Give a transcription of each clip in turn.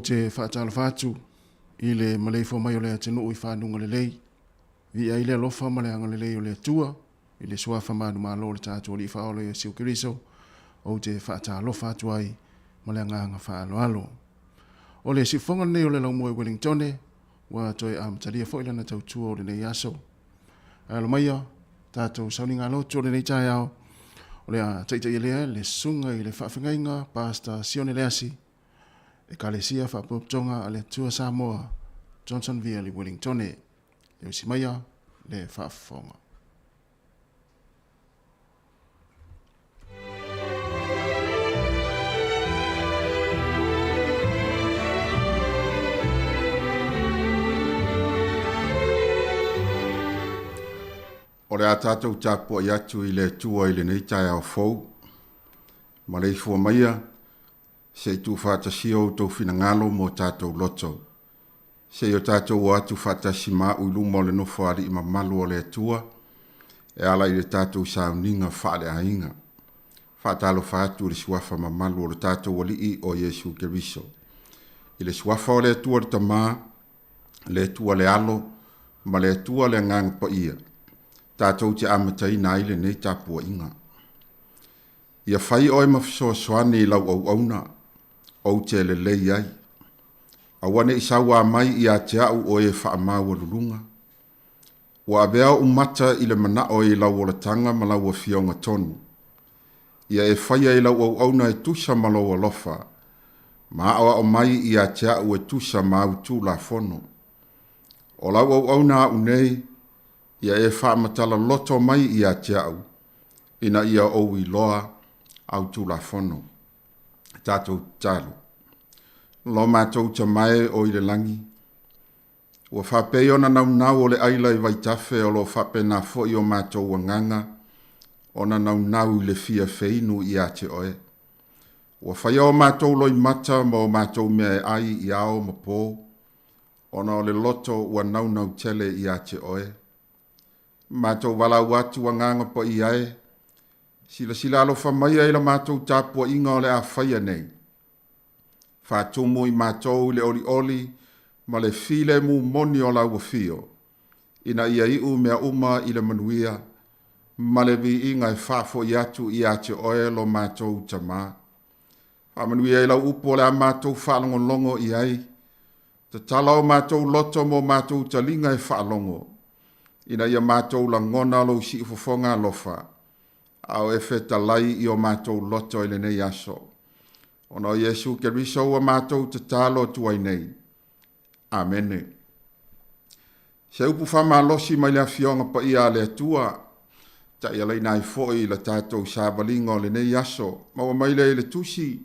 te faatalofa atu i le maleifua mai o le atunuu i fanuga lelei. Viia ai le alofa ma le agalelei o le Atua i le suafa manumalo o le tatou Alii Faaola Iesu Keriso, ou te faatalofa atu ai ma le agaga faaaloalo. O le siufofoga lenei o le laumua i Wellingtone, ua toe amatalia foi lana tautua o lenei aso. Ae alo maia tatou sauniga lotu o lenei taeao, o le a taitaia lea le susuga i le faafegaiga Pastor Sione Leasi, Ekalesia Faapotopotoga a le Atua Samoa, Johnsonville i Wellingtone. E usi maia le faafofoga. O le a tatou tapuai atu i le Atua i lenei taeao fou. Maleifua maia, se i tuufaatasia outou finagalo mo tatou loto. Se i o tatou o atu faatasi ma au i luma o le Nofoalii mamalu o le Atua e ala i le tatou sauniga faaleaiga. Faatalofa atu i le suafa mamalu o le tatou Alii o Iesu Keriso. I le suafa o le Atua le Tama, le Atua le Alo, ma le Atua le Agaga Paia, tatou te amataina ai lenei tapuaiga. Ia fai oe ma fesoasoani i lau auauna, ou te lelei ai. Aua ne i sauā mai ia te au o e faamaualuluga. Ua avea ou mata i le manao i lau olataga ma lau afioga tonu. Ia e faia i lau auauna e tusa ma lou alofa, ma aoao mai ia te au e tusa ma au tulafono. O lau auauna au nei, ia e faamatala loto mai ia te au, ina ia ou iloa au tulafono. Tatou tatalo. Lo matou Tama e o i le lagi, ua faapei ona naunau o le aila i vaitafe o lo o faapena foi o matou agaga ona naunau i le fia feinu ia te oe. Ua faia o matou loimata ma o matou mea e ai i ao ma po, ona o le loto ua naunau tele ia te oe. Matou valaau atu agaga paia e, silasila alofa maia i la matou tapuaiga o le a faia nei. Faatumu i matou i le olioli ma le filemu moni o lau afio, ina ia iu mea uma i le manuia ma le viiga e faafoi atu ia te oe lo matou Tama. Faamanuia i lau upu o le a matou faalogologo i ai. Tatala o matou loto mo matou taliga e faalogo, ina ia matou lagona lou siufofoga alofa, a o e fetalai i o matou loto i lenei aso. Ona o Iesu Keriso ua matou tatalo atu ai nei. Amene. Se upu faamalosi mai le Afioga Paia a le Atua, taialaina ai foi la tatou savaliga o lenei aso. Maua mai lea i le tusi,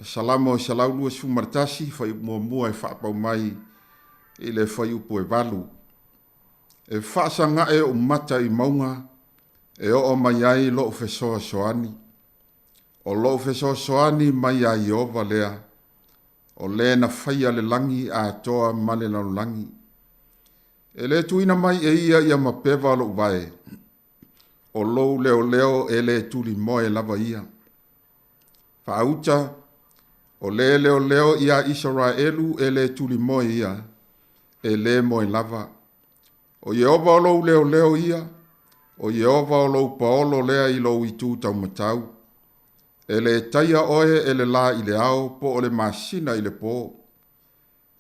Salamo 121, fuaiupu muamua e faapau mai i le fuaiupu e 8. E faasagae ou mata i mauga, e oo mai ai lou fesoasoani. O lou fesoasoani mai ia Ieova lea, o le na faia le lagi atoa ma le lalolagi. E le tuuina mai e ia ia mapeva o lou vae, o lou leoleo e le tulimoe lava ia. Faauta, o le leoleo iā Isaraelu e le tulimoe ia, e le moe lava. O Ieova o lou leoleo ia, o Ieova o lou paolo lea i lou itu taumatau. E le taia oe e le lā i le ao po o le masina i le pō.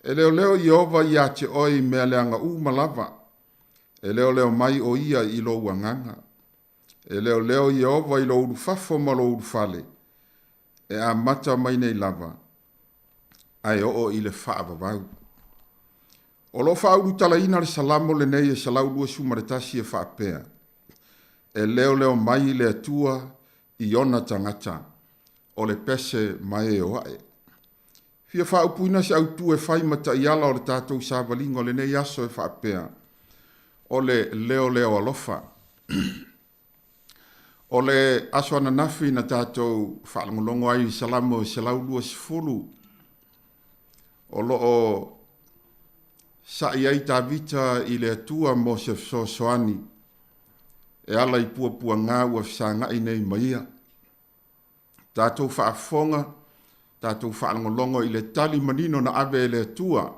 E leoleo Ieova iā te oe i mea leaga uma lava. E leoleo mai o ia i lou agaga. E leoleo Ieova i lou ulufafo ma lou ulufale, e amata mai nei lava, ae oo i le faavavau. O lo o faaulutalaina le Salamo lenei e 121 e faapea, E leoleo mai le Atua i ona tagata, o le pese ma e o ae. Fia faaupuina se autu e fai ma taiala o le tatou savaliga o lenei aso e faapea, o le leoleo alofa. O le aso ananafi na tatou faalogologo ai i Salamo 120, o lo o sa'i ai Tavita i le Atua mo se fesoasoani e ala i puapuaga ua fesagai nei ma ia. Tatou faafofoga Tatou faalogologo i le tali manino na ave e le Atua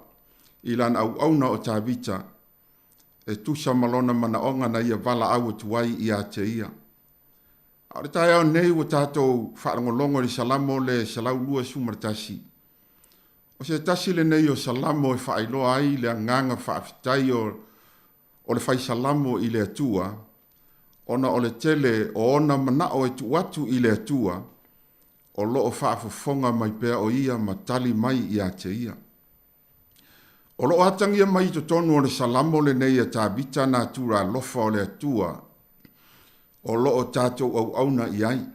i Lana auauna o Tavita e tusa ma lona manaoga na ia valaau atu ai ia te ia. A o le taeao nei ua tatou faalogologo i le Salamo le 121. O se tasi lenei o Salamo e faailoa ai le agaga faafetai o o le fai Salamo i le Atua, ona o le tele o ona manao e tuu atu i le Atua, o lo o faafofoga mai pea o Ia ma tali mai ia te ia. O lo o atagia mai i totonu o le Salamo lenei a Tavita natura alofa o le Atua o lo o tatou auauna i ai.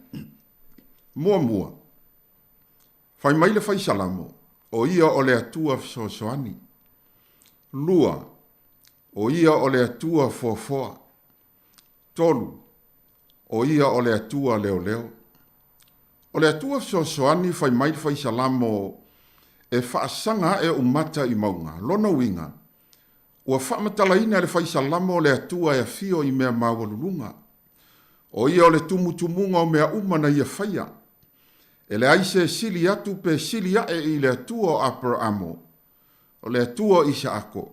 Muamua, fai mai le fai Salamo, o Ia o le Atua fesoasoani. 2, o Ia o le Atua foafoa. 3, o Ia o le Atua leoleo. O le Atua fesoasoani fai mai le fai Salamo e faasaga ae ou mata i mauga. Lona uiga, ua faamatalaina e le fai Salamo le Atua e afio i mea maualuluga. O Ia o le tumutumuga o mea uma na Ia faia. E leai se sili atu pe sili ae i le Atua o Aperaamo, o le Atua o Isaako,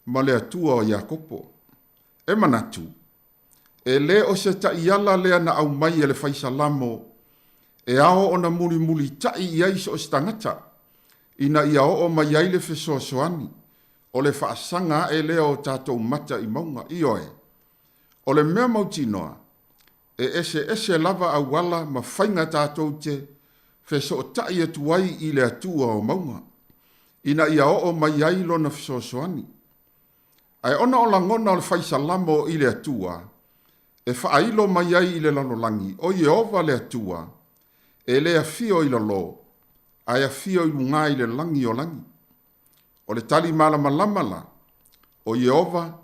ma le Atua o Iakopo. E manatu, e le o se taiala lea na aumai e le fai Salamo e ao ona mulimulita'i i ai so o se tagata, ina ia oo mai ai le fesoasoani o le faasaga ae lea o tatou mata i mauga. Ioe, o le mea mautinoa, e eseese lava auala ma faiga tatou te fesoota'i atu ai i le Atua o mauga, ina ia oo mai ai Lona fesoasoani. Ae ona o lagona o le fai Salamo i le Atua, e faailo mai ai i le lalolagi, o Ieova le Atua, e le afio i lalo, ae afio i lugā i le lagi o lagi. O le tali malamalama la, o Ieova,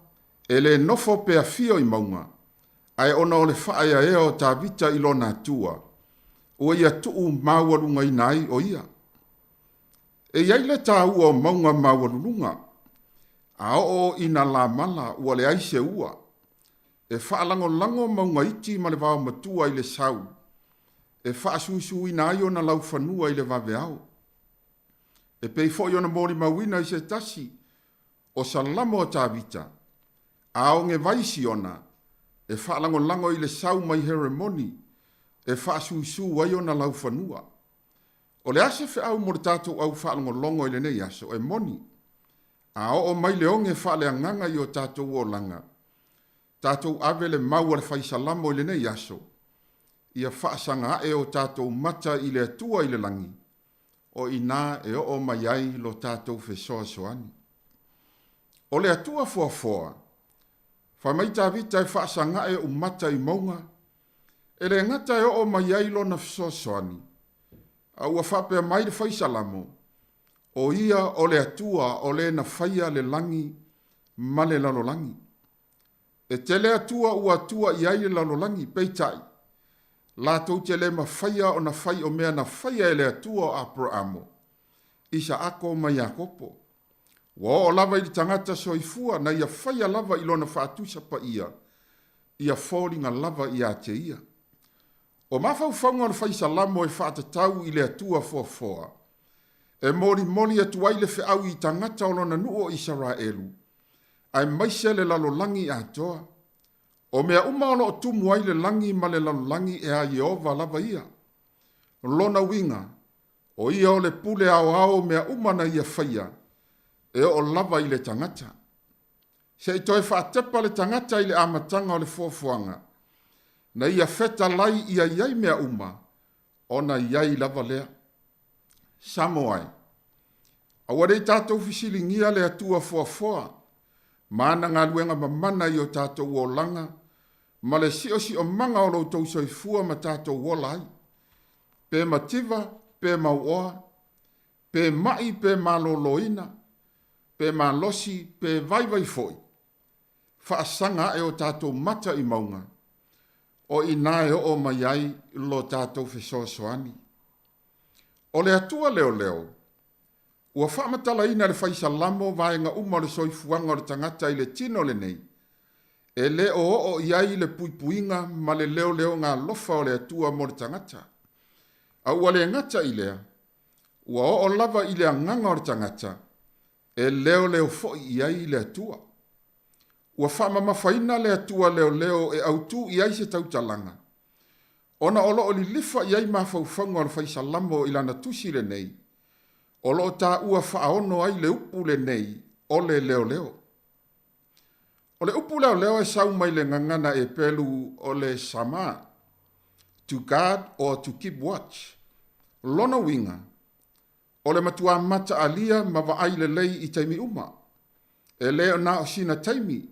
e le nofo pe afio i mauga, ae ona o le faaeaea o Tavita i lona Atua, ua ia tuu maualugaina ai o ia. E i ai le taua o mauga maualuluga, a oo ina lamala ua leai se ua, e faalagolago mauga iti ma le vaomatua i le sau, e faasuisuina ai ona laufanua i le vaveao. E pei foi ona molimauina i se tasi o Salamo a Tavita, a ogevai Siona, e faalagolago i le sau mai Heremoni, e faasuisu ai ona laufanua. O le a se feau mo le tatou au faalogologo i lenei aso? E moni, a oo mai le oge faaleagaga i o tatou olaga, tatou ave le mau a le fai Salamo i lenei aso, ia faasaga ae o tatou mata i le Atua i le lagi, o i ina e oo mai ai lo tatou fesoasoani. O le Atua foafoa, fai mai Tavita e faasaga ae ou mata i mauga, e le gata e oo mai ai lona fesoasoani, a ua faapea mai le fai Salamo, o ia o le Atua o le na faia le lagi ma le lalolagi. E tele Atua ua atua i ai le lalolagi, peitai, latou te le mafaia ona fai o mea na faia e le Atua o Aperaamo, Isaako ma Iakopo. Ua oo lava i le tagata soifua na ia faia lava i lona faatusa paia, ia foliga lava ia te ia. O mafaufauga o le fai Salamo e faatatau i le Atua foafoa, e molimoli atu ai le feau i tagata o lona nuu o Isaraelu, aemaise le lalolagi atoa. O mea uma o lo o tumu ai le lagi ma le lalolagi e a Ieova lava ia. Lona uiga, o ia o le pule aoao o mea uma na ia faia, e oo lava i le tagata. Se i toe faatepa le tagata i le amataga o le foafoaga, na ia fetalai ia i ai mea uma, ona i ai lava lea. Samoa e, aua ne i tatou fesiligia le Atua foafoa ma ana galuega mamana i o tatou olaga ma le siosiomaga o lo outou soifua ma tatou ola ai, pe mativa, pe mauoa, pe ma'i, pe maloloina, pe malosi, pe vaivai foi, faasaga ae o tatou mata i mauga, o i ina e oo mai ai lo tatou fesoasoani. O le Atua leoleo, ua faamatalaina e le Fai Salamo vaega uma o le soifuaga o le tagata i le tino lenei, e le o oo i ai le puipuiga ma le leoleoga alofa o le Atua mo le tagata. A ua le gata i lea, Ua oo lava i le agaga o le tagata, e leoleo foi i ai le Atua. Ua faamamafaina le Atua leoleo e autū i ai se tautalaga, ona o lo o lilifa i ai mafaufauga o le Fai Salamo i lana tusi lenei, o lo o taua faaono ai le upu lenei o le leoleo. O le upu leoleo e sau mai le gagana Epelu o le sama, to guard or to keep watch. Lona uiga, o le matuā mataalia ma vaai lelei i taimi uma. E le o na o sina taimi,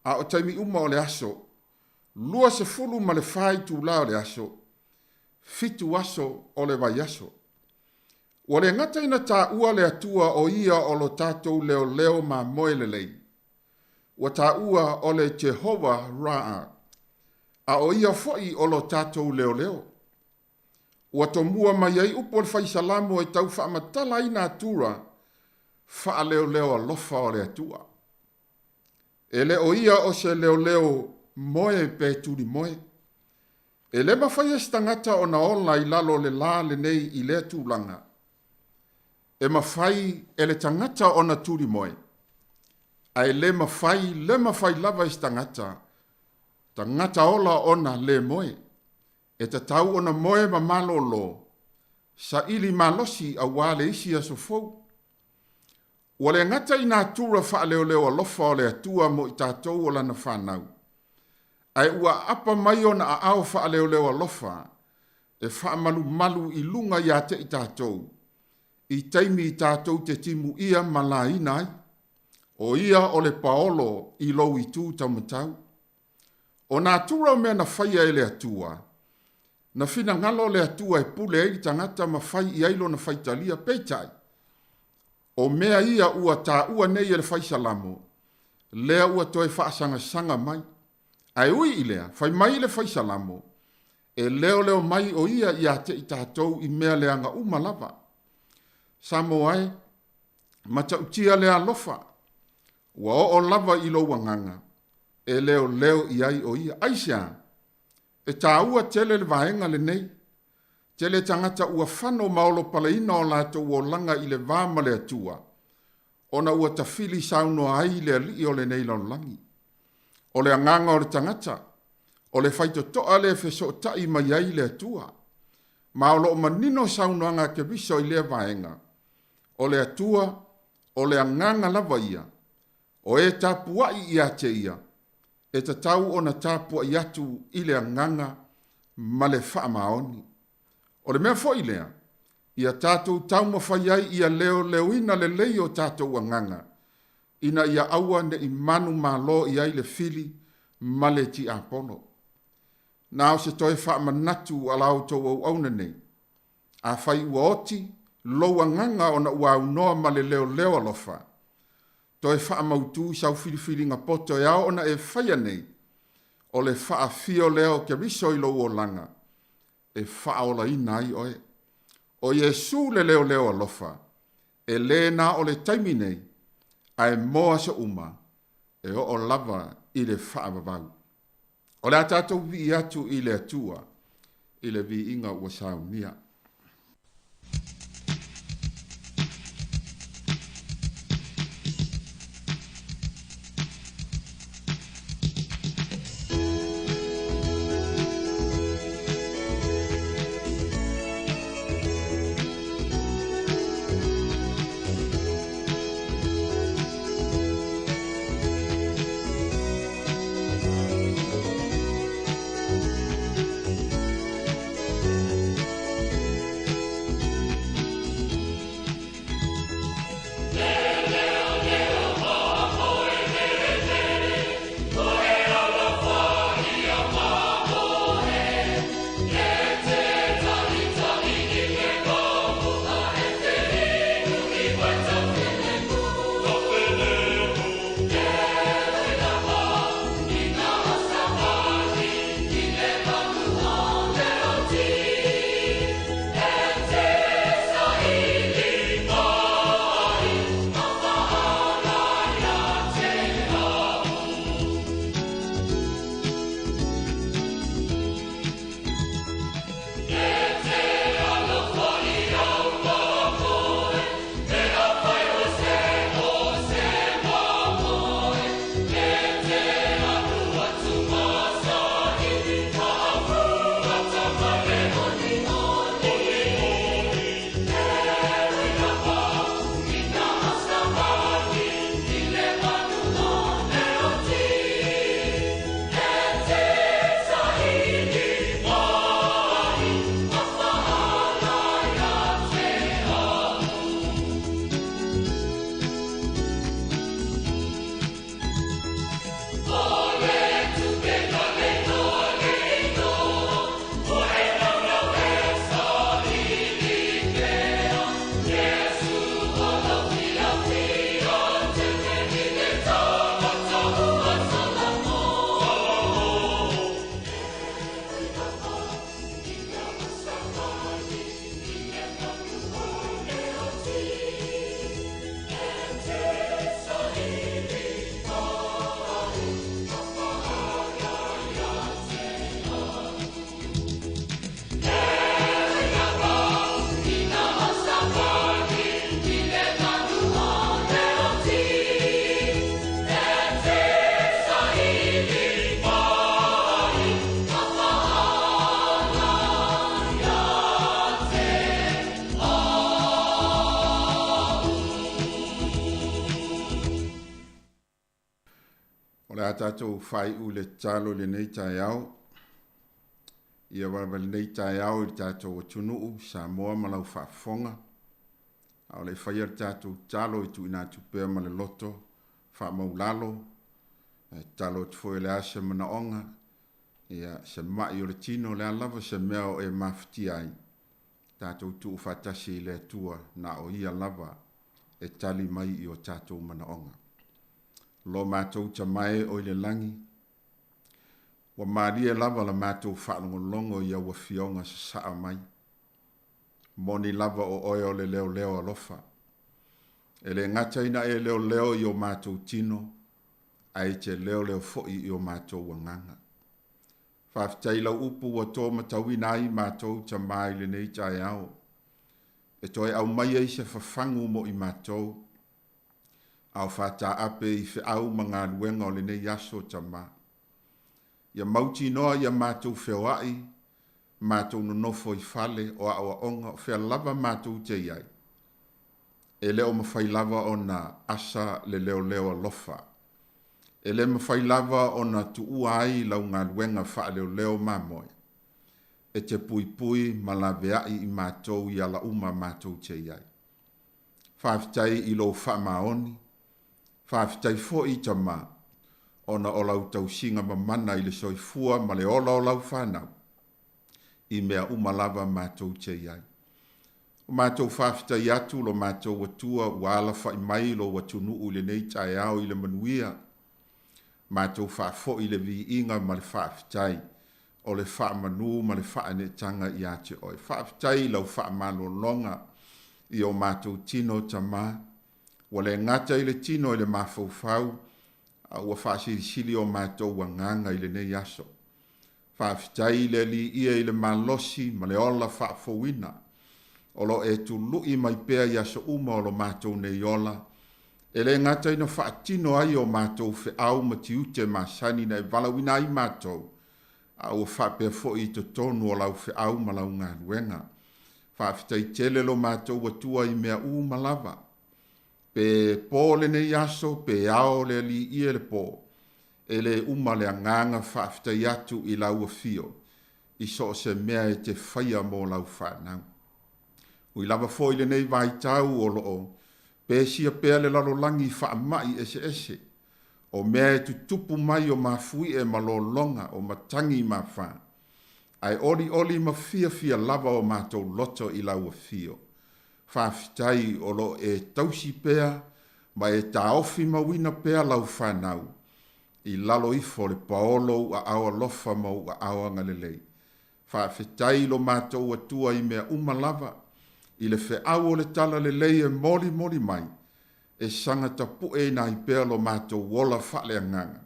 a o taimi uma o le aso, 24 itulā o le aso, 7 aso o le vaiaso. Ua le gata ina taua le Atua o ia o lo tatou leoleo mamoe lelei, ua taua o le Jehovah Ra'a, a o ia foi o lo tatou leoleo. Ua tomua mai ai upu o le Fai Salamo e tau faamatala ai natura faaleoleo alofa o le Atua. E le o ia o se leoleo moe pe tulimoe. E le mafai e se tagata ona ola i lalo o le lā lenei i lea tulaga. E mafai e le tagata ona tulimoe, ae le mafai, le mafai lava e se tagata, tagata ola ona le moe. E tatau ona moe ma malōlō, saili malosi auā le isi aso fou. Ua le gata i natura faaleoleo alofa o le Atua mo i tatou o Lana fanau, ae ua aapa mai ona aao faaleoleo alofa e faamalumalu i luga iā te i tatou, i taimi i tatou te timuia ma laina ai. O ia o le paolo i lou itu taumatau. O natura o mea na faia e le Atua, na finagalo le Atua e pule ai le tagata ma fai i ai lona faitalia, peitai, o mea ia ua taua nei e le Fai Salamo, lea ua toe faasagasaga mai. Ae ui i lea, fai mai le Fai Salamo, e leoleo mai o ia iā te i tatou i mea leaga uma lava. Samoa e, matautia le alofa, ua oo lava i lou agaga, e leoleo i ai o ia. Aisea? E taua tele le vaega lenei. Tele tagata ua fano ma olopaleina o latou olaga i le va ma le Atua, ona ua tafili saunoa ai le alii o lenei lalolagi. O le agaga o le tagata, o le faitotoa le fesootai mai ai le Atua. Ma o lo o manino saunoaga a Keriso i lea vaega, o le Atua, o le agaga lava ia, O e tapuai ia te ia, e tatau ona tapuai atu i le agaga ma le faamaoni. O le mea foi lea, ia tatou taumafai ai ia leoleoina lelei o tatou agaga, ina ia aua ne i manumalo i ai le fili ma le tiapolo. Na o se toe faamanatu a la outou auauna nei, Afai ua oti lou agaga ona ua aunoa ma le leoleo alofa, toe faamautu sau filifiliga poto e ao ona e faia nei, o le faafio lea o Keriso i lou olaga, e faaolaina ai oe. O Iesu le leoleo alofa, e le na o le taimi nei, ae mo aso uma, e oo lava i le faavavau. O le a tatou vivii atu i le Atua i le viiga ua saunia. O le a tatou faaiu i le tatalo i lenei taeao. Ia lava lenei taeao i le tatou atunuu, Samoa ma lau faafofoga. A o le i faia le tatou tatalo e tuuina atu pea ma le loto faamaulalo, e tatalo atu foi o le a se manaoga, ia se mai o le tino, o le a lava se mea o e mafatia ai, tatou tuu faatasi i le Atua, na o Ia lava e tali mai i o tatou manaoga. Lo matou Tama e o i le lagi, ua malie lava la matou faalogologo i au afioga sasaa mai. Moni lava o oe o le leoleo alofa. E le gata ina e leoleo i o matou tino, ae e te leoleo foi i o matou agaga. Faafetai i lau upu ua to matauina ai matou Tama i lenei taeao, e toe aumai ai se fafagu mo i matou, a o faataape i feau ma galuega o lenei aso Tama. Ia mautinoa ia matou feoai, matou nonofo i fale o aoaoga, o fea lava matou te i ai, e le o mafai lava ona asa le leoleo alofa. E le mafai lava ona tuua ai lau galuega faaleoleo mamoe e te puipui ma laveai i matou i ala uma matou te i ai. Faafetai i lou faamaoni, faafetai foi Tama, ona o lau tausiga mamana i le soifua ma le ola o lau fanau i mea uma lava matou te i ai. Ua matou faafetai atu lo matou Atua ua alafai mai lou atunuu i lenei taeao i le manuia. Matou faafoi le viiga ma le faafetai o le faamanu ma le faaneetaga ia te oe. Faafetai i lau faamalologa i o matou tino Tama, ua le gata i le tino i le mafaufau, a ua faasilisili o matou agaga i lenei aso. Faafetai i le Alii ia i le malosi ma le ola faafouina o lo o e tului mai pea i aso uma o lo matou nei ola, e le gata ina faatino ai o matou feau ma tiute masani na e valaauina ai matou, a ua faapea foi i totonu o lau feau ma lau galuega. Faafetai tele lo matou Atua i mea uma lava. Pe po lenei aso, pe ao le Alii ia le po, e le uma le agaga faafetai atu i lau afio i so o se mea e te faia mo lau fanau. Ui lava foi i lenei vaitau o lo o pesia pea le lalolagi i faamai eseese, o mea e tutupu mai o mafuie ma lologa, o matagi ma afa, ae olioli ma fiafia lava o matou loto i lau afio. Faafetai o lo o e tausi pea ma e taofi mauina pea lau fanau i lalo ifo o le paolo o ou aao alofa ma ou aao agalelei. Faafetai i lo matou Atua i mea uma lava, i le feau o le talalelei e molimoli mai, e saga tapueina ai pea lo matou ola faaleagaga,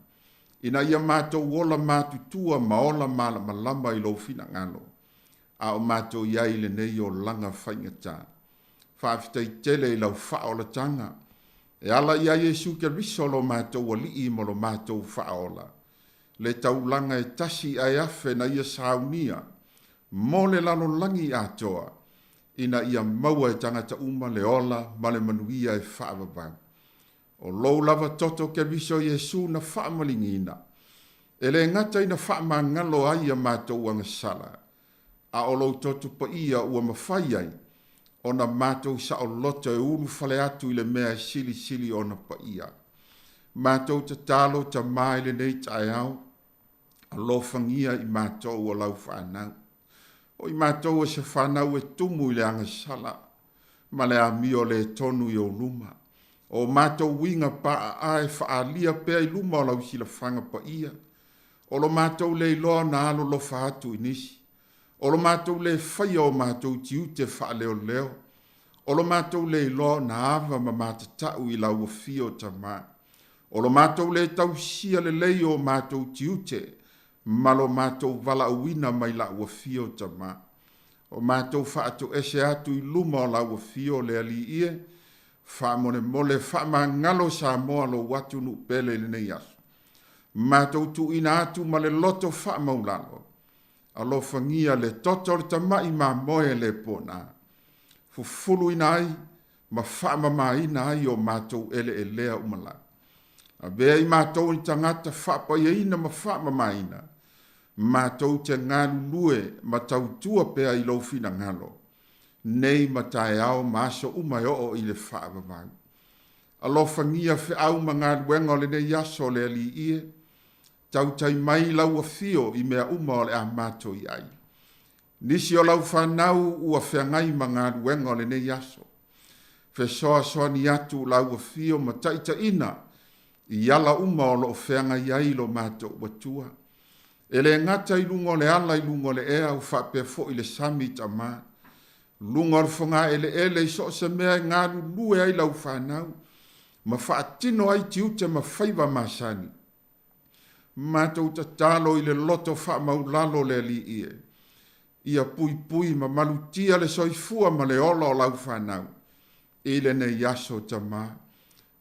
ina ia matou ola matutua ma ola malamalama i lou finagalo, a o matou i ai i lenei olaga faigata. Faafetai tele i lau faaolataga e ala ia Iesu Keriso lo matou Alii ma lo matou Faaola, le taulaga e tasi ae afe na ia saunia mo le lalolagi atoa, ina ia maua e tagata uma le ola ma le manuia e faavavau. O lou lava toto Keriso Iesu na faamaligiina, e le gata ina faamagalo ai a matou agasala, a o lou toto paia ua mafai ai ona matou saoloto e ulufale atu i le mea e silisili ona paia. Matou tatalo Tama i lenei taeao, alofagia i matou o lau fanau. O i matou o se fanau e tumu i le agasala ma le amio le tonu i ou luma. O matou uiga paaa e faaalia pea i luma o lau silafaga paia. O lo matou le iloa ona alolofa atu i nisi. O lo matou le faia o matou tiute faaleoleo. O lo matou le iloa ona ava ma matatau i lau afio Tama. O lo matou le tausia lelei o matou tiute ma lo matou valaauina mai lau afio Tama. O matou faatoese atu i luma o lau afio le Alii e, faamolemole faamagalo Samoa lou atunuu pele i lenei aso. Matou tuuina atu ma le loto faamaulalo, alofagia le toto o le tama'i mamoe le pona, fufuluina ai ma faamamaina ai o matou eleelea uma la. Avea i matou ni tagata faapaiaina ma faamamaina, matou te galulue ma tautua pea i lou finagalo, nei ma taeao ma aso uma e oo i le faavavau. Alofagia feau ma galuega o lenei aso le Alii e, tautai mai lau afio i mea uma o le a matou i ai. Nisi o lau fanau ua feagai ma galuega o lenei aso. Fesoasoani atu lau afio ma taitaiina i ala uma o lo o feagai ai lo matou Atua. E le gata i luga o le ala i luga o le ea ua faapea foi le sami Tama. Luga o le fogaeleele i so o se mea e galulue ai lau fanau ma faatino ai tiute ma faiva masani. Matou tatalo i le loto faamaulalo le Alii e, ia puipui ma malutia le soifua ma le ola o lau fanau i lenei aso Tama.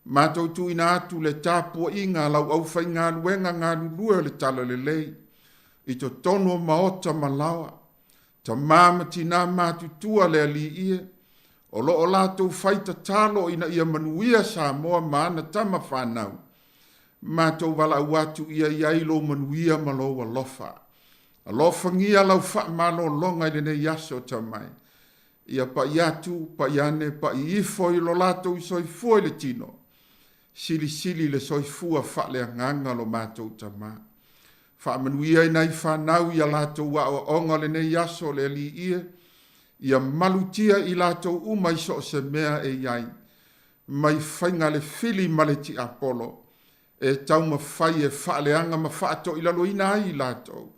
Matou tuuina atu le tapuaiga a lau aufaigaluega galulue o le Talalelei i totonu o maota ma laoa, tama ma tinā matutua le Alii e, o lo o latou fai tatalo ina ia manuia Samoa ma ana tama fanau. Matou valaau atu ia i ai lou manuia ma lou alofa. Alofagia lau faamalologa i lenei aso Tama e. Ia pai atu, pai ane, pai ifo i lo latou soifua i le tino. Silisili le soifua faaleagaga lo matou Tama. Faamanuia i nai fanau i a latou aoaoga o lenei aso le Alii e, ia malutia i latou uma i so o se mea e i ai, mai faiga le fili ma le tiapolo, e taumafai e faaleaga ma faatoilaloina ai i latou.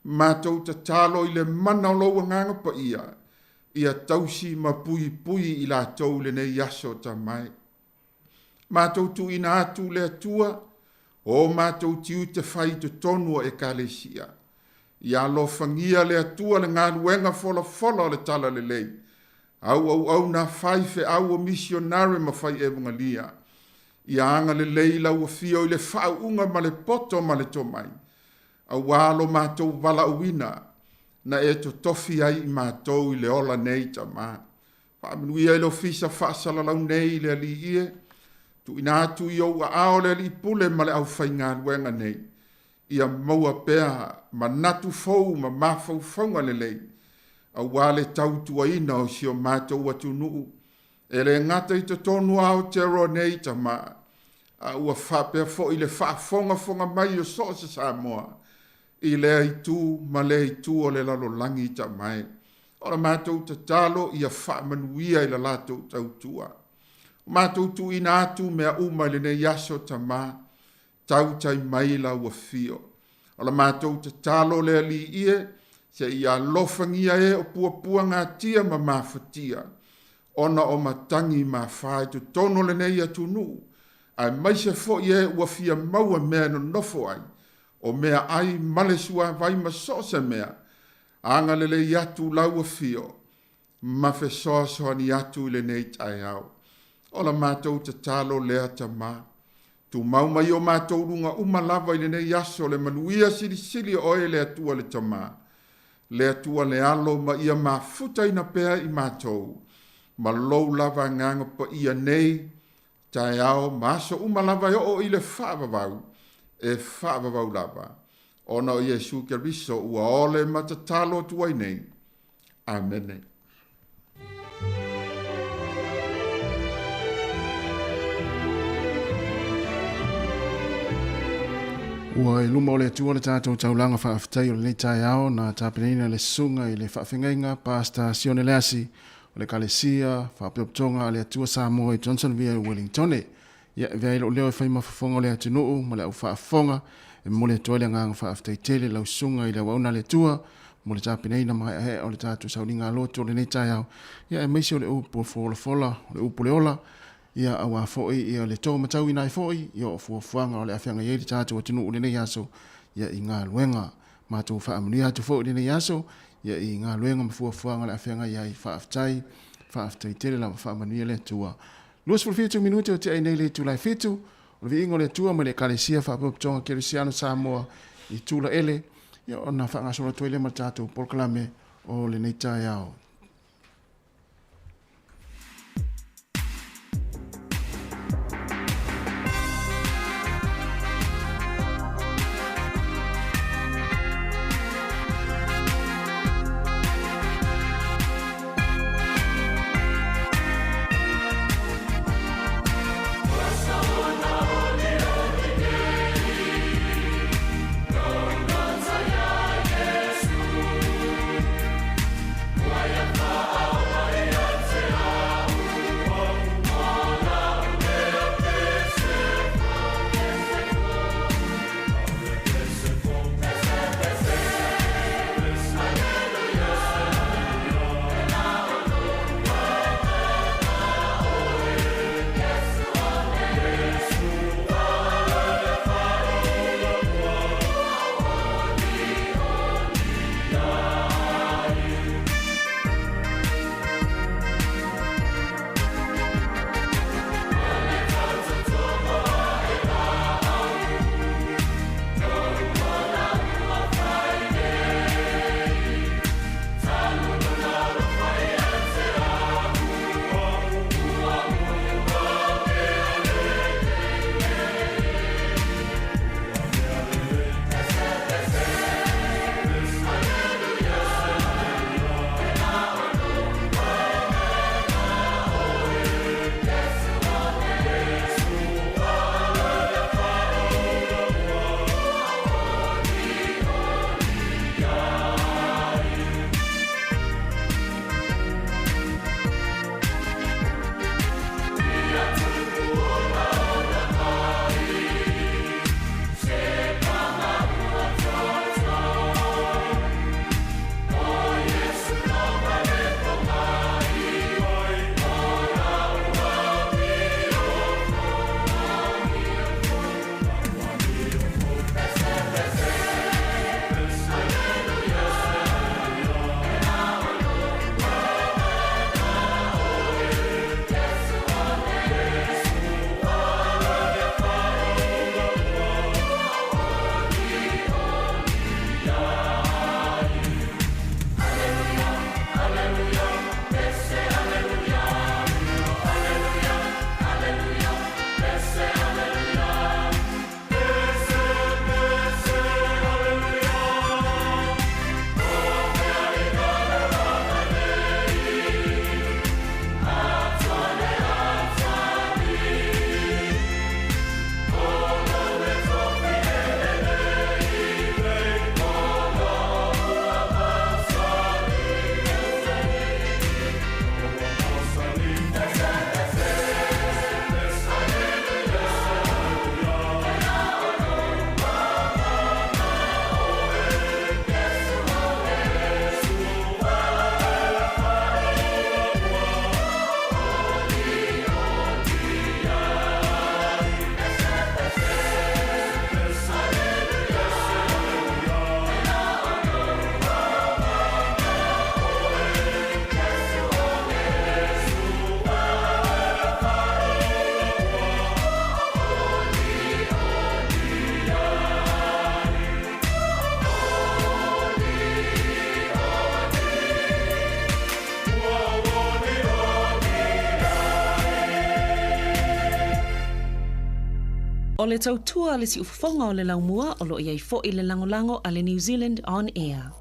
Matou tatalo i le mana o lou Agaga Paia, ia tausi ma puipui i latou i lenei aso Tama e. Matou tuuina atu le Atua o matou tiute fai i totonu o Ekalesia. Ia alofagia le Atua le galuega folafola o le Talalelei, auauauna faifeau o misionare ma fai evugalia. Ia agalelei lau afio i le faauuga ma le poto ma le tomai, auā lo matou valaauina na e totofi ai i matou i le ola nei Tama. Faamanuia i le ofisa faasalalau nei i le Alii e, tuuina atu i ou aao le Alii Pule ma le aufaigaluega nei, ia maua pea manatu fou ma mafaufauga lelei, auā le tautuaina o si o matou atunuu, e le gata i totonu o Aotearoa nei Tama, a ua faapea foi le faafogafoga mai o so o se Samoa i lea itu ma lea itu o le lalolagi Tama e. O la matou tatalo ia faamanuia i la latou tautua. O matou tuuina atu mea uma i lenei aso Tama, tautai mai lau afio. O la matou tatalo le Alii e, se i alofagia e o puapuagatia ma mafatia, ona o matagi ma afa i totonu o lenei atunuu, aemaise foi e ua fia maua mea e nonofo ai, o meaai ma le suavai ma so o se mea, agalelei atu lau afio ma fesoasoani atu i lenei taeao. O la matou tatalo lea Tama, tumau mai o matou luga uma lava i lenei aso le manuia silisili o oe le Atua le Tama, le Atua le Alo ma ia mafutaina pea i matou, ma lou lava Agaga Paia nei, taeao ma aso uma lava e oo i le faavavau, e faavavau lava, ona o Iesu Keriso ua ole ma tatalo atu ai nei. Amene. Ua i luma o le Atua le tatou taulaga faafetai o lenei taeao na tapenaina le susuga i le faafegaiga Pastor Sione Leasi o le Ekalesia Faapotopotoga a le Atua Samoa i Johnsonville i Wellingtone. Ia, e avea ai lou leo e fai ma fofoga o le atunuu ma le au faafofoga e momoli atu ai le agaga faafetai tele i lau susuga i le auauna a le Atua mo le tapenaina maeaea o le tatou sauniga lotu o lenei taeao, ia aemaise o le upu folafola, o le upu o le ola, ia auā foi ia le tōmatauina ai foi ia o fuafuaga o le a feagai ai le tatou atunuu i lenei aso ia i galuega. Matou faamanuia atu foi i lenei aso ia i galuega ma fuafuaga o le a feagai ai. Faafetai, faafetai tele lava, faamanuia le Atua. 27 minute o tea ai nei le itula e 7, o le viiga o le Atua mai le Ekalesia Faapotopotoga Kerisiano Samoa i Tulaele, ia ona faagasolo atu ai lea ma le tatou polokalame o lenei taeao. O le tautua a le siufofoga o le laumua o lo o i ai foi le lagolago a le New Zealand On Air.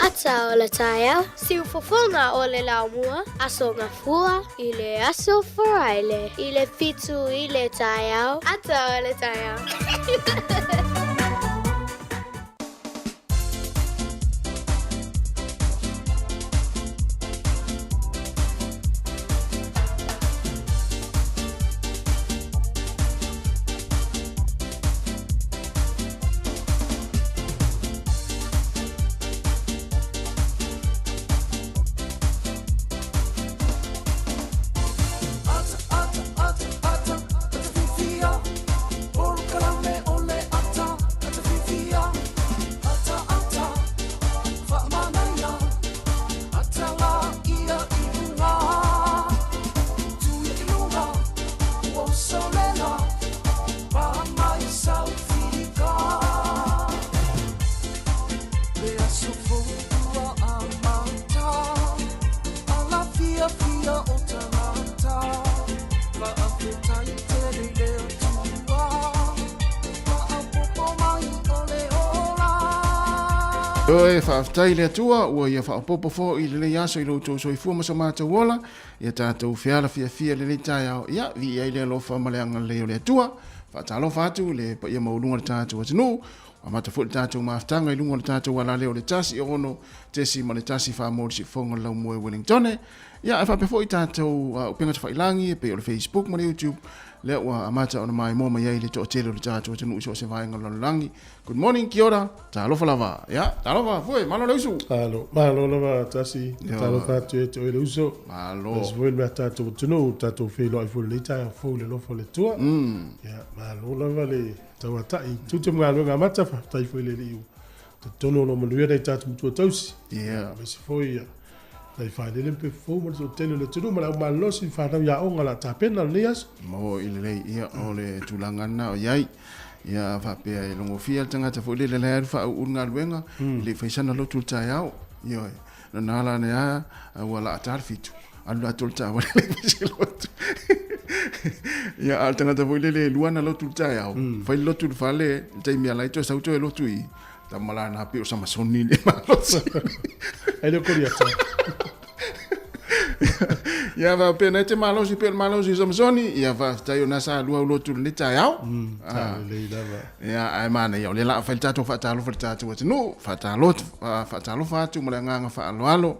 Ata o le taeao, siufofoga o le laumua, Aso Gafua i le Aso Faraile i le 7 i le taeao, Ata o le taeao. Ioe, faafetai i le Atua ua ia faaopoopo foi i lenei aso i lo outou soifua ma so matou ola, ia tatou feala fiafia i lenei taeao, ia, viia ai le alofa ma le agalelei o le Atua. Faatalofa atu i le paia maualuga o le tatou atunuu, amata foi le tatou mafutaga i luga o le tatou alaleo o le 1 6.1 Faamoli Siufofoga o le Laumua i Wellingtone. Ia, ae faapea foi tatou upega tafailagi e pei o le Facebook ma le YouTube, lea ua amata ona maimoa mai ai le toatele o le tatou atunuu i so o se vaega o le lalolagi. Good morning, kia ora, talofa lava. Ia, talofa, fue, malo le usu. Malo, malo lava tasi, talofa atu ia te oe le uso. Malo. Aemaise foi le mea tatou atunuu, tatou feiloai foi i lenei taeao fou i le alofa o le Atua. Ia, malo lava le tauatai i tiute ma galuega amata, faafetai foi i le Alii ua talitonu o lo o manuia nai tatou matua tausi. Ia. Aemaise foi ia nai failele ma pepa fou ma le toatele o le atunuu ma le au malolosi ma fanau i aoga o le a tapena lenei aso. Mo i lelei, ia, o le tulaga lena o i ai. Ia, faapea e logofia le tagata foi lele la e alu faauu le galuega, e le i fai sana lotu i le taeao. Ioe. Lona ala ane lava, ua laata le fitu, alu latou i le taavale le i fai se lotu. Ia, a o le tagata foi lele e lua ana lotu i le taeao, fai le lotu i le fale, i le taimi a la e toe sau toe lotu i i, tama la na pei o Samasoni le malosi. E le o Koriata. Ia faapea na e te malosi pei o le malosi o Samasoni, ia faafetai o na sa lua au lotu i lenei taeao. Sa lelei lava. Ia ae manaia o lea la a fai le tatou faatalofa i le tatou atunuu, faatalofa atu ma le agaga faaaloalo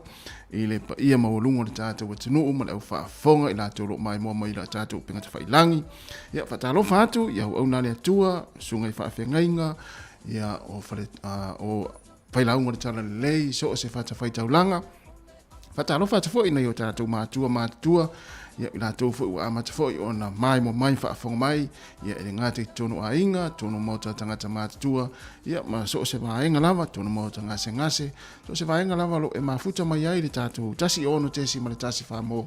i le paia maualuga o le tatou atunuu ma le au faafofoga i latou o lo o maimoa mai i la tatou upega tafailagi. Ia faatalofa atu i auauna a le Atua, susuga i faafeagaiga, ia o fale o failauga o le Talalelei, so o se fatafaitaulaga. Faatalofa atu foi i nai o tatou matua matutua, ia i latou foi ua amata foi ona maimoa mai faafofoga mai, ia e le gata i totonu o aiga, totonu o maota tagata matutua, ia ma so o se vaega lava, totonu o maota gasegase, so o se vaega lava o lo o e mafuta mai ai le tatou 1 6.1 Samoa.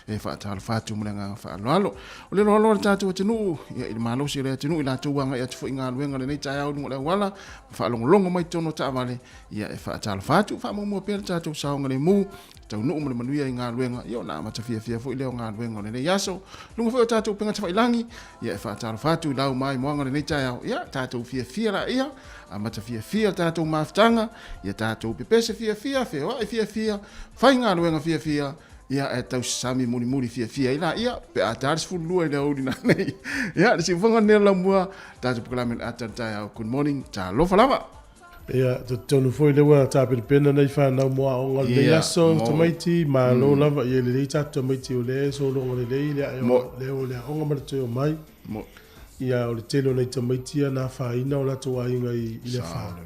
E faatalofa atu ma le agaga faaaloalo. O le loaloa o le tatou atunuu, ia i le malosi o le atunuu i latou agai atu foi i galuega lenei taeao i luga o le auala, ma faalogologo mai totonu o taavale, ia e faatalofa atu, faamuamua pea le tatou saogalemu, taunuu ma le manuia i galuega, ia ona amata fiafia foi lea o galuega o lenei aso. Luga foi o tatou upega tafailagi, ia e faatalofa atu i lau maimoaga lenei taeao, ia tatou fiafia laia, amata fiafia le tatou mafutaga, ia tatou pepese fiafia, feoai fiafia, fai galuega fiafia, Ia, ae tau sami mulimuli fiafia ai laia, pe a ta le 12 i le aoauli nanei. Ia, le siufofoga lenei o le laumua, tatou polokalame o le ata o le taeao. Good morning, talofa lava! Ia, talitonu foi lea ua tapenapena nai fanau mo aoga o lenei aso, tamaiti, malo lava, ia e lelei tatou tamaiti o lea e sologa lelei le ae o le o le aoga ma le toe omai. Ia, o le tele o nai tamaiti ia na afaina o latou aiga i le afa.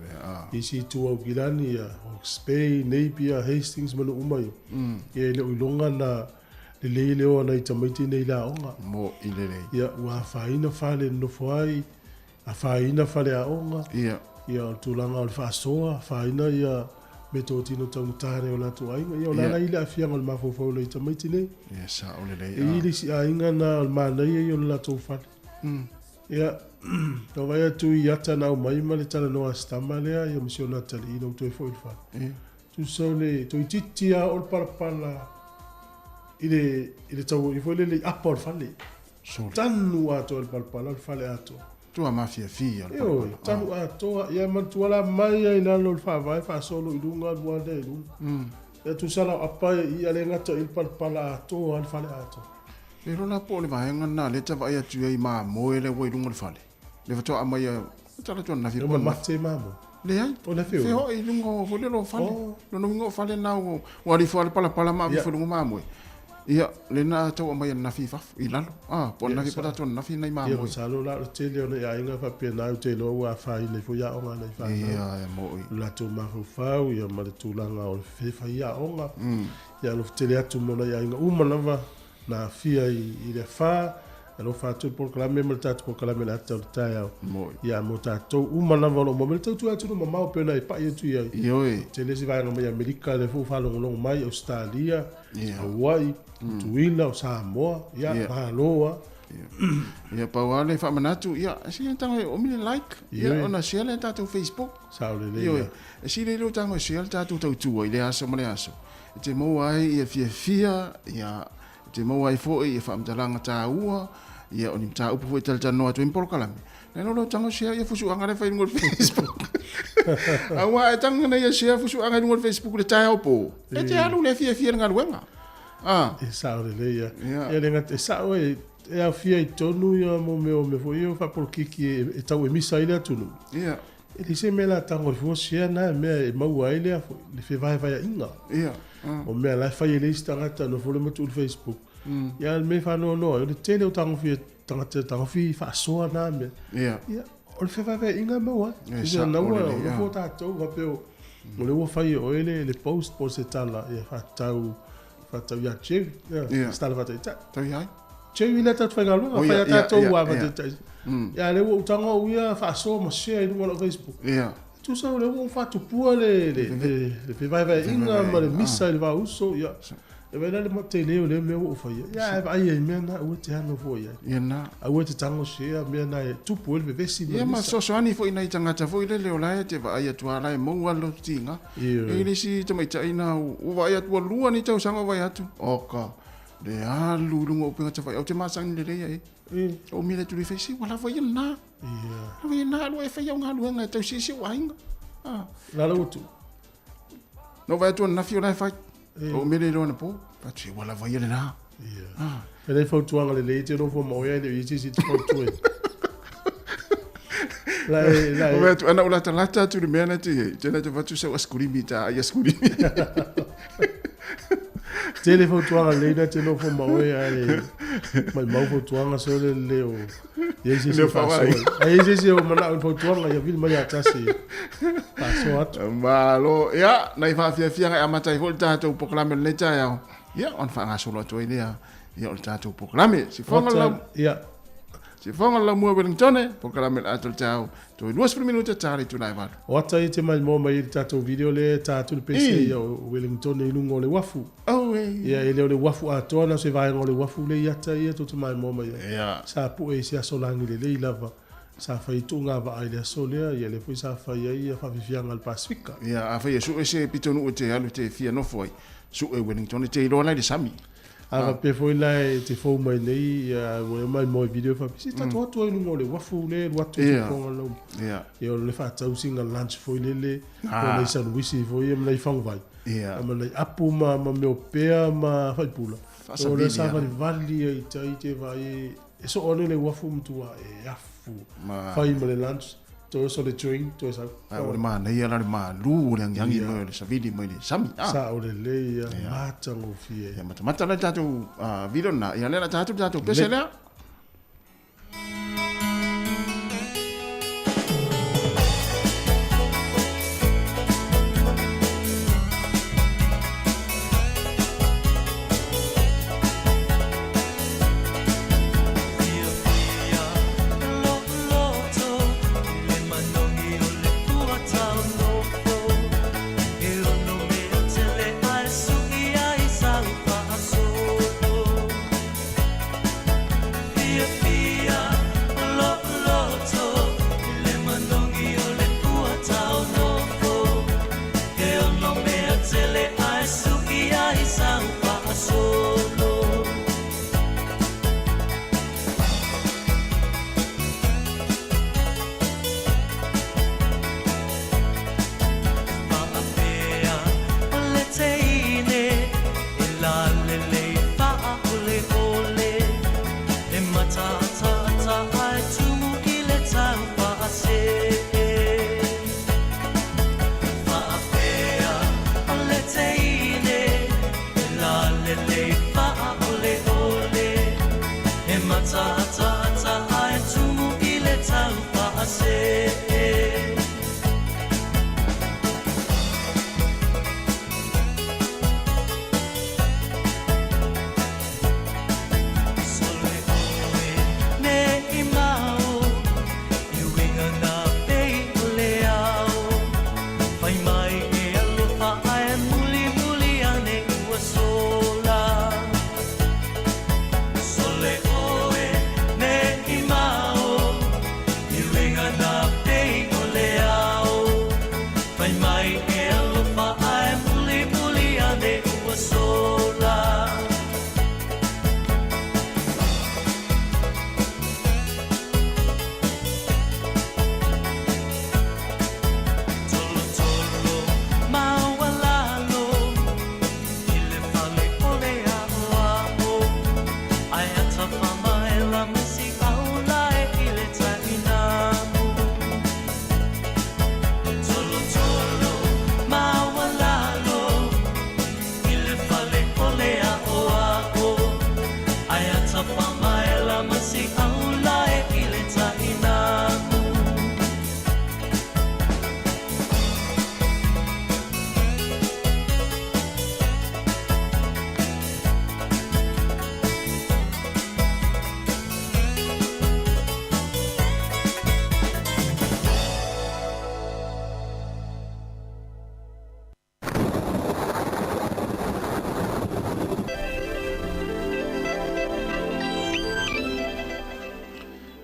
I isi itu o Aukilani, ia, Hawke's Bay, Napier, Hastings ma nuu uma ia. Ia, e le o iloga na lelei le o a nai tamaiti nei i le aoga. Ia, ua afaina fale e nonofo ai, afaina faleaoga, ia, o le tulaga o le faasoa, afaina ia meatotino taugata nei o latou aiga. Ia, o le ala i le aafiaga o le mafaufau o nai tamaiti nei. Ia, sao lelei. E i ai le isi aiga na o le manaia ia o le latou fale. Ia, na vaai atu i ata na aumai ma le talanoa a si tama lea, ia ma si ona atalii ina ua toe foi i le fale. Tusa o le toeitiiti lava o le palapala i le, i le tau foi lele i apa o le fale. Tanu atoa le palapala o le fale atoa. Tua mafiafia le palapala. Ioe, tanu atoa. Ia manatua la mai ai i lalo o le faavae faasolo i luga alu lava lea i luga. Ia tusa la o apa ia le gata i le palapala atoa le fale atoa. E iloa la po o le vaega lena lea e ta vaai atu ai i mamoe lea ua i luga o le fale. Le faatoa aumai a tala atu ananafi. E mamate mamoe. Leai. O le feoi. Feoi i luga o foi lele o fale. Oh. Lona uiga o fale na ua ua alifo le palapala ma ave luga mamoe. Ia, le na tau aumai ananafi i fafo, i lalo. Ah, po ananafi po tatou ananafi nai mamoe. Ia, masalo la o le tele o nai aiga faapena ou te iloa ua afaina ai foi aoga a nai fanau. Ia, e mo'i. Lo latou mafaufau ia ma le tulaga o le fai aoga. Ia alofa tele atu mo nai aiga uma lava na aafia i le afa, alofa atu i le polokalame ma le tatou polokalame o le ata o le taeao. Ia mo tatou uma lava o lo o maua mai le tautua atunuu mamao pei ona e pai atu i ai. Ioe. Tele se vaega mai Amerika lea foi ua faalogologo mai, Ausetalia, Hawaii, Tutuila, o Samoa, ia malo lava. Ia pau lava le faamanatu, ia sili tago e omi le like, ia ona share lea i le tatou Facebook. Sao lelei. Ioe. E sili le tago e share le tatou tautua i lea aso ma lea aso. E te maua ai ia fiafia, ia, e te maua ai foi ia faamatalaga taua, ia o ni mataupu foi e talatalanoa atu ai ma polokalame. Nai lo lo tago share ia fusuaga lea e fai i luga o le Facebook. Aua e tago ina ia share fusuaga i luga o le Facebook i le taeao po, e te alu le fiafia i le galuega. Ah. E sao lelei ia. Ia le gata, e sao e, e aofia i totonu ia mo mea o mea foi ia o faapolokiki e, e tau emisa ai le atunuu. Ia. E leai se mea la tago ai fua share na mea e maua ai lea foi, le fevaevaeaiga. Ia. O mea la e fai e le isi tagata nofo le matuu i le Facebook. Ia le mea e faanoanoa ai, o le tele o tagofia tagata e tagofi faasoa na mea. Ia. Ia, o le fevaevaeaiga e maua ai. E sao lelei, ia. Nofo tatou faapea o lea ua fai e oe le post po o se tala ia faatatau faatatau ia Jerry, ia, se tala faataitai. Tau ia ai? Jerry lea tatou faigaluega, fai a tatou ua faataitai. Ia, lea ua ou tago au ia faasoa ma share i luga o lau Facebook. Ia. Tusa o lea ua ou faatupua le fevaevaeaiga ma le misa i le va-uso, ia. E vaai la le tele o lea mea ua ou faia. Ia, ae vaai ai i mea na, aua e te ano fua i ai. Ia na. Aua e te tago share mea na e tupu ai le vevesi ma le misa. Ia ma fesoasoani foi i nai tagata foi lele o la e te vaai atu lava la e maua le loto tiga. Ioe. E i ai le isi tamaitai na ua vaai atu ua lua nei tausaga o vaai atu, oka, le alu i luga o upega tafaiao, ou te masani lelei ai. Ou mili atu i le face, ua lava ia lena. Ia. Lava ia lena, alu e fai au galuega e tausi ai si ou aiga. Ah. La la ua tuu. Na ou vaai atu ananafi o la e fai. Ou mele loa anapo. Fai atu, ua lava ia lena. Ia. Ah. E le fautuaga lelei e te nofo ma oe ai le i se isi e te fautua. La e, la e. Ou atu, ana ou latalata atu i le mea na te i ai, tena te avatu sau askulimi ta ai askulimi. Tele fautuaga lelei na te nofo ma oe ae maumau fautuaga sole le leo. Ia se isi faasoa. Ai se isi o manao i fautuaga ia vili mai ia tasi. Faasoa atu. Malo. Ia, nai faafiafiaga e amata ai foi le tatou polokalame o lenei taeao. Ia, ona faagasolo atu ai lea ia o le tatou polokalame. Sifoga le lau. Ia. Sifoga le laumua Wellingtone, polokalame o le ata o le taeao. Toe 20 minute ta le itula e valu. O ata ia te maimoa mai i le tatou video lea e ta atu le pese ia o Wellingtone i luga o le uafu. Oh, e. Ia, e le o le uafu atoa, na o se vaega o le uafu lea i ata ia tou te maimoa mai ai. Ia. Sa pue i se aso lagi lelei lava. Sa fai tuuga vaa i le aso lea, ia lea foi sa fai ai ia faafiafiaga a le Pasefika. Ia, afai e sue se pitonuu e te alu e te fia nofo ai, sue Wellington e te iloa la i le sami. A faapea foi la e te fou mai nei, ia, ua aumai mo i video faapea, se tatou atu ai i luga o le uafu lea e alu atu i Ia. fofoga lau. Ia. Ia, o le faatau sina lunch foi lele, Ah. o nai sanuisi foi ia ma nai faguvai. Ia. Ma nai apu ma, ma mea o pea ma faipula. O le Faasavili, ah. savalivali ai i tai te vaai e, e soo ane le uafu matua e afu. Ma- Fai ma le lunch, toe oso le drink, toe sau. Ae o le manaia la le malu o le agiagi mai o le savili mai le sami. Ah. Sao lelei ia, matagofie. Ia matamata la le tatou video lena. Ia lea la tatou le tatou pese lea.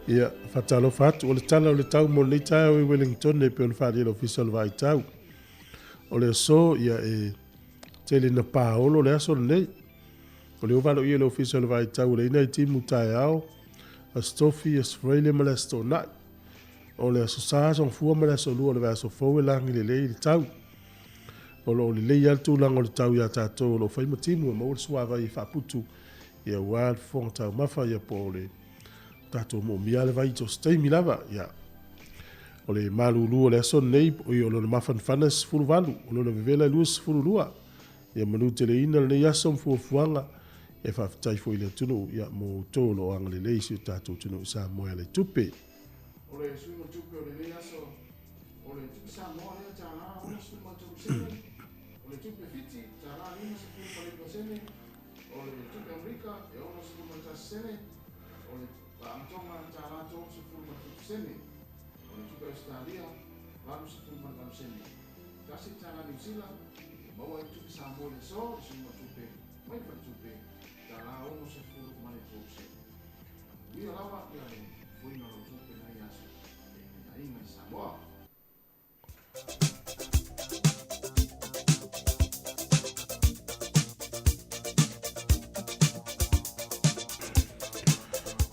Ia, faatalofa atu. O le tala o le tau mo lenei taeao i Wellington e pei ona faaalia e le Ofisa o le Vaitau. O le aso, ia e tele na paolo le aso lenei. O le ova ia le Ofisa o le Vaitau o le ina i timu taeao, Aso Tofi, Aso Faraile ma le Aso Toonai. O le Aso Sa, Aso Gafua ma le Aso Lua o le vaiaso fou e lagi lelei le tau. O lo o lelei lava le tulaga o le tau iā tatou o lo o fai ma timu e maua le suavai e faaputu ia aua le fofoga taumafa ia po o le tatou moomia le vai i so o se taimi lava. Ia, o le malulu o le aso lenei, o lona mafanafana e 18, o lona vevela e 22. Ia manuteleina lenei aso ma fuafuaga e faafetai foi i le atunuu ia mo outou o lo o agalelei i si o tatou atunuu i Samoa e ala i tupe. O le suiga o tupe o lenei aso, o le tupe Samoa lea $63 sene, o le tupe Fiti $59 sene, o le tupe Amerika e 61 sene, o le Faamatonga $37 sene, o le tupe Ausetalia 88 sene, tasi tala Niu Sila e maua ai tupe Samoa i le aso, le suiga o tupe mai le faletupe $63 sene. Manuia lava ia le fofoina o lau tupe i lenei aso e nai aiga i Samoa.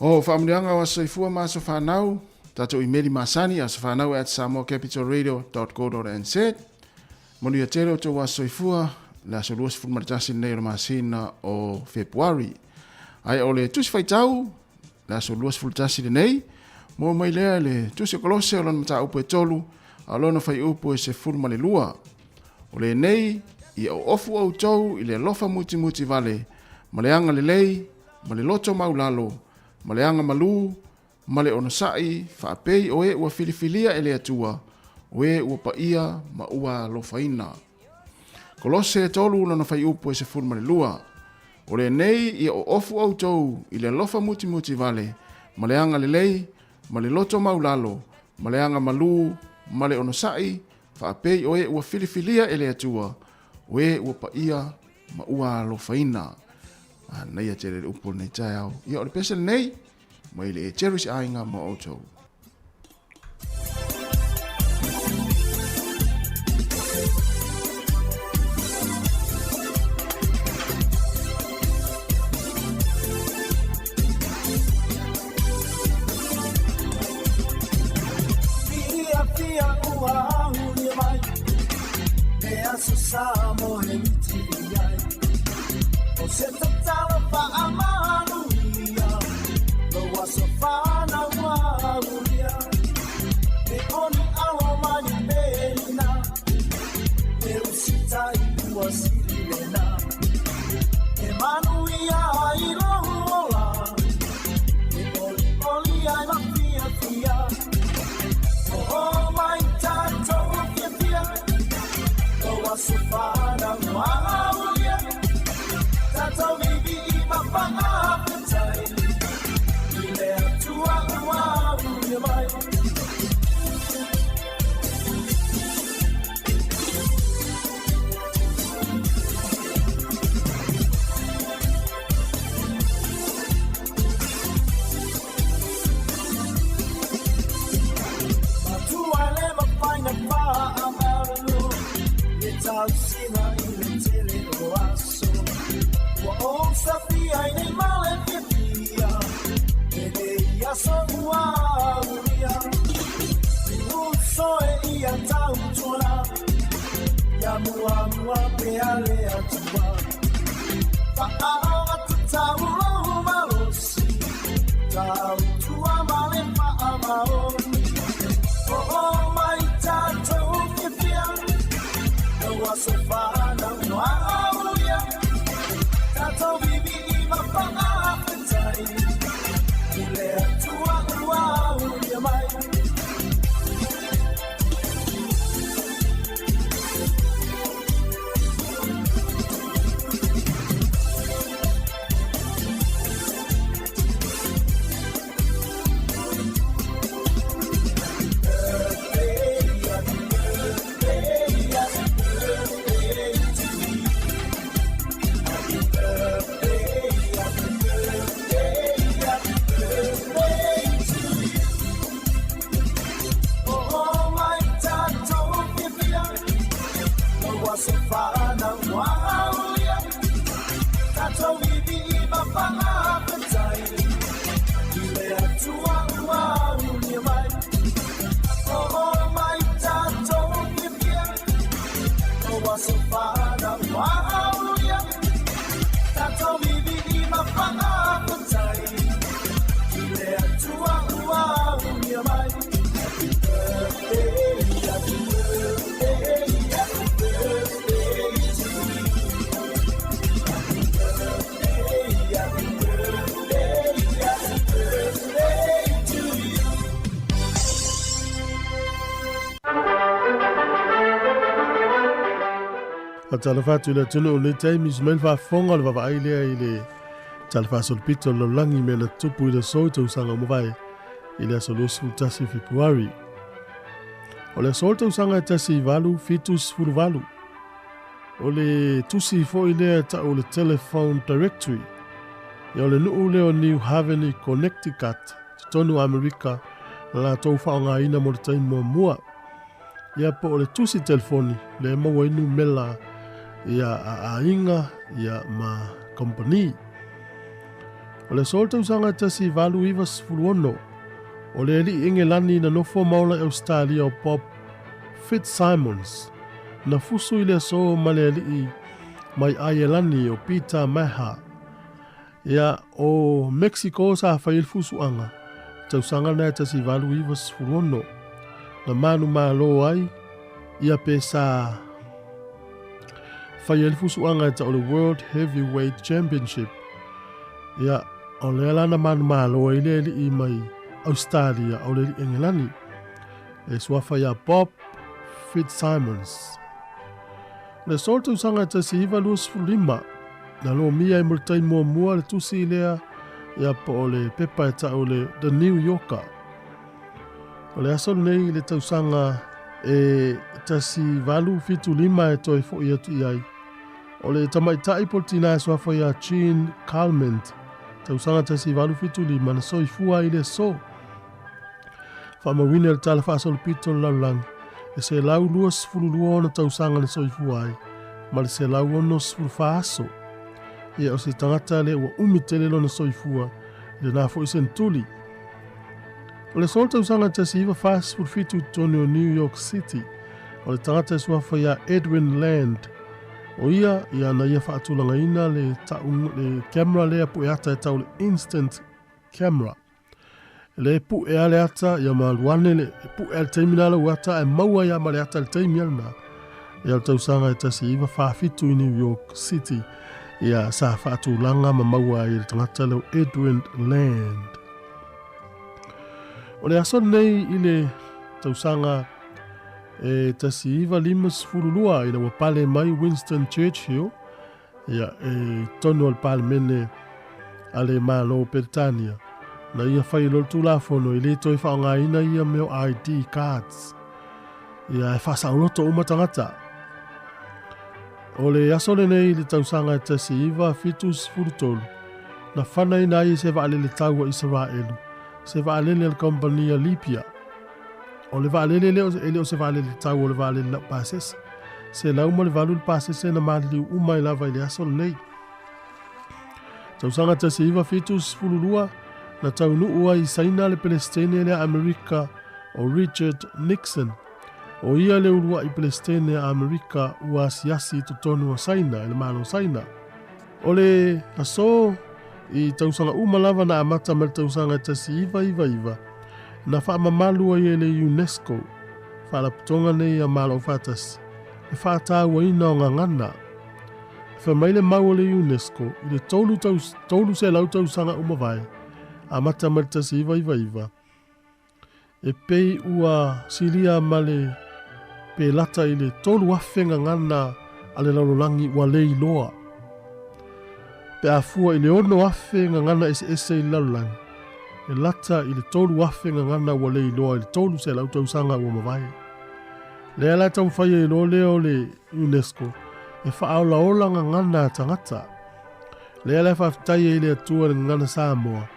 O faamanuiaga o aso soifua ma aso fanau, tatou imeli masani asofanau@samoacapitalradio.co.nz. Manuia tele o tou aso soifua, le aso 21 lenei o le masina o Fepuari. Ae o le tusi faitau, le aso 21 lenei, maua mai lea le tusi o Kolose o lona mataupu e 3, a o lona fuaiupu e 12. O lenei, ia oofu outou i le alofa mutimuti vale, ma le agalelei, ma le loto maulalo, ma le agamalu, ma le onosai, faapei o e ua filifilia e le Atua, o e ua paia ma ua alofaina. Kolose 3 lona fuaiupu e 12. O lenei ia oofu outou i le alofa mutimuti vale, ma le agalelei, ma le loto maulalo, ma le agamalu, ma le onosai, faapei o e ua filifilia e le Atua, o e ua paia ma ua alofaina. Manaia tele le upu o lenei taeao. Ia o le pese lenei, mai le e Cherish Aiga ma outou. Faatalofa atu i le atunuu i lenei taimi, se mai le faafofoga o le vaavaai lea i le Tala Faasolopito o le Lalolagi i mea na tutupu i le aso i tausaga ua mavae i le aso 21 o Fepuari. O le aso o le tausaga e 1878, o le tusi foi lea tau o le Telephone Directory, ia o le nuu lea o New Haven i Connecticut, totonu o Amerika, na latou faaaogaina mo le taimi muamua. Ia po o le tusi telefoni lea e maua ai numela ia a aiga ia ma kamupani. O le aso o le tausaga 1896, o le alii Engelani na nofo ma ola i Ausetalia o Bob Fitzsimons, na fusu i le aso ma le alii mai Aielani o Peter Maha. Ia, o Mexico sa fai ai le fusuaga, tausaga lena e 1896, na manumalo ai ia pe sa fai ai le fusuaga e tau o le World Heavyweight Championship. Ia, o lea la na manumalo ai le alii mai Ausetalia o le alii Engelani, e suafa ia Bob Fitzsimons. O le aso o le tausaga e 1925, na lomia ai mo le taimi muamua le tusi lea ia po o le pepa e tau le The New Yorker. O le aso lenei i le tausaga e 1875 e toe fo'i atu i ai. O le tamaitai po o le tinā e suafa ia Jean Calment, tausaga 1875 na soifua ai i le aso. Faamauina i le Tala Faasolopito o le Lalolagi, e 122 ona tausaga na soifua ai, ma le 164 aso. Ia, o se tagata lea ua umi tele lona soifua i lena foi senetuli. O le aso o le tausaga 1947 i totonu o New York City, o le tagata e suafa ia Edwin Land, o ia, ia na ia faatulagaina le, ta'u, le camera lea pueata e tau le instant camera. E le pu'e a le ata ia ma alu ane le e pu'e a le taimi la lau ata ae maua ai a ma le ata i le taimi a lena. Ia o le tausaga e 1947 i New York City ia sa faatulaga ma maua ai e le tagata leo Edwin Land. O le aso lenei i le tausaga e 1952 ina ua pale mai Winston Churchill Ia, e tonu o le Palemene a le Malo o Peretania, na ia fai loa le Tulafono e le toe faaaogaina ia mea o ID cards. Ia, e faasaoloto uma tagata. O le aso lenei i le tausaga e 1973, na fanaina ai e se vaalele tau a Isaraelu, se vaalele a le kamupani a Libya. O le vaalele lea e le o se vaalele tau o le vaalele laupasese. 108 le pasese na maliliu uma ai lava i le aso lenei. Tausaga 1972, na taunuu ai i Saina le Pelesitene lea Amerika o Richard Nixon. O ia le uluai Pelesitene a Amerika ua asiasi i totonu o Saina e le Malo o Saina. O le aso i tausaga uma lava na amata mai le tausaga e 1999, na faamamalu ai e le UNESCO, Faalapotopotoga nei a Malo Aufaatasi, le faatauaina o gagana. E fai mai le mau a le UNESCO i le 300 tausaga ua mavae, amata mai le 1999, E pei ua silia ma le pe lata i le 3,000 gagana a le lalolagi ua le iloa. Pe a fua i le 6,000 gagana eseese i le lalolagi, e lata i le 3,000 gagana ua le iloa i le 300 tausaga ua mavae. Lea la e taumafai ai loa lea o le UNESCO e faaolaola gagana a tagata. Lea la e faafetai ai le Atua i le gagana Samoa,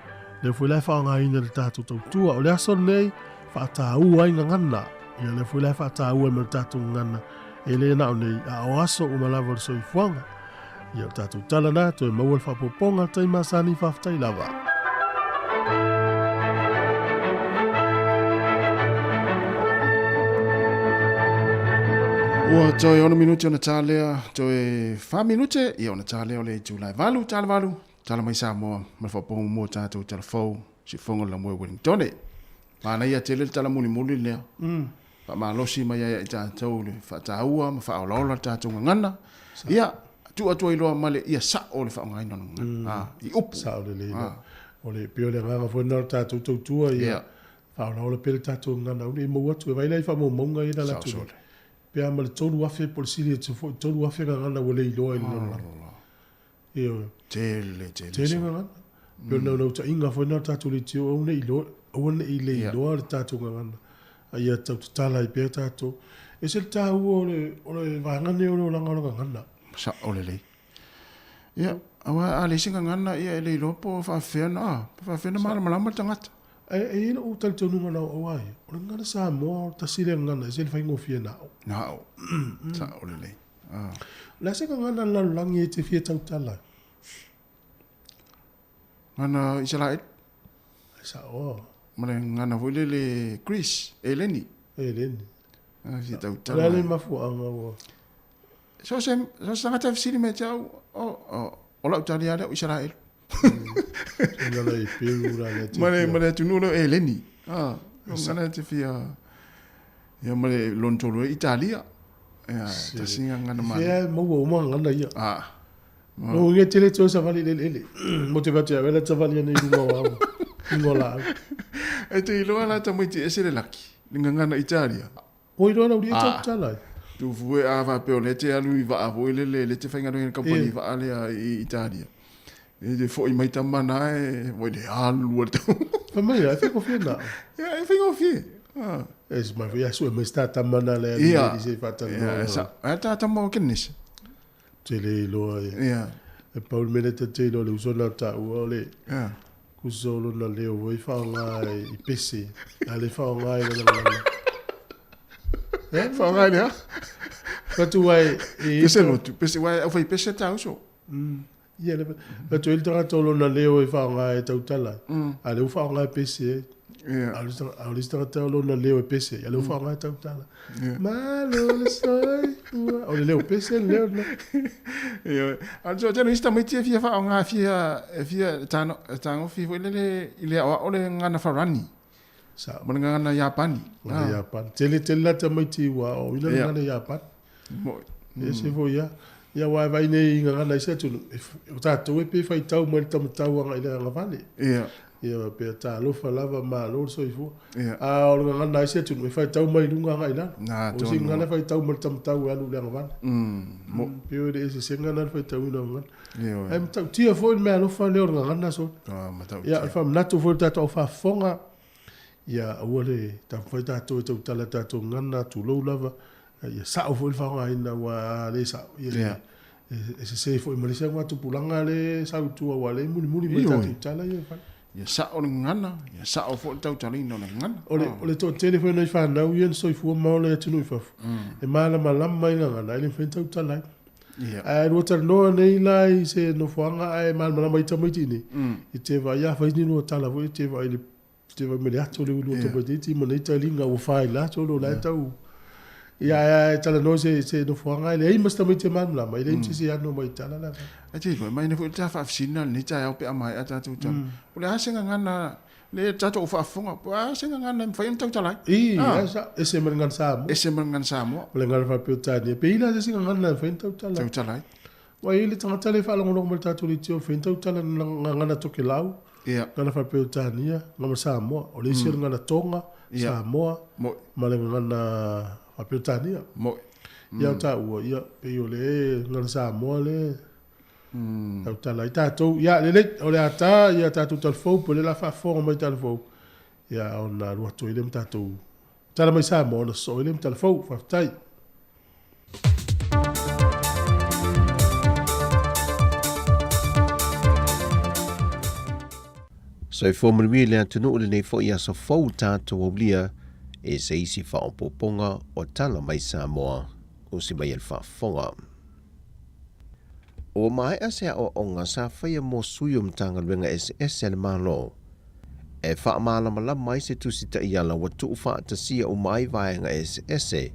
lea foi la e faaaogaina i le tatou tautua. O le aso lenei, faataua ai gagana. Ia lea foi la e faataua ai ma le tatou gagana, e le na o nei, a o aso uma lava o le soifuaga. Ia o le tatou tala na, toe maua le faaopoopoga, tai masani, faafetai lava. Ua toe 6 minute ona ta lea, toe 4 minute, ia ona ta lea o le itula e 8, tala 8, tala mai Samoa, ma le faaopoopoga muamua o tatou tala fou, siufofoga o le Lamoe Wellingtone. Manaia tele le tala mulimuli lea. Faamalosi mai ai ia i tatou le faataua ma faaolaola le tatou gagana. Ia, tuu atu ai loa ma le ia sao le faaaogaina o le gagana. Ah, i upu. Sao lelei. Ah. O le pei o le agaga foi lena o le tatou tautua ia faaolaola pea le tatou gagana aua ne i maua atu e vaai la i faamaumauga ia na alu atu nei. Pe a ma le 3,000 po o le sili atu foi 3,000 gagana ua le iloa i le lalolagi. Ioe. Tele, tele. Tele gagana. Pei o le naunautaiga foi lena o le tatou leitio, aua ne i iloa, aua ne i le iloa le tatou gagana, a ia tau tatala ai pea tatou. E ese le taua o le, o le vaega lenei o le olaga o le gagana. Sao lelei. Ia, aua a leai se gagana, ia e le iloa po o faapefea ona, a, pe faapefea ona malamalama le tagata. E, e i ai lou talitonuga na o aua ia, o le gagana Samoa, o le tasi lea gagana e ese le faigofie na ao. Na ao. Sao lelei. Ah. O le a se gagana a le lalolagi e te fia tautala ai? Gana Isaraelu. Ai sa'o. Ma le gagana foi lele Greece, Eleni. Eleni. A fia O le tautala. a le mafuaaga ua. So se so se tagata e fesili mai ia te au, o, o, o lau tali lava lea o Isaraelu. Gagana Iperu la lea te Ma le, fia. ma le atunuu lea o Eleni. A, o gagana e te fia, ia ma le lona tolu ai Italia. Ia, tasi gagana Fea manaia. e maua uma gagana ia. A. Lou uiga e tele toe savali i le eleele. Mo te fatu ia oe la savali ane i luga o au, luga o laau. E te iloa la tamaiti ese le laki, le gagana Italia. Ua iloa lau lia tau tala ai. Tufu e a faapea o lea te alu i vaa foi lele, lea te faigaluega i le kamupani vaa lea i Italia. E te foi mai tama na e, voi le alu a le tau. Fai mai ia, e faigofie na. Ia, e faigofie. Ah. E se mai foi ia sue mai se tama na le alu i se whaatalanoa. Ia, sa, a tā tama o Kenesa. Tele iloa e. Ia. E pau le mea lea ta te iloa le uso lena o taua o le Ia. kuso lona leo foi faaaoga i pese, a le faaaoga i lana gagana. E? Faaaoga i le a? Fatu ai e Pese lotu, pese, uae au fai pese tā uso. Ia le fatu ai le tagata o lona leo e faaaoga e tautala ai, a lea ua faaaoga e pese ai. Ia. A o le isi tagata o lona leo e pese, a lea ua faaaoga e tautala. Malo le soifua. O le leo pese le leo lena. Ioe. A o le toatele o isi tamaiti e fia faaaoga, e fia, e fia tagofi foi lele i le aoao le gagana Farani. Sao. Ma le gagana Iapani. Ma le Iapani. Tele tele la tamaiti ua aoaoina le gagana Iapani. Mo'i. E ese foi ia. Ia aua e vaai nei i gagana i se atunuu, o tatou e pei e faitau mai le tamatau agai i le agavale. Ia. Ia faapea, talofa lava, malo le soifua. Ia. A o le gagana a isi atunuu, e faitau mai luga agai i lalo. Na, O isi gagana e faitau mai le tamatau e alu i le agavale. Mo'i. Pei o le eseesega lena o le faitauina o gagana. Ioe. Ae matautia foi le meaalofa lea o le gagana sole. Ah, matautia. Ia, o le faamanatu foi i le tatou aufaafofoga, ia aua le taumafai tatou e tautala i tatou gagana, tulou lava, ia sao foi le faaaogaina aua a le sao, ia e sese foi ma le isi augatupulaga lea e sau i tua aua o lea e mulimuli mai tatou tala ia e fai. Ia sao le gagana, ia sao foi le tautalaina o le gagana. O le, o le toatele foi o nai fanau ia na soifua ma ola i atunuu i fafo, e malamalama i gagana ae le mafai ona tautala ai. Ia. Ae lua talanoa nei la i se nofoaga ae malamalama ai tamaiti i inei, i te vaai a fai ni lua tala foi, te vaai i le te vaai mai le ato le ulu o tamaitiiti ma nei taliga ua fai la solo la e tau ia ae talanoa se se nofoaga e leai ma se tamaiti e malamalama e leai ma se isi e ano mai tala la Ae te iloa, mai nei foi le ta faafesili lenei taeao pe a maea tatou tala. O le a se gagana le tatou faafofoga, po o a se gagana e mafai ona tautala ai? I, a sa, ese ma le gagana Samoa. Ese ma le gagana Samoa. O le gagana faa-Peretania. Pe i la se isi gagana e mafai ona tautala ai? Tautala ai. Ua i ai le tagata lea e faalogologo mai i le tatou leitio e mafai ona tautala i le gagana Tokelau, Ia. gagana faa-Peretania, gagana Samoa. O le isi o le gagana Tonga, Ia. Samoa, Mo'i. ma le gagana faa-Peretania. Mo'i. Ia o taua, ia, pei o le gagana Samoa lea e tautala ai tatou. Ia, lelei, o le a ta ia tatou talafou, po o lea o le a faafofoga mai talafou, ia ona alu atu ai lea ma tatou tala mai Samoa ona sosoo ai lea ma talafou. Faafetai. Soifua manuia le atunuu lenei foi aso fou tatou aulia e se isi faaopoopoga o tala mai Samoa usi mai e le faafofoga. Ua maea se aoaoga sa faia mo sui o Matagaluega eseese a le Malo e faamalamalama ai se tusi taiala ua tuufaatasia uma ai vaega eseese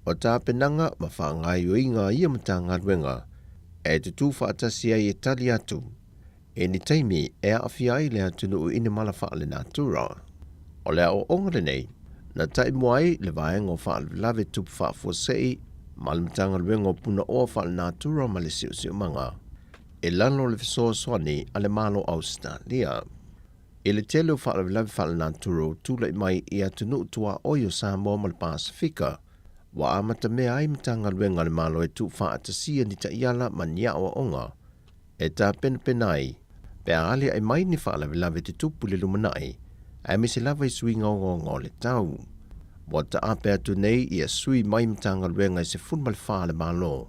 o tapenaga ma faagaoioiga a ia Matagaluega e tutū faatasi ai e tali atu i ni taimi e aafia ai le atunuu i ni mala faalenatura. O le aoaoga lenei, na taimua ai le Vaega o Faalavelave Tupu Faafuasei ma le Matagaluega o Punaoa Faalenatura ma le Siosiomaga i lalo o le fesoasoani a le Malo o Ausetalia. I le tele o faalavelave faalenatura ua tulai mai i atunuu tuaoi o Samoa ma le Pasefika, ua amatamea ai Matagaluega a le Malo e tuufaatasia ni taiala ma ni aoaoga e tapenapena ai pe a aliae mai ni faalavelave tutupu i le lumanai, aemaise lava i suiga ogaoga o le tau. Ua taape atu nei ia sui mai Matagaluega e 14 a le Malo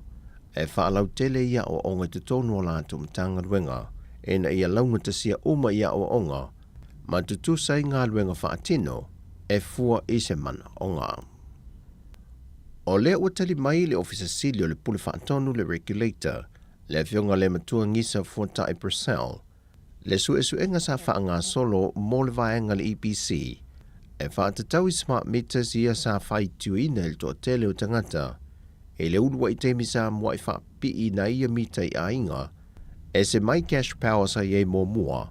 e faalautele i aoaoga i totonu o latou Matagaluega ina ia laugatasia uma i aoaoga ma tutusa ai galuega faatino e fua i se manaoga. O lea ua tali mai le Ofisa Sili o le Pule Faatonu, le Regulator, le Afioga Lematua Gisa Fuatai Purcell. Le suesuega sa faagasolo mo le vaega a le EPC e faatatau i smart meters ia sa faitioina i le toatele o tagata i le uluai taimi sa muai faapiiina ai ia mita i aiga e se mai cash power sa i ai muamua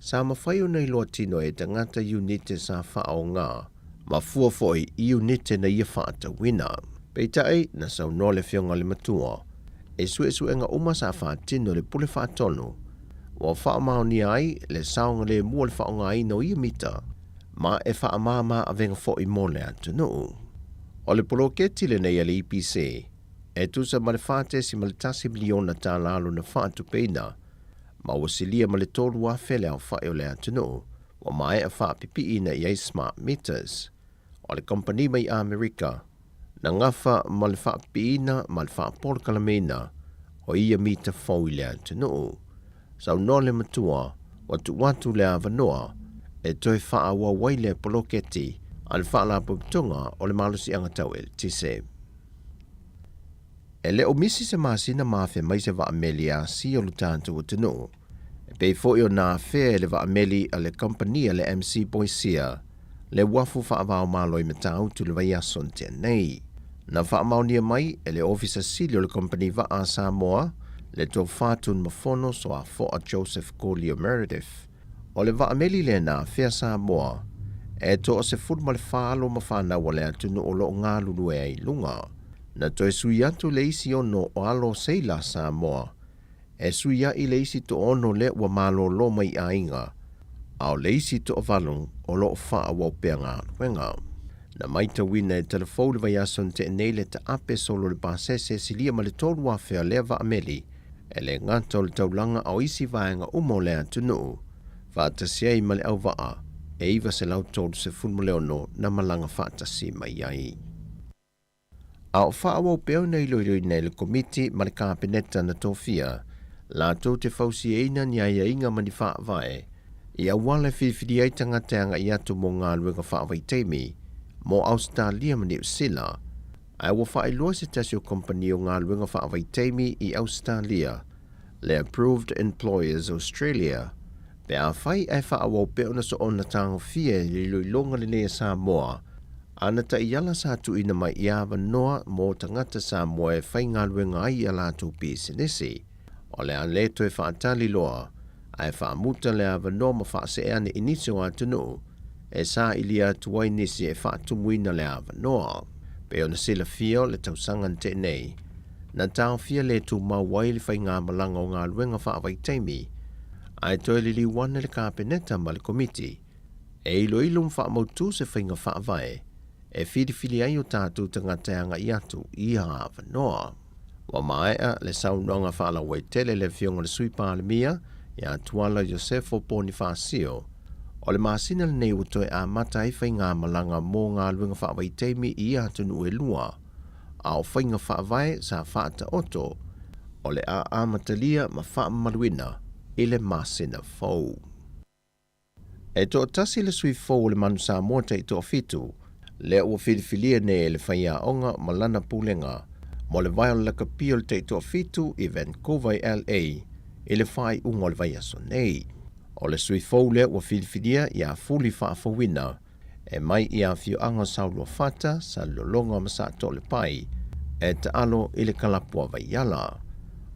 sa mafai ona iloa tino e tagata iunite sa faaaoga ma fua foi i iunite na ia faatauina. Peitai, na saunoa le Afioga i le Matua, i suesuega uma sa faatino e le Pule Faatonu, ua faamaonia ai le saogalemu o le faaaogaina o ia mita, ma e faamama avega foi mo le atunuu. O le poloketi lenei a le EPC, e tusa ma le $4.1 miliona tala lona faatupeina, ma ua silia ma le 3,000 le aofai o le atunuu ua maea faapipiiina i ai smart meters. O le kamupani mai Amerika, na gafa ma le faapipiina ma le faapolokalameina o ia mita fou i le atunuu. Saunoa le matua, ua tuu atu le avanoa e toe faaauau ai le poloketi a le Faalapotopotoga o le Malosiaga Tau Eletise. E le o misi se masina ma afea mai se vaameli e asia o lo tatou atunuu, e pei foi ona afea e le vaameli a le kamupani a le MC Boisia le uafu faava-o-Malo i Matautu i le vaiaso na tea nei. Na faamaonia mai e le Ofisa Sili o le Kamupani Vaa a Samoa, le Tofa Tunumafono Soafoa Joseph Kolio Meredith, o le vaameli lea na afea Samoa e toa-14 alo ma fanau a le atunuu o lo o galulue ai i luga. Na toe sui atu le isi ono o alo seila a Samoa e sui ai le isi toaono lea ua malolo mai i aiga, a o le isi toavalu o lo o faaauau pea galuega. Na maitauina e Talafou le vaiaso na tea nei le taape solo o le pasese e silia ma le 3,000 o lea vaameli, e le gata o le taulaga a o isi vaega uma o le atunuu, faatasi ai ma le auvaa e 936 na malaga faatasi mai ai. A o faaauau pea ona iloiloina e le Komiti ma le Kapeneta na tofia latou te fausiaina ni aiaiga ma ni faavae i auala e filifilia ai tagata e agai atu mo galuega faavaitaimi mo Ausetalia ma Niu Sila, ae ua faailoa se tasi o kamupani o galuega faavaitaimi i Ausetalia, le Approved Employers Australia, pe afai ae faaauau pea ona soona tagofia e le iloiloga lenei a Samoa, ana taiala sa tuuina mai i avanoa mo tagata Samoa e faigaluega ai i a latou pisinisi. O le a le toe faatali loa, ae faamuta le avanoa ma faasee ane i nisi o atunuu e sailia atu ai nisi e faatumuina le avanoa. Pei ona silafia o le tausaga na tea nei, na taofia le tumau ai le faigamalaga o galuega faavaitaimi, ae toe liliu ane le Kapeneta ma le Komiti e iloilo ma faamautu se faiga faavae e filifili ai o tatou tagata e agai atu i ia avanoa. Ua maea le saunoaga faalauaitele a le Afioga i le Sui Palemia ia Tuala Iosefo Ponifasio, o le masina lenei ua toe amata ai faigamalaga mo galuega faavaitaimi i ia atunuu e lua, a o faiga faavae sa faataoto o le a amatalia ma faamamaluina i le masina fou. E toatasi le sui fou o le Manu Samoa taitoafitu, lea ua filifilia nei e le faiaoga ma lana pulega mo le vae o le lakapi o le taitoafitu i Vancouver i LA i le faaiuga o le vaiaso nei. O le sui fou lea ua filifilia ia Fuli Faafouina e mai i afioaga o Sauluafata, Salelologa ma Saatoalepai e taalo i le kalapu a Vaiala.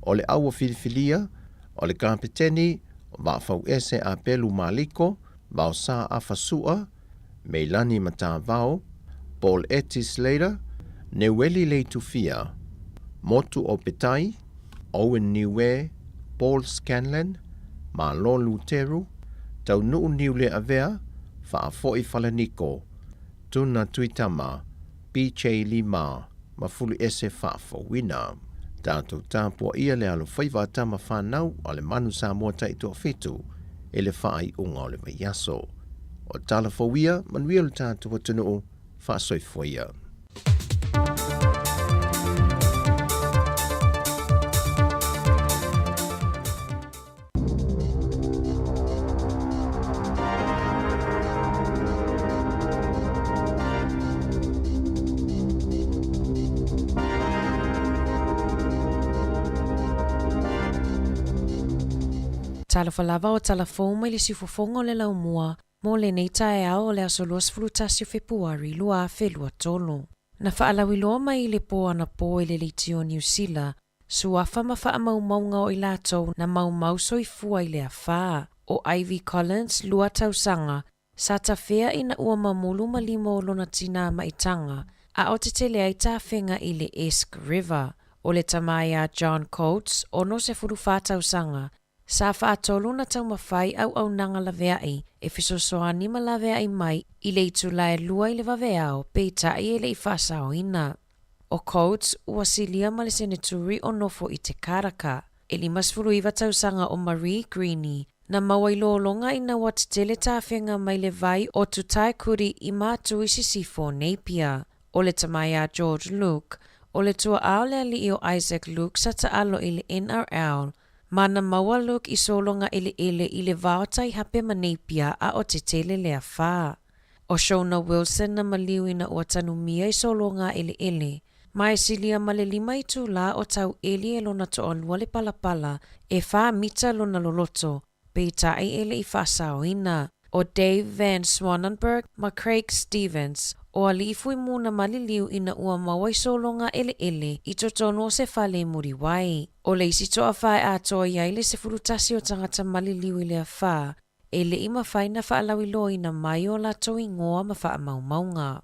O le au ua filifilia, o le Kapeteni, Vaafauese Apelu Maliko, Vaosa Afa Sua, Meilani Matavao, Paul Eti Slater, Neueli Leitufia, Motu Opetai, Owen Niue, Paul Scanlan, Malo Luteru, Taunuu Niuleavea, Faafoi Falaniko, Tuna Tuitama, PJ Lima ma Fuluese Faafouina. Tatou tapuaia le alofaiva a tama fanau a le Manu Samoa Taitoafitu i le faaiuga o le vaiaso. O tala fou ia, manuia lo tatou atunuu, faasoifua ia. Talofa lava o tala fou mai le siufofoga o le laumua mo lenei taeao o le aso 21 o Fepuari 2023. Na faalauiloa mai i le po anapo e le Leitio Niu Sila suafa ma faamaumauga o i latou na maumau soifua i le afa. ʻO Ivy Collins, lua tausaga, sa tafea ina ua mamulu ma lima o lona tinā maitaga a o tetele ai tafega i le Esk River. ʻO le tama iā John Coates, 64 tausaga, sa faatolu na taumafai auaunaga laveai e fesoasoani ma laveai mai i le itula e lua i le vaveao peitai e le i faasaoina. ʻO Coates, ua silia ma le seneturi o nofo i Te Karaka. E 59 tausaga o Marie Greene, na maua i lologa ina ua tetele tafega mai le vai o Tutaekuri i Matū i Sisifo, Napier. ʻO le tama iā George Luke, ʻo le tuaʻa o le aliʻi o Isaac Luke sa taʻalo i le NRL, ma na maua Luke i sologa ʻeleʻele i le wā o Taihape ma Napier a o tetele le afa. ʻO Shona Wilson na maliu ina ua tanumia i sologa ʻeleʻele, ma e silia ma le lima itulā o tau ʻeli e lona toʻalua le palapala e whā mita lona loloto, peitai e le i faasaoina. ʻO Dave Van Swanenberg ma Craig Stevens, ʻo Aliʻi Fuimu na maliliu ina ua maua i sologa ʻeleʻele i totonu o se fale i Muriwai. ʻO le isi toʻawhā e atoa i ai le 11 o tagata maliliu i le afa, e le i mafai na faalauiloaina mai o latou igoa ma faamaumauga.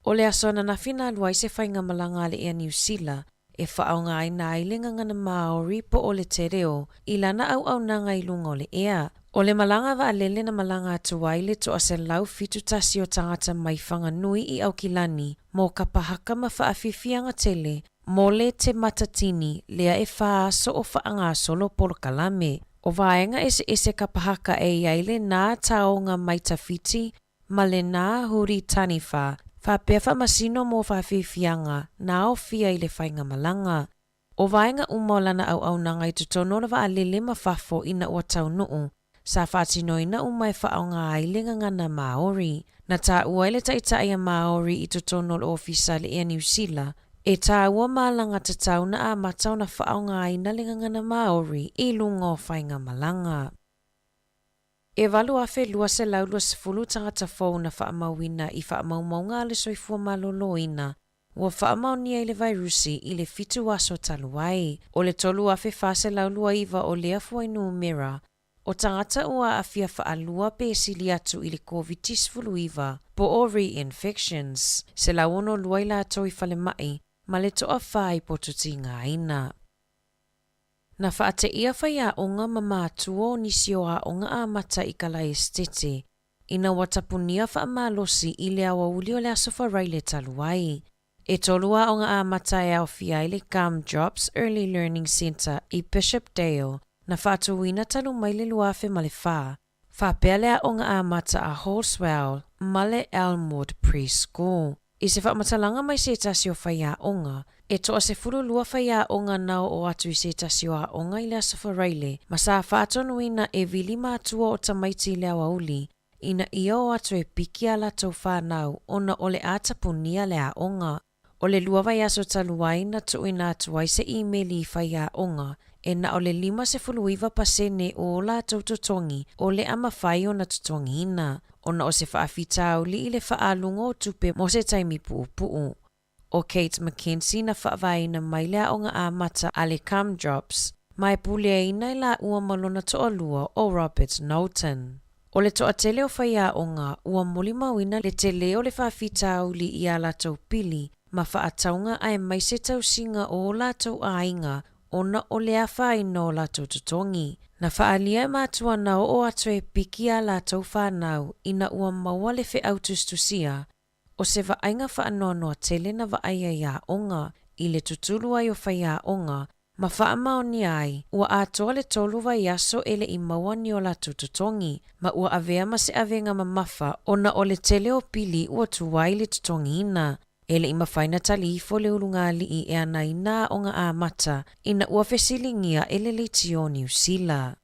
ʻO le aso ananafi na alu ai se faigamalaga a le Ea Niu Sila e faaaogaina ai le gagana Māori po o le te reo i lana auaunaga i luga o le ea. ʻO le malaga waʻalele na malaga atu ai le 171 o tagata mai Whanganui i ʻAukilani mo ka pahaka ma faafiafiaga tele mo le Te Matatini lea e whā aso o faagasolo polokalame. ʻO vaega eseese ka pahaka e i ai le nā taonga mai tawhiti ma le nā huri taniwha, faapea faamasino mo faafiafiaga na aofia i le faigamalaga. ʻO vaega uma o lana auaunaga i totonu o le waʻalele ma fafo ina ua taunuu, sa faatinoina uma e faaaoga ai le gagana Māori. Na taua e le taʻitaʻi a Māori i totonu o le ofisa le Ea Niu Sila, e tāua malaga tatau na amata ona faaaogaina le gagana Māori i luga o faigamalaga. E 8,220 tagata fou na faamauina i faamaumauga a le Soifua Maloloina ua faamaonia i le vairusi i le fitu aso talu ai. ʻO le 3,429 o lea fuainumera o tagata ua aafia faalua pe sili atu i le Koviti-19 po o re-infections. 162 i latou i falemaʻi ma le toʻawhā i pototigaina. Na faateʻia faiaʻoga ma mātua o nisi o aʻoga amata i ka laesetete ina ua tapunia faamalosi i le aoauli o le Aso Faraile talu ai. E tolu aʻoga amata e aofia ai le Gumdrops Early Learning Centre i Bishopdale na faatuina talu mai le 2004, faapea le aʻoga amata a Halswell ma le Elmwood Preschool. I se faamatalaga mai se tasi o faiaʻoga, e 12 faiaʻoga na oo atu i se tasi o aʻoga i le Aso Faraile ma sa faatonuina e wili mātua o tamaiti i le aoauli ina ia o atu e piki a latou whanau ona o le a tapunia le aʻoga. ʻO le lua waiaso talu ai na tuuina atu ai se ʻīmeli i faiaʻoga e na o le 59 pasene o o latou totogi o le a mafai ona totogiina ona o se faafitauli i le faaaluga o tupe mo se taimi puʻupuʻu. ʻO Kate McKenzie na faavaeina mai le aʻoga amata a le Gumdrops ma e puleaina e lāua ma lona toʻalua o Robert Knowlton. ʻO le toʻatele o faiaʻoga ua molimauina le tele o le faafitauli iā latou pili ma faatauga aemaise tausiga o o latou ʻaiga ona o le afaina o latou totogi. Na faaalia e matua na oo atu e piki a latou whanau ina ua maua le feʻau tusitusia ʻo se vaaiga faanoanoa tele na vaai ai aʻoga i le tutulu ai o faiaʻoga ma faamaonia ai ua atoa le tolu waiaso e le i maua ni o latou totogi ma ua avea ma se avega mamafa ona o le tele o pili ua tuai le totogiina. E le i mafai na tali ifo le ulugalii e anaina aʻoga amata ina ua fesiligia e le Leitio Niu Sila.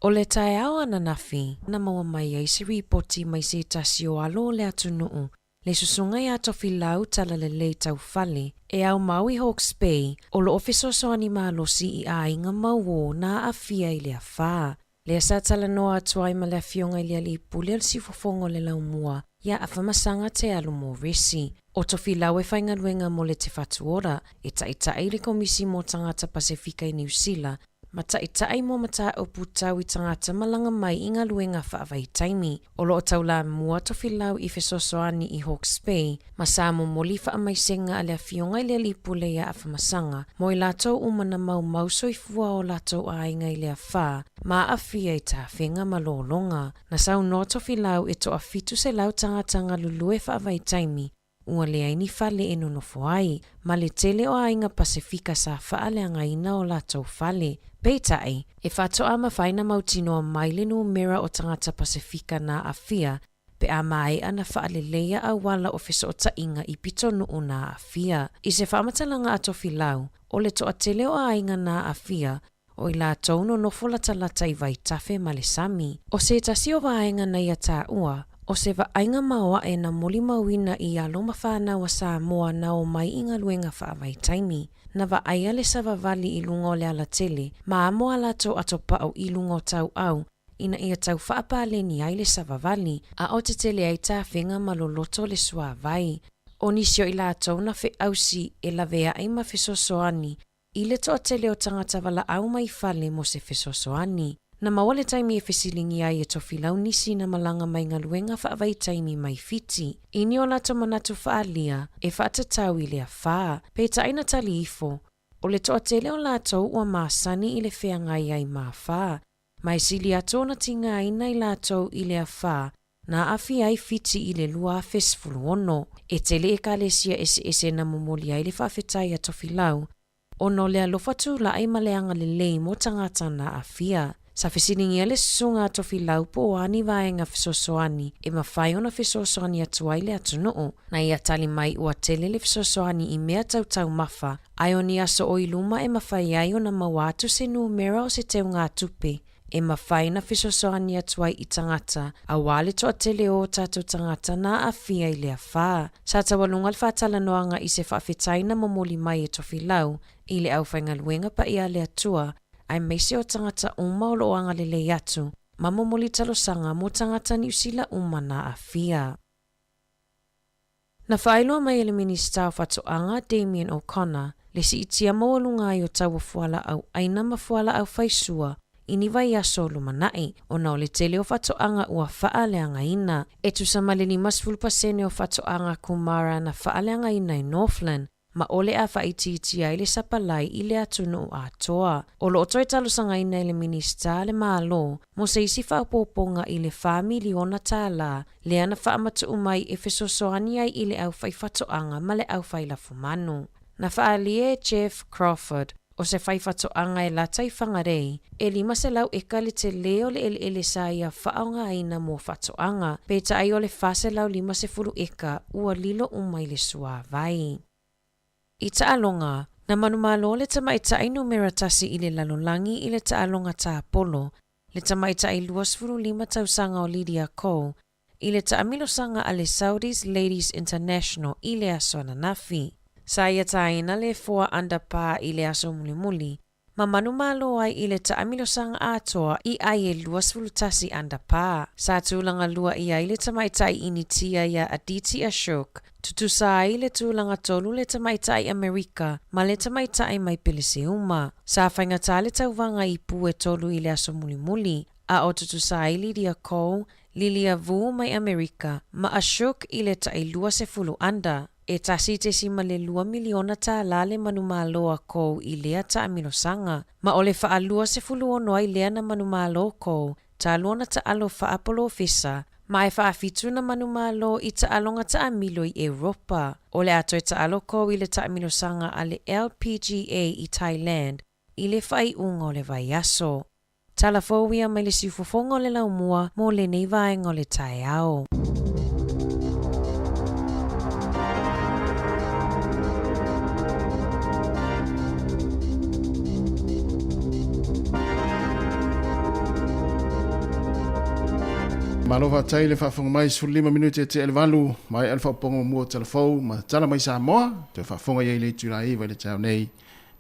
ʻO le taeao ananafi na maua mai ai se ripoti mai se tasi o alo o le atunuu. Le susuga ia Tofilau Talalelei Taufale e aumau i Hawke's Bay o lo o fesoasoani malosi i aiga mauō na aafia i le afa. Lea sa talanoa atu ai ma le Afioga i le Alii Pule o le Siufofoga o le Laumua ia Afamasaga Te Alu Moresi. O Tofilau e faigaluega mo le Te Whatu Ora, e taʻitaʻi i le Komisi mo Tagata Pasefika i Niu Sila, ma taʻitaʻi mo mataupu tau i tagata malaga mai i galuega faavaitaimi. O lo o taulamua Tofilau i fesoasoani i Hawke's Bay ma sa momoli faamaisega a le Afioga i le Alii Pule ia Afamasaga mo i latou uma na maumau soifua o latou aiga i le afa ma aafia i tafega ma lologa. Na saunoa Tofilau e toa 700 tagata galulue faavaitaimi ua leai ni fale e nonofo ai, ma le tele o aiga Pasefika sa faaleagaina o latou fale. Peitai, e faatoa mafai ona mautinoa mai le numera o tagata Pasefika na aafia pe a maea na faaleleia auala o fesootaiga i pitonuu na aafia. I se faamatalaga a Tofilau, o le toatele o aiga na aafia o i latou nonofo latalata i vaitafe ma le sami. O se tasi o vaega na ia taua, o se vaaiga maoae na molimauina i alo ma fanau a Samoa na omai i galuega faavaitaimi. Na vaaia le savavali i luga o le alatele ma amo a latou atopau i luga o tauau ina ia tau faapaleni ai le savavali, a o tetele ai tafega ma loloto le suavai. O nisi o i latou na feausi e laveai ma fesoasoani i le toatele o tagata valaau mai fale mo se fesoasoani. Na maua le taimi e fesiligia ai e Tofilau nisi na malaga mai galuega faavaitaimi mai Fiti i ni o latou manatu faaalia e faatatau i le afa. Peitai na tali ifo, o le toatele o latou ua masani i le feagai ai ma afa, ma e sili atu ona tigaina i latou i le afa na aafia ai Fiti i le 2016. E tele ekalesia eseese na momoli ai le faafetai a Tofilau ona o le alofa tulai ma le agalelei mo tagata na aafia. Sa fesiligia le susuga a Tofilau po o a ni vaega fesoasoani e mafai ona fesoasoani atu ai le atunuu. Na ia tali mai ua tele le fesoasoani i mea tau taumafa, ae o ni aso o i luma e mafai ai ona maua atu se numera o se teugatupe e mafai na fesoasoani atu ai i tagata aua le toatele o o tatou tagata na aafia i le afa. Sa taualuga le faatalanoaga i se faafetai na momoli mai e Tofilau i le aufaigaluega paia a le Atua aemaise o tagata uma o lo o agalelei atu ma momoli talosaga mo tagata Niu Sila uma na aafia. Na faailoa mai e le Minisita o Faatoaga, Damien O'Connor, le siitia maualuga ai o tau o fualaau ʻaina ma fualaau faisua i ni vaiaso o lumanai, ona o le tele o faatoaga ua faaleagaina. E tusa ma le 50% o faatoaga kumara na faaleagaina i Northland, ma o le a faaitiitia ai le sapalai i le atunuu atoa. O lo o toe talosagaina e le Minisita le Malo mo se isi faaopoopoga i le $4 miliona lea na faamatuu mai e fesoasoani ai i le aufaifatoaga ma le aufailafumanu. Na faaalia e Jeff Crawford, o se faifatoaga e lata i Whangarei, e 500 eka le tele o le eleele sa ia faaaogaina mo faatoaga, peitai o le 450 eka ua lilo uma i le suavai. I taaloga, na manumalo le tamaitai numera 1 i le lalolagi i le taaloga tapolo, le tamaitai 25 tausaga o Lydia Ko, i le taamilosaga a le Saudi's Ladies International i le aso ananafi. Sa ia taina le 4 under par i le aso mulimuli, ma manumalo ai i le taamilosaga atoa i ai e 21 under par. Sa tulaga lua i ai le tamaitai Initia ia Aditi Ashok, tutusa ai le tulaga tolu le tamaitai Amerika ma le tamaitai mai Peleseuma. Sa faigata le tauvaga i pu e tolu i le aso mulimuli, a o tutusa ai Lydia Ko, Lilia Vu mai Amerika ma Ashok i le tai 20 under. E $1.2 miliona le manumalo a Ko i lea taamilosaga, ma o le faa-26 ai lea na manumalo Ko talu ona taalo faapolofesa, ma e faafitu na manumalo i taaloga taamilo i Europa. O le a toe taalo Ko i le taamilosaga a le LPGA i Thailand i le faaiuga o le vaiaso. Tala fou ia mai le siufofoga o le laumua mo lenei vaega o le taeao. Faamalo faafetai le faafofoga mai, 15 minute e tea i le 8, maea le faaopoopoga muamua o Tala Fou ma Tala Mai Samoa, toe faafofoga i ai i le itula e 9 i le taeao nei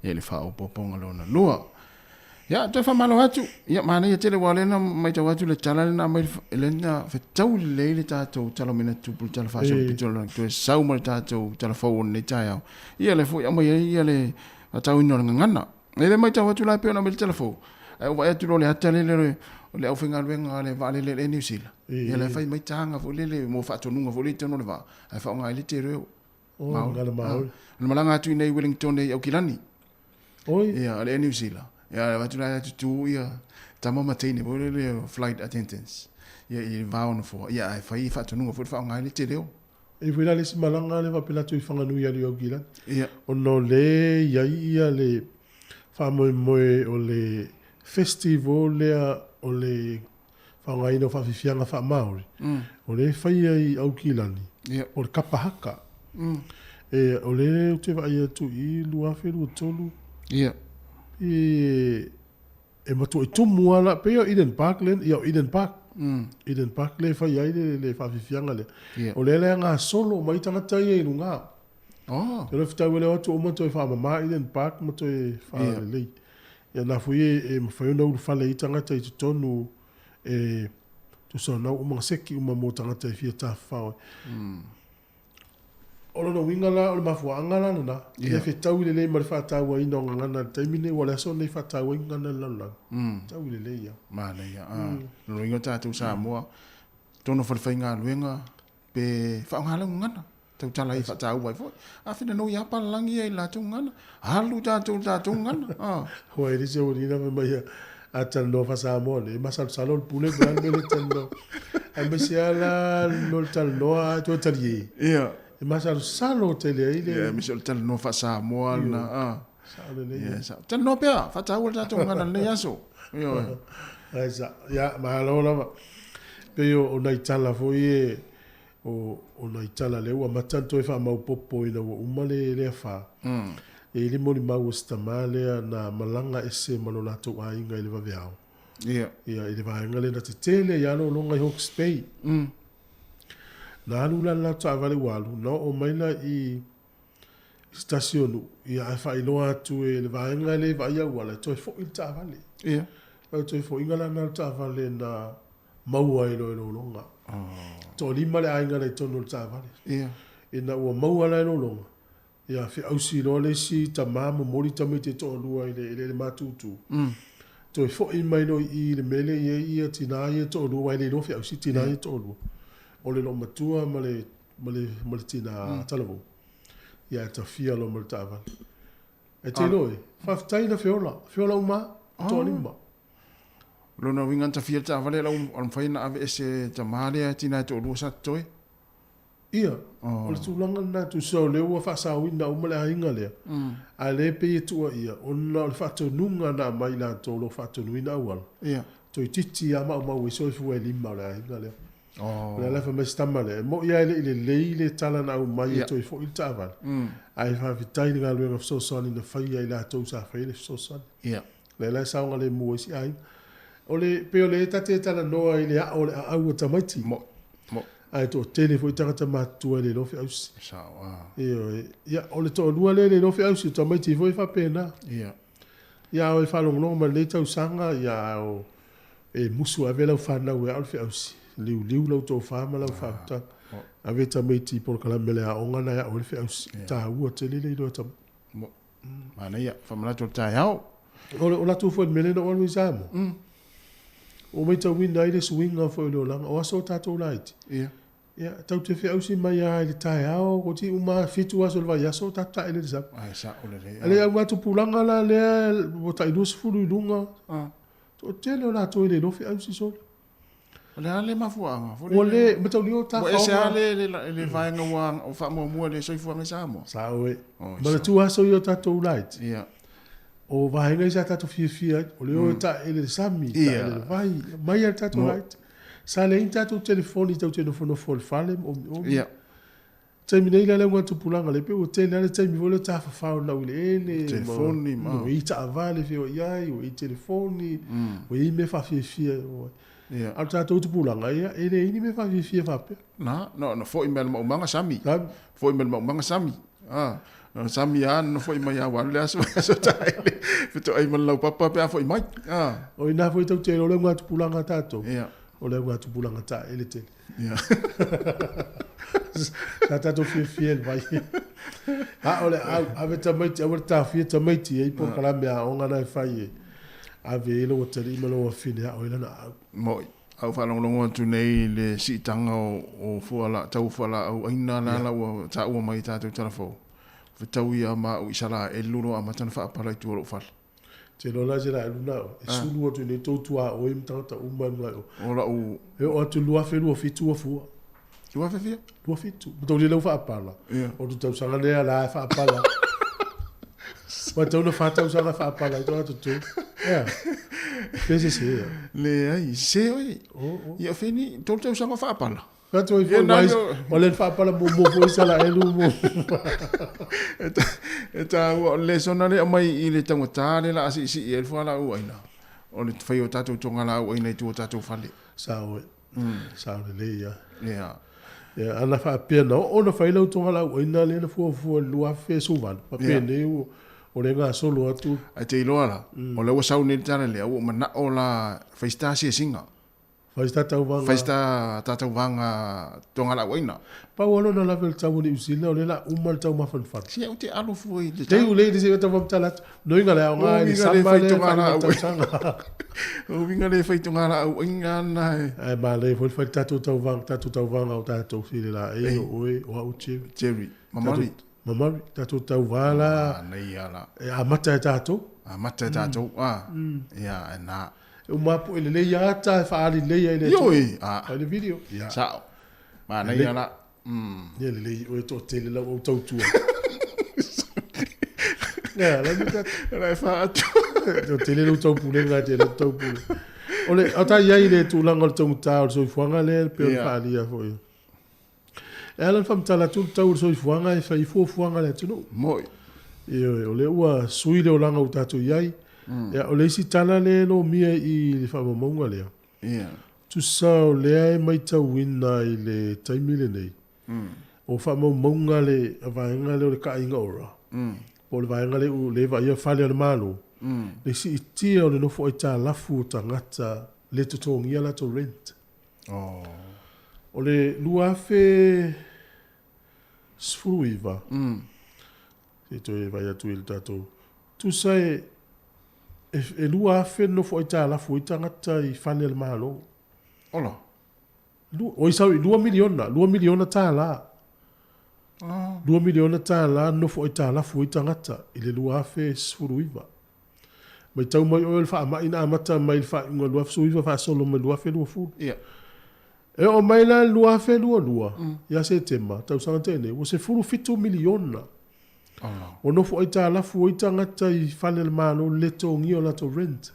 i le faaopoopoga lona lua. Ia, toe faamalo atu, ia manaia tele aua o lea na matau atu le tala lea na aumai, lea na fetaui lelei le tatou Tala o Mea Tupu, le Tala Faasolopito o le toe sau ma le tatou Tala Fou o lenei taeao. Ia lea foi aumai ai ia le faatauina o le gagana. E le matau atu la e pei ona aumai le tala fou, ae ou vaai atu loa i le ata lele o le aufaigaluega a le vaalele a le Air New Zealand, ia la e fai mai taga foi lele mo faatonuga foi lele i totonu o le vaa, ae faaaoga ai le tereo. Oh, Maori. Maori. Na malaga atu i inei i Wellington i Aukilani. Oi. Ia, a le Air New Zealand. Ia, avatu la tutu ia tama ma teine foi lele flight attendants. Ia, i le va o nofoa. Ia, ae fai faatonuga foi le faaaoga ai le tereo. E i foi la le isi malaga lea faapea latou i Whanganui alu i Aukilani. Ia. Ona o lea e i ai ia le faamoemoe o le festival lea o le faaaogaina o faafiafiaga faa-Māori, o lea e faia i Aukilani, o le kapa haka. E, o lea ou te vaai atu i 2023, Ia. E, E matuai tumu lava la, pei o Eden Park lea, ia o Eden Park. Eden Park lea e fai ai le, le faafiafiaga lea. Ia. O lea la e gasolo mai tagata ia i luga. Oh. O le fetau e o atu uma toe faamama Eden Park ma toe faalelei. Ia na foi e, e mafai ona ulufale ai tagata i totonu e tusa o na ua uma ona seki uma mo tagata e fia tafafao ai. O lona uiga la, o le mafuaaga la lena, ia fetaui lelei ma le faatauaina o gagana i le taimi lenei, aua o le aso lenei e faataua ai gagana i le lalolagi. Fetaui lelei lava. Manaia. A, lona uiga o tatou Samoa, totonu o falefaigaluega, pe faaaoga lau gagana, tautala ai e faataua ai foi. A finau ia palalagi ia i le latou gagana, alu tatou i le tatou gagana. A. Ua i ai le isi aualii fai mai a talanoa faa-Samoa nei, e masalosalo le pule po o le a le mea lea e talanoa. Aemaise lava la le mea o le talanoa ae toe talie. Ia. E masalosalo tele ai le... Ia, aemaise o le talanoa faa-Samoa lena. Ioe. Sao lelei. Ia, sao. Talanoa pea, faataua le tatou gagana i lenei aso. Ioe. Ai sao. Ia, malo lava. Pei o nai tala foi e, o nai tala lea ua amata ona toe faamaopoopo ina ua uma le lea fa. E i ai le molimau a si tama lea na malaga ese ma lo latou aiga i le vaveao. Ia. Ia, i le vaega lea na tetele ai lava lologa i Hawke's Bay. Na alu la le latou taavale ua alu, na oo mai la i se tasi o nuu, ia ae faailoa atu e le vaega lea e vaai auala e toe foi le taavale. Ia. O le toe foiga la lena o le taavale na maua ai loa e lologa. Toalima le aiga na i totonu o le taavale. Ia. Ina ua maua la e lologa, ia feausi loa le isi tama momoli tamaiti e toalua i le eleele matutu. Toe foi mai loa i i i le mea lea e i ai ia tina ia e toalua, aua e le iloa feausi tina ia e toalua. O le loomatua ma le, ma le, ma le tina talavou, ia ae tafia loa ma le taavale. Ae te iloa e, faafetai na feola, feola uma lava, toalima. Lona uiga na tafia le taavale la ua mafai ona ave ese e tama lea tina e toalua sa totoe. Ia, o le tulaga lena tusa o lea ua faasaoina uma le aiga lea, a o lea e pei e tuuaia ona o le faatonuga na aumai i latou o lo o faatonuina auala, toeitiiti lava maumau ai soifua e lima o le aiga lea. O le ala e fai mai si tama lea, e moni lava e le i lelei le tala na aumai e toe foi le taavale, ae faafetai i le galuega fesoasoani na faia e i latou sa faia le fesoasoani. O lea la e saogalemu ai si aiga. O le, pei o lea ta te talanoa i le ao o le aau o tamaiti. Mo, mo. Ae toatele foi tagata matutua e le iloa feausi. Sao, a. Ioe. Ia, o le toalua lea e le iloa feausi, o tamaiti foi e faapena. Ia. Ia, a o e faalogologo mai i lenei tausaga, ia, a o e musu ave lau fanau e ao le feausi. Liuliu lau tofa ma lau faautaga. Ave tamaiti i polokalame a le aoga na e ao ai le feausi. E taua tele le iloa e tamaiti. Mo. Manaia, faamanatu o le taeao. O le latou foi mea lea na ou alu i Samoa. Ua matauina ai le suiga foi o le olaga. O aso o tatou laiti. Ia. Ia, tatou te feausi mai lava i le taeao, ko ti uma lava, 7 aso o le vaiaso o tatou taele i le sami. Ae sao lelei. A le augatupulaga la lea ua tai 20 i luga, toatele o latou e le iloa feausi solo. O le a le mafuaaga? Ua le, mataulia o Ua ese lava le vaega ua faamuamua i le soifuaga i Samoa. Sao e. Manatua aso ia o tatou laiti. Ia. O vaega ia sa tatou fiafia ai, o le o e taele i le sami, taele i le vai, mai lava i le tatou laiti. Sa leai ni tatou telefoni tatou te nofonofo i le fale ma omiomi. Ia. Taimi nei la le augatupulaga lea pei ua tele lava le taimi foi lea o tafafao lau i le ele, Telefoni ma. Ua i ai taavale e feoai ai, ua i ai telefoni, ua i ai mea faafiafia e o ai. A o le tatou tupulaga, ia, e leai ni mea faafiafia faapea. Na, na, na foi mai le maumaga sami. Sami. Foi mai le maumaga sami. Ah, sami a na foi mai a le aso aso taele. Fetoai ma le laupapa pe a foi mai. Ah. O ina foi tau te o le auga tupulaga a tatou. O le auga tupulaga taele tele. Sa tatou fiafia i le vai. A o le au, ave tamaiti, aua le taofia tamaiti, e i ai polokalame aoga na e fai e ave ai lou atalii ma lou afine e ao ai lana aau. Mo'i, a ou faalogologo atu nei i le siitaga o fuala, tau o fualaau aina la la ua taua mai i tatou talafou, fetaui lava ma au i Isalaelu loa amata ona faapala i tua o lou fale. Te iloa la Isalaelu na oe, e sulu atu i nei tou tuaoi ma tagata uma i luga i o. O lau. E oo atu i le 2027 ua fua. 2000 fia? 27. Ma tau lea ua faapala. O le tausaga lea la e faapala. Ua tau na fa tausaga faapala i to tu. Ia. Pe se se. Leai, se oi. Ia feni tolu tausaga faapala. Fatu ai foi mai o le faapala mo mo foi sala elu mo. E ta ua le sona le mai i le tangata le la si si e le fualaau aina. O le fai o tatou togalaau aina i tua o tatou fale. Sa oe. Sao lelei ia. Ia. Ia, ana faapea na oo na fai lau togalaauaina lea na fuafua i le 2018, faapea nei o le gasolo atu. Ae te iloa la, o lea ua sau nei le tala lea, ua ou manao la, fai se ta asiasiga. Fai se ta tauvaga. Fai se ta tauvaga togalaauaina. Pau lava lona lave o le tau o Niu Sila, o lea o le a uma le taumafanafana. Se ou te alo fua i le tau. Lei ulei se tau faamatala atu. Noiga le aoga i le sama lea e fai ma tausaga. O uiga le fai togalaauaina ana e. Ae manaia foi le fai le tatou tauvaga, tatou tauvaga o tatou fili laei, o oe, o au Jerry. Jerry, ma Murray. Ma Murray, tatou tauva la. Manaia la. E amata e tatou. Amata e tatou, a. Ia, e na. E uma apu e lelei ata e faaali lelei ai le. Ioe, a. Fai le video. Ia. Sao. Manaia la. Ia lelei oe toatele lau au tautua. Ia, la mi ta. La e faatu. Toatele lau taupulega te lau taupule. O le o ta iai le tulaga o le taugata o le soifuaga lea pei ona faaalia foi. E ala ona faamatala atu le tau o le soifuaga e fai i fuafuaga a le atunuu. Moi. Ioe, o lea ua sui le olaga ua tatou i ai. Ia, o le isi tala lea e lomia i le faamaumauga lea. Ia. Tusa o lea e maitauina i le taimi lenei, o faamaumauga le vaega lea o le Kaaiga Ora, po o le vaega lea o lea e vaaia fale a le Malo, le siitia o le nofo aitalafu o tagata le totogia latou rent. O le 2019, se i toe vaai atu i le tatou, tusa e e 2,000 nofo aitalafu ai tagata i fale a le Malo. Ola. Oi sorry, $2 miliona, $2 miliona. $2 miliona nofo aitalafu ai tagata i le 2019. Matau mai oe o le faamai na amata mai i le faaiuga 2019 faasolo mai le 2020. Ia. E oo mai la i le 2022, ia Setema, tausaga tea nei, ua 17 miliona. Ua nofo aitalafu ai tagata i fale a le Malo le togia o latou rent.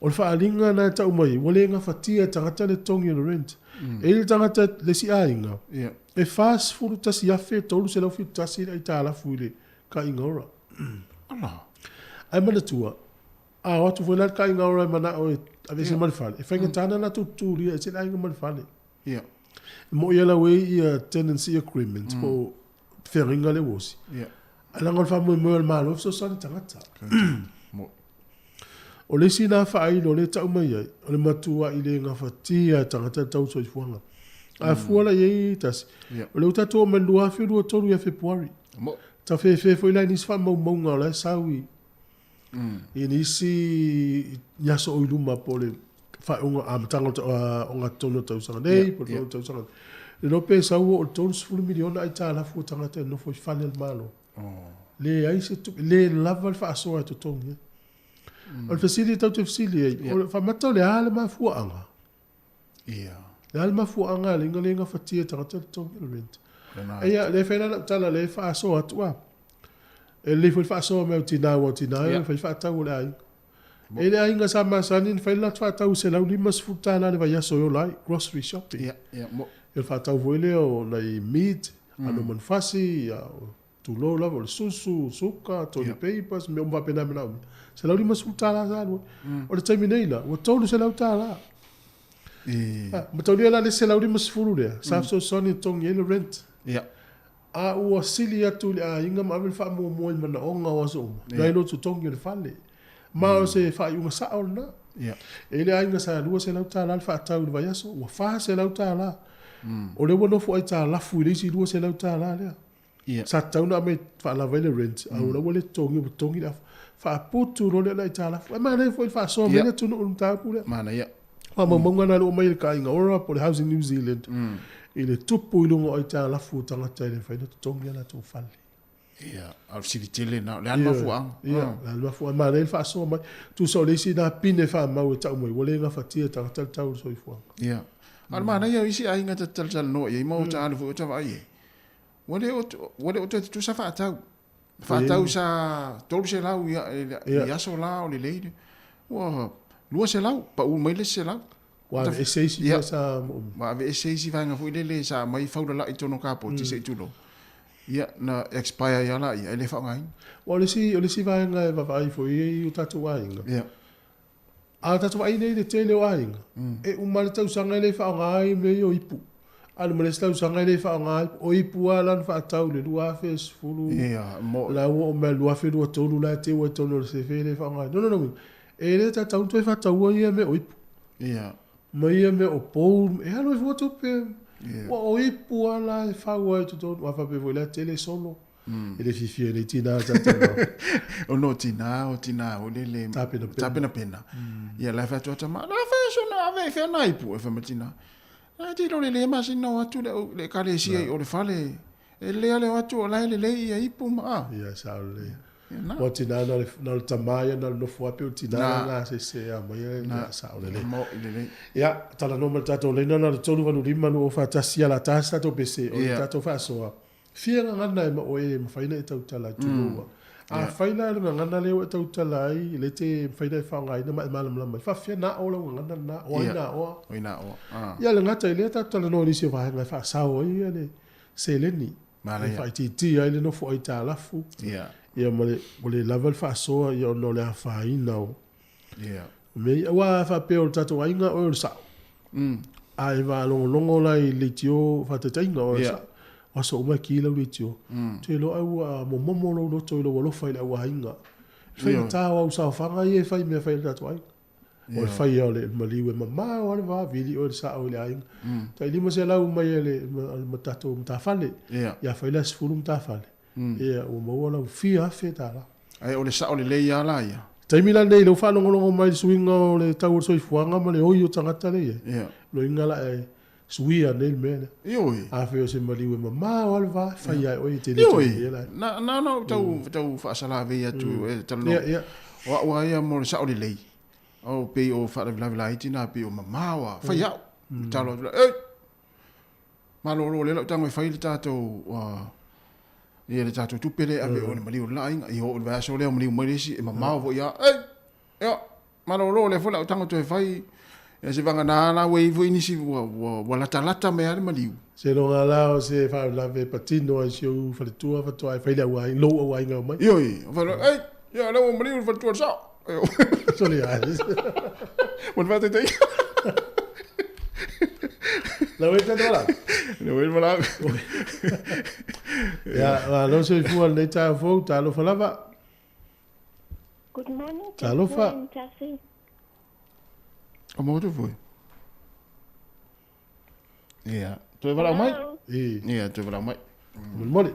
O le faaaliga lena e tau mai ai, ua le gafatia e tagata le togi o le rent. E i ai le tagata, le isi aiga, e $41,371 le aitalafu i le Kaiga Ora. Ae manatua, a o atu foi la le Kaiga Ora e manao e aveese ma le fale, e faigata ona latou tutulia ese le aiga ma le fale. E moi lava ua i ai tenancy agreement po o feagaiga lea ua osi. Ae leaga o le faamoemoe o le Malo e fesoasoani i tagata. O le isi lena faailo lea e tau mai ai, o le matuai le gafatia e tagata le tau soifuaga. A fua la i ai tasi, o lea ua tatou oo mai i le 2023 ia Fepuari. Tafefe foi la i nisi faamaumauga o la e sau i i nisi i aso o i luma po o le faaiuga amataga o ogatotonu o le tausaga nei po o le faaiuga o le tausaga. Le iloa pe sau oo i le 30 miliona aitalafu o tagata e nofo i fale a le Malo. Leai se tupe, le lava le faasoa e totogi ai. O le fesili tatou te fesili ai, o le faamata o le a le mafuaaga? Le a le mafuaaga e ala ai ona le gafatia e tagata le totogi o le rent? Eia, lea e fai la lau tala, lea e faasoa atu a. E lelei foi le faasoa mai o tina aua o tina e fai faatau o le aiga. E i ai le aiga sa masani ona fai le latou faatau i $150 le vaiaso e ola ai, grocery shopping. O le faatau foi lea o nai meat, ano manufasi, Tulou lava, o le susu, suka, toilet papers, mea uma faapena e manaomia. $150 sa alu ai. O le taimi nei la, ua $300. Mataulia la le $150 lea, sa fesoasoani e totogi ai le rent. A ua sili atu i le aiga ma ave le faamuamua i manaoga o aso uma, nai lo totogi o le fale. Ma o se faaiuga sao lena. E i ai le aiga sa $200 le faatau i le vaiaso, ua $400. O lea ua nofo aitalafu i le isi $200 lea. Sa tatau ona aumai e faalava ai le rent, a o la ua le totogia, ua totogi le afa. Faaputu loa lea o le aitalafu. Ae manaia foi le faasoa mai le atunuu i le mataupu lea. Manaia. Faamaumauga na o lo o aumai e le Kāinga Ora po o le Housing New Zealand i le tupu i luga o aitalafu o tagata e le mafai ona totogi a latou fale. Ia, a o le fesili tele lena, o le a le mafuaaga? Ia, o le a le mafuaaga? Manaia le faasoa mai. Tusa o le isi lena pine faamau e tau mai, ua le gafatia e tagata le tau o le soifuaga. Ia. A o le manaia o isi aiga ta te talatalanoa i ai ma ota alu foi ota vaai i ai, ua le ua le o toe tutusa faatau. Faatau sa 300 i aso la o lelei, ua 200, pau mai le isi 100. Ua aveese isi mea sa moomia. Ua aveese isi vaega foi lele sa aumai faulalai i totonu o kapoti se i tulou. Ia, na expire ai lava laia, e le faaaogaina. Aua o le isi, o le isi vaega e vaavaai foi i ai o tatou aiga, a tatou vaai nei i le tele o aiga, e uma le tausaga e le faaaoga ai mea ia o ipu. Alu ma le isi tausaga e le faaaoga ai, o ipu lava la na faatau i le 2010, la ua oo mai i le 2023 la e teu ai i totonu o le sefe e le faaaogaina. O lona uiga, e le tatau ona toe faataua ia mea o ipu. Ma ia mea o pou, e alu ai fua tupe. Ua o ipu lava la e fau ai i totonu. A faapea foi la e tele solo. E le fiafia ai nei tina sa talanoa. Ona o tina, o tina foi lele. Tapenapena. Tapenapena. Ia la e fai atu a tama, la fai aso na ave i fea na ipu? E fai mai tina, la te ilo le le masina o atu le ekalesia i o le fale. E lelei lava le o atu o la e lelei ia ipu ma a. Ia sao lelei. Ua tina na o le tama ia na o le nofo lava pei o le tina la gasese a mai ia sao lelei. Mo'i lelei. Ia, talanoa ma le tatou laina na o le 385 241 ia la tasi tatou pese o le tatou faasoa. Fia gagana e ma oe e mafai ona e tautala ai tulou a. Afai la le gagana lea ua e tautala ai lea e te mafai ona e faaaogaina ma e malamalama ai, faafefea na o lau gagana lena, o ai na oa? O ai na oa. Ia le gata i lea tatou talanoa i nisi o vaega e faasao ai ia le seleni. E faaitiitia ai le nofo aitalafu. Ia ma le, ua le lava le faasoa ia ona o le afaina o mea ia. Aua a faapea o le tatou aiga oe o le sao. A e faalogologo la i leitio faataitaiga oe o le sao. O aso uma e ki lau leitio. Ou te iloa ai ua momomo lou loto i lou alofa i le au aiga. I le faigata o au saofaga ia e fai i mea e fai ai le tatou aiga. O le faia o le maliu e mamao lava le va, vili oe le sao i le aiga. Tai 500 mai e le tatou matafale, ia fai la 10 matafale, ia ua maua lau fia afe tala. Ae o le sao lelei lava la ia. Taimi la lenei, lea ua faalogologo mai i le suiga o le tau o le soifuaga ma le oi o tagata lea e i ai, loiga la e suia nei le mea lea. Ioe. Afai o se maliu e mamao lava le va, e fai lava e oe e te le toe la. Na na ona ou tau tau faasalavei atu e talanoa. O au lava ia mo le sao lelei. O pei o faalavelave laiti na pei o mamao lava, fai au. Tatalo atu la, ei! Malolo lea lau tago e fai le tatou ia le tatou tupe lea e ave i o i le maliu o le la aiga. Ia oo i le vaiaso lea o maliu mai le isi, e mamao foi lava, ei! Ia, malolo lea foi la ou tago toe fai. Ia se vagana la ua i ai foi nisi ua, ua, ua latalata mai lava le maliu. Seiloga la o se faalavelave patino ai si ou faletua faatoa e fai le auaiga, lou auaiga e omai. Ioe, o fai loa, ei, ia lea ua maliu le faletua o le sao. Sole ai. Mo le faataitaiga. Lau e tata wala. Lau e wala. Ia, malo soifua lenei taeao fou, talofa lava. Good morning. Talofa. Tasi. O mo tu foi. Ia, toe walau mai. Ia, toe walau mai. Molimoli.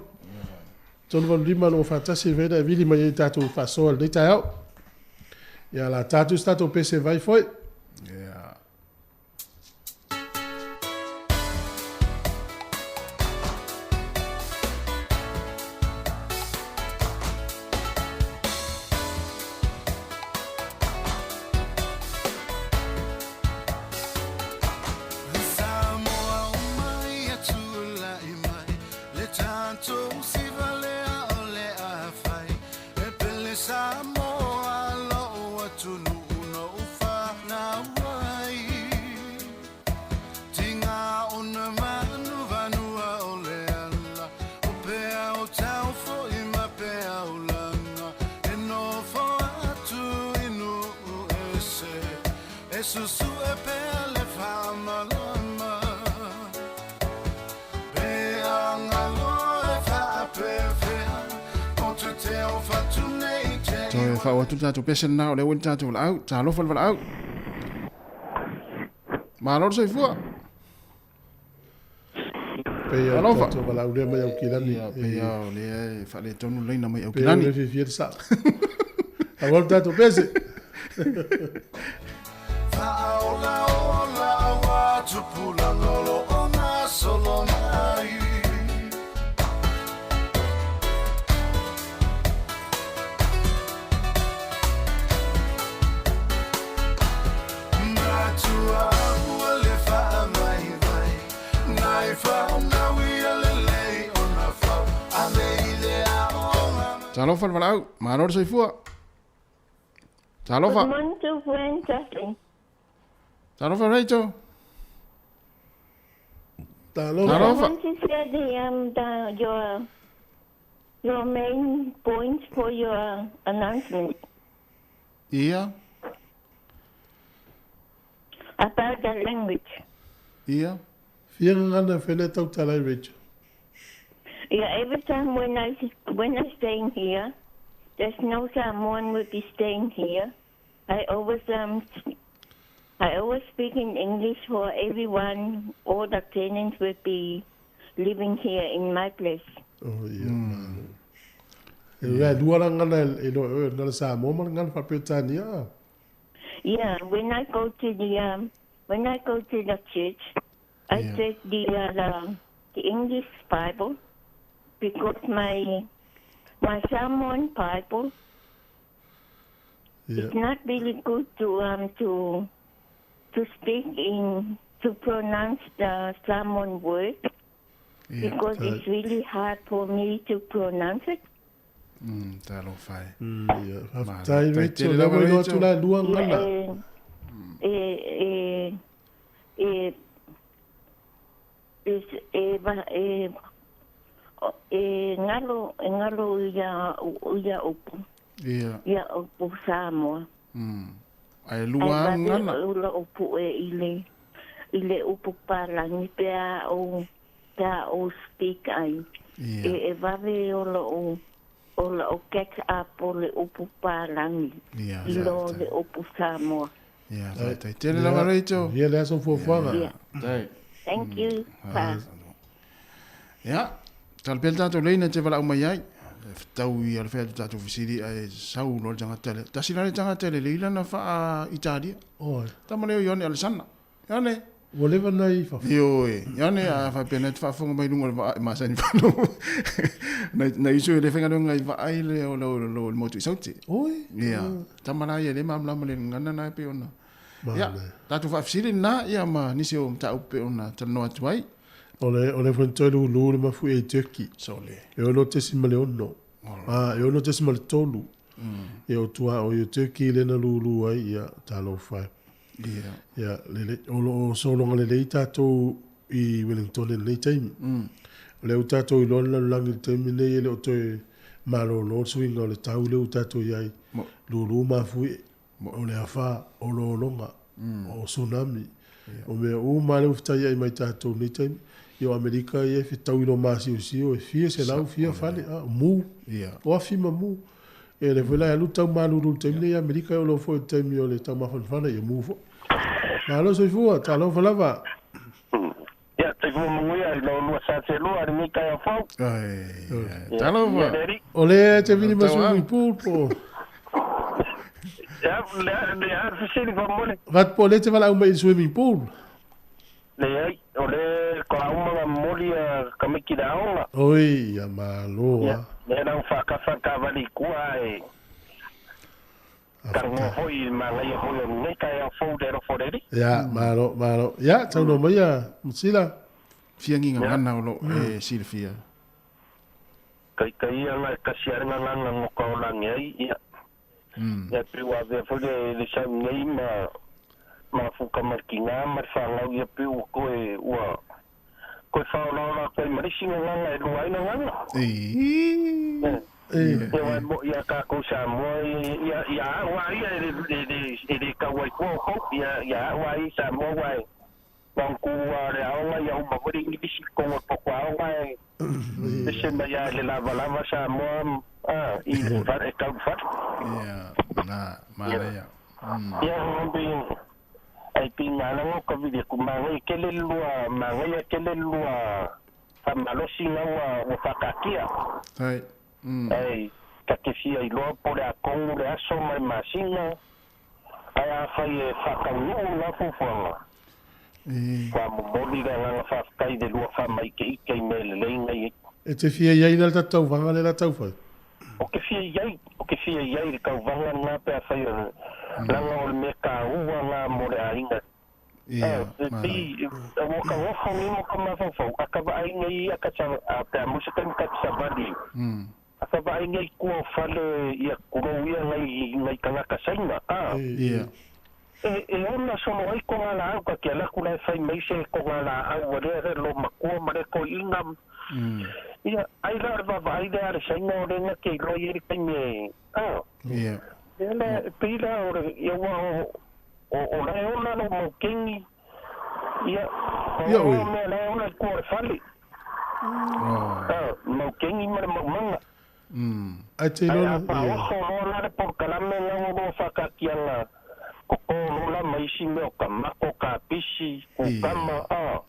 385 lo faatasi e vena e vili mai ai tatou faasoa lenei taeao. Ia la tatou se tatou pese vai foi. Ia. susue pea le faamalama Pe agalo e faapefea O te te o fatu nei te Toe faaoo atu le tatou pese lena o lea ua i le tatou valaau. Talofa le valaau. Malo le soifua. Pei o Alofa. tatou valaau lea mai Aukilani. Ia, pei a o lea e faaletonu le laina mai Pei o Aukilani. le fiafia le sao. Aua le tatou pese. Faaolaola ua tupulaga o lo o gasolo mai Matua ua le faavaivai Nai fanau ia lelei ona fau Ave i le aoga Talofa le valaau. Malo le soifua. Talofa. Good morning to friend Justin. Talofa Rachel. Talofa. I Talofa. want to share the, the your your main points for your announcement Ia, about the language. ia. Fia gagana fele tautala ai Rachel. Yeah, every time when I when I staying here, there's no someone will be staying here. I always I always speak in English for everyone. All the tenants will be living here in my place. Oh, ia. E lea lua la gagana e lo e na le Samoa ma le gagana faa-Peretania. Yeah, when I go to the when I go to the church, I Yeah. take the the English Bible because my my Samoan Bible Ia. it's not really good to to to speak in to pronounce the Samoan word Ia. because it's really hard for me to pronounce it. Talofa e. Ia. Malo. Faafetai Tai Rachel. tele Lea lava ua iloa atu Rachel. la e lua gagana. Eh, eh, eh, eh, eh, va- eh, o- eh, ngalo eh, ngalo ia ia upu Ia. ia upu Samoa. Ai Ai lua vave gagana. ula upu e i le i le upu palangi pe a o pe a o speak ai. Ia. E, e vave ola o ola o catch up o le upu palangi Ia. i lo le upu Samoa. Ia, faafetai tele lava Rachel. Ia le aso fuafuaga. Yeah. Tai. Thank you. Pa. Ia, talapea le tatou leina te valaau mai ai. E fetau i alafea atu tatou fesili ae sau loa le tagata lea. Tasi la le tagata le lei lana faa Italia. Oi. Tama lea o Ioane Alessandra. Ioane. Ua leva nai fafo. Ioe, Ioane a faapea na te faafofoga mai luga o le vaa e masani faalogo. Nai nai uso e le faigaluega i vaai le o lo lo le motu i Saute. Oi. Ia, tama la ia le malamalama le gagana na e pei ona. Ia, Manaia. tatou faafesili lena ia ma nisi o mataupu pei ona talanoa atu ai. O le o le foi toe lulu le mafuie i Turkey. Sole. E 6.6. Ah, e 6.3. E o tua o i Turkey le na lulu ai ia talofa. Ia. Ia lele o lo o sologa lelei tatou i Wellington i lenei taimi. O lea ua tatou iloa le lalolagi i le taimi lenei e le o toe malōlō le suiga o le tau lea ua tatou i ai. Lulu mafuie, o le afā, o lologa, o tsunami. O mea uma lea ua fetaiai mai tatou i lenei taimi. Ia o Amerika ia e fetau i lo masiosio e fia selau fia fale, a, o mu, o afi ma mu. Ia lea foi la e alu tau malulu i le taimi lenei i Amerika e oo loa foi i le taimi o le taumafanafana ia mu foi. Malo soifua, talofa lava. Ia, soifua manuia i lo lua sa te lua lenei taeao fou. Ai, Ia, talofa. ia le alii. O le te vili ma Tau swimming pool po. Ia, le a le a le fesili faamolemole. Vat po o lea e te valaau mai i le swimming pool. Leai, o le kolauma na momoli a kamiki le aoga. Oi, ia malo Ia, a. lea la ua faakafa le taavale i tua ae talanoa foi i le manaia foi o lenei taeao fou le alofa o le Alii. Ia, malo, malo. Ia, taunoa mai ia, Musila. Fia gigagana o loo e silafia. Taitaia la e tasi lava le gagana na taolagi ai, ia. Ia pei ua avea foi le le sau nei ma mafuka ma le tinā ma le fanau ia pei ua toe ua toe faaolaola atu ai ma le isi gagana e lua ai gagana. Ii. Ia. Ia wai mo ia kākou Samoa ia ia au a ia e le le e le kau ai fua o kou ia ia au a ia Samoa wai Wangku a le aoga ia uma foi le Ingilisi i totonu o le poto aoga e ese mai lava i le lavalava Samoa a i le fale e tau i le fale. Ia, na, manaia. Ia, ai pei na alaga o ka vili atu, manaia tele le lua, manaia tele le lua faamalosi na ua faataatia. Hai. Ai, ta te fia iloa po o le a tonu le aso ma le masina, Ae afai e faataunuu na fuafuaga, ua momoli le agaga faafetai i le lua faamaikeike i mea lelei na i ai. E te fia i ai la le tatou tauvaga lea la taufai? Ou te fia i ai, ou te fia i ai i le tauvaga lena pe afai o le, leaga o le mea taua lena mo le aiga. Ia, E pei, ua ka nofo nei mo ka mafaufau, a ka vaai nei ia ka sa, a pe a maua se taimi ka te savali. A ka vaai nei kua o fale ia kulou ia nai nai tagata Saina, a. Ia. E e ona solo ai ko nga laau ka ke ala aku la e fai mai se ko nga laau a lea lo matua ma le toeina. Ia, ai la o le vaavaai lea a le Saina o le na te iloa i ai le taimi e, a. Ia. Ia la, e pei la o le, ia ua o, o, o la e ona lou mau keini, ia, Ia o oe. mea la e ona i tua o le fale. Oh. Mau kengi ma le mau manga. Ai te Ae iloa a la, ia. faaoso loa la le polokalame na ua loa faataatiaga koko lola ma isi mea o kamako, kapisi, kukama, a.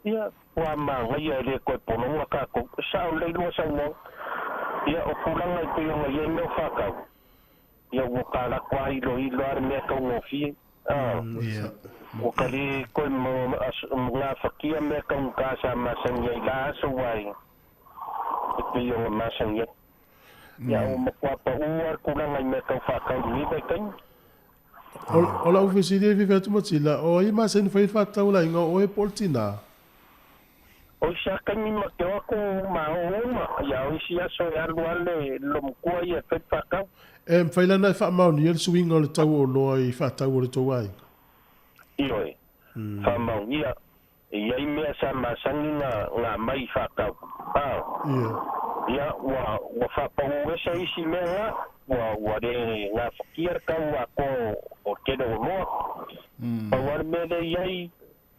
Ia, ua manaia e le toe pologa tatou. Sao lelei lua saunoaga. Ia, o tulaga e pei ona i ai mea o faatau, ia ua talako lava iloilo lava le mea taugofie, a. Ua ka le toe gafatia mea taugata sa masani ai i la aso aua e pei ona masani ai. Ia, ua matua paʻu lava le tulaga i mea tau faatau i lenei vaitaimi. O lau fesili e fiafia atu Matila, o ai masani fai le faataulaiga o oe po o le tina? O isi lava taimi ma te o atu ma o uma, ia o isi aso e alu lava le lomukua ia e fai le faatau. E mafai la ona e faamaonia le suiga o le tau o oloa i faatau o le tou aiga? Ioe, faamaonia, e i ai mea sa masani na aumai i faatau, a, ia, ua, ua faapau ese isi mea na, ua, ua le gafatia le tau atoa o le tele o oloa. Pau lava le mea lea e i ai,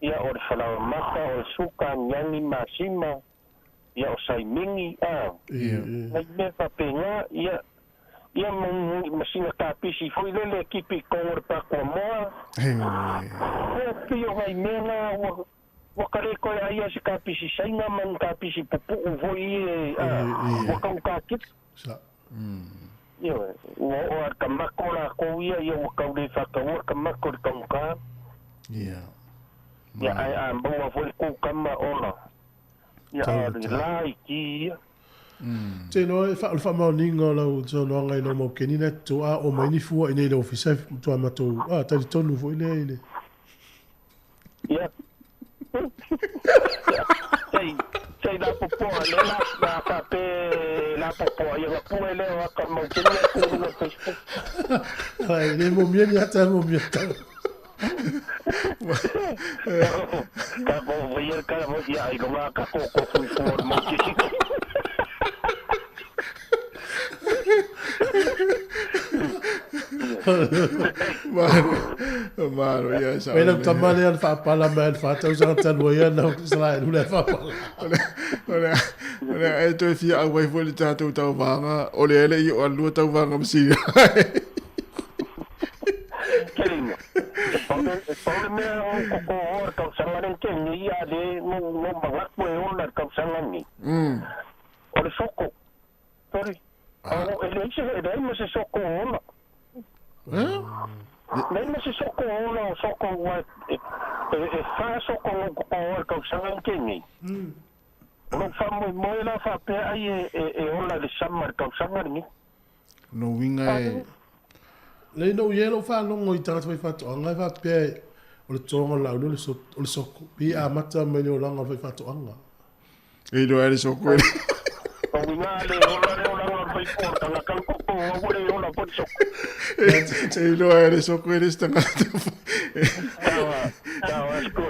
ia, o le falaoamata, o le suka, aniani, masima, ia o saimini, a, nai mea faapena, ia, ia ma, ma sina kapisi foi lele e kipi i totonu o le pakuamoa. Ia, pei o nai mea na ua, ua ka le toe aia se kapisi Saina ma ni kapisi pupuʻu foi ia, a, ua tau kipi. Ioe, ua oo lava i le tamako lakou ia, ia ua tau le faataua le tamako i le taugata. Ia, ae a maua foi le kukama ola, Ia, a o le la i ki ia. Te iloa e o le faamaoniga o lau saunoaga i lau mau keni lea te tou a o mai ni fua i nei le ofisa e matua matou a talitonu foi lea i le. Ia. Sei, sei lapopoa lea la, la faapea e lapopoa ia ona pue lea o ata mau keni a tu i luga o le Facebook. Ai, le momia ni ata e momia tau. Malo, ia sa. Wei lau tama lea le faapala mai le whātausaga talu ai ana o Israel le faapala. O le e toe fia auai foi le tatou tauvaga, o le ele i o alua tauvaga ma sili. Kelina, e pau le, e pau le mea o koko o le tausaga le ke nei a le no no manatu e ona le tausaga nei. O le soko. Sorry. O e leai se e leai ma se soko o ona. Eh? Leai ma se soko o ona o soko ua e e e wha soko no koko o le tausaga ke nei. O lou faamoemoe la faapea ai e e e ola le sama le tausaga lenei. No uiga e. Lei na ui ai lou faalogo i tagata faifaatoaga e faapea o le toga o le laulu o le soko, pei e amata mai le olaga o le faifaatoaga. E iloa ai le soko e le. O uiga le ola le olaga o le faifo o le tagata le koko aua le ola foi le soko. E iloa ai le soko e le isi tagata. Sawa, sawa sko,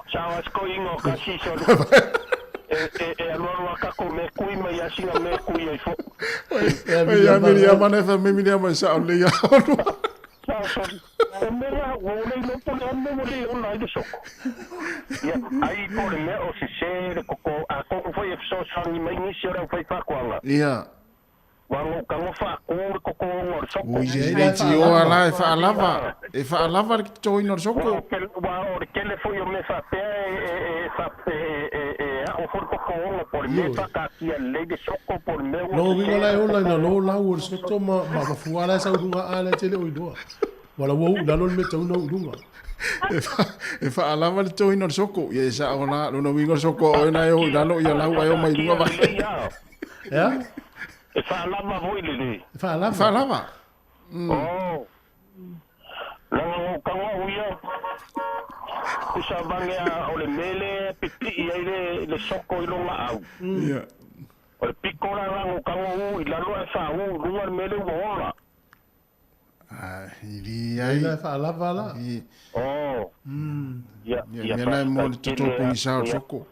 sawa sko ingo kasi solo. E, e, e alualu a kako me kui mai a singa mea kui ai fo. Oi, ia Miriama na fa me Miriama e sao lelei a olua. O mea la, ua o le iloa po o le a le mea ua le ola ai le soko. Ia, ai po o le mea o sese le koko, atonu foi e fesoasoani mai nisi o le aufaifaatoaga. Ia. Ua goukago faatu le totoina o le soko. Ui, se leitioa la e faalava, e faalava le totoina o le soko. Ua o le tele foi o mea faapea e e ao foi le totoina po o le mea e faataatia lelei le soko po o le mea ua Lona uiga la e ola ina lo lau o le soto ma ma fua la e sau i luga a la e te le o iloa. Ua la ua uu i lalo le mea tau ina uu i luga. E faalava le totoina o le soko. Ia e sao la, lona uiga o le soko a oe na e o i lalo ia lau ae o mai luga vae. Ea? E faalava foi lelei. E faalava. E faalava. Oh. Leaga na ou tago au ia, kusa vane a o le mea lea e pipii ai le, le soko i lona au. Ia. O le pito la la na ou tago u i lalo ae faaū i luga le mea lea ua ola. Ah, i li ai. Ia e faalava la. Oh. Ia, Ia, ia mea la e mo le faafetai tele toto pogisa o le ia. soko.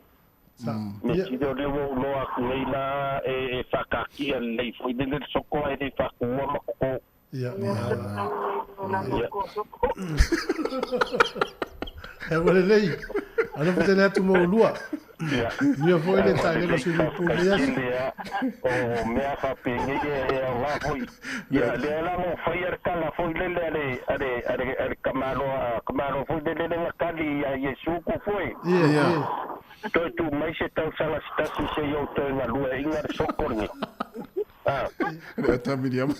Me sili o lea ua ou loa atu nei la e faataatia lelei foi lele le soko ae le faatuua ma toto. Ia. Ia. E ua lelei. Alofa tele atu mo ulua. Ia. Manuia foi le taelega swimming pool nei aso. Tele a o mea faapenei e aoga foi. Ia lea la na ou faia le tala foi lele a le a le a le a le tamaloa tamaloa foi lele le na tali ia Iesu ku foe. Ia, Ia. ia. Toe tuu mai se tausaga se tasi se i ou toe galueaiina le soko lenei. A. Le ata Miriama.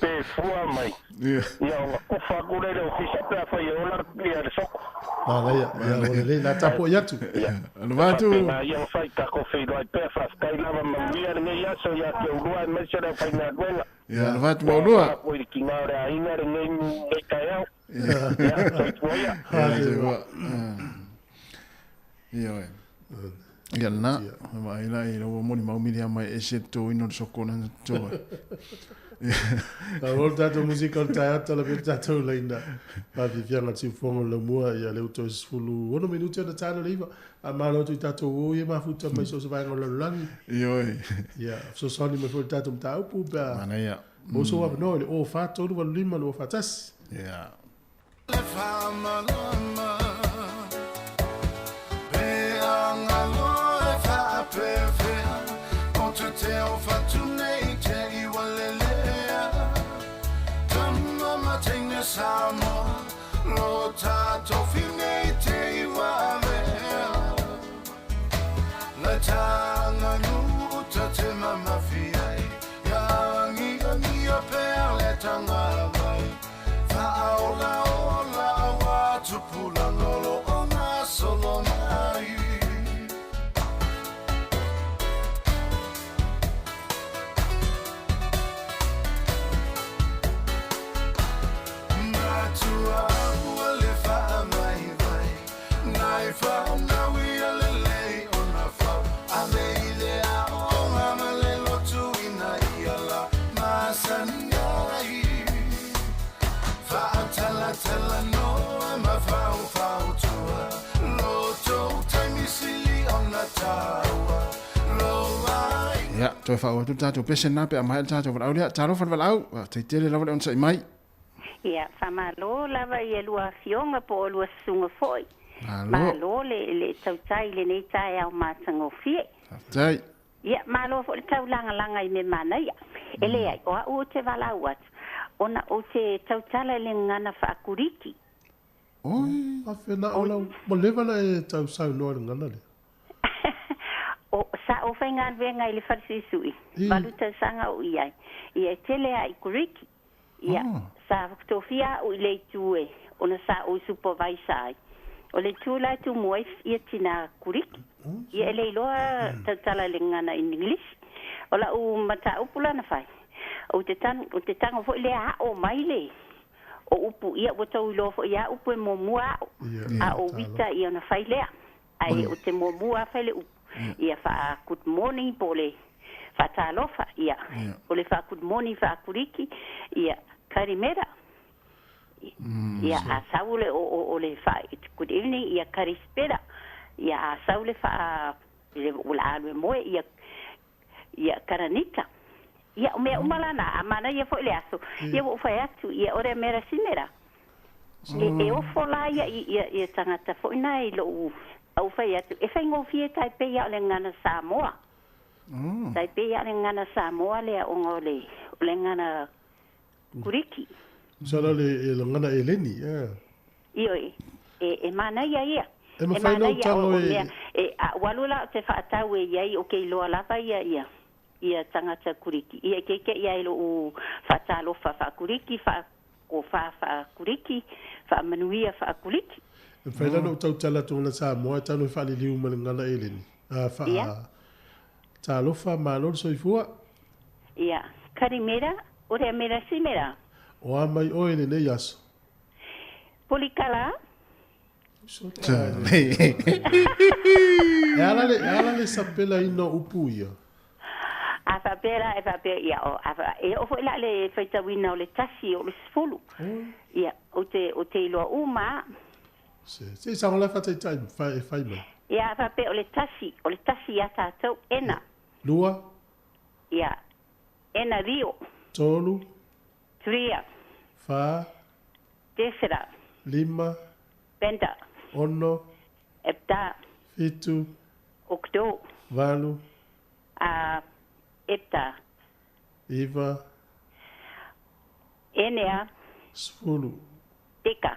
Pe fua mai. Ia. Ia ona kufa atu lea i le ofisa pe afai e ola ia le soko. Manaia, ia ua lelei, la tapuai atu. Ia. Alofa atu. Faapena ia ona fai tatou feiloai pea, faafetai lava manuia lenei aso ia te oulua aemaise le aufaigaluega. Ia, alofa atu Ua maulua. aoga foi i le tina o le aiga lenei lenei taeao. Ia, soifua ia. Ia, soifua. Ia oe. Ia lena, vaai la i lau molimau Miriama e ese le totoina o le soko na toto ai. Malo le tatou musika o le taeao tala pea le tatou laina fafiafiaga le siufofoga o le laumua ia lea ua toe 16 minute ona tala le iva faamalo atu i tatou uo ia mafuta mai so o se vaega o le lalolagi Ioe. ia fesoasoani mai foi le tatou mataupu pe a Manaia. maua sou avanoa i le 04 385 241. Ia. Le faamalama pe agalo e faapefea O te teo fatu nei te iwa lelea Tama ma teine Samoa Lo tatou nei te iwa avea Le tanga nuta te mamafi ai Ia angiangia pea le tanga vai Faaolaola aua tupulaga o lo o gasolo mai. Matua ua le faamaivai Nai whanau ia lelei ona fau Ave i le aoga ma le lotu ina ia la masani ai Faatalatala noa ma faufautua Loto taimi sili ona taua Lo ai Ia, toe faauu atu le tatou pese lena pe a maea le tatou valaau lea. Talofa le valaau, faafetai tele lava le onosai mai. Ia, faamalo lava i a lua afioga po o lua susuga foi. Malo. Malo le le tautai i lenei taeao matagofie. Faafetai. Ia, malo foi le taulagalaga i mea manaia. E leai, o au ou te valaau atu, ona ou te tautala i le gagana faakuliki. Oi. Afena o lau, ua leva ona e tau saunoa i le gagana lea. O, sa ou faigaluega i le falesuisui, 8 tausaga ou i ai. Ia, e tele lava i Kuriki. Ia, sa tofia au i le itu e, ona sa ou supervisor ai. O le itu la e tumu ai ia tina Kuriki. Ia, e le iloa tautala i le gagana in English. O lau mataupu la na fai, ou te tan, ou te tago foi lea ao mai le o upu ia ua tou iloa foi ia upu e muamua ao. A o uita ia ona fai lea. Ae ou te muamua lava fai le upu. Ia faa good morning po o le faatalofa ia. O le faa good morning faa-Kuliki ia kalimera. Ia a sau le o o o le faa good evening ia kalispera. Ia a sau le faa le o le a alu e moe ia Ia, Karanita. Ia, o mea uma la na, a manaia foi le aso. Ia, ua ou fai atu, ia, ore mera simera. E, e ofo la ia i ia, ia tagata foi na i lou au fai atu, e faigofie tai pei a o le gagana Samoa. Tai pei a o le gagana Samoa lea ona o le, o le gagana Kuriki. Masalo le e gagana Eleni, yeah. Ioe, e, e manaia ia. E mafai ona ou tago e. E, a ua alu la o te faatau e iai o ke iloa lava ia ia ia tagata Kuriki. Ia e keike'i ai lo'u faatalofa faa-Kuriki, faa-kofa faa-Kuriki, faamanuia faa-Kuriki. E mafai la ona ou tautala atu gagana Samoa e tago e faaliliu ma le gagana Eleni. A, faa. Talofa, malo le soifua. Ia, kalimera, ore mera simera. O a mai oe i lenei aso? Polikala. E ala le, e ala le sapelaina o upu ia. A faapea la, e faapea, ia, o, a, e oo foi la le faitauina o le tasi o le sefulu. Ia, ou te, ou te iloa uma a. Se, se i sago la faataitai e fai mai. Ia, a faapea o le tasi, o le tasi ia tatou, ena. Lua. Ia, ena rio. Tolu. Tria. Fa. Tesera. Lima. Penta. Ono. Epta. Fitu. Okto. Valu. A. Epta. Iva. Enea. Sefulu. Teka.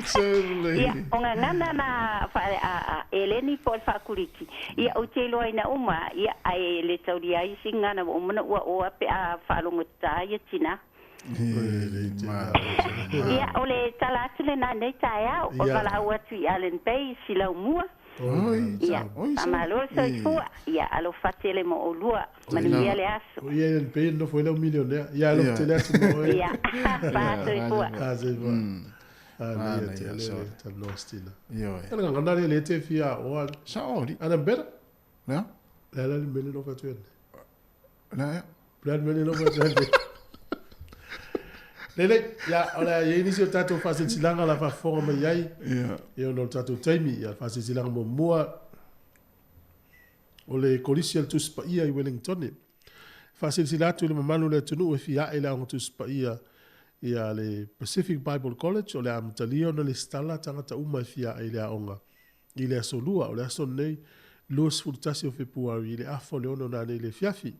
Certainly. Ia, o ngā ngana nā wha, a, a Eleni po o le Faakuliki. Ia, ou te iloaina uma, ia, ae le taulia ai isi ngana ua uma ona ua oa pe a faalogotā ia tinā. Ia, o le tala atu lenā i nei taeao, o le valaau atu i Allen Bay, Silaumua. Ia, faamalo le soifua. Ia, alofa tele mo oulua. Manuia le aso. O ia Allen Bay e nofo ai le au milionea. Ia, alofa tele atu mo oe. Ia, fa soifua. Fa soifua. Manaia tele le talanoa Stina. Ia le gagana lea le te fia aoa. Sao ali. Ana mbera? Le a? Le a la le mele nofo atu ene. Le a ea? Le a le mele nofo atu ene. Lelei, ia, o le a i ai nisi o tatou faasilasilaga o le a faafofoga mai ai. Ia. Ia ona o le tatou taimi, ia, faasilasilaga muamua o le Kolisi a le Tusi Paia i Wellingtone. Faasilasila atu i le mamalu o le atunuu e fia ae i le Aoga Tusi Paia ia le Pacific Bible College o le a amatalia ona lesitala tagata uma e fia ae i le aoga i le aso Lua, o le aso lenei 21 o Fepuari i le afa o le ono nanei i le afiafi.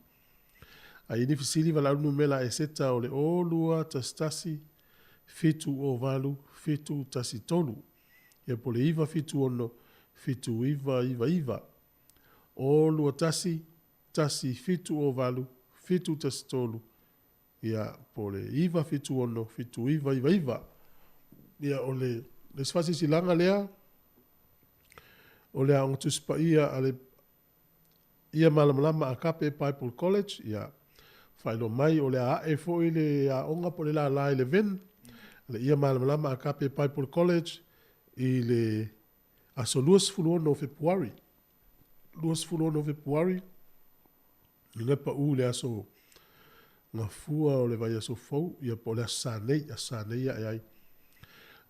A i ni fesili valaau le numera e seta o le 0 2 1 1 7 0 8 7 1 3 ia po o le 9 7 6 7 9 9 9 0 2 1 1 7 0 8 7 1 3 ia po o le 9 7 6 7 9 9 9 Ia o le isi faasilasilaga lea o le Aoga Tusi Paia a le Ia Malamalama Agape Bible College, ia, faailoa mai o le a ae foi le aoga po o le lālā i le VIN, le Ia Malamalama Agape Bible College i le aso 26 o Fepuari. 26 o Fepuari, i le paʻū i le aso Gafua o le vaiaso fou, ia po o le aso Sa nei, aso Sa nei ae ai.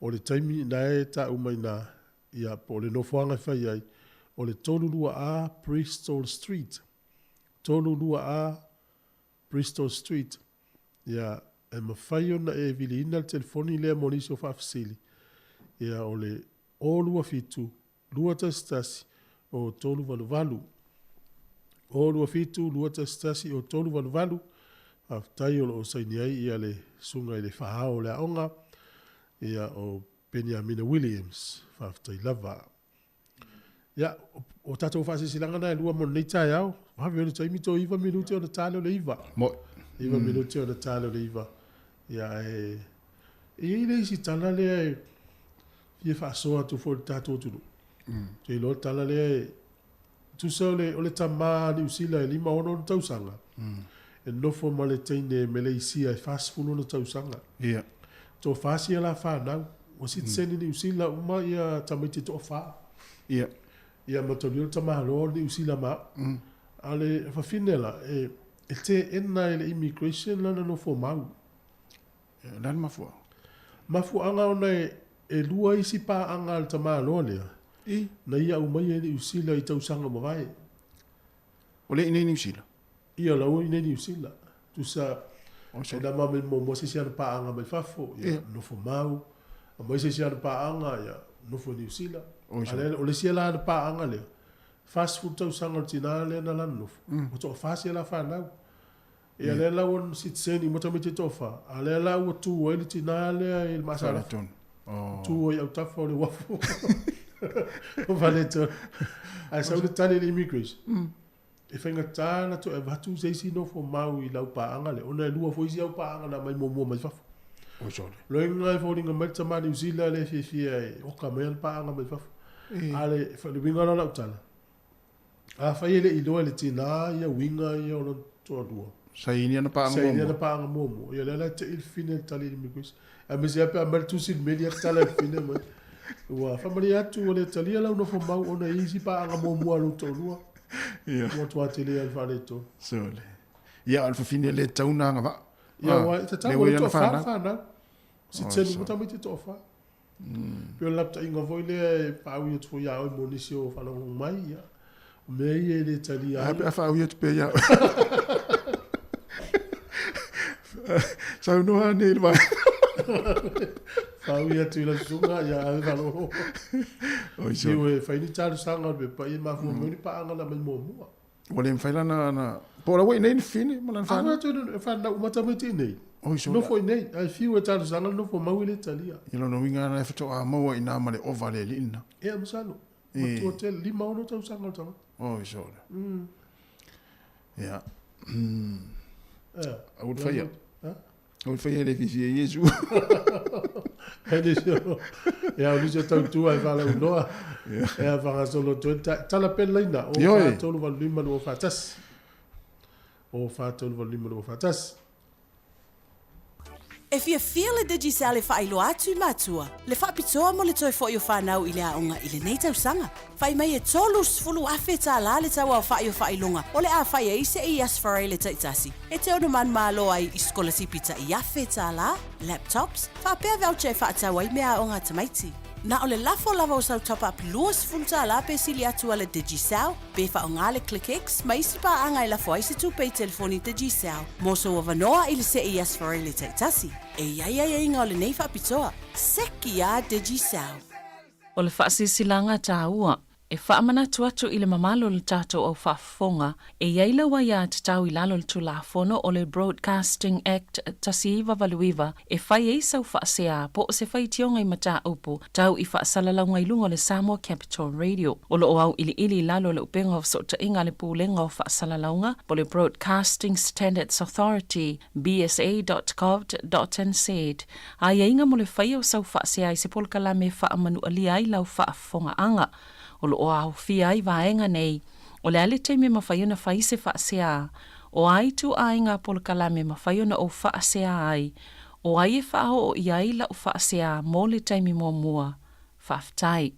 O le taimi na e taʻu mai nā, Ia, po o le nofoaga e fai ai, o le 32A Bristol Street. 32A Bristol Street. Ia, e mafai ona e viliina le telefoni lea mo nisi o faafesili. Ia, o le 027 211 o 388. 027 211 o 388. Faafetai o lo o saini ai ia le susuga i le Faa-ao o le aoga, ia, o Peniamina Williams, faafetai lava. Ia, o tatou faasilasilaga na e lua mo lenei taeao. Vave o le taimi toe iva minute ona ta lea o le iva. Moe. Iva minute ona ta lea o le iva. Ia, ae e i ai le isi tala lea e fia faasoa atu foi i le tatou atunuu. Te iloa le tala lea e tusa o le, o le tamā Niu Sila e lima ono ona tausaga, e nofo ma le teine Meleisia e 40 ona tausaga. Ia. Toafa sia la whanau. Ua sitiseni Niu Sila uma ia tamaiti toafa. Ia. Ia ma taulia le tamaloa o Niu Sila ma au. A le fafine la, e, e teena e le immigration lana nofo mau. O le a le mafuaaga? Mafuaaga ona e, e lua isi paaga a le tamaloa lea, I. na ia aumaia i Niu Sila i tausaga ua mavae. O lea i inei i Niu Sila? Ia, o la ua i inei i Niu Sila. Tusa, e na ma mai muamua se isi ana paaga mai fafo, ia, nofo mau. Aumai se isi ana paaga, ia, nofo i Niu Sila. A lea, o le isi la ana paaga lea, 40 tausaga o le tina lea na la nonofo, ua toafa sia la fanau. Ia, lea la ua sitiseni uma tamaiti e toafa, a lea la ua tu ai le tina lea i le maasalafo. Tu ai i autafa o le uafu. O faaletonu. Ae sau le tali a le immigration. E faigata ona toe avatu se isi nofo mau i lau paaga lea, ona e lua foi isi au paaga na aumai muamua mai fafo. Oi sole. Loiga e foliga mai le tama Niu Sila lea e fiafia e oka mai ana paaga mai fafo. A le, le uiga la o lau tala, afai e le i iloa e le tina ia uiga ia o lona toalua, Saini ana paaga muamua. Saini ana paaga muamua. Ia lea la e tei le fine le tali i le immigration. Aemaise lava pe a aumai le tusi i le meli ia tatala e le fine mai. Ua faamalie atu ua le talia lau nofo mau ona e i ai isi paaga muamua a lou toalua. Ia. Ua matua tele lava le faaletonu. Sole. Ia, a o le fafine le tatau ona agavaa. Ia, aua e tatau, ua le toafa le fanau. Sitisen uma tamaiti e toafa. Pei o le lapataiga foi lea e faaui atu foi ia oe mo nisi o faalogologo mai, ia, o mea ia e le talia ai. Ae a pe a faaui atu pea ia oe? Saunoa ane i le vaega. Faaui atu i lau susuga, ia ave faalogologo. Oi sole. Fiu e fai ni talosaga o le pepa ia e mafua mai ni paaga na aumai muamua. Ua le mafai la na po o la ua i inei le fafine ma lana fanau. A ua fanau uma tamaiti i inei. Oi sole. Nofo i inei, ae fiu e talosaga le nofo mau e le talia. Ia lona uiga la e faatoa maua i ina ma le ova a le alii lena. Ia masalo. Matua tele, 5, 6 tausaga o le tagata. Oi sole. Ia. Ea. Aua le faia. Aua le faia e le fiafia i Iesu. E nisi o, ia, o nisi o tautua e faalauiloa. Ia, faagasolo atu ai. Tala pea le laina, 0 4 3 8 5 2 4 1. 0 4 3 8 5 2 4 1. E fiafia le Digicel e faailoa atu i matua le faapitoa mo le toe foi o fanau i le aoga i lenei tausaga. Fai mai e $30,000 le tauaofa'i o faailoga o le a fai ai se i Aso Faraile taitasi e te ono manumalo ai i sikolasipi ta'i $1,000, laptops, faapea voucher e faatau ai meaaoga a tamaiti. Na o le lafo lava o sau top-up $20 pe sili atu a le Digicel, pe faaaoga le ClickX ma isi paaga e lafo ai se tupe i telefoni Digicel mo sou avanoa i le see i Aso Faraile taitasi. E i ai aiaiga o lenei faapitoa. Seki a Digicel! O le faasilasilaga taua, e faamanatu atu i le mamalu o le tatou au faafofoga, e i ai lau aiatatau i lalo o le Tulafono o le Broadcasting Act 1989 e fai ai sau faasea po o se faitioga i mataupu tau i faasalalauga i luga o le Samoa Capital Radio. O lo o auiliili i lalo o le upega o fesootaiga a le Pulega o Faasalalauga po o le Broadcasting Standards Authority, bsa.govt.nz, Aiaiga mo le faia o sau faasea i se polokalame e faamanualia ai lau faafofogaaga. O lo o aofia ai vaega nei, o le a le taimi e mafai ona fai se faasea, o a ituaiga polokalame e mafai ona ou faasea ai, o ai e faaoo i ai lau faasea mo le taimi muamua. Faafetai.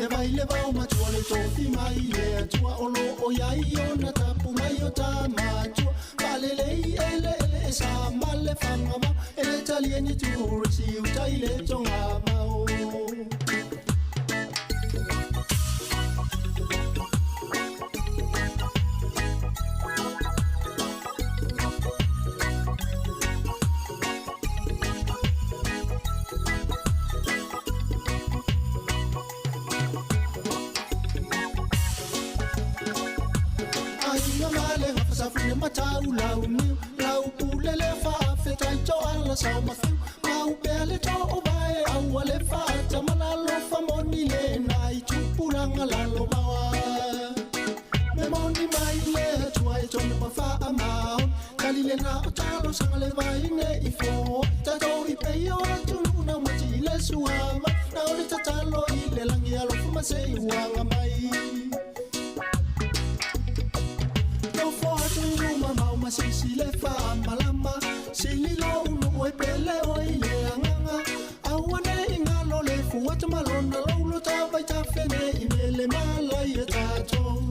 le vai le vao matua le tofi mai le Atua o lo o iai ona tapu mai o tamatua faalelei eleele e sa ma le fagavao e le talia ni turisi uta i le togavao. Aiga ma le gafasafune matau lau niu lau pule le faafetai toala sao mafiu maupea le too vae aua le faatamala lofa moni le na i tupulaga lalo vaoa me moni mai le atua e tonu ma faamaoni tali lena o talosaga le vaine i fo tatou i pei o atunuu naumati i le suava na o le tatalo i le lagi alofa ma se uaga mai nofo atu i luma mau ma sisi le faamalama sililo unu e pele o i le agaga aua nei galo le fuata malona loulo tavai tafene i mele malai e tatou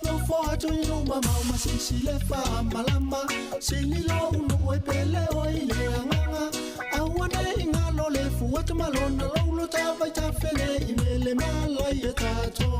nofo atu i luma mau ma sisi le faamalama sililo unu e pele o i le agaga aua nei galo le fuata malona loulo tavai tafene i mele malai e tatou.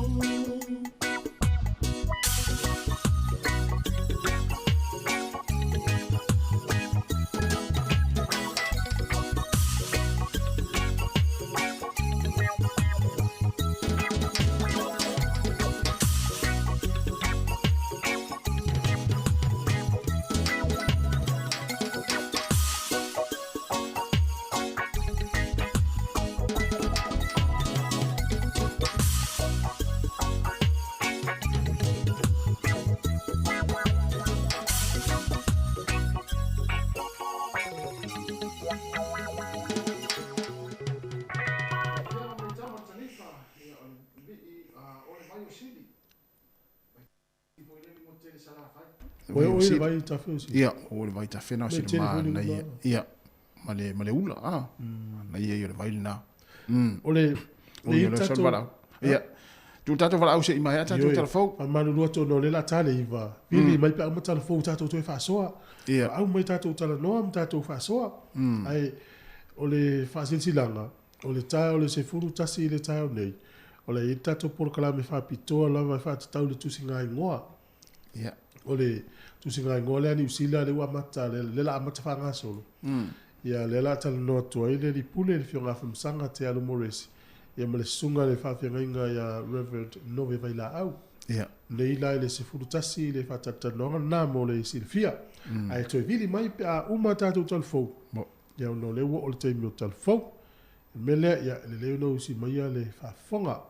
Oe oe le vai tafe o Ia, o le vai tafe na o Me sili tele ma foi le na ula. ia. Ia, ma le ula, ah. Na ia ia le vai lena. O le O le ia le tatou- sal valau. Ia. Tu tatou valau se i mai a tatou Ioe. telefou. Famalulu atu ona o le la tale iva. Vili mai pe au tala fou tatou toe faasoa. Ia. Au mai tatou talanoa ma tatou faasoa. Ae o le faasilasilaga, o le taeao o le 11 i le taeao nei, o le i ai le tatou polokalame faapitoa lava e faatatau i le tusiga igoa. Ia. O le tusiga igoa lea Niu Sila lea ua amata, lea la amata faagasolo. Ia lea la talanoa atu ai le Lipule le Afioga Afamasaga Te Alo Moresi, ia ma le susuga i le faafeagaiga ia Reverend Nove Vailaau. Ia. Nei la i le 11 i le faatalatalanoaga lena mo le silafia. Ae toe vili mai pe a uma tatou talafou. Ia ona o lea ua oo le taimi o talafou. O le mea lea, ia, e lelei ona usi maia le faafofoga.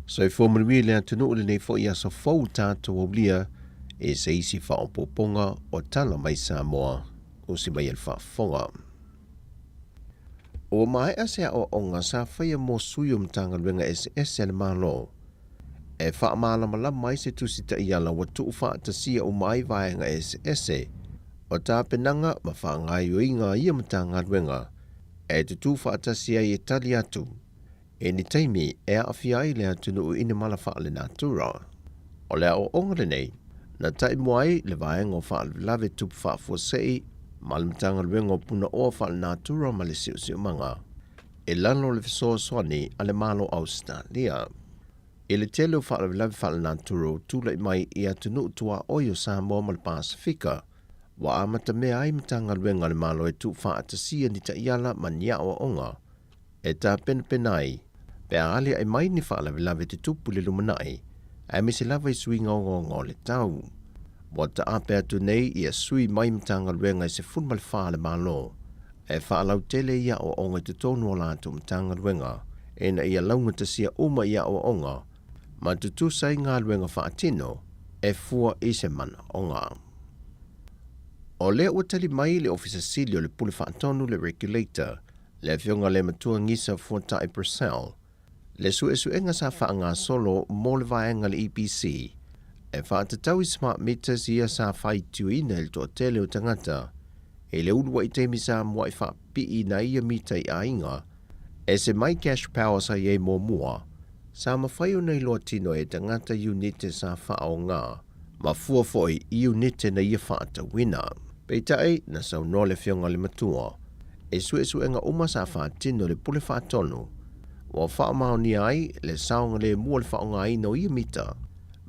Soifua manuia i le atunuu lenei foi aso fou tatou aulia e se isi faaopoopoga o tala mai Samoa usi mai e le faafofoga. Ua maea se aoaoga sa faia mo sui o Matagaluega eseese a le Malo e faamalamalama ai se tusi taiala ua tuufaatasia uma ai vaega eseese o tapenaga ma faagaoioiga a ia Matagaluega e tutū faatasi ai e tali atu i ni taimi e aafia ai le atunuu i ni mala faalenatura. O le aoaoga lenei, na taimua ai le Vaega o Faalavelave Tupu Faafuasei ma le Matagaluega o Punaoa Faalenatura ma le Siosiomaga i lalo o le fesoasoani a le Malo o Ausetalia. I le tele o faalavelave faalenatura ua tulai mai i atunuu tuaoi o Samoa ma le Pasefika, ua amatamea ai Matagaluega a le Malo e tuufaatasia ni taiala ma ni aoaoga e tapenapena ai pe a aliae mai ni faalavelave tutupu i le lumanai, aemaise lava i suiga ogaoga o le tau. Ua taape atu nei ia sui mai Matagaluega e 14 a le Malo e faalautele i aoaoga i totonu o latou Matagaluega ina ia laugatasia uma i aoaoga ma tutusa ai galuega faatino e fua i se manaoga. O lea ua tali mai le Ofisa Sili o le Pule Faatonu le Regulator, le Afioga le Matua Gisa Fuatai Purcell, le suesuega sa faagasolo mo le vaega a le EPC E faatatau i smart meters ia sa faitioina e le toatele o tagata i le uluai taimi sa mua'i faapiiina ai ia mita i aiga, ese mai cash power sa i ai muamua, sa mafai ona iloa tino ai e tagata iunite sa faaoga ma fua foi i iunite na ia faatauina. Peitai, na saunoa le Afioga i le Matua, i suesuega uma sa faatino e le Pule Faatonu, ua faamaonia ai le saogalemu o le faaaogaina o ia mita,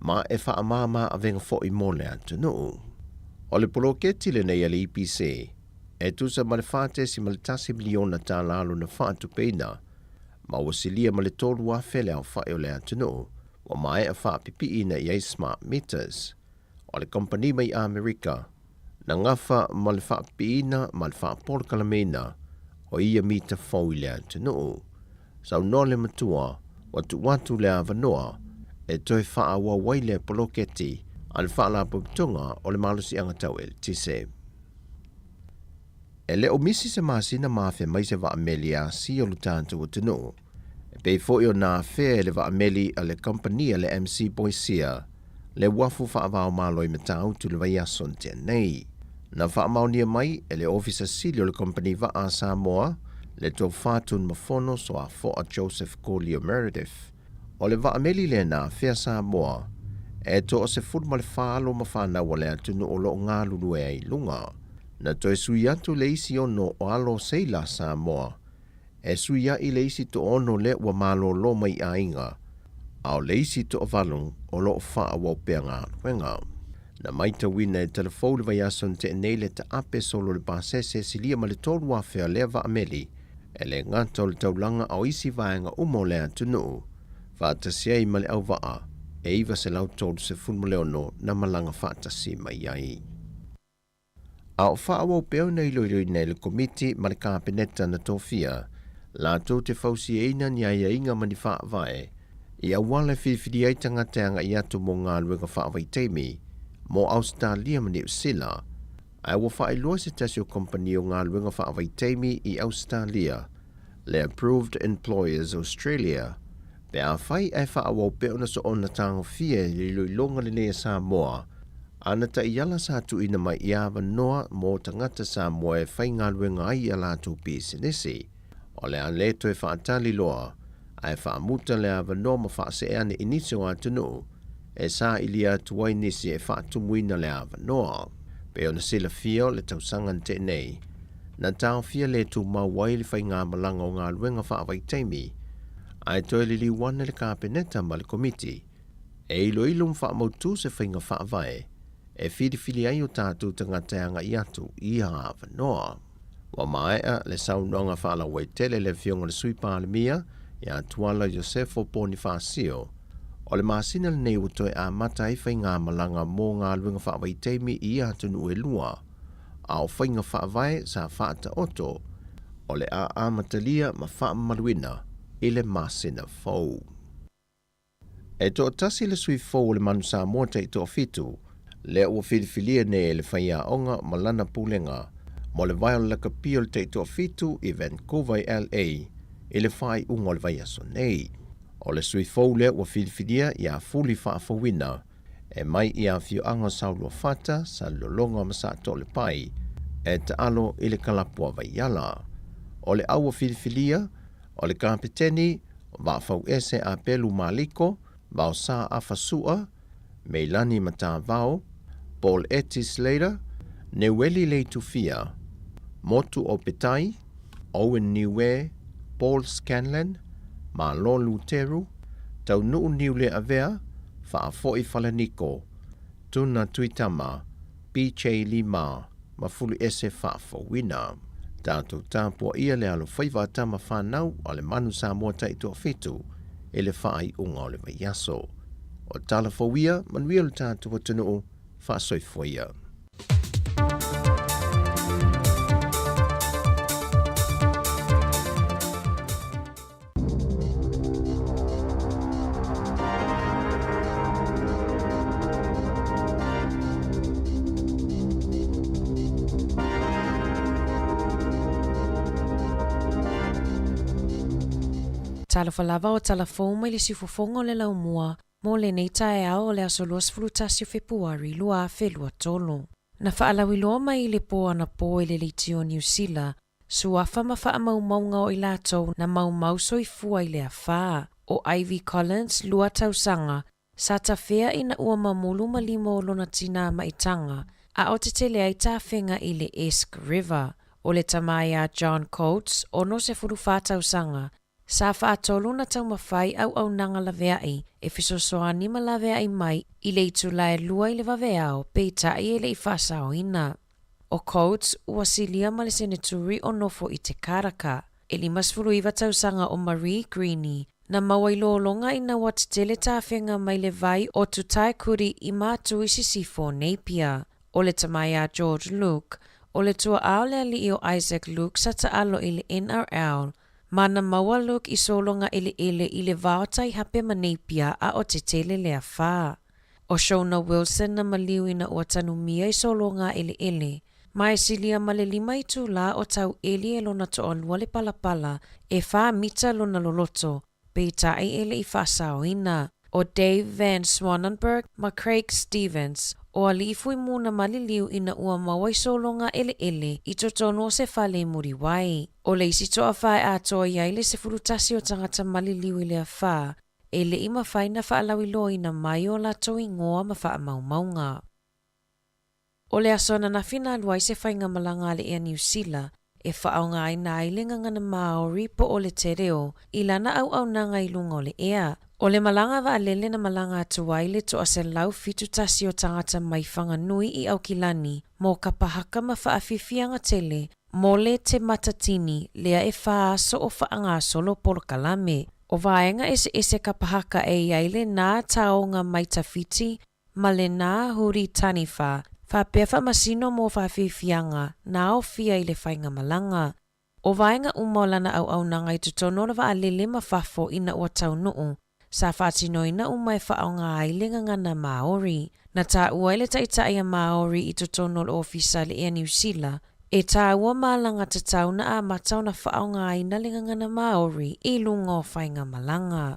ma e faamāmā avega foi mo le atunuu. O le poloketi lenei a le EPC, e tusa ma le $4.1 miliona tala lona faatupeina, ma ua silia ma le 3,000 le aofai o le atunuu ua maea faapipiiina i ai smart meters. O le kamupani mai Amerika, na gafa ma le faapipiiina ma le faapolokalameina o ia mita fou i le atunuu. Saunoa le matua, ua tuu atu le avanoa e toe faaauau ai lea poloketi a le Faalapotopotoga o le Malosiaga Tau Eletise. E le o misi se masina ma afea mai se vaameli e asia o lo tatou atunuu, e pei foi ona afea e le vaameli a le kamupani a le MC Boisia le uafu faavaomalo i Matautu i le vaiaso na tea nei. Na faamaonia mai e le Ofisa Sili o le Kamupani Vaa a Samoa, le Tofa Tunumafono Soafoa Joseph Kolio Meredith, o le vaameli lea na afea Samoa e toa 14 alo ma fanau a le atunuu o lo o galulue ai i luga. Na toe sui atu le isi ono o alo seila a Samoa e suiaʻi le isi toaono lea ua malōlō mai i aiga, a o le isi toavalu o lo o faaauau pea galuega. Na maitauina e Talafou le vaiaso na tea nei le taape solo o le pasese e silia ma le 3,000 o lea vaameli, e le gata o le taulaga a o isi vaega uma o le atunuu, faatasi ai ma le auvaa e 936 na malaga faatasi mai ai. A o faaauau pea ona iloiloina e le Komiti ma le Kapeneta na tofia, latou te fausiaina ni aiaiga ma ni faavae i auala e filifili ai tagata e agai atu mo galuega faavaitaimi mo Ausetalia ma Niu Sila, ae ua faailoa se tasi o kamupani o galuega faavaitaimi i Ausetalia, le Approved Employers Australia, pe afai ae faaauau pea ona soona tagofia i le iloiloga lenei a Samoa, ana taiala sa tuuina mai i avanoa mo tagata Samoa e faigaluega ai i a latou pisinisi. O le a le toe faatali loa, ae faamuta le avanoa ma faasee ane i nisi o atunuu e sailia atu ai nisi e faatumuina le avanoa. Pei ona silafia o le tausaga na tea nei, na taofia le tumau ai le faigamalaga o galuega faavaitaimi, ae toe liliu ane le Kapeneta ma le Komiti e iloilo ma faamautu se faiga faavae e filifili ai o tatou tagata e agai atu i ia avanoa. Ua maea le saunoaga faalauaitele a le Afioga i le Sui Palemia ia Tuala Iosefo Ponifasio, o le masina lenei ua toe amata ai faigamalaga mo galuega faavaitaimi i ia atunuu e lua, a o faiga faavae sa faataoto o le a amatalia ma faamamaluina i le masina fou. E toatasi le sui fou o le Manu Samoa taitoafitu, lea ua filifilia nei e le faiaoga ma lana pulega mo le vae o le lakapi o le taitoafitu i Vancouver i LA i le faaiuga o le vaiaso nei. O le sui fou lea ua filifilia ia Fuli Faafouina e mai i afioaga o Sauluafata, Salelologa ma Saatolepai e taalo i le kalapu a Vaiala. O le au ua filifilia, o le kapeteni, Vaafauese Apelu Maliko, Vaosa Afa Sua, Meilani Matavao, Paul Eti Slater, Neueli Leitufia, Motu Opetai, Owen Niue, Paul Scanlan, Malo Luteru, Taunuu Niuleavea, Faafoi Falaniko, Tuna Tuitama, PJ Lima, ma Fuluese Faafouina. Tatou tapuaia le alofaiva a tama fanau a le Manu Samoa Taitoafitu i le faaiuga o le vaiaso. O tala fou ia, manuia lo tatou atunuu, faasoifua ia. Talofa lava o tala fou mai le siufofoga o le laumua. mo lenei taeao o le aso 21 o Fepuari 2023. Na faalauiloa mai i le pō anapō e le Leitio Niu Sila, suafa ma faamaumauga o i latou na maumau soifua i le afā, o Ivy Collins, lua tausaga, sa tafea ina ua mamulu ma lima o lona tinā maitaga, a o tetele ai tafega i le Esk River. O le tama iā John Coates, 64 tausaga, Sa faatolu na taumafai auaunaga laveai e fesoasoani ma laveai mai i le itula e lua i le vaveao peitai e le i faasaoina. ʻO Coates ua silia ma le seneturi o nofo i te karaka. E 59 tausaga o Marie Greeny na maua i lologa ina ua tetele tafega mai le vai o Tutaekuri i Matui Sisifo, Napier. ʻO le tama iā George Luke, ʻo le tuaʻa o le aliʻi o Isaac Luke sa taʻalo i le NRL, Ma na maua Luke i sologa ʻeleʻele i le wao tai hape ma Napier a o tetele le afā. ʻO Shona Wilson na maliu ina ua tanumia i sologa ʻeleʻele. Ma e silia ma le lima itulā o tau ʻeli e lona toʻalua le palapala e whā mita lona loloto, Peitai e le i faasaoina. ʻO Dave Van Swanenberg ma Craig Stevens, ʻo Aliʻi Fuimu na maliliu ina ua maua i sologa ʻeleʻele i totonu o se fale i Muriwai. ʻO le isi toʻawhā e atoa i ai le 11 o tagata maliliu i le afā, e le i mafai na faalauiloaina mai o latou igoa ma faamaumauga. ʻO le aso ananafi na alu ai se faigamalaga a le Ea Niu Sila e faaaogaina ai le gagana Māori po o le te reo i lana auaunaga i luga o le ea. ʻO le malaga waʻalele na malaga atu ai le 171 o tagata mai Whanganui i ʻAukilani mo ka pahaka ma faafiafiaga tele mo le Te Matatini lea e whā aso o faagasolo polokalame. ʻO vaega eseese ka pahaka e i ai le nā taonga mai tawhiti ma le nā huri taniwha, faapea faamasino mo faafiafiaga na aofia i le faigamalaga. ʻO vaega uma o lana auaunaga i totonu o le waʻalele ma fafo ina ua taunuu, sa faatinoina uma e faaaoga ai le gagana Māori. Na taua ai le taʻitaʻi a Māori i totonu o le ofisa a le Ea Niu Sila, e tāua malaga tatau na amata ona faaaogaina le gagana Māori i luga o faigamalaga.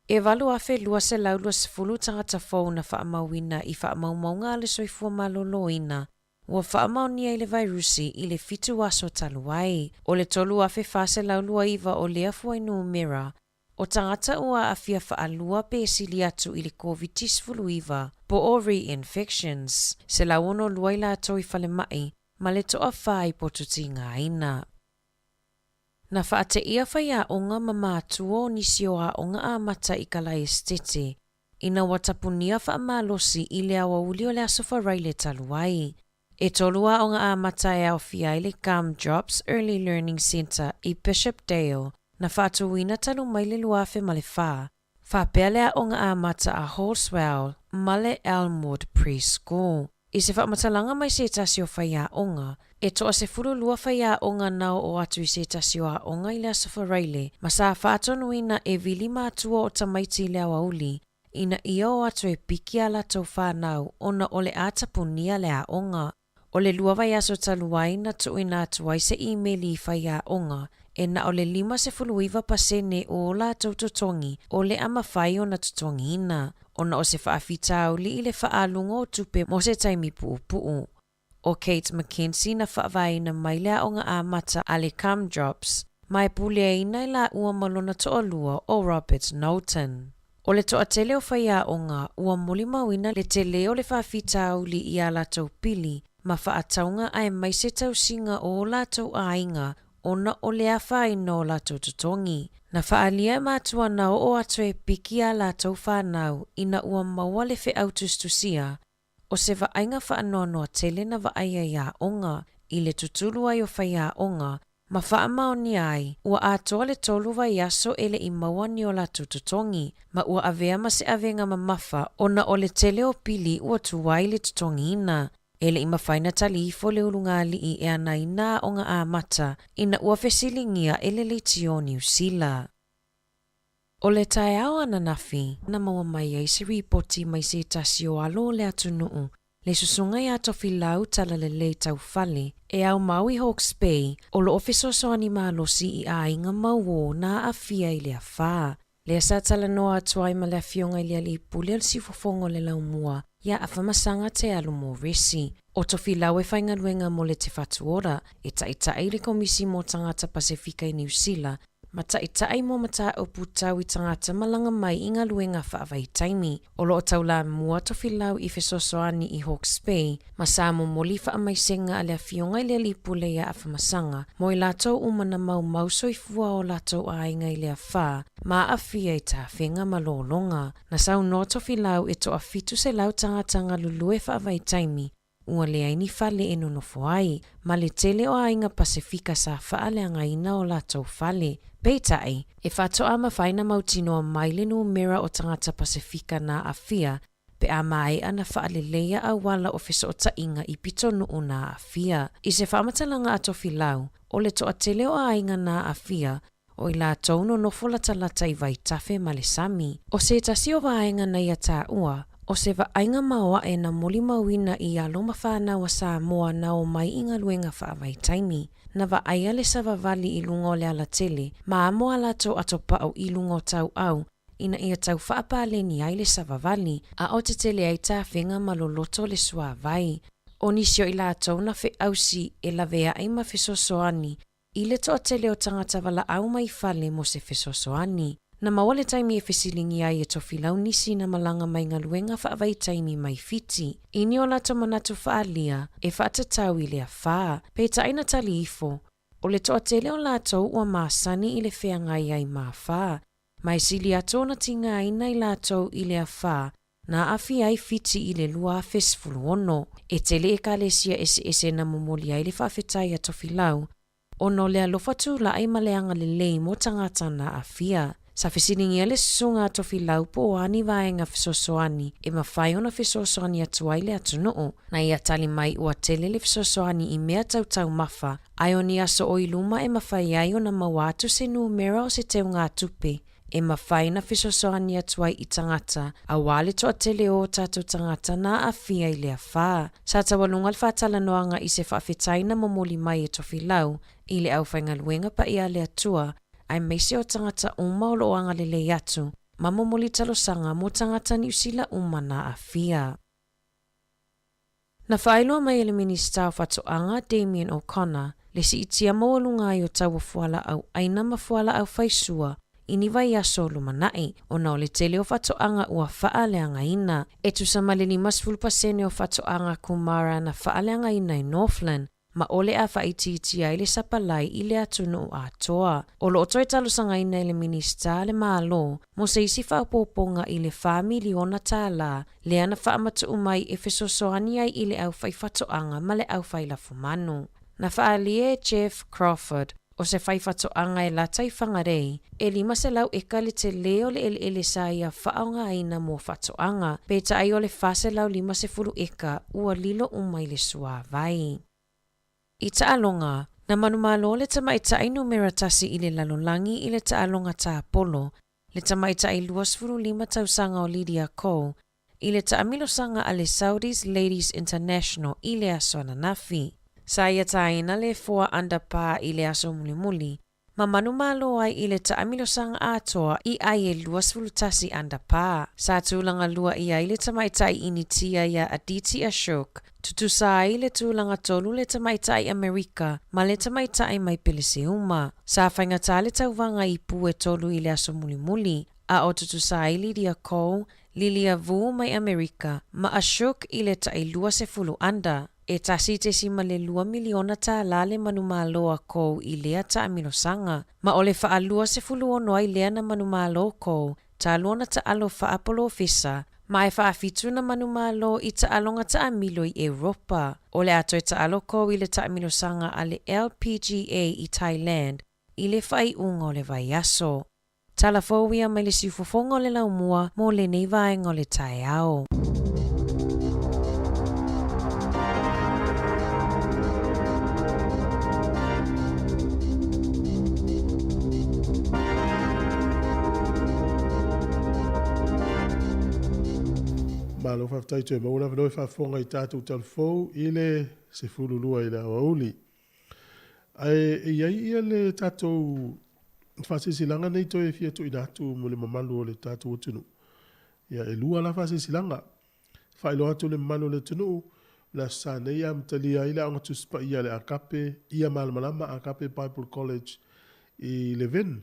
E 8,220 tagata fou na faamauina i faamaumauga a le soifua malōlōina ua faamaonia i le vairusi i le fitu aso talu ai. ʻO le 3,429 o lea fuainumera o tagata ua aafia faalua pe sili atu i le Koviti-19 po o reinfections, 162 i latou i falemaʻi ma le toʻawhā i potutīgāina. Na faateʻia faiaʻoga ma mātua o nisi o aʻoga amata i ka laesetete ina ua tapunia faamalosi i le aoauli o le Aso Faraile talu ai. E tolu aʻoga amata e aofia ai le Gum Drops Early Learning Centre i Bishopdale na faatuina talu mai le 2004, Faapea le aʻoga amata a Halswell ma le Elmwood Pre-School. I se faamatalaga mai se tasi o faiaʻoga, e toa-12 faiaʻoga na oo atu i se tasi o aʻoga i le Aso Faraile ma sa faatonuina e wili matua o tamaiti i le aoauli ina ia o atu e piki a latou whanau ona o le a tapunia le aʻoga. ʻO le lua waiaso talu ai na tuuina atu ai se ʻīmeli i faiaʻoga e na o le 59 pasene o o latou totogi o le a mafai ona totogiina ona o se faafitauli i le faaaluga o tupe mo se taimi puʻupuʻu. ʻO Kate McKenzie na faavaeina mai le aʻoga amata a le Cum Drops ma e puleaina i lāua ma lona toʻalua ʻo Robert Knowlton. ʻO le toʻatele o faiaʻoga, ua molimauina le tele o le faafitauli i a latou pili ma faatauga aemaise tausiga o o latou ʻaiga ona o le afaina o latou totogi. Na faaalia e matua na oo atu e piki a latou whanau ina ua maua le feʻau tusitusia ʻo se vaaiga faanoanoa tele na vaai ai aʻoga i le tutulu ai o faiaʻoga ma faamaonia ai ua atoa le tolu waiaso e le i maua ni o latou totogi ma ua avea ma se avega mamafa ona o le tele o pili ua tuai le totogiina. E le i mafai na tali ifo le ulugalii e anaina aʻoga amata ina ua fesiligia e le Leitio Niu Sila. ʻO le taeao ananafi na maua mai ai se ripoti mai se tasi o alo o le atunuu le susuga iā Tofilau Talalelei Taufale e ao mau i Hawke's Bay o lo o fesoasoani malosi i ʻaiga mauō na aafia i le afā. Lea sa talanoa atu ai ma le Afioga i le Alii Pule o le Siufofoga o le Laumua ia Afamasaga Te Alu Moresi. O Tofilau e faigaluega mo le Te Whatu Ora, e taʻitaʻi le Komisi mo Tagata Pasefika i Niu Sila, ma taʻitaʻi mo mataupu tau i tagata malaga mai i galuega faavaitaimi. O lo o taulamua Tofilau i fesoasoani i Hawke's Bay ma sa momoli faamaisega a le Afioga i le Alii Pule ia Afamasaga mo i latou uma na maumau soifua o latou aiga i le afā ma aafia i tafega ma lologa. Na saunoa Tofilau e toa 700 tagata galulue faavaitaimi ua leai ni fale e nonofo ai, ma le tele o aiga Pasefika sa faaleagaina o latou fale. Peitai, e faatoa mafai na mautinoa mai le numera o tagata Pasefika na aafia pe a maea na faaleleia auala o fesootaʻiga i pitonuu na aafia. I se faamatalaga a Tofilau, o le toatele o aiga na aafia, o i latou nonofo latalata i Vaitafe ma le sami. O se tasi o vaega na ia taua, o se vaaiga maoaʻe na molimauina i alo ma fanau a Samoa na omai i galuega faavaitaimi. Na vaaia le savavali i luga o le alatele ma amo a latou atopau i luga o tauau ina ia tau faapaleni ai le savavali, a o tetele ai tafega ma loloto le suavai. O nisi o i latou na feausi e laveai ma fesoasoani I le toatele o tagata valaau mai i fale mo se fesoasoani. Na maua le taimi e fesiligia ai e Tofilau nisi na malaga mai galuega faavaitaimi mai Fiti i ni o latou manatu faaalia e faatatau i le afā. Peitai na tali ifo, o le toatele o latou ua masani i le feagai ai ma afā, ma e sili atu ona tigaina i latou i le afā na aafia ai Fiti i le 2016. E tele ekalesia eseese na momoli ai le faafetai a Tofilau ona o le alofa tulaʻi ma le agalelei mo tagata na aafia. Sa fesiligia le susuga a Tofilau po o a ni vaega fesoasoani e mafai ona fesoasoani atu ai le atunuu. Na ia tali mai ua tele le fesoasoani i mea tau taumafa, ae o ni aso o i luma e mafai ai ona maua atu se numera o se teugatupe e mafai na fesoasoani atu ai i tagata, auā le toatele o ō tātou tagata na aafia i le afā. Sa taualuga le faatalanoaga i se faafetai na momoli mai e Tofilau i le aufaigaluega paia a le Atua aemaise o tagata uma o lo o agalelei atu ma momoli talosaga mo tagata Niusila uma na aafia. Na faailoa mai e le Minisita o Faatoaga, Damien O'Connor, le siitia maualuga ai o taua fualaau ʻaina ma fualaau faisua i ni vaiaso o lumanaʻi, ona o le tele o faatoaga ua faaleagaina. E tusa ma le 50 pasene o faatoaga kumara na faaleagaina i Northland, ma ʻole a faaitiitia ai le sapalai i le atunuu atoa. O lo o toe talosagaina e le Minisita le Malo mo se isi faaopoopoga i le $4 miliona lea na faamatuu mai e fesoasoani ai i le aufaifatoaga ma le aufailafumanu. Na faaalia e Jeff Crawford, o se faifatoaga e lata i Whangarei, e 500 eka le telē o le eleele sa ia faaaogaina mo faatoaga, peitai o le 450 eka ua lilo uma i le suāwai. I taaloga, na manumalo le tamaitai numera tasi i le lalolagi i le taaloga tāpolo, le tamaitai 25 tausaga o Lydia Ko, i le taamilosaga a le Saudis Ladies International i le aso ananafi. Sa ia tāina le four under par i le aso mulimuli, ma manumalo ai i le taamilosaga atoa i ai e 21 under par. Sa tulaga lua i ai le tamaitai Initia iā Aditi Ashok, tutusa ai le tulaga tolu le tamaitai Amerika ma le tamaitai mai Peleseuma. Sa faigata le tauvaga i pu e tolu i le aso mulimuli, a o tutusa ai Lydia Ko, Lilia Vu mai Amerika, ma Ashok i le taʻi 20 under. E $1.2 miliona le manumalo a Ko i lea taamilosaga, ma o le faa-26 ai lea na manumalo Ko, talu ona taalo faapolofesa, ma e faafitu na manumalo i taaloga taamilo i Europa. O le a toe taalo Ko i le taamilosaga a le LPGA i Thailand i le faaiuga o le vaiaso. Tala fou ia mai le siufofoga o le laumua mo lenei vaega o le taeao. Malo faafetai toe maua le avanoa e faafofoga i tatou tala fou i le 12 i le aoauli. Ae e i ai ia le tatou. faasilasilaga nei toe fia tuuina atu mo le mamalu o le tatou atunuu. Ia, e lua la faasilasilaga. Faailoa atu le mamalu o le atunuu, o le Aso Sa nei e amatalia ai le Aoga Tusi Paia a le Agape Ia Malamalama Agape Bible College i Levin.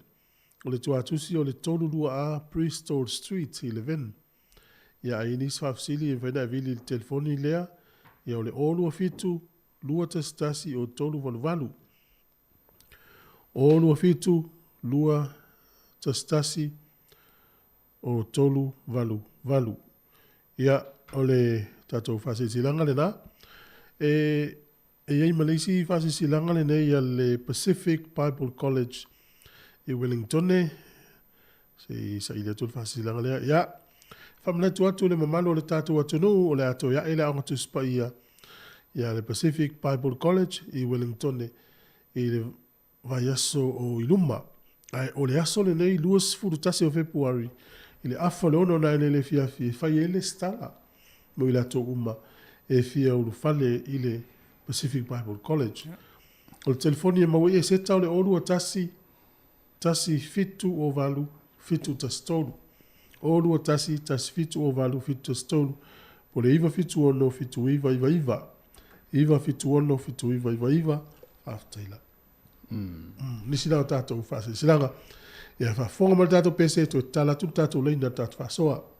O le tuatusi o le 32A Bristol Street i Levin. Ia, a i ai nisi faafesili e mafai ona e vili i le telefoni lea, ia o le 027 211 o 388. 027 211 o 388. Ia, o le tatou faasilasilaga lena. E, e i ai ma le isi faasilasilaga lenei a le Pacific Bible College i Wellingtone. Se i saili atu le faasilasilaga lea. Ia, faamanatu atu le mamalu o le tatou atunuu o le a toe ae le Aoga Tusi Paia ia le Pacific Bible College i Wellingtone i le vaiaso o i luma. Ae o le aso lenei 21 o Fepuari i le afa o le 6 o naenae i le afiafi e fai ai le lesitala mo i latou uma e fia ulufale i le Pacific Bible College. O le telefoni e maua i Eseta o le 021 1 7 0 8 7 1 3. 0 2 1 1 7 0 8 7 1 3 po o le 9 7 6 7 9 9 9. 9 7 6 7 9 9 9. Faafetai lava. Nisi na o tatou faasilasilaga. Ia faafofoga mai le tatou pese e toe tatala atu le tatou laina le tatou faasoa.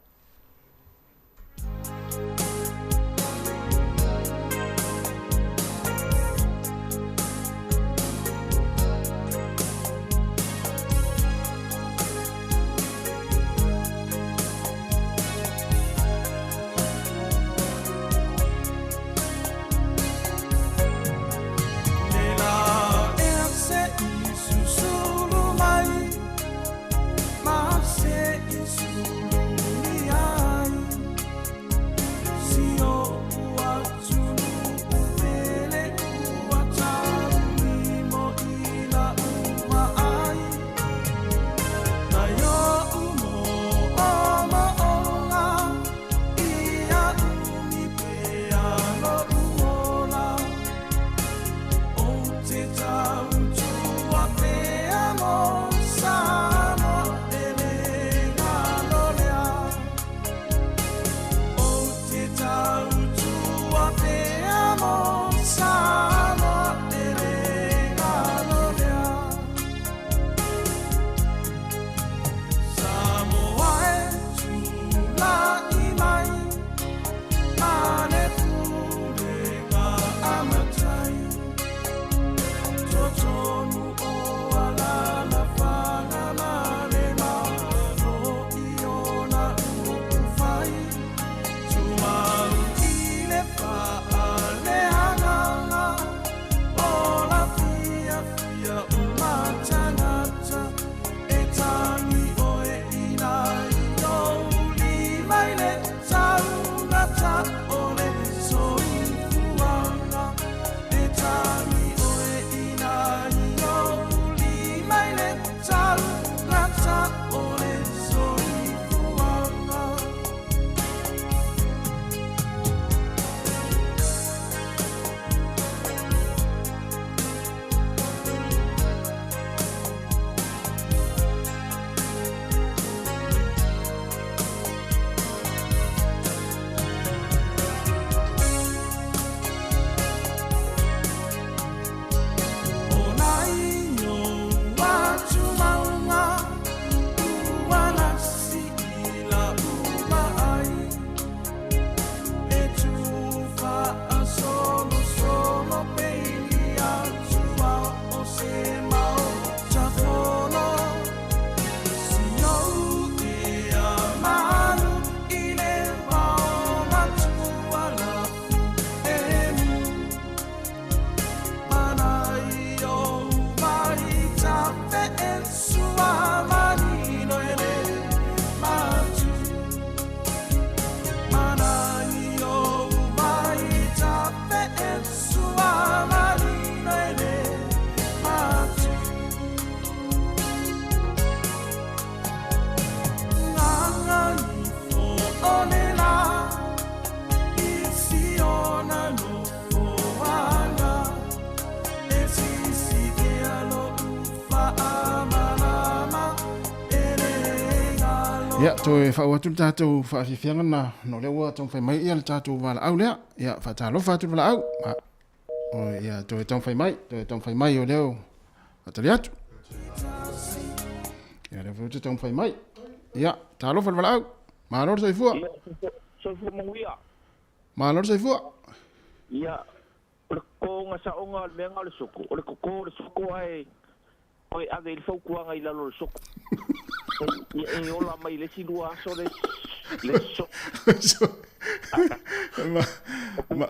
Ia, toe faauu atu le tatou faafiafiaga lena, ona o lea ua taumafai mai ia le tatou valaau lea. Ia, faatalofa atu le valaau. Ia, toe taumafai mai, toe taumafai mai o lea ua faatali atu. Ia, lea foi ua toe taumafai mai. Ia, talofa le valaau. Malo le soifua. Ia, soifua manuia. Malo le soifua. Ia, o le kokoga saoga o le mea lena o le soko, o le koko o le soko ae Toe ave i le fautuaga i lalo o le soko. Ia e ola mai le isi lua aso le le soko. Ma ma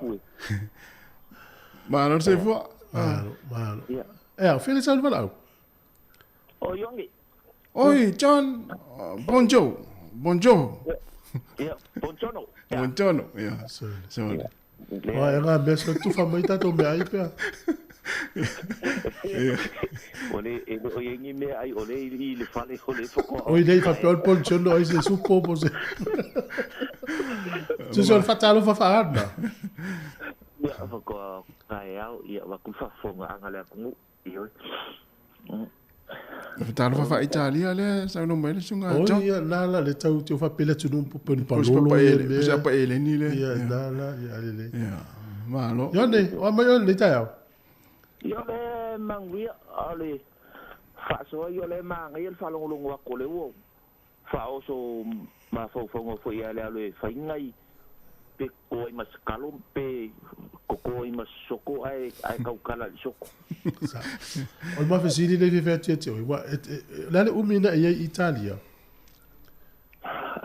Malo le soifua. Malo, malo. E au, fele sau le valaau. O Ioane. Oi, John. Bonjour. Bonjour. Ia, buongiorno. Buongiorno. Ia. Sorry. Ua e ngā mea sa tufa mai tātou mea ai pea. O le, e le o i ni mea ai, o le i le fale, o le whakoa. O i lei whapea o le buongiorno ai se supo po se. Se se o le whatalofa whaana. Ia, whakoa kae au, ia, waku whafonga anga le akungu, i oi. Talofa faa-Italia lea saunoa mai le susuga a John. Oi, ia, la la, le tau te whapele atu nuu po ni palolo ia mea. Po se apa eleni le. Ia, la la, ia, lele. Ia, malo. Ia ne, o mai o le tai au. Ia le manguia, o le faasoa ia le māngai le faalogologo atu o le ua faaoso mafaufauga foi ia le alu e fai nai pe koko ai ma se kalo pe koko ai ma se soko ae ae taukala i le soko. Sa. O le mafesili le fia atu ia te oe, ua, e, e, o le a le umi na e ai i Italia?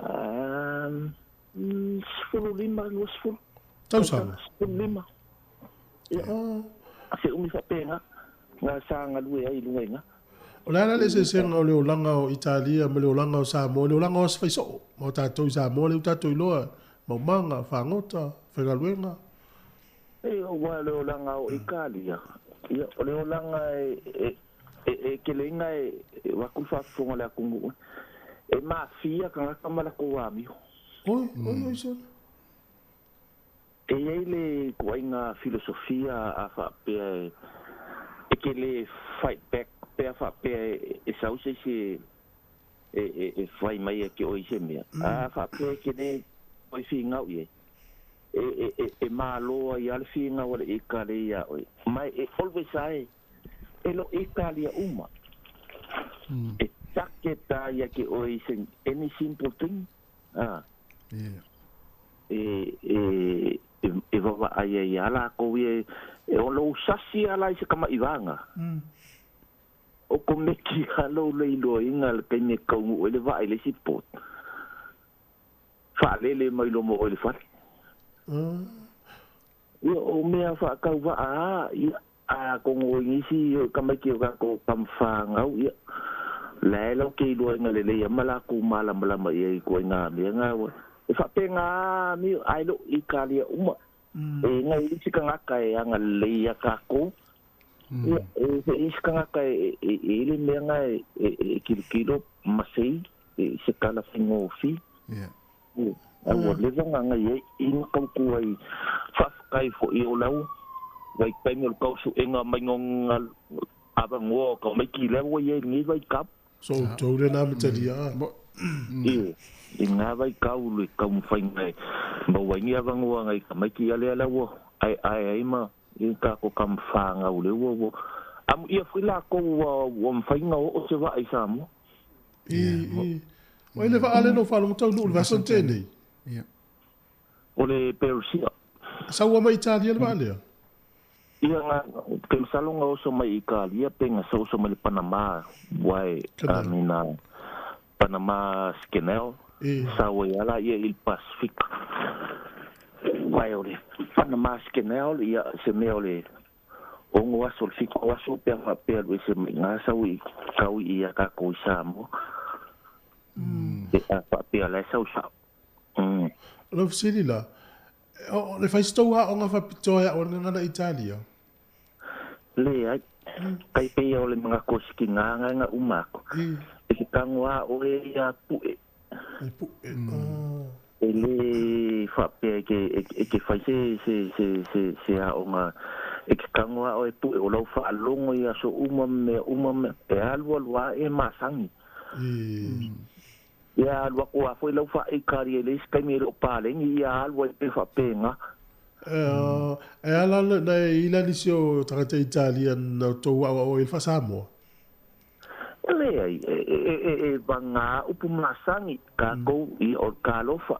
Um, 15, 20. Tausaga? 15. Ia. Oh. Se umi faapena, nga sa galue ai i luga i ina. O le a la le eseesega o le olaga o Italia ma le olaga o Samoa, le olaga o aso faisoo ma o tatou i Samoa lea ua tatou iloa, maumaga, fagota, faigaluega. E, aua le olaga o Italia, ia, o le olaga e, e, e keleina e, e avatu le faafofoga a le atunuu, e mafia tagata ma latou amio. Oi, oi, oi, sole. E i ai le ituaiga filosofia a faapea e te le fight back pe a faapea e sau se isi e fai mai ia te oe i se mea, a faapea e te le toe finau i ai, e malo ai lava le finau a le Ikalia ia oe. Ma e always lava e lo Ikalia uma. E target lava ia te oe i se any simple thing. A. E, e, e vaavaai ai lava lakou ia, e o lou sasi lava la i se kamaʻivaga. O komeki lava lou leiloaina i le taimi e taunuu ai le vaa i le isi port, faalele mai loa ma oe i le fale. Ia, o mea faatauvaa lava, ia, atonu o nisi o tamaiti o tatou tamafanau, ia, la e lau te iloaina lelei lava ma latou malamalama i ai i ituaiga mea na. E faapena lava amio, ae le o Italia uma. E nai isi tagata e agalelei ia tatou, ia, e se isi tagata e i ai le mea na e tilotilo ma sei i se tala faigofie. A ua leva ona agai ai i na tautua ai. Faafetai foi o lau vaitaimi o le tausuega mai o na avanoa o tamaiti lea ua i ai i lenei vaitau. So outou lena amatalia a. Ioe, i na vaitau le taumafaiga e maua ai ni avanoa nai tamaiti a lea la ua aeae ai ma i tatou tama fanau lea ua ua amuia foi latou ua ua mafai ona oo se vaa i Samoa. I, i. O ai le vaa lea na ou faalogo taunuu i le vaiaso na tea nei? O le Perusia. Saua mai Italia le vaa lea? Ia, na, ke masalo na oso mai Italia pe na oso mai le Panama, wai, I mean, Panama Canal, sau ai lava ia i le Pacific. Wai o le Panama Canal, ia, se mea o le 6 aso, le 7 aso pe a faapea alu ese mai i ina sau i tau i a tatou i Samoa. Pe a faapea o la e sau sao. O lau fesili la, o le fai se tou aoga faapitoa e aʻo ai le gagana Italia? Leai. Tai pei o le manatu o Sikina na uma atu. E te tago lava oe ia puʻe. E puʻe. E le faapea e te, e te fai se, se, se, se, se aoga. E te tago lava oe e puʻe, o lau faalogo i aso uma ma mea uma, e alualu lava e masani. Ia alu atu a foi lau faa-Italia i le isi taimi e le o paleni ia alu ai pea faapena. E ala na e ila nisi o tagata Italia na tou aoao ai i le faa-Samoa? E leai, e vagā upu masani kākou, ia o le talofa,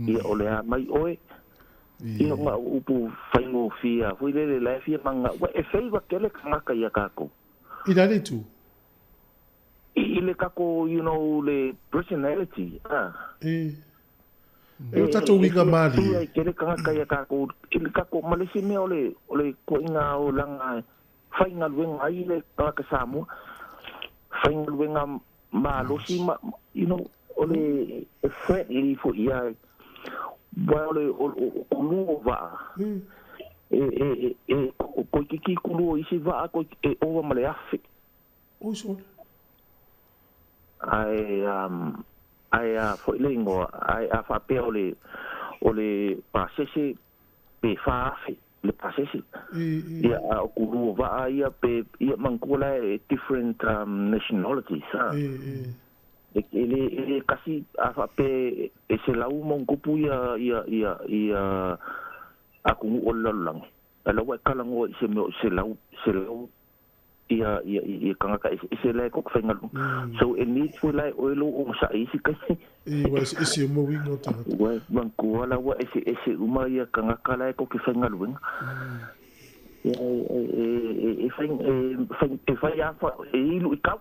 ia o le a mai oe, ia o ngā upu faigofie a foi lele la e fia manga, ua e favour tele tagata ia kākou. I le a le itu? I le tatou you know le personality a. E. E o tatou uiga malie. E tele tagata ia tatou i le tatou ma le isi mea o le o le ituaiga olaga e faigaluega ai le tagata Samoa faigaluega malosi ma you know o le friendly foi ia aua o le o kulu o vaa e e e toeitiiti kulu o isi vaa e ova ma le 1000. Oi sole. Ae ae a foi le igoa, ae a faapea o le o le pasese pe 4000 le pasese. Ia a o kulu o vaa ia pe ia manatua la e different nationalities a. E le e le kasi a faapea e 100 ma ona tupu ia ia ia ia atunuu o le lalolagi, a la ua e talanoa i se mea o 100 100 ia ia ia tagata eseese la e tou te faigaluega. So e need foi la e oe lou onosai i isi taimi. I ua eseese uma uiga o tagata. Ua manatua la ua eseese uma ia tagata la e tou te faigaluega. Ia e e fai e fai a e ilu i kau.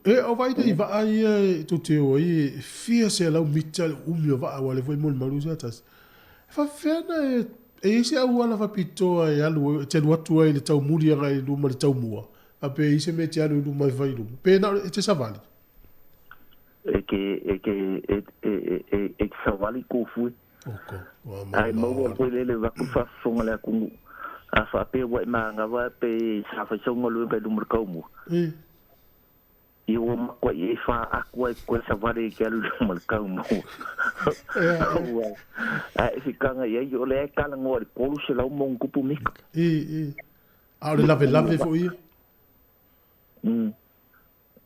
E o vai nei vaa ia e tou te o ai e fia 100 mita le umi o vaa aua lea foi molimau se tasi. E faapefea ona e e i ai se auala faapitoa e alu e te alu atu ai i le taumuli agai i luma i le taumua, faapea e i ai se mea e te alu i luma e fai i luma, pe na o e te savali? E te e te e e e e te savali kou fue. Oko, ua Ae maua koe lele vaku faafofoga le atunuu. A faapea ua e manava pe sa fai sau galuega i luma o le taumua. E. Ia ua matuai e fa atu ai koe savali e te alu i luma o le taumua. Ua ae sikanga i ai o lea e talanoa i le 300 ma ona tupu mita. E, e. A o le lavelave foi ia?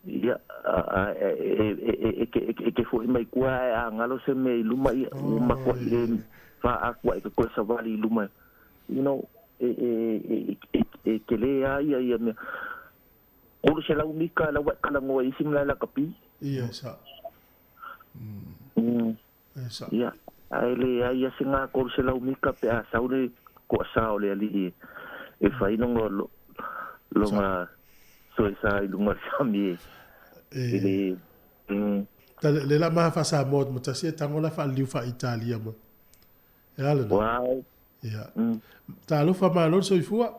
Ia, e te foi mai tua ae a galo se mea i luma, ia, ua matuai le fa atu ai ke toe savali i luma. You know, e tele lava ia ia mea. 300 mita la ua e talanoa i isi malae lakapi. Ia, sa. E sa. Ia, ae leai a se ga 300 mita pe a sau le toasā o le alii e fai lona lona soesa i luga o le sami e le Ta le la maha faa-Samoa atu ma tasi e tango la faaliliu faa-Italia ma. E a lena? Wow. Ia. Talofa malo le soifua.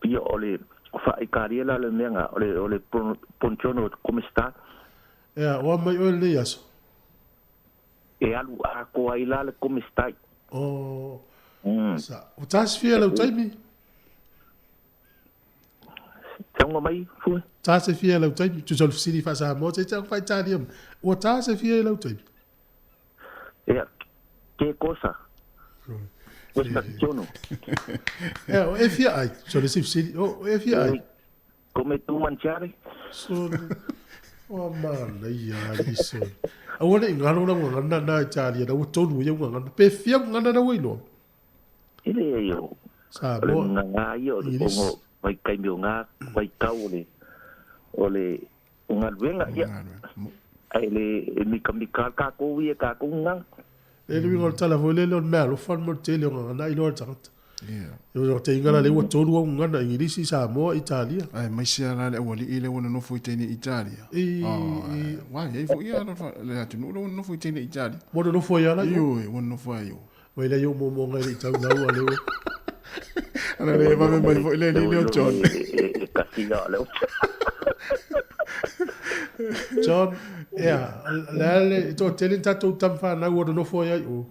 Ia o le faa-Italia la le mea na, o le o le buongiorno come sta? Ea, oa mai oe lenei aso. E alu atoa ai la le come stai. Oh. Sa. O tasi fia lau taimi? Taunga mai, fue. Ta se fia lau taimi. Tusa o le fesili faa-Samoa, te te faa-Italia ma. Ua ta se fia lau taimi? Ea, che cosa? Questa sono. Ea, o e fia ai. So le si fesili, o e fia ai. Come tu mangiare? Sole. Ua manaia alii sole. Aua ne i ngaro lau gagana na Italia, na ua tonu ai au gagana. Pe fia gagana na ua iloa? E leai o. Samoa. O le gagana ia o le ono vaitaimi o ngā vaitau o le o le o galuega ia. Ae le e mikamika kākou ia kākou gagana. E le uiga o le tala foi lele o le meaalofa le mo le tele o gagana iloa le tagata. Yeah. O te ingala le ua tolu au gagana, Ingilisi, Samoa, Italia. Ae maise a la le aualii lea ua nonofo i teine Italia. I, i. Wa i ai foi ia le atunuu lea ua nonofo i teine Italia. Ua nonofo ai ala i o? Ioe, ua nonofo ai o. Mai lea i ou momoga e le i tau lau a leo. Ana le vave mai foi le alii lea o John. E kasi a leo. John, ea, le a le, to tele ni tatou tama whanau ua nonofo ai ai o.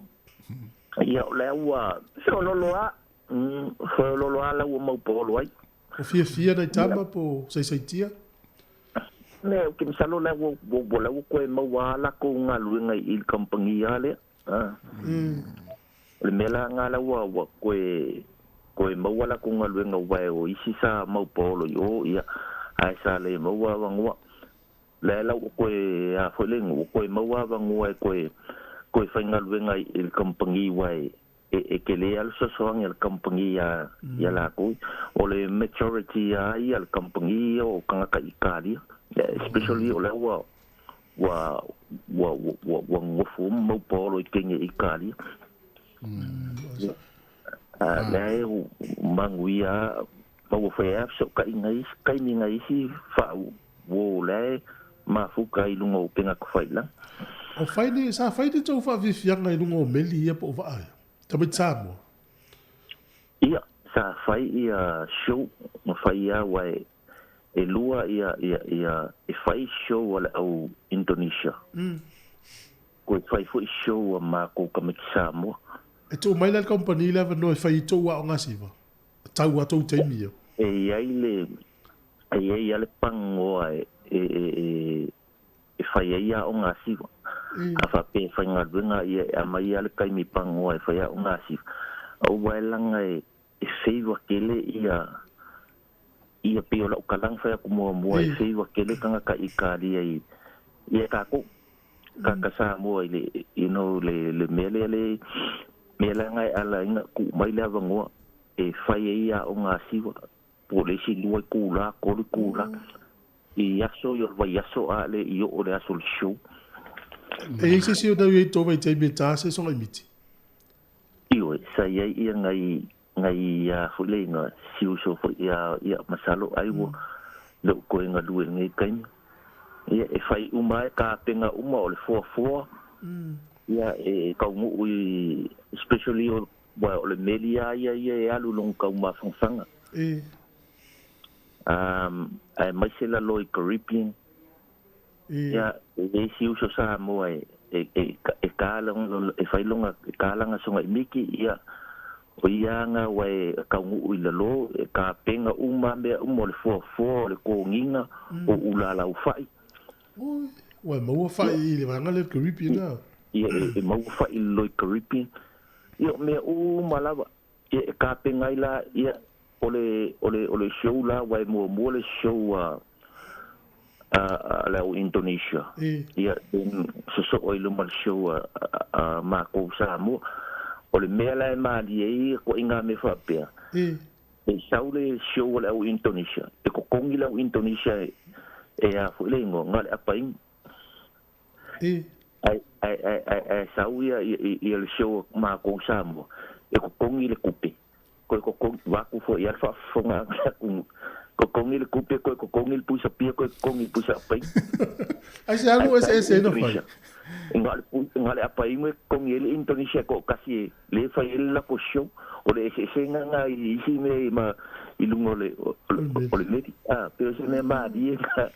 Ia, o lea ua feololo a, feololo a lau ua maupolo ai. O fiafia nai tama po saisaitia? Ne, o ke masalo lea ua, ua, ua koe maua a lakou galuega i le kamupani a lea. O le mea la nga la ua ua koe koe maua lakou galuega aua e o isi sa mau paolo i o ia ae sa le maua avanoa. Lea la ua koe a foi le ua koe maua avanoa e koe koe faigaluega i le kamupani ua e e e tele a le fesoasoani a le kamupani ia ia lakou. O le majority a ia le kamupani ia o tagata Italia, especially o lea ua ua ua ua ua nonofo uma mau paolo i Kenya i Italia. A lea e manuia maua foi ai fesootaiga i isi taimi nai isi faa uo lea e mafuta i luga o upega tafailaga. O fai ni, sa fai ni tou faafiafiaga i luga o meli ia po o vaa ia? Tamaiti Samoa. Ia, sa fai ia show na fai ia aua e e lua ia ia ia e fai show a le au Indonesia. Koe fai foi show a makou tamaiti Samoa. E tuu mai la le company le avanoa e fai i tou aoga siva? Tau a tou taimi ia. E iai le e iai a le pagoa e e e e fai ai aoga a siva. A faapea e faigaluega ia e aumai a le taimi pagoa e fai aoga a siva. Aua e laga e e favour tele ia ia pei o lau tala na fai atu muamua e favour tele tagata Italia i ia tatou tagata Samoa i le you know le le mea lea le mea leaga e ala ai na tuu mai le avanoa e fai ai aoga a siva po o le isi lua itula tolu itula i aso ia o le vaiaso a le i oo le aso o le show. E i ai se isi o nau i ai tou vaitaimi e ta se soga i miti? Ioe, sa i ai ia ngai ngai a foi le iga si uso foi ia ia masalo ai ua le o toe galue i lenei taimi. Ia e fai uma ai kapena uma o le foafoa ia e taunuu i especially o aua o le meli lava ia ia e alu i lona taumafanafana. Aemaise lalo i Caribbean. Ia, e i ai si uso Samoa e e e e ta lona e fai lona e ta lana soga i miki, ia, o ia aga ua e taunuu i lalo, e tapena uma mea uma o le foafoa, o le toniga, o ula laufai. Oi, ua e maua fai i le vaega lea o le Caribbean a? Ia, e maua fai i lalo i Caribbean. Ia, o mea uma lava, ia, e tapena ai la, ia, o le o le o le show la, ua e muamua le show a a le au Indonesia. Ia, then sosoo ai luma le show a a makou Samoa. O le mea la e malie ai ituaiga mea faapea, e sau le show a le au Indonesia, e totogi le au Indonesia e e a foi le igoa, na o le apaina. Ae ae ae ae sau ia ia le show a makou Samoa, e totogi le tupe. Koe totogi, vaeatu foi i ai le faafofoga a le atunuu. Totogi le tupe, koe totogi le puisa pia, koe totogi le puisa apaina. Ai se alu eseese ai na fai? Na o le pui, na o le apaina e totogi ai le Indonesia e toatasi e le fai ai le latou show. O le eseesega lena i isi mea i ma i luga o le o le meli. A, pei o se mea malie lena.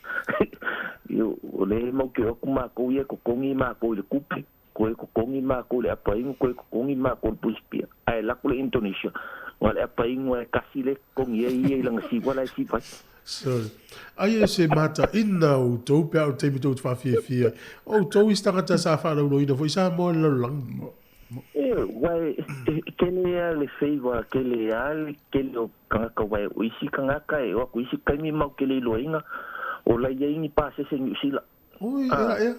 O lea e mau te o atu matou ia e totogi matou i le tupe. Koe totogi makou i le apainu, koe totogi makou i le puisipia. Ae alu atu le Indonesia, na o le apainu lava e tasi lea e totogi ai ia i lana siva la e siva ai. Sorry. Ai e se mataina outou pe a o le taimi tou te faafiafia ai. O outou isi tagata sa faalauloina foi Samoa i le lalolagi. E, ua e tele a le favour, tele a le tele o tagata aua o isi tagata e o atu i isi taimi matou te le iloaina o la e i ai ni pasese Niu Sila. Oi, ea, ea.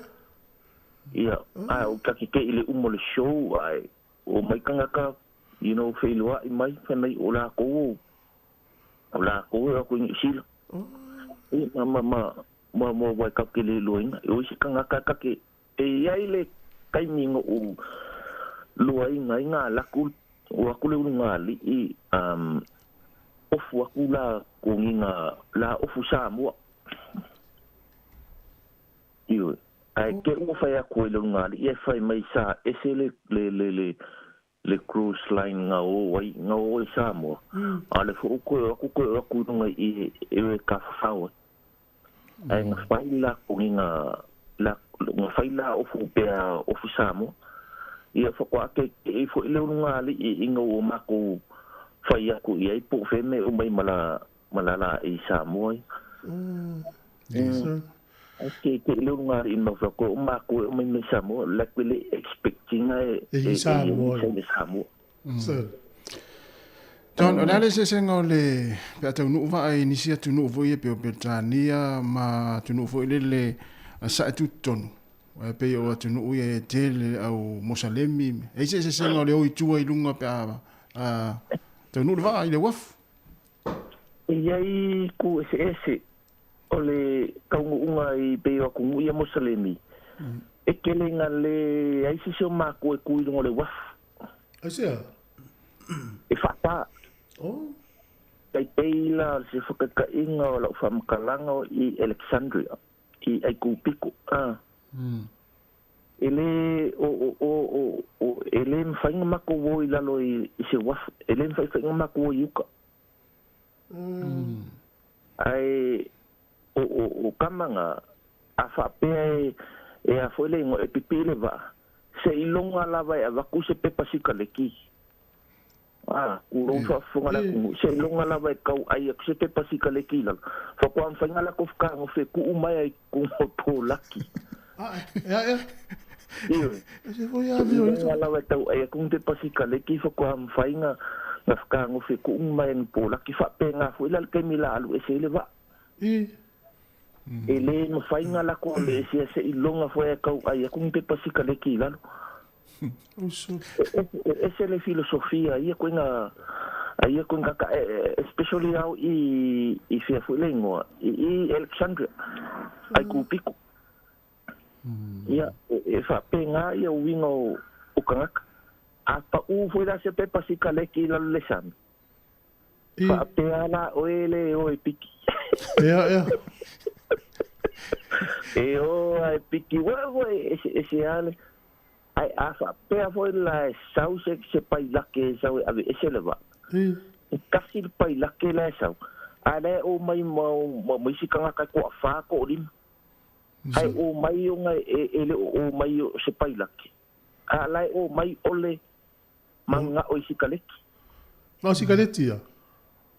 Ia, ae o ta te i le uma o le show, ae o mai tagata, you know, feiloai mai, fai mai o lakou, o lakou e o atu i Niu Sila. Ia, ma, ma, ma, ma, ma, ua e tatou te le iloaina. O isi tagata ta te, e i ai le taimi na ou luaina ai na alu atu, o atu le ulugalii, um, ofu atu la toniga, la ofu Samoa. Ioe. Ae te ua fai atu ai le ulugalii ae fai mai sa ese le le le le le cruise line na o ai na o ai Samoa. A o lea foi ua toe o atu toe o atu i luga i i e e tafafao ai. Ae na fai la toniga la na fai la ofu pea ofu Samoa. Ia faatoa keikei foi le ulugalii ina ua matou fai atu i ai po o fea mea e uma ai ma la ma la laei Samoa ia. Ai ke ke le ulugalii ma fai ko o makou e uma mai Samoa like we le expect ina e E i Samoa. e Samoa. John, o le a le eseesega o le pe a taunuu vaa i nisi atunuu foi ia pei o Peretania ma atunuu foi lele sae tutotonu, aua e pei o atunuu ia e tele le au Mosalemi, e i ai se eseesega o le o i tua i luga pe a taunuu le vaa i le uafu? E i ai itu eseese o le taunuuga i pei o atunuu ia Mosalemi, e tele ina leai se isi o matou e tu i luga o le uafu. Aisea? E faata. Oh. Tai pei la o se whakataiga o lau faamatalaga o i Alexandria, i Aikupiko, a. E le o o o o o e le mafai ona matou o i lalo i i se uafu, e le mafai foi ona matou o i uka. Ae o o o tama na, a faapea e e a foi le igoa e pipii le vaa, seiloga lava e avatu se pepa sikaleki. A, tulou faafofoga le atunuu, seiloga lava e tau ai atu se pepa sikaleki i lalo, faatoa mafai ona latou fetagofe tuu mai ai i totonu o Polaki. Ea, ea. Ioe. Seiloga lava e tau ai atu ni pepa sikaleki faatoa mafai ona fetagofe tuu mai ai i Polaki. Faapena foi la le taimi o le a alu ese ai le vaa. E le mafai ona latou alu ese seiloga foi e tau ai atu ni pepa sikaleki i lalo. E ese le filosofia ia koe a ia koe kaka especially au i i fea foi le igoa i i Alexandria ai Kupiko. Ia e faapena ia uiga o o tagata. A pau foi la se pepa sikaleki i lalo le sami. Faapea la oe le o e piki. Ea ea. E o a e piki ua foi ese ese ale. Ae a faapea foi la e sau se se pailake e sau e aveese le vaa, e tasi le pailake la e sau, ae la e omai ma ma isi tagata e toafa, toalima. Ae omai ona e e le o omai o se pailake, a la e omai o le manao i sikaleti. Na o sikaleti ia?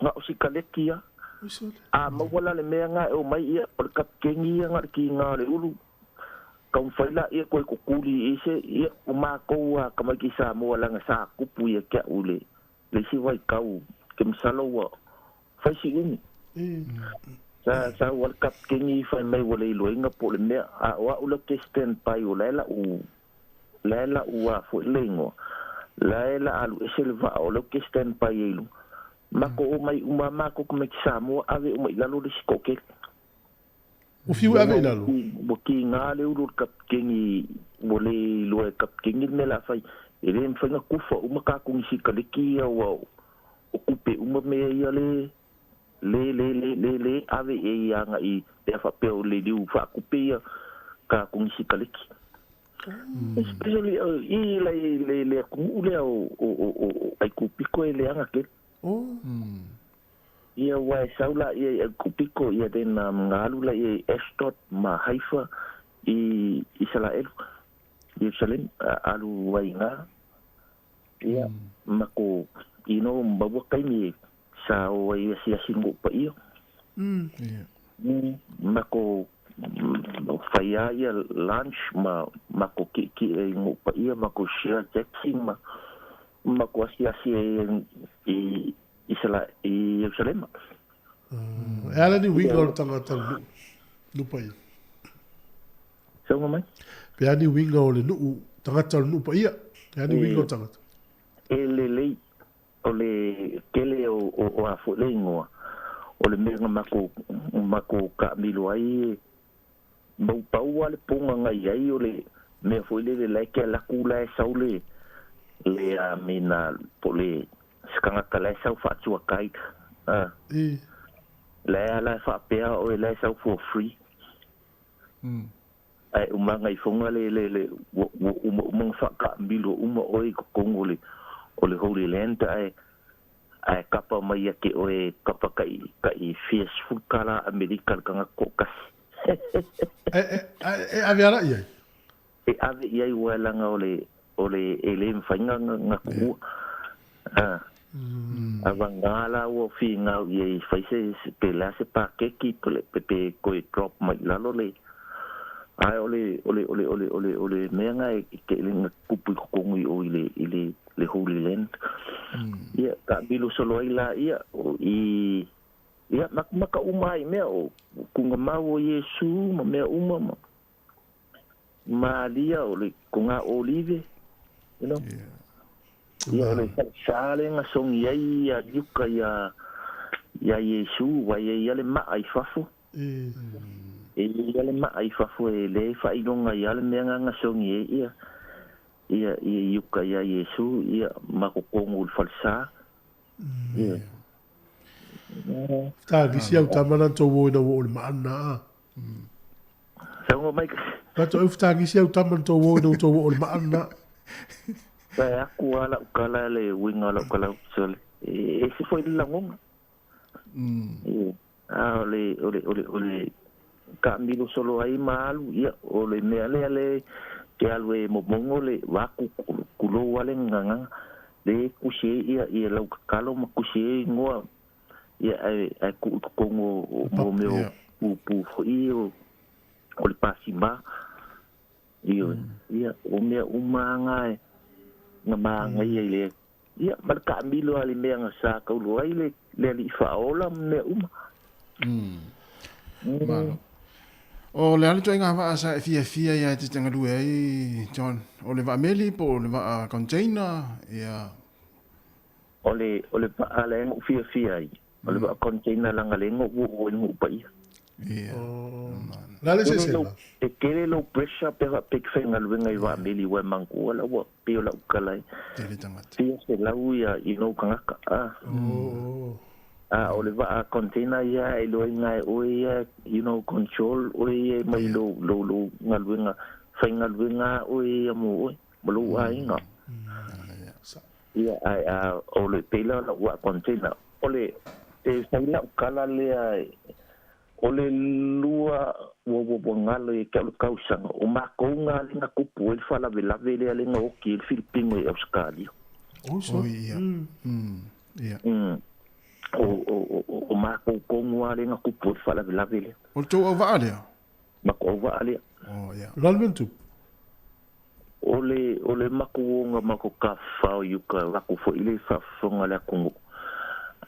Na o sikaleti ia. A maua la le mea na e omai ia, o le kapikeni ia na o le kiga o le ulu, Taumafai laia koe kukuli i se ia o makou a tamaiti Samoa leaga sa tupu ia te a'u i le isi vaitau ke masalo ua fai si umi. Sa sau a le kapikeni fai mai ua le iloaina po o le mea a o a'u la ou te stand by o la e la'u la e la'u a foi le igoa la e la alu ese le vaa o lea ou te stand by ai i luga. Matou omai uma a matou tamaiti Samoa ave uma i lalo le isi toatele. Ua fiu e ave i lalo. Ua kiga le ulu o le kapikeni, ua le iloa e kapikeni le mea o le a fai. E le mafai ona kufa uma kakuni sikaleki ia aua o tupe uma mea ia le le le le le le ave i ai agai pe a faapea o le liu faatupe ia kakuni sikaleki. Especially i le le le atunuu lea o o o Aikupiko e leaga tele. Ia aua e sau laia i Aikupiko, ia then ga alu laia i Ashdod ma Haifa i Isalaelu, Ierusalemu, alu ai iga. Ia, ma ko, you know, maua taimi e sa o ai asiasi i lou paia. Ma ko fai a ia lunch ma ma ko ki'eki'e i lou paia, ma ko share taxi ma ma ko asiasi ai i Isala i Ierusalema. E ala ni uiga o le tagata o le nuu, nuu paia. Sauga mai. Pe a ni uiga o le nuu, tagata o le nuu paia. E a ni uiga o tagata. E lelei o le tele o o a foi le igoa o le mea na matou matou taamilo ai e mau pau a le poga na i ai o le mea foi lele la e te alu atu la e sau le le a mina po o le se tagata la e sau faa-tour guide a la e ala e faapea oe la e sau for free ae uma gaifoga le le le ua ua uma uma ona faataamilo uma oe i totonu o le o le Holy Land ae ae kapa mai ia te oe kapa kai kai fia sefulu tala Amerika le tagata toatasi. E e e ave ala i ai? E ave i ai ua leaga o le o le e le mafai na na tuua. A a vagā la ua finau i ai fai se pe le a se pakeki pe le pe toe drop mai i lalo le ae o le o le o le o le o le o le mea na e ke le na tupu i totonu i o i le i le le Holy Land. Ia taamilo solo ai laia o i ia makamaka uma ai i mea o tuna mau o Iesu ma mea uma ma. Malia o le koga olive, you know. Ia o le falesa lea na sogi ai ia Iuka ia ia Iesu, ua i ai ia le maa i fafo. E i ai ia le maa i fafo e le faailoga ai le mea na sogi ai ia ia ia Iuka ia Iesu ia ma kokogu i le falesa. Ia. Tagisi au tama na tou o ina ua o le maa lena a. Saunoa mai. Faatoa ufutagisi au tama na tou o ina ua tou oo i le maa lena. Vae aku lava lau tala le uiga o lau tala sole. E ese foi le lagona. A o le o le o le o le taamilo solo ai ma alu, ia, o le mea lea le te alu e momogo le vaku kulou lava le gagana. Le kusi ai ia ia lau tatalo ma kusi ai igoa ia ae ae tuu i totonu o o mea o pupu foi o o le pasima. Ioe. Ia, o mea uma lava na e na manaia i le ia ma le taamilo lava i le mea na sa taulu ai le le alii faaola ma mea uma. Malo. O le a le ituaiga vaa sa e fiafia ia e te galue ai, John? O le vaa meli po o le vaa container? Ia. O le, o le vaa lea na ou fiafia ai, o le vaa container leaga lea na ou oo ai i le nuu paia. Ia. O le a le eseesega? E tele lou pressure pe a faapea e te faigaluega i vaa meli aua e manatua la ua pei o lau tala e Tele tagata. fia selau ia you know tagata a. A o le vaa container ia e iloaina e oe ia you know control oe ia mai lou lou lou galuega faigaluega oe ia mo oe ma lou aiga. Ia ae a o le pei la o lau vaa container o le e fai lau tala lea o le lua ua ua ua galo ia te au le tausaga o matou na le na tupu ai le faalavelave lea le na oti ai le Filipino i Ausetalia. Oi ia. Ia. O o o o matou tonu lava lea na tupu ai le faalavelave lea. O le tou auvaa lea? Matou auvaa lea. Oh ia. O le a le mea na tupu? O le o le matou oga matou tafafao i uka lako foi le faafofoga a le atunuu.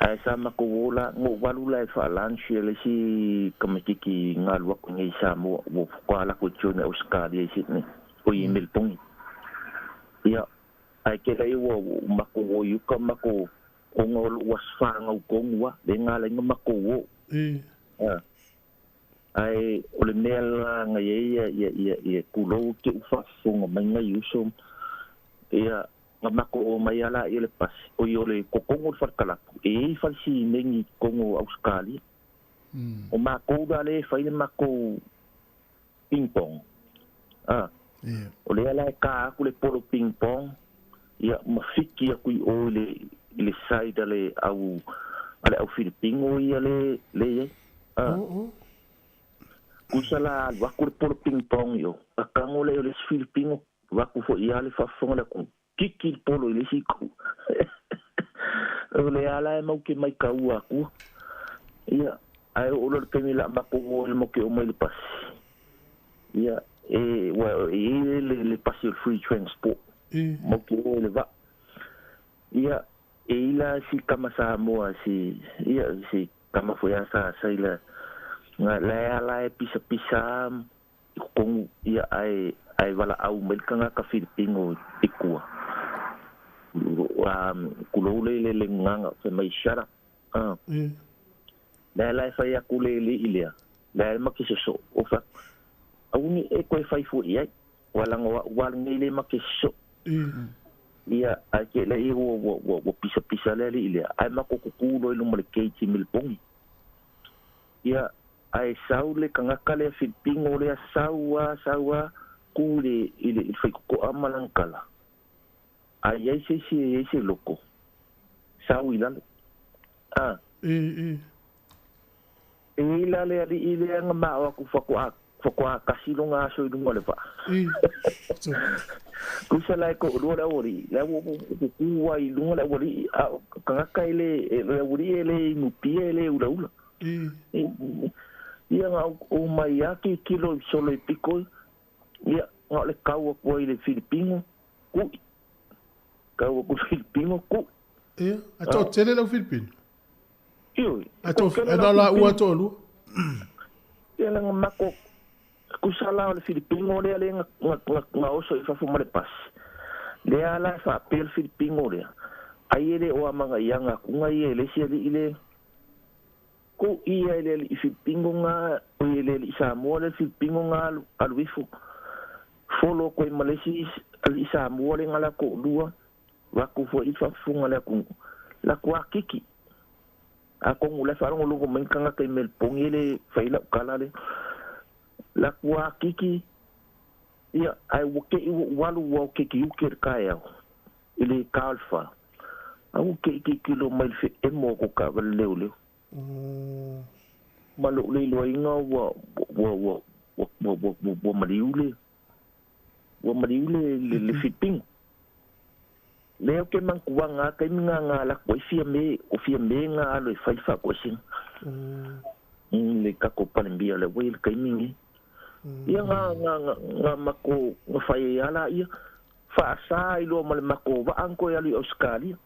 Ae sa matou o la, na ou alu la e faa-lunch e le isi tamaititi na alu atu nei i Samoa, ua faatoa alu atu e join i Ausetalia i Sydney, oi i Melbourne. Ia, ae tele ai ua matou o i uka matou ona o lou aso fanau tonu lava, lea na ala ai ona matou o. Ae o le mea la na i ai ia ia ia ia tulou te u faafofoga mai nai uso ia na matou oo mai lava laia i le pasi oi o le totonu o le fale kalapu e i ai fale simeni i totonu o Ausetalia. O matou la lea e fai le matou ping pong a o lea la e ta atu le polo ping pong ia ma fiki atu i o i le i le side a le au a le au Filipino ia le le i ai a tusa la alu atu le polo ping pong i o tatago lea o le isi Filipino avatu foi ia le faafofoga le atunuu kiki le polo i le isi itu o lea la e mau ke maitaua atua ia ae oo loa i le taimi o le a matou o ai matou te oo mai i le pasi ia e ua e i ai le le pasi o le free transport matou te o ai i le vaa ia e i la si tama Samoa si ia si tama foi a sa sailor na la e ala e pisapisa i totonu ia ae ae valaau mai le tagata Filipino i tua tulou le le gagana fai mai shut up a la la e fai atu le alii lea la e ma te sosoo o fai atu aua ne i e toe fai fua i ai ua laga o au lava lenei le ma te sosoo ia ae te lei ua ua ua ua pisapisa le alii lea ae matou tutu loa i luma o le gate i Miliponi ia ae sau le tagata lea Filipino lea sau a sau a tu i le i le faitotoa ma lana tala a i ai se isi e i ai se loko sau i lalo a E i la le alii lea na mao atu faatoa faatoa tasi lona aso i luga o le vaa. Tusa la e toalua le aualii, la ua tutu ai i luga le aualii, a o tagata e le, le aualii e le inu pia e le ulaula. Ia na o mai lava tilotilo solo i piko, ia na o le kau atu ai i le Filipino, kui. Kau atu i le Filipino, kui. Ia, ae toatele le au Filipino? Ioe. Ae toa, ae na o laua toalua? Ia leaga mako, Kusa la o le Filipino lea le nga oso i fafo ma le pasi. Lea la e faapea le Filipino lea. Ai e le o amanga ianga kunga ia e le isi ali i le ko ia e le ali i Filipino nga o i le ali i Samoa le Filipino nga alu ifo. Folo koe ma le isi ali i Samoa le nga la ko lua vaku fo i fafunga le aku la ku akiki. A kongu le wharongo lungo mai kanga kei Melpongi le whaila ukala le. La ku akiki ia ai ua ke i walu ua ke ki uke le kaeao i le kalfa. A ua ke i ke kilo mai le whe emo ko ka wale leo leo. Ma lo le iloa inga ua ua ua ua ua ua ua ua maliu le ua maliu le le le Filipino. Lea ke mankuanga ka imi ngā ngā la ko fia me o fia me ngā alo e fai fa ko sin. Le kako palembia le wei le kaimingi. Ia ngā ngā ngā ngā mako ngā whai e ala ia. Wha sa i loa ma le mako wa anko e alu i Australia.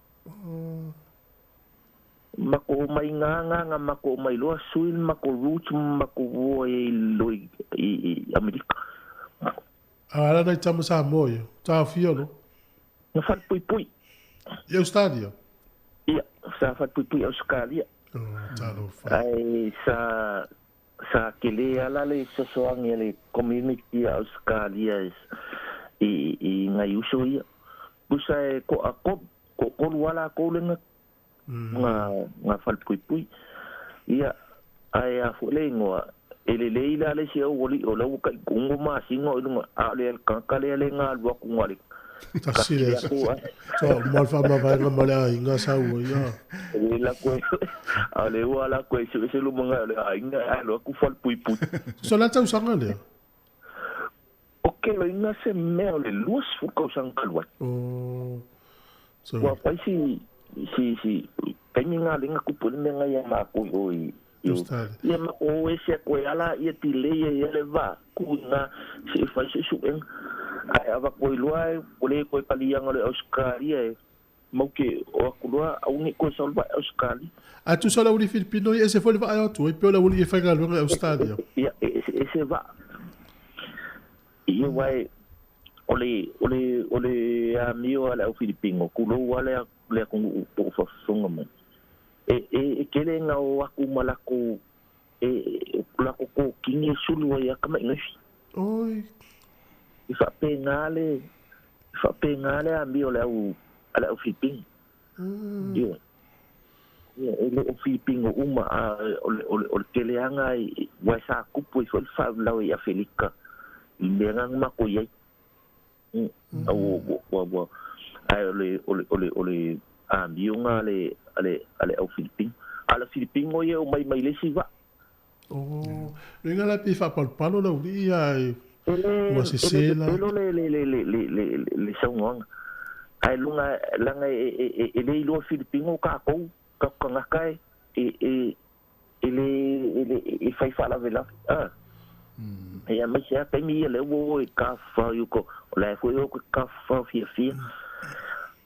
Mako mai ngā ngā ngā mako mai loa sui mako roots mako wo e lo i Amerika. A ala nei tama Samoa ia. Tā fia no. Nga whare pui. I Australia? Ia, sa whare pui Australia. Oh, talofa. Ai, sa ke le ala le sosoangi le community Australia i ngai uso ia. Pusa e ko a ko, ko kolu ala ko le nga, nga whare pui. Ia, ai a fo le ingoa, e le leila le si au wali o lau kai kungo ma singo i lunga, a le al kankale le ngā lua kunga le. Tasi le. So, mal fa ma vai nga male ai nga sa ua ia. Le la ko a le ua la ko se se lu manga le ai nga a lo ku fal pui pui. So la tau sanga le. O ke lo inga se me o le luas fu ka sang kalwa. Oh. So wa pai si si si kai nga le nga ku pu me nga ya ma ko o i. Ia ma o e se ko ala ia ti le ia le va ku nga se fa se su en. Ai ava ko iloa e o le koe palianga le Australia e mau ke o akuloa au ni koe saulva Australia. A tu sola uli Filipino e se foi va atu e pe ola uli e whainga luenga Australia. Ia e se va. Ia wai ole ole ole a mio ala au Filipino kulo wale le ku po fa mai. E e kele nga o aku malako e la ko ko kingi sulu ia kama ngai. Oi. I whapengale a mio le au ala au Filipino. Ia. Ia e le o Filipino uma a o le keleanga i wai sa kupu i wha lau i Afelika. I mea ngā mako iai. Au wa ai o le a mio ngā le au Filipino. Ala Filipino ia o mai mai le si wa. Oh, le ngā la pi whapalpalo la uri ia e ua se sela. Ele le saungoanga. Ai lunga langa e le iloa Filipino ka kou ka kangaka e le e fai whalavela. Ah. Ia mai sea taimi ia le ua e ka whau yuko. O la e fue o ka whau fia fia.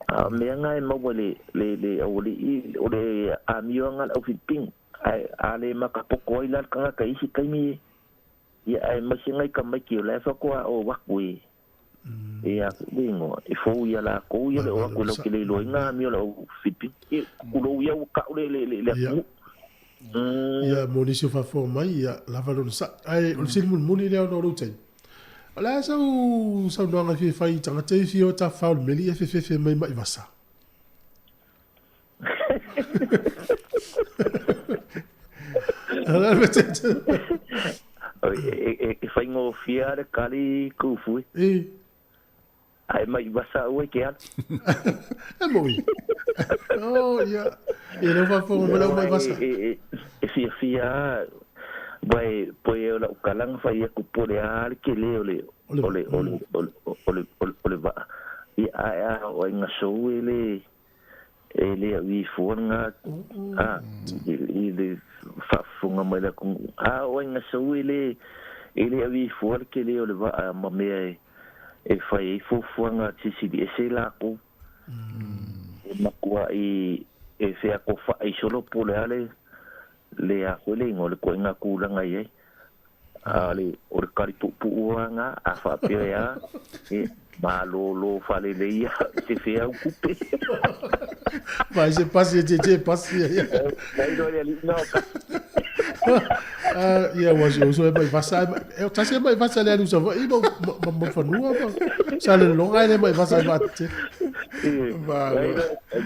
A mea ngā e maua le o le a mioanga au Filipino. Ai a le makapoko ai la kangaka isi taimi ia ai mai ngai ka mai ki o le whakoa o waku e. E a wingo e fo ia la ko ia le o aku lo ke le lo inga mi o la Filipino. E kulo ia o ka le le le aku. Ia mo nisi o whafo mai ia lava lona sa. Ai o le sili muli lea o no tai. O la sau sau noanga fie whai tangata i fio ta whau meli e fefe mai mai vasa. Ala me te. E whai ngō fia le kari kūfui. E. Ai mai vasa ue ke ala. E moi. Oh, ia. E leo whafonga me lau mai vasa. E fia fia bai poe o lau kalanga whai aku pole a le ke le o le o le va. Ia ai a o ai ngaso e le au i fuanga a i le whafonga mai la kungu. A o ai ngaso e le au i fuanga ke le o le va a mamea e whai e fufuanga tisili e se lako. E makua i e whea ko wha i solo pole ale le a koe le ingo le koe ngā kūlanga i ai. A le o le kali puupuu lava lena, a faapea e a, e malolo faalelei lava i se feau tupe. Vai se pasi e tietie pasi ia. Mai loa le alii lena o Kasi. Ia ua si uso e mai vasa e tasi e mai vasa le alu Savaii ma ma ma fanua ma sa le longa e le mai vasa e vaatete.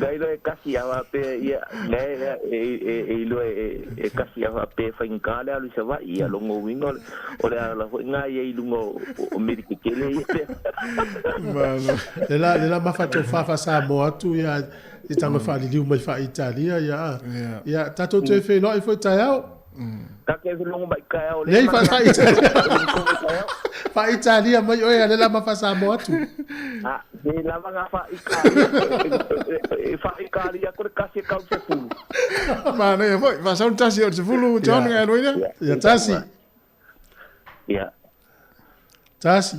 Nai loa e kasi a faapea ia lea e e iloa e kasi a faapea e faigata le alu i Savaii ia lona uiga o le ala foi lena ia i luga o meli tetele ia pe Malo. Le la le la mafa to fa Samoa atu ia i tago faaliliu mai faa-Italia ia ia tatou toe feiloai foi taeao. Ta te logo mai taeao le Nei fa faa-Italia. Faa-Italia mai oe a le la mafa Samoa atu. A le lava nga faa-Italia e faa-Italia ko le tasi e kau se fulu. Manaia foi, faasau le tasi o le sefulu John nga alu ai lea. Ia tasi. Ia. Tasi.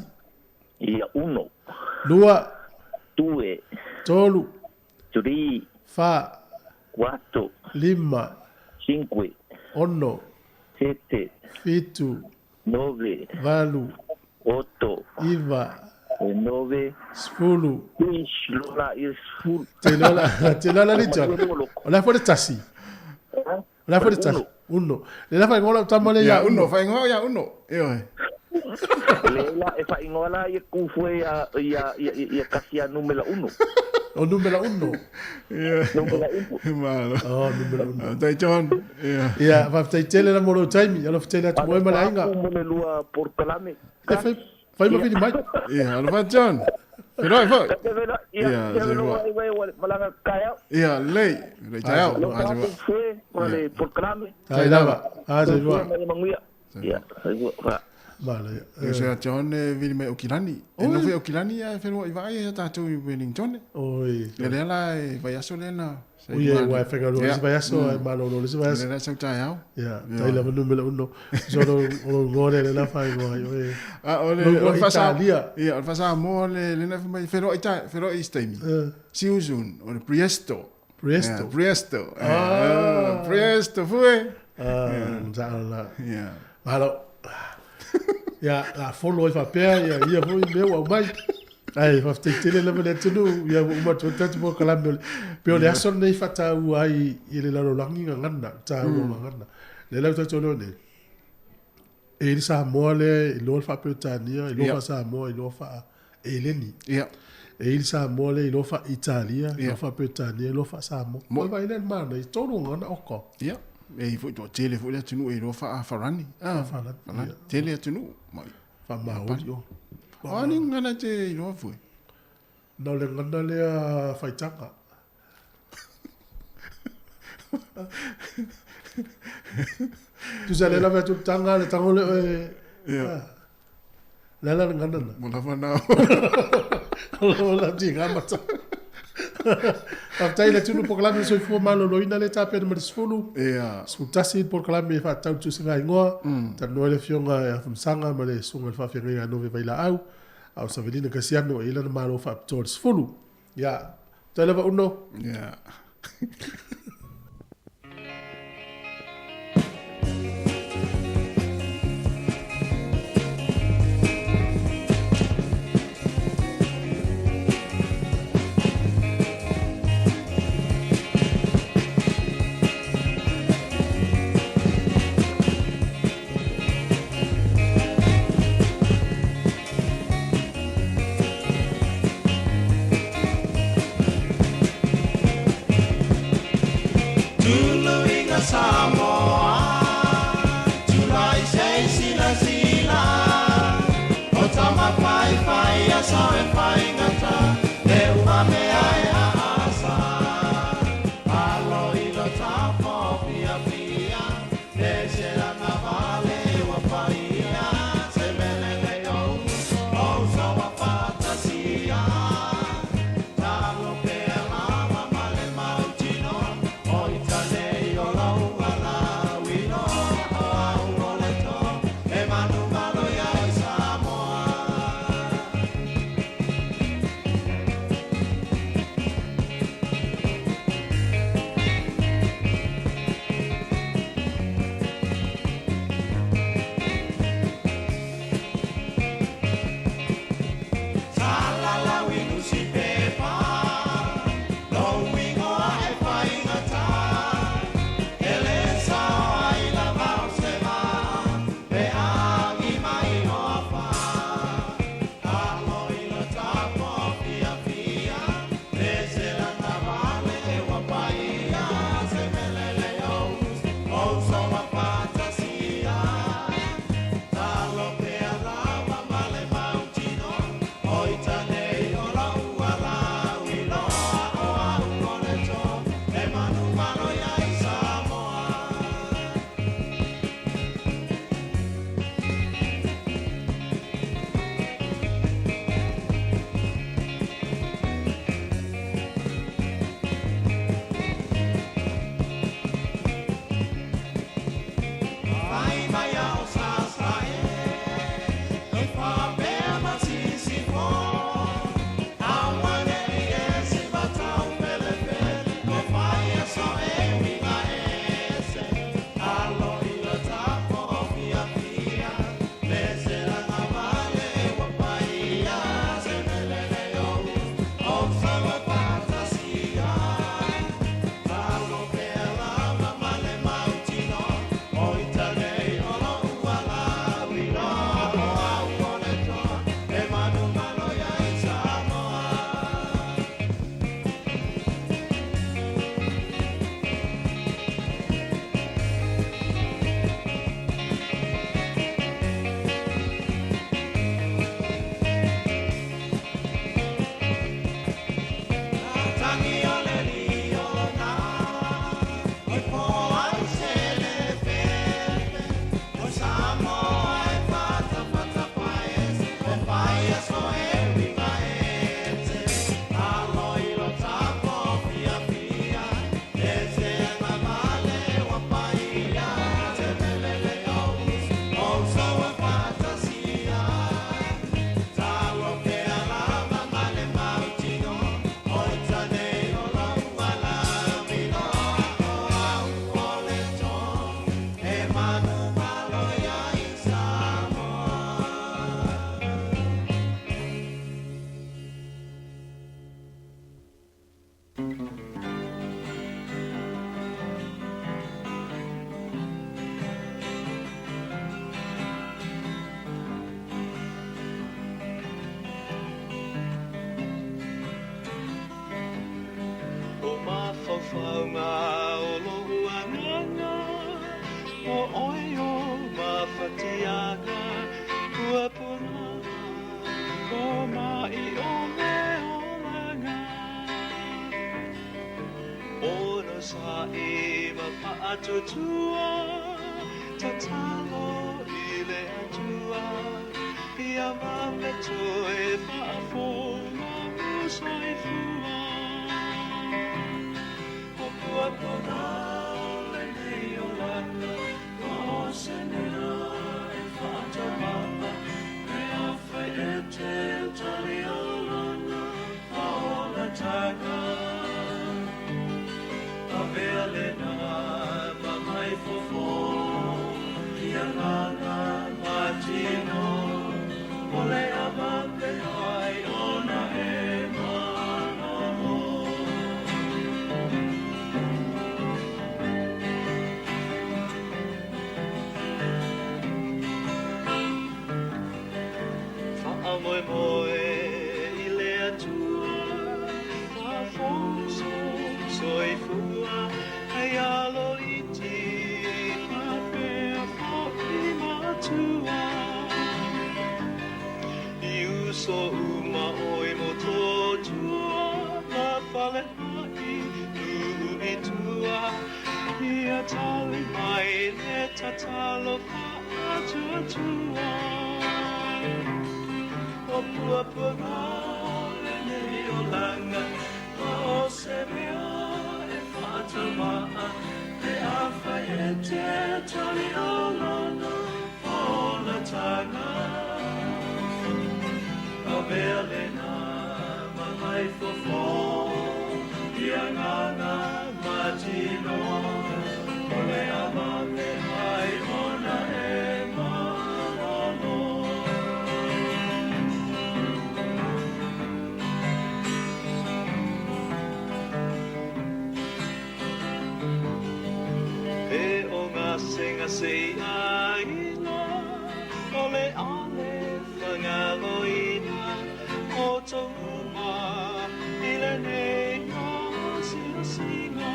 Ia uno. Lua. Due. Tolu. Tri. Fa. Quatto. Lima. Cinque. Ono. Sette. Fitu. Nove. Valu. Otto. Iva. Nove. Sefulu. Ish, lola ia sefulu. Te lola, te lola li John. O la foi le tasi. O la foi le tasi. Uno. Le la faingoa lau tama le ia uno. Faingoa ia uno. Ioe. Le la e faingoa la ia kufue ia ia ia ia kasi ia numela uno. O numela uno. Ia. Numela uno. Malo. Oh, numela uno. Tai John. Ia. Ia, faafetai tele la mo lou taimi. Alofa tele atu mo e ma le aiga. Mo le lua porokalame. E fai, fai ma vili mai. Ia, alofa John. Feiloai foi. Ia, ia, malaga taeao. Ia, lelei. Lelei taeao. Alofa atu fue ma le porokalame. Tai lava. A, soifua. Ma le manuia. Ia, soifua. Malo. Ia se a John e vili mai Aukilani. E nofo i Aukilani ae feloai vaai ia tatou i Wellington. Oi. Ia lea la e vaiaso lea na. Ui e ua e whaingarua isi vaiaso e malolo le isi vaiaso. Lea la sau taeao. Ia, tai lava numera uno. So lo lo ngoa le la whaingoa i oe. A o le o le Italia. Ia, o le Samoa le le na mai feloai ta feloai isi taimi. See you soon. O le Priesto. Priesto. Priesto. Ah, Priesto fue. Ah, la. Ia. Malo. Ia, la folo ai faapea ia ia foi mea ua aumai. Ae faafetai tele lava le atunuu ia ua uma atu ai tatou polokalame o le pei o le aso lenei faataua ai i le lalolagi gagana, taua o gagana. Lea la ua tatou iloa nei, e i ai le Samoa lea e iloa le faa-Peretania, iloa faa-Samoa, iloa faa-Eleni. E i ai le Samoa lea iloa faa-Italia, iloa faa-Peretania, iloa faa-Samoa. Mo vai lea le manaia, e tolu gagana oka. Ia, e i ai foi toatele foi le atunuu e iloa faa-Farani. Faa-Farani, ia. Tele atunuu. Faa-Maori, o. O a ni gagana e te iloa foi? Na o le gagana lea faitaga. Tusa le lava atu le taga, le tago lea oe. Ia. Le ala le gagana na. Mo lava na. O la tiga mata. Faafetai le atunuu polokalame le soifua maloloina lea tapena mai le 10. Ia. 11 polokalame e faatatau i le tusiga igoa. Talanoa ai le afioga ia Afamasaga ma le susuga i le faafeagaiga a Nove Vailaau. A o Savelina Kasiano e i ai lana malo faapitoa i le 10. Ia. Faafetai lava Uno. Ia. Mafaufauga o lou agaga, O oe o mafatiaga, Puapua ko mai o le olaga. Onosaʻi ma faatuatua, Tatalo i le Atua, Ia vave toe faafou lou soifua. O puapuaga o lenei olaga, Ma o se mea e faatamaa, Pe afai e te tali olaga, Faaolataga. Avea lena ma mai fofo i agaga ma tino, o le avave ai ona e malolo. Faamoemoe i le Atua, faafou sou soifua, hei alo iti faapea foʻi matua. I uso uma ʻoe Motootua, ma Faleaʻi nuu i tua, ia tali mai le tatalo faatuatua. O puapuaga o lenei olaga, Ma o se mea e faatamaa, Pe afai e te tali olaga, Faaolataga. Avea lena ma mai fofo i agaga ma tino, O le avave ai ona e malolo. E o gasegase i aiga, O le ale fagaloina o tou uma i lenei asiasiga.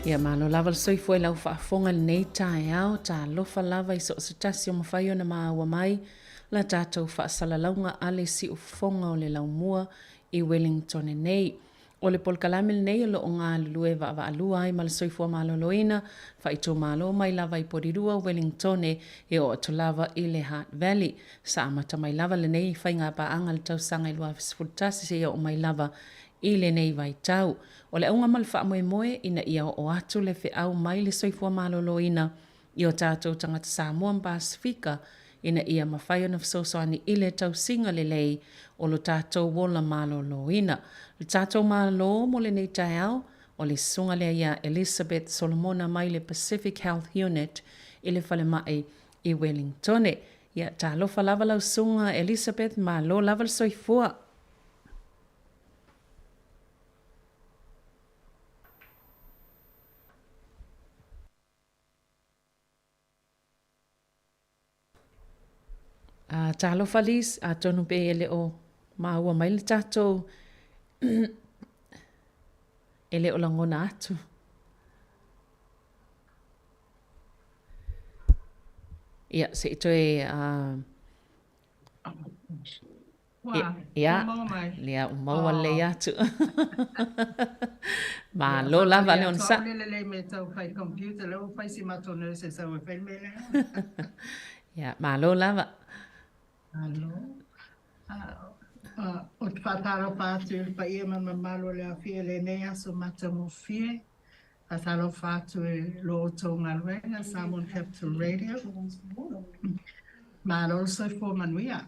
Ia malo lava le soifua i lau faafofoga i lenei taeao, talofa lava i so o se tasi o mafai ona maua mai la tatou faasalalauga a le siufofoga o le laumua. i Wellingtone nei. O le polokalame lenei o lo o galulue vaavaalua ai ma le soifua maloloina, faaitumalo mai lava i Porirua, Wellingtone, e oo atu lava i le Hutt Valley. Sa amata mai lava lenei faigapaaga i le tausaga i 2011 seia oo mai lava i lenei vaitau. O le auga ma le faamoemoe ina ia oo atu le feau mai le soifua maloloina i o tatou tagata Samoa ma Pasefika ina ia mafai ona fesoasoani i le tausiga lelei o lo tatou ola maloloina. Le tatou Malo mo lenei taeao, o le susuga lea ia Elizabeth Solomona mai le Pacific Health Unit i le falemai i Wellingtone. Ia, talofa lava lau susuga Elizabeth, malo lava le soifua. Uh, talofa Liz, atonu pe e le o maua mai le tatou e le o lagona atu. Ia, se i toe uh, Ua, Ia, ua maua mai. Ia, ua maua lelei Oh. atu. Ia, Malo lava faamalie le atu au onosai. le lelei mea tau fai computer, lea ua fai si matou nurse e sau e fai le mea lea. Ia, malo lava. Malo. Ah, ah, ou te faatalofa atu i le paia ma le mamalu o le aofia i lenei aso matagofie. Faatalofa atu i lo outou galuega Samoan Capital Radio. Malo le soifua manuia.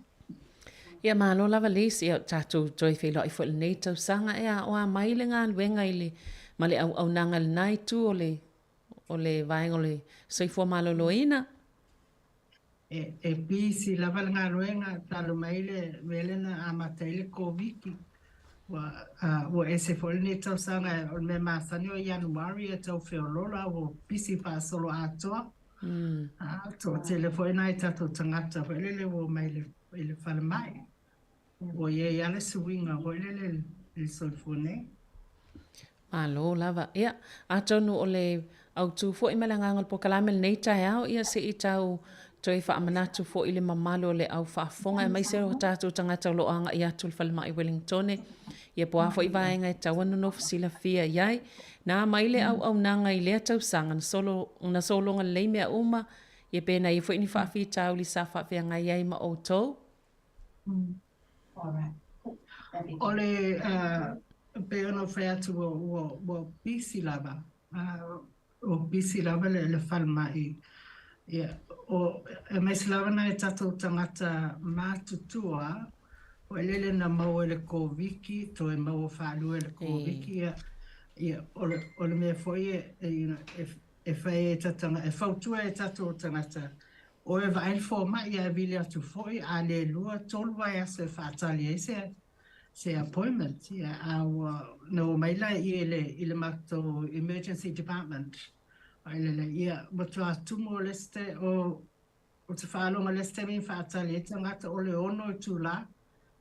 Ia malo lava Liz, ia tatou toe feiloai foi i lenei tausaga ea o a mai le galuega i le ma le auaunaga i lena itu o le o le vaega o le soifua maloloina. E, e busy lava le galuega talu mai le mea lea na amata ai le Koviti. Ua, uh, ua ese foi lenei tausaga, o le mea masani o Ianuari e tau feoloolo a ua pisi faasolo atoa. Mm. Uh, toatele foi nai tatou tagata foi lele ua omai i le, i le falemai. Ua i ai lava le suiga foi lele i le soifua nei. Malo lava. Ia, atonu o le autu foi ma le agaga o le polokalame lenei taeao, ia se i tau toe faamanatu foi i le mamalu o le au faafofoga aemaise o tatou tagata o lo o agai atu i le falemai Wellingtone, ia po o a foi vaega e tatau ona nofo silafia i ai. Na mai le auaunaga i lea tausaga na solo, na sologa lelei mea uma, ia pe na i ai foi ni faafitauli sa faafeagai ai ma outou. O le uh, pei ona ou fai atu ua, ua, ua busy lava. Uh, ua busy lava le, le falemai. Ia, o, aemaise lava nai tatou tagata matutua, o elele na maua i le Koviki, toe maua faalua i le Koviki, ia, ia, o le, o le mea foi e, e, you know, e, e fai ai tatou, e fautua ai tatou tagata O e vaai le fomai ae vili atu foi a le lua tolu vaiaso e faatali ai se se appointment ia a ua na omai la i le i le matou emergency department ai lele ia matua tumu o le isi o o te faalogo le isi taimi e faatali ai tagata o le ono itula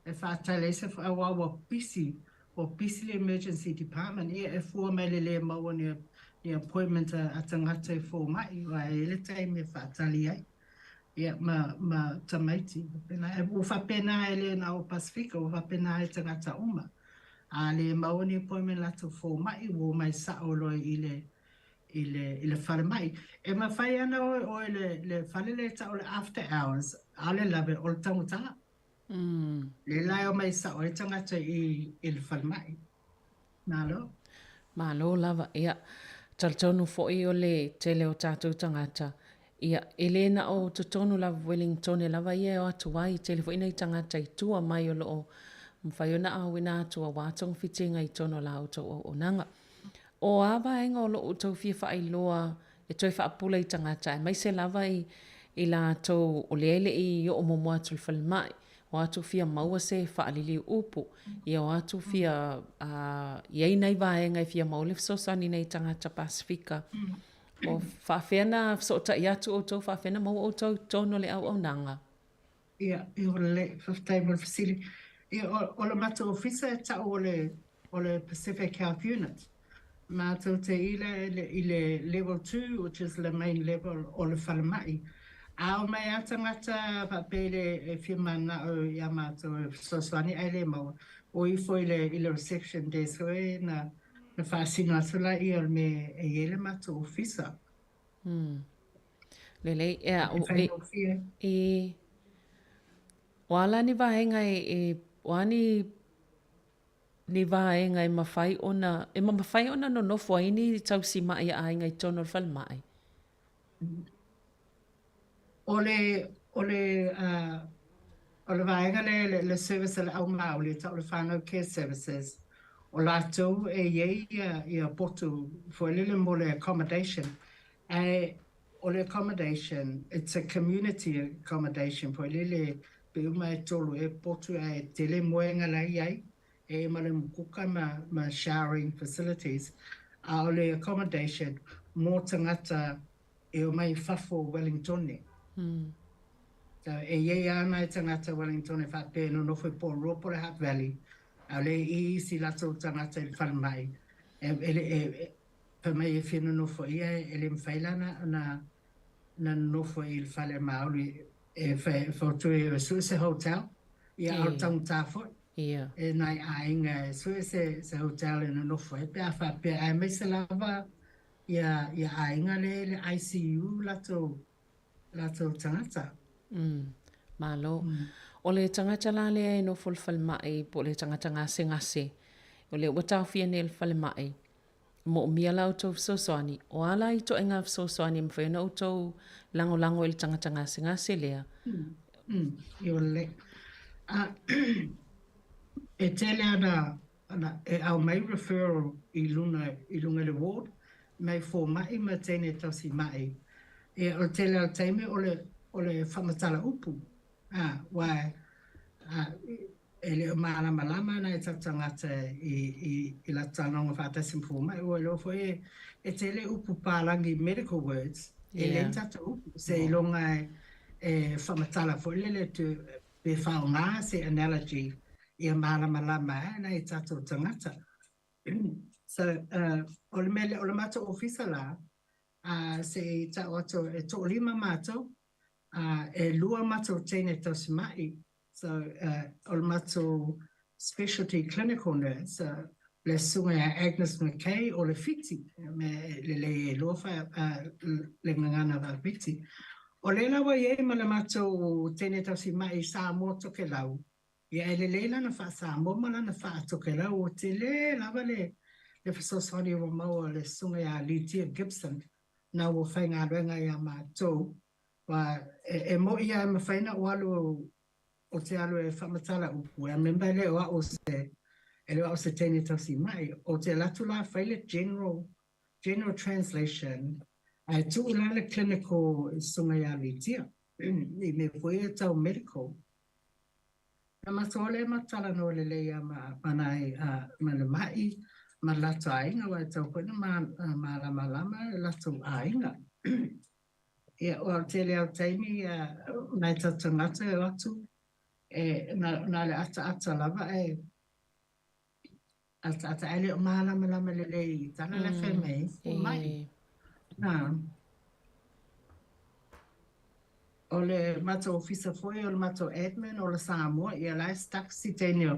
e faatali ai se aua ua pisi ua pisi le emergency department ia e fua mai le le maua ni ni appointment a, a tagata i fomai aua e i ai le taimi e faatali ai ia ma ma tamaiti faapena e ua faapena e le na o Pasifika ua faapena ai tagata uma a le maua ni appointment latou fomai ua omai sao loa i le i le i le falemai. E mafai ana oe oe le le fale le tau o le after hours, ʻaʻole lawe o le taugata. Mm. Le la e omai sao ai tagata i i le falemai. Malo. Malo lava. Ia, talitonu foi o le tele o tatou tagata, ia, e le na o totonu lava Wellingtone lava ia e o atu ai, tele foi nai tagata i tua mai o lo o mafai ona auina atu aua togafitiga i totonu o la outou auaunaga. O a vaega o lo o outou fia faailoa e toe faapula i tagata aemaise lava i, i latou o lea e le i oo muamua atu i le falemai, o atu fia maua se faaliliu upu, ia o atu fia uh, i ai nai vaega e fia maua le fesoasoani nai tagata Pasifika. O faafea na fesootai atu outou, faafea na maua outou i totonu o le auaunaga? Ia, i o le, faafetai mo le fesili. Ia, o, o le matou ofisa e tau o le, o le Pacific Health Unit. Matou te ila i le, i le level 2, which is le main level o le falemai. A o mai a tagata faapea i le e fia mananao ia matou e fesoasoani ae le maua, o ifo i le i le reception desk e na na faasino atu laia o le mea e i ai le matou ofisa. Lelei, ea, o, e, e, o a la ni vaega e, e, o a ni, ni vaega e mafai ona, e mafai ona nonofo ai ni tausi ma'i a aiga i totonu o le falemai? O le, o le, uh, o le vaega lea, le, le service a le au Māori, e tau o le Whānau Care Services, o latou e i ai ia, ia potu foi lele mo le accommodation. Ae o le accommodation, it's a community accommodation foi lele, pe uma e tolu e potu ae tele moenga la i ai, e ma le mukuka ma, ma showering facilities. A o le accommodation mō tagata e omai i fafo o Wellingtone. So, e i ai a nai tagata Wellingtone faapea e nonofo i Porirua po o le Hutt Valley, a o lea e i isi latou tagata i le falemai, e, e, e, e, fai mai e fia nonofo ia, e le mafai la na, na, na nonofo i le fale Māori e fai, e fautua e sue se hotel, ia a o le taugata foi. E nai aiga e sue se, se hotel e nonofo ai pe a faapea, aemaise lava ia ia aiga le le ICU latou latou tagata. Malo. O le tagata la lea e nofo i le falemai po o le tagata gasegase, o lea ua taofia nei e le falemai, e moomia la outou fesoasoani, o a la ituaiga fesoasoani e mafai ona outou lagolago i le tagata gasegase lea? I o le e tele ana Ana, e aumai referral i luna, i luga i le ward, mai fomai ma teine tausi ma'i. Ia, o le tele o taimi o le, o le faamatala upu, ā, wā, ā, e le o mālamalama ana e tatou tagata i, i, i latou talanoaga faatasi ma fomai, ua iloa foi e, e tele upu palagi medical words, e leai ni tatou upu, seiloga e, e faamatala foi lele to, Pe whaonga se analogy ia malamalama ai nai tatou tagata. So, uh, o le mea lea, o le matou ofisa la, uh, se i tau atu, e toalima matou, uh, e lua matou teine tausima'i. So, uh, o le matou specialty clinical nurse, uh, le susuga ia Agnes McKay o le Fiti, me lelei e loa fa, uh, le gagana faa-Fiti. O lea la ua i ai ma le matou teine tausima'i i Samoa Tokelau, ia e lelei lana faa-Samoa ma lana faa-Tokelau, ua tele lava le, le fesoasoani ua maua le susuga ia Litia Gibson, na ua faigaluega ia matou, aua e, e mo'i lava e mafai ona ou alu Ou te alu e faamatala upu, e remember e le o a'u se, e le o a'u se teine tausi ma'i. Ou te alu atu la fai le general, general translation, ae tuu la le clinical i susuga ia Litia, i mea foi ia tau medical. Na matou o lea ma talanoa lelei lava ma, ma nai, ma le ma'i, ma le latou aiga, aua e tatau foi ona malamalama le latou aiga. Ia, o le tele o taimi, nai tatou tagata e o atu, e, na, na le ataata lava ae, ataata ae le o malamalama lelei i tala la e fai mai ai, fomai. Na. O le matou ofisa foi, o le matou admin, o le Samoa, ia la e stuck si teine o,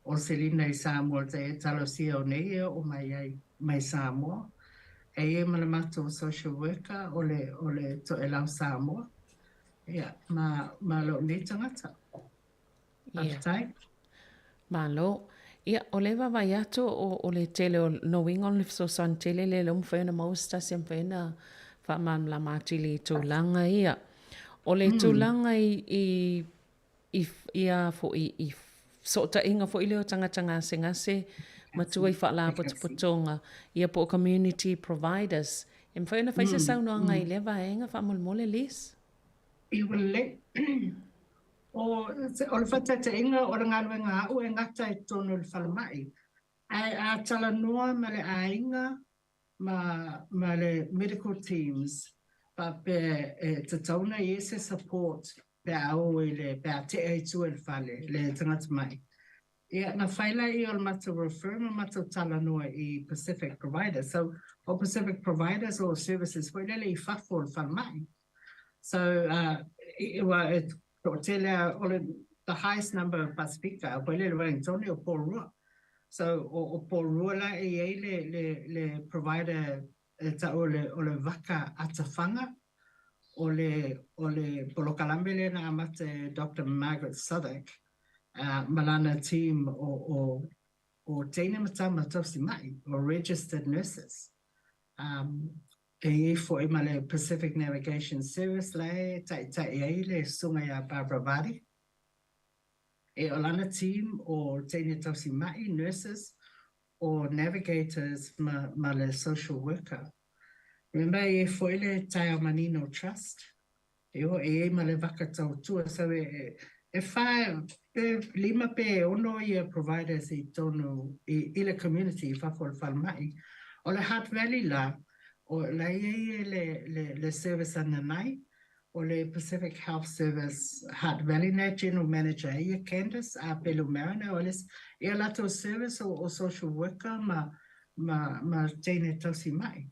o Selina i Samoa, te e talosia o nei e oo mai ai mai Samoa. E i ai ma le matou social worker o le, o le Toelau Samoa, ia, ma, ma lou nei tagata. Faafetai. Yeah. Malo. Ia, o le vaavaai atu o, o le tele o lona uiga o le fesoasoani tele lea e le o mafai ona maua se tasi e mafai ona faamalamalama atili i tulaga ia. O le tulaga i, i i ia foi i fesootaiga foi lea o tagata gasegase matua i faalapotopotoga ia po o community providers. E mafai ona fai se saunoaga i lea vaega faamolemole Liz? I ua lelei. O, o le faataitaiga o le galuega a a'u e gata i totonu o le falemai, ae a talanoa ma le aiga ma, ma le medical teams faapea e tatau ona i ai se support pe a o i le, pe a tea i tua i le fale, le tagata ma'i. Ia, na fai laia o le matou refer ma matou talanoa i Pacific Providers. So, o Pacific Providers o services foi lele i fafo o le falemai. So, ua e toatele a, o le the highest number of Pasifika, foi lea i le Wellingtone o Porirua. So, o Porirua la e i ai le, le, le provider e tau o le, o le Vaka Atawhanga, o le, o le polokalame lea na amata e Doctor Margaret Southwick ma lana team o, o, o teine ma tama tausi ma'i, o registered nurses. E i ai foi ma le Pacific Navigation Service la e taitai ai le susuga ia Barbara Vardy. E o lana team o teine tausi ma'i, nurses, o navigators ma, ma le social worker. Remember e i ai foi le Taiao Manino Trust, e o e i ai ma le vaka tautua, so e, e wha, pe lima pe e ono ia providers i tonu i, i le community i fafo o le falemai. O le Hutt Valley la, o la i ai e le, le, le service a Nanai, o le Pacific Health Service Hutt Valley na General Manager ai ia Candice a Pelu Mariner o le ia latou service o, o social worker ma ma ma teine tausi mai.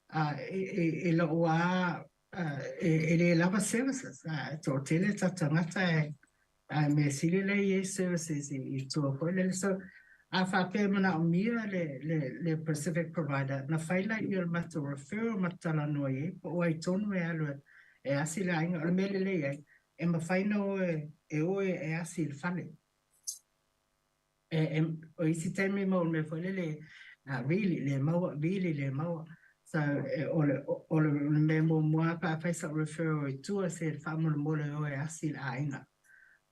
A e, e, e lou a e, e le lava services a e toatele ta tagata e Ae mea sili lea i ai services i, i tua foi lele. So, a faapea e manaomia le, le, le Pacific provider, na fai laia o le matou referral ma talanoa i ai, po o ai tonu e alu e, e asi le aiga. O le mea lelei ai, e mafai na o e, e o e, e asi i le fale. E, e, o isi taimi mo le mea foi lele, vili, le maua, vili, le maua. So, e, o le, o le mea muamua pe a fai sa'u referral i tua, se faamolemole o e asi i le aiga.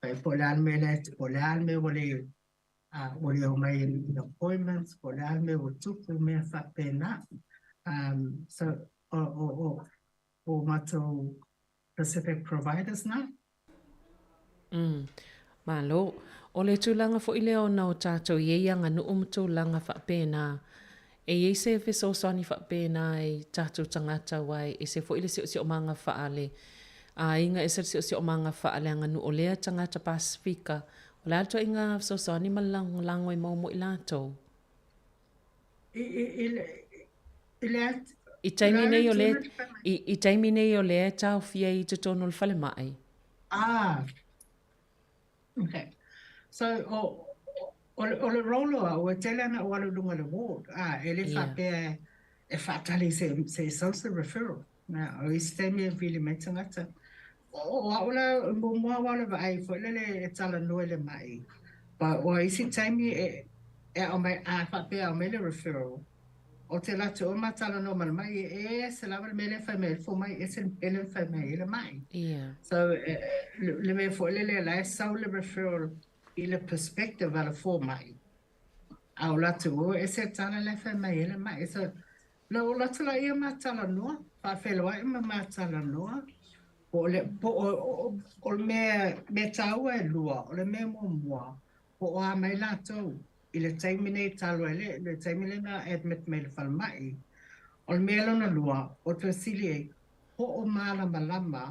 Pe po o le a le mea lea, po o le a le mea ua le, ua le omai i appointments, po o le a le mea ua tupu, mea faapena. So, o, o, o, o matou Pacific Providers na. Umm. Malo. O le tulaga foi lea ona o tatou i ai aganuu ma tulaga faapena, e i ai se fesoasoani faapena i tatou tagata aua e ese foi le siosiomaga faale aiga, ese le siosiomaga faaleaganuu o lea tagata Pasifika. O le a le ituaiga fesoasoani ma le lagolago e maua mo i latou? I, i, i le, i le, I taimi nei o lea, i, i taimi nei o lea e taofia i totonu o le falemai. Ah, okay. So, o, o, o le role o au, e tele ana o alu i luga o le ward. Ah, e le faapea e faatali se, se social referral. Na, o isi taimi e vili mai tagata. O, o au la, muamua au o le vaai foi lele e talanoa i le mai. But o isi taimi e, e aumai, a faapea e aumai le referral, o te alu atu o ma talanoa ma le mai, e ese lava le mea lea e fai mai ai le fomai, ese le mea lea e fai mai ai le mai. So, e, le mea foi lele la e sau le referral i le perspective a le fomai. A o latou o ese tala la e fai mai ai le mai. So, Na ou alu atu la ia ma talanoa, faafeiloai ma ma talanoa, po o le, po o, o, o le mea, mea tāua e lua, o le mea muamua, po o a mai latou i le taimi nei talu ai le, le taimi lea na admit mai i le falemai. O le mea lona lua, o te fesili ai, po o malamalama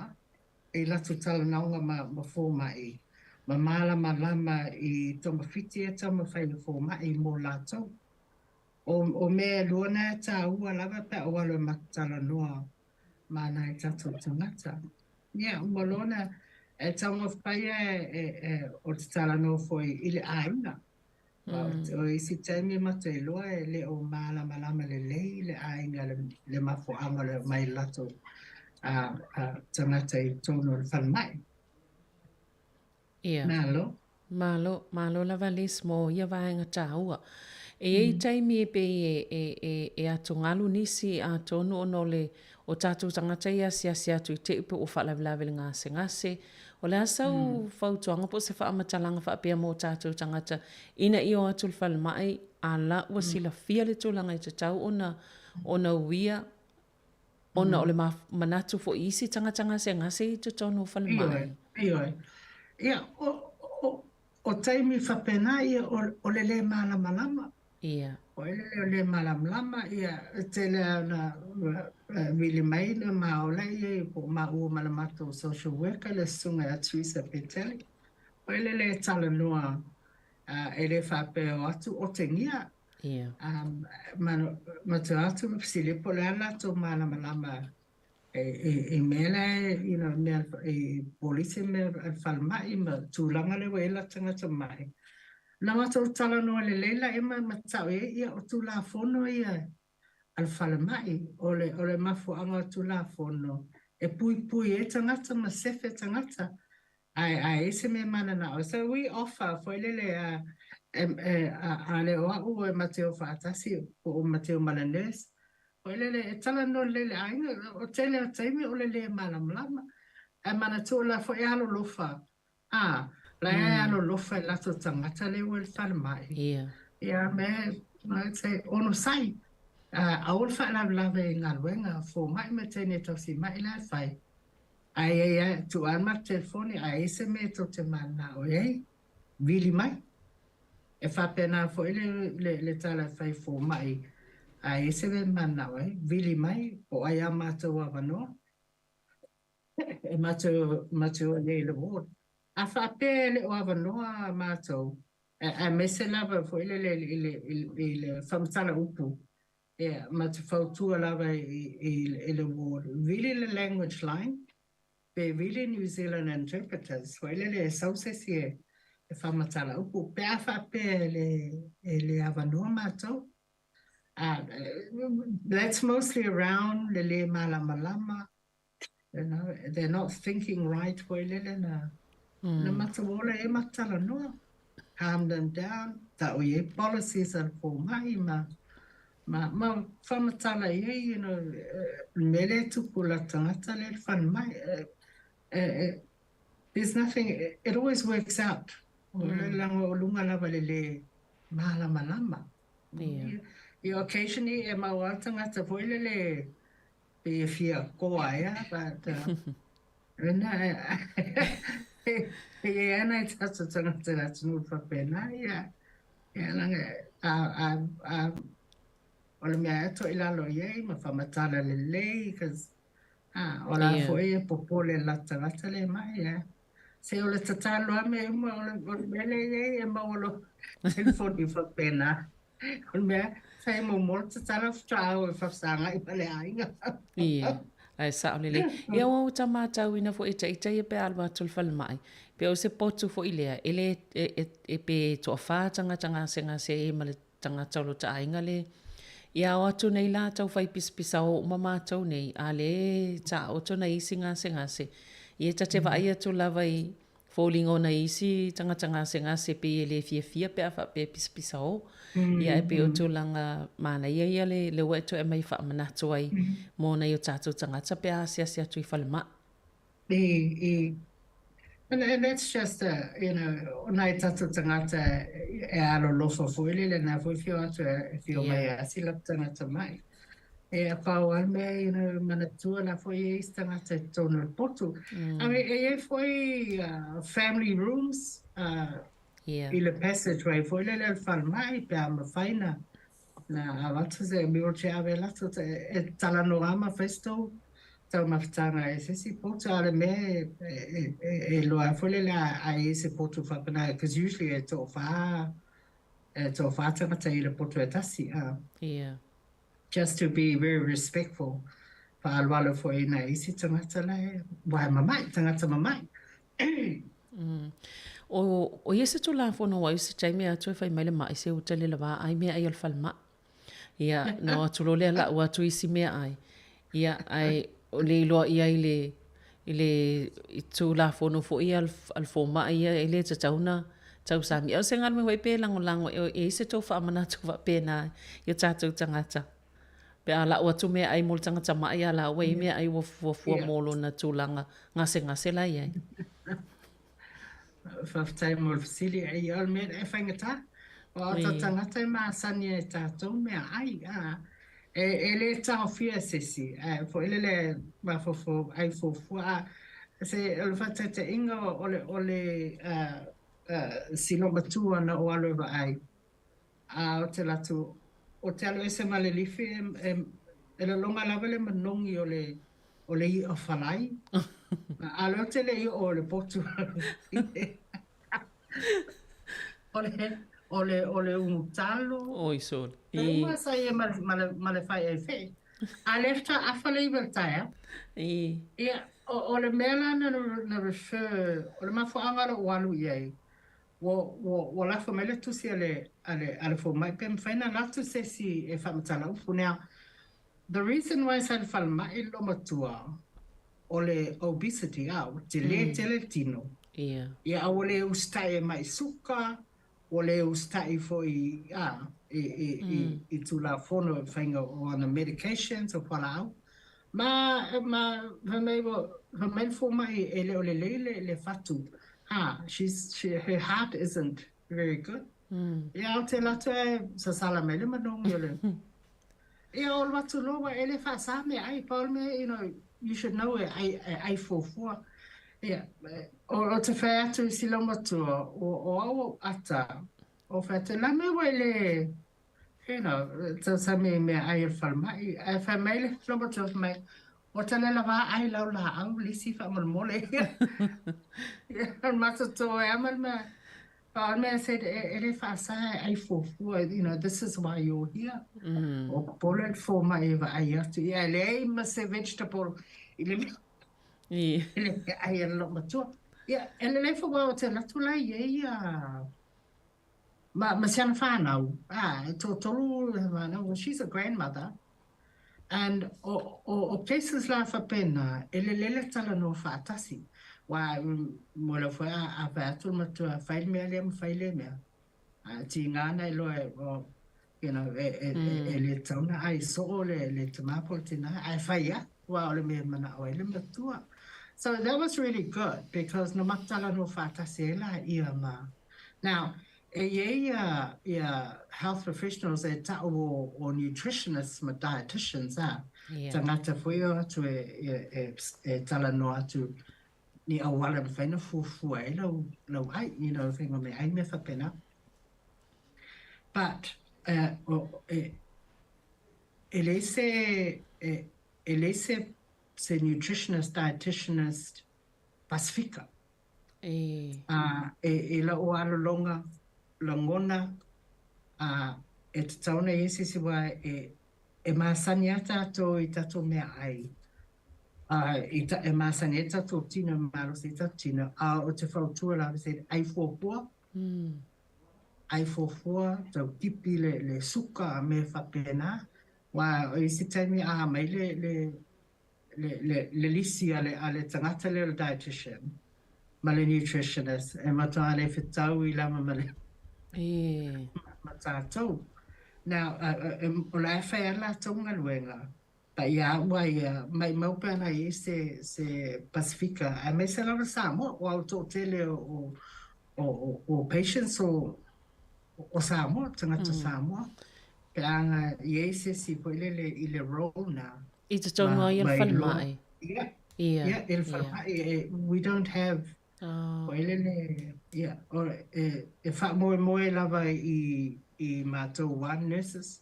i latou talanoaga ma, ma fomai, ma malamalama i togafiti e taumafai e fomai mo latou. O, o mea e lua na e tāua lava pe a o alu e matatalanoa ma nai tatou tagata. Ia, ua loa na e taumafai e, e, e, o te talanoa foi i le aiga. Mm. O isi taimi matou iloa e le o malamalama lelei le aiga le, le mafuaaga o le omai latou a, a, tagata i totonu o le falemai. Ia. Malo. Malo, malo lava Liz mo ia vaega tāua. E i ai taimi e pei e, e, e, e atugalu nisi atonu ona o le, o tātou tagata i asiasi atu i te i pe ua faalavelave le gasegase. O le a sau fautuaga po o se faamatalaga faapea mo tātou tagata ina ia o atu i le falemai a la ua silafia le tulaga e tatau ona, ona uia Ona o le manatu foi i isi tagata gasegase i totonu o falemai. Ioe, ioe. Ia, o, o, o taimi faapena ia o, o le lē malamalama. Ia. O le le o lē malamalama, ia, e tele lava ona vili mai na ma ola ia po o maua ma le matou social worker le susuga ia Teresa Petele. O le lē talanoa e le faapea o atu otegia. Ia. Ma, ma te atu ma fesili po o le a latou malamalama I mea la e, you know, mea i polisi mea a le falemai ma tulaga lea ua i ai la tagata mai. Na matou talanoa lelei la e ma matau i ai, ia o Tulafono ia a le falemai, o le, o le mafuaaga o Tulafono e puipui ai tagata ma sefe tagata, ae, ae i se mea mananao. So we offer foi lele a, e, e, a, a le o au e ma te o faatasi, po o ma te o ma le nurse, foi lele e talanoa lelei le aiga, o tele o taimi o le le malamalama. Ae manatua la foi e alolofa, a, la e alolofa i latou tagata lea ua i le falemai. Ia. Ia, me, I'd say, onosai, aua le faalavelave i galuega, fomai ma teine tausi mai la e fai. Ae i ai a, tuu lava le matou telefoni, a i ai se mea tou te mananao i ai, vili mai. E faapena foi le, le, le tala e fai i fomai, a i ai se mea e mananao ai, vili mai, po o ai a matou avanoa, e matou, matou o i ai i le ward. A faapea e le o avanoa matou, aemaise lava foi lele i le, i le, i le faamatala upu, Ia, ma te fautua lava i le ward, vili le language line, pe vili New Zealand interpreters, foi lele e sau se isi e faamatala upu, pe a faapea e le avanoa matou. That's mostly around le le malamalama, you know, they're not thinking right foi lele na na matou ola e ma talanoa, calm them down, tau i ai policies a le fomai ma ma ma faamatala i ai, you know, le mea lea e tupu la tagata lea e falemai, there's nothing, it always works out. O le leaga o luga lava le le malamalama. Yeah. Occasionally e mau lava le tagata foi lele Pei e fia koa ea, but ina e i ai ana i tatou tagata i le atunuu faapena, ia, ia leaga a, a, a, o le mea e toʻi lalo i ai ma faamatala lelei, cause a, o la foi e popole la tagata le mai, ia. Se o le tatalo lava mea uma, o le, o le mea lea i ai e maua loa telefoni faapena. O le mea, sa e momo le tatalo faatoa o e faafesagai ma le aiga. Ia, ae sao lelei. Ia ua uta matauina foi e ita ia pe a alu atu i le falemai, pe o se potu foi lea, e le, e, e, e pe toafa tagata gasegase ai ma le tagata o lota aiga le, ia o atu nei la tau fai pisapisa o uma matou nei, a le taoto nai isi gasegase, ia ta te vaai atu lava i foliga o nai isi tagata gasegase pei e le fiafia pe a faapea e pisapisa o. Ia e pei o tulaga manaia ia le, le ua e toe aumai faamanatu ai mo nai o tatou tagata pe a asiasi atu i falemai. I, i, and, and that's just a, you know, o nai tatou tagata e alolofa foi lele, na foi fio atu e fio mai e asi la tagata mai. E a pau a le mea, you know, manatua la foi e isi tagata i totonu o le potu. I mean, e i ai foi family rooms i le passageway foi lele o le falemai pe a mafai na na avatu se wheelchair ave latou e talanoa ma fai se tou taumafataga e se isi potu a o le mea e iloa ai foi lele a i ai se potu faapena because usually e toafa e toafa tagata i le potu e tasi Yeah. Just to be very respectful faaaloalo foi i nai isi tagata la e wae mamai tagata mamai. O ia se Tulafono ua i se taimi atu e fai mai le maʻi se uta le lavā ai meaai o le falemai. Ia, na o atu loa lea lau atu isi meaai. Ia, ae o le iloa ia i le, i le i Tulafono foi a le fomai ia e le tatau ona tausami. A o se galuega foi pe lagolago e i ai se tou faamanatu faapena i o tatou tagata. Pe a lau atu meaai mo le tagata maʻi a la ua i ai meaai ua fuafua mo lona tulaga gasegase la i ai. Faafetai mo le fesili. Ia, o le mea e faigata, aua o tatou tagata e masani ai i tatou meaai, a. E le taofia e se isi, ae foi lele mafaufau ai fuafua. A, se o le faataitaiga o le, o le si loomatua na ou alu e vaai, A o te alu atu, o te alu ese ma le lifi e, e, e lologa lava le manogi o le, o le i'a falai. A o lea ou te le i oo i le potu. O le, o le, o le ugu talo. Oi sole. E uma sa ia ma, ma le, ma le fai ai feʻe. A lea faatoa afa le 9 i le taeao. Ia, o le mea la na refer, o le mafuaaga o lou alu i ai, ua, ua, ua lafo mai le tusi a le, a le, a le fomai pe mafai ona alu atu se isi e faamatala upu. Now, the reason why sa i le falemai le loomatua, o le obesity, a, ua tele tele le tino. Ia, a ua le usitai e mai suka, Ua le usitai foi a i i i i Tulafono i faiga o ana medications o fualaau. Ma ma fai mai ua fai mai le fomai e le o lelei le le fatu a she's she her heart isn't very good. Ia ou te alu atu ae sasala mai le manogi o le Ia o alu atu loa ua e le faasa meaai pau le mea you know you should know e ai e ai fuafua. Ia o te fai atu i si laumatua o o au ou ata o fai atu la mea ua e le you know tausami i meaai o le falemai ae fai mai le laumatua fai mai o ta le lava ai lau laau lisi faamolemole. Ia o le matoto e ama le mea But I mean, I said, e, e le faasa e ai fuafua, you know, this is why you're here. O popole le fomai e vaai atu. Ia, e leai ma se vegetable i le mea. I le mea ai a le loomatua. Ia, e lelei foi aua ou te alu atu la i ai ia, ma, ma si ana whanau. Ah, e toatolu whanau. Well, she's a grandmother. And o, o, o cases la faapena, e lelei le talanoa faatasi. Aua mo lau foi a, a fai atu le matua, fai le mea lea ma fai lea mea. A tiga ana e loa, e, well, you know, e, e, e, e le tatau ona ai soo le, le tama po o le tina, ae fai lava, aua o le mea e manao ai le matua. So that was really good because na matou talanoa faatasi ai laia ma. Now, E i ai ia ia health professionals e ta'u o o nutritionists ma dietitians a, tagata foi o atu e e e talanoa atu ni auala e mafai ona fuafua ai lau lau ai, you know, faiga meaai mea faapena. But o e e leai se e e leai se se nutritionist, dietitianist Pasifika. Ā, e lou alologa lagona, ā, e tatau ana i se isi wā e, e masani a tātou i tātou meaai, ā, i ta, e masani ai tātou tino, e malosi ai tātou tino, ā, o te whautua la, I said, ai fuafua, ai fuafua, tau kipi le, le suka a mea faapena, wā, o isi taimi aha mai le, le, le, le, le lisi a le, a le tagata lea o le dietitian ma le nutritionist e matua le fetau i lama ma le e. ma tātou. Now, o la e whai a lātou galuega, but ia au a ia, maimau pe ana i se, se Pasifika, aemaise lava Samoa, ua o toatele o, o, o, o, o patients o, o Samoa, tagata Samoa, pe a nga i ai se isi foi lele i le role na. I totonu ai e le falemai. Ia, ia, i le falemai, we don't have, foi lele, ia, e faamoemoe lava i, i matou ward nurses,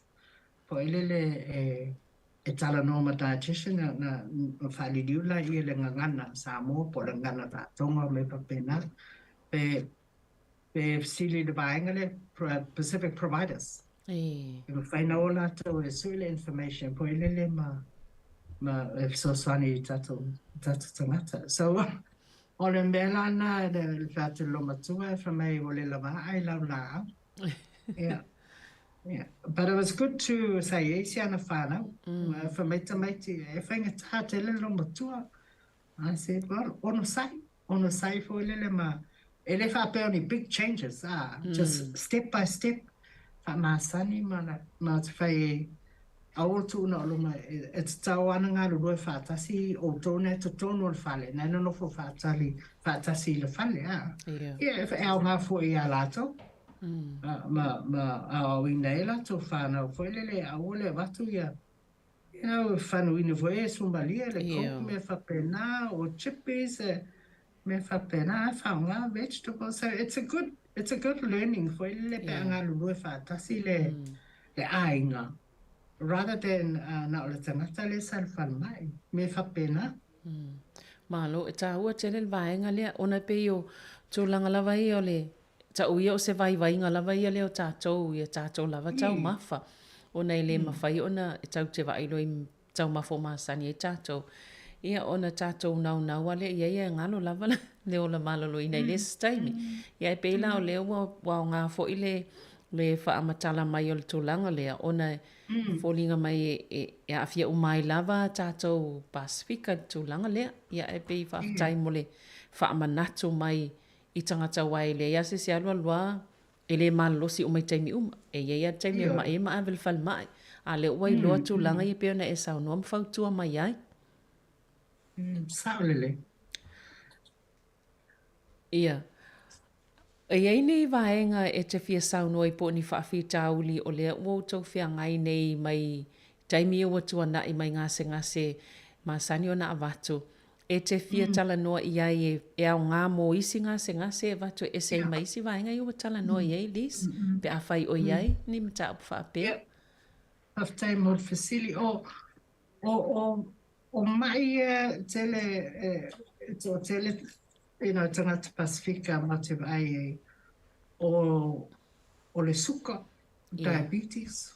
foi lele e talanoa ma dietitian, na, na faaliliu laia i le gagana Samoa po o le gagana Faatoga ma mea faapena, pe, Pe fesili i le vaega lea, Pacific Providers. E mafai ona o latou e sue le information po o lele ma, ma e fesoasoani i tatou, tatou tagata. So, o le mea la na, le fai atu i le loomatua, fai mai ua le lava ai lau laau. Yeah. Yeah. But it was good to sa i ai si ana whanau. Fai mai tamaiti, e faigata tele le loomatua. I said, well, onosai, onosai foi lele ma, e le faapea o ni big changes, ah, just step by step, faamasani ma, ma te whai e aua tuuna o luma, e tatau ana galulue faatasi outou nei totonu o le fale, nei nonofo faatali, faatasi i le fale, ah. Ia, e aoga foi ia latou, ma, ma aoaoina ai latou whanau foi lele, aua le avatu ia, You know, fanuina foi e Somalia le Coke mea faapena, o chippies e mea faapena, e faaaoga vegetables. So it's a good, it's a good learning foi lele pe a galulue faatasi le, le aiga rather than na o le tagata lea sa i le falemai, mea faapena. Malo, e taua tele le vaega lea, ona e pei o tulaga lava ia o le Tau ia o se vaivaiga lava ia lea o tatou, ia tatou lava taumafa, ona e le mafai ona e tau te vaai loa i taumafa ua masani ai tatou, ia ona tatou naunau lava lea i ai ae galo lava le ola maloloina i le isi taimi. Ia ae pei la o lea ua aoga foi le le faamatala mai o le tulaga lea ona e foliga mai e aafia uma ai lava tatou Pasefika i le tulaga lea. Ia ae pei faafetai mo le faamanatu mai i tagata aua e leai lava se isi e alu alu lava e le malolosi uma i taimi uma. E i ai lava le taimi e ma'i ai ma ave i le falemai. A o lea ua iloa tulaga ia pei ona e saunoa ma fautua mai ai. Sao lelei. Ia. E i ai nei vaega e te fia saunoa ai po o ni faafitauli o lea ua outou feagai nei mai taimi ia ua tuana'i mai gasegase masani ona avatu, e te fia talanoa i ai e aoga mo isi gasegase e avatu e ese ai ma isi vaega ia ua talanoa i ai Liz, pe afai o i ai ni mataupu faapea? Faafetai mo le fesili. O, o, o, o ma'i ia tele, e toatele, you know, tagata Pasefika ma te vaai ai, o, o le suka, diabetes,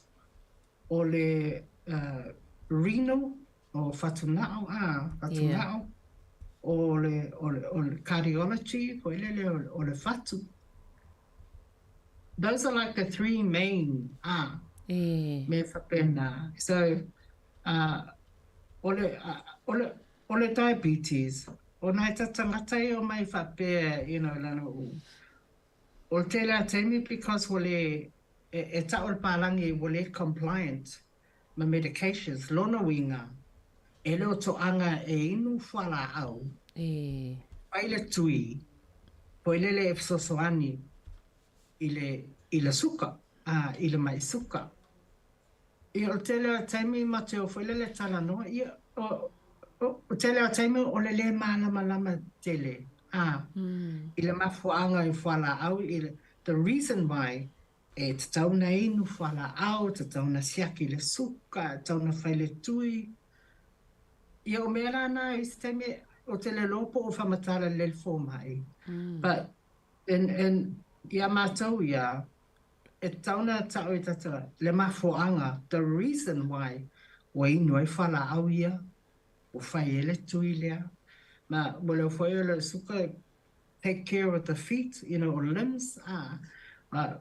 o le uh, renal, o fatugao, a, fatugao, yeah. o le, o le, o le cardiology, foi lele, o, o le fatu. Those are like the three main, a, e. me whapena. So, uh, o le, uh, o le, o le diabetes, o nai ta tangata e o mai whapea, you know, lana o, o le tele a taimi because ua le, e, e ta'o le pālagi ua le compliant ma medications, lona uiga, e le o to'aga e inu fualaau, E. fai le tui, poilele e fesoasoani i le, i le suka, a, i le ma'i suka. Ia, o le tele o taimi ma te o foi lele talanoa, ia, o, o, o tele o taimi o le lē malamalama tele, a, i le mafuaaga i fualaau, i le, the reason why e tatau ona inu fualaau, tatau ona siaki le suka, tatau ona fai le tui. Ia, o mea la na i se taimi, ou te le iloa po o faamatala lelei le fomai, but in, in, iā matou ia, E tatau ona ta'u e tata le mafuaaga, the reason why ua inu ai fualaau ia, ua fai ai le tui lea. Ma ua leo foi o le suka take care of the feet, you know, or limbs, ah. Ma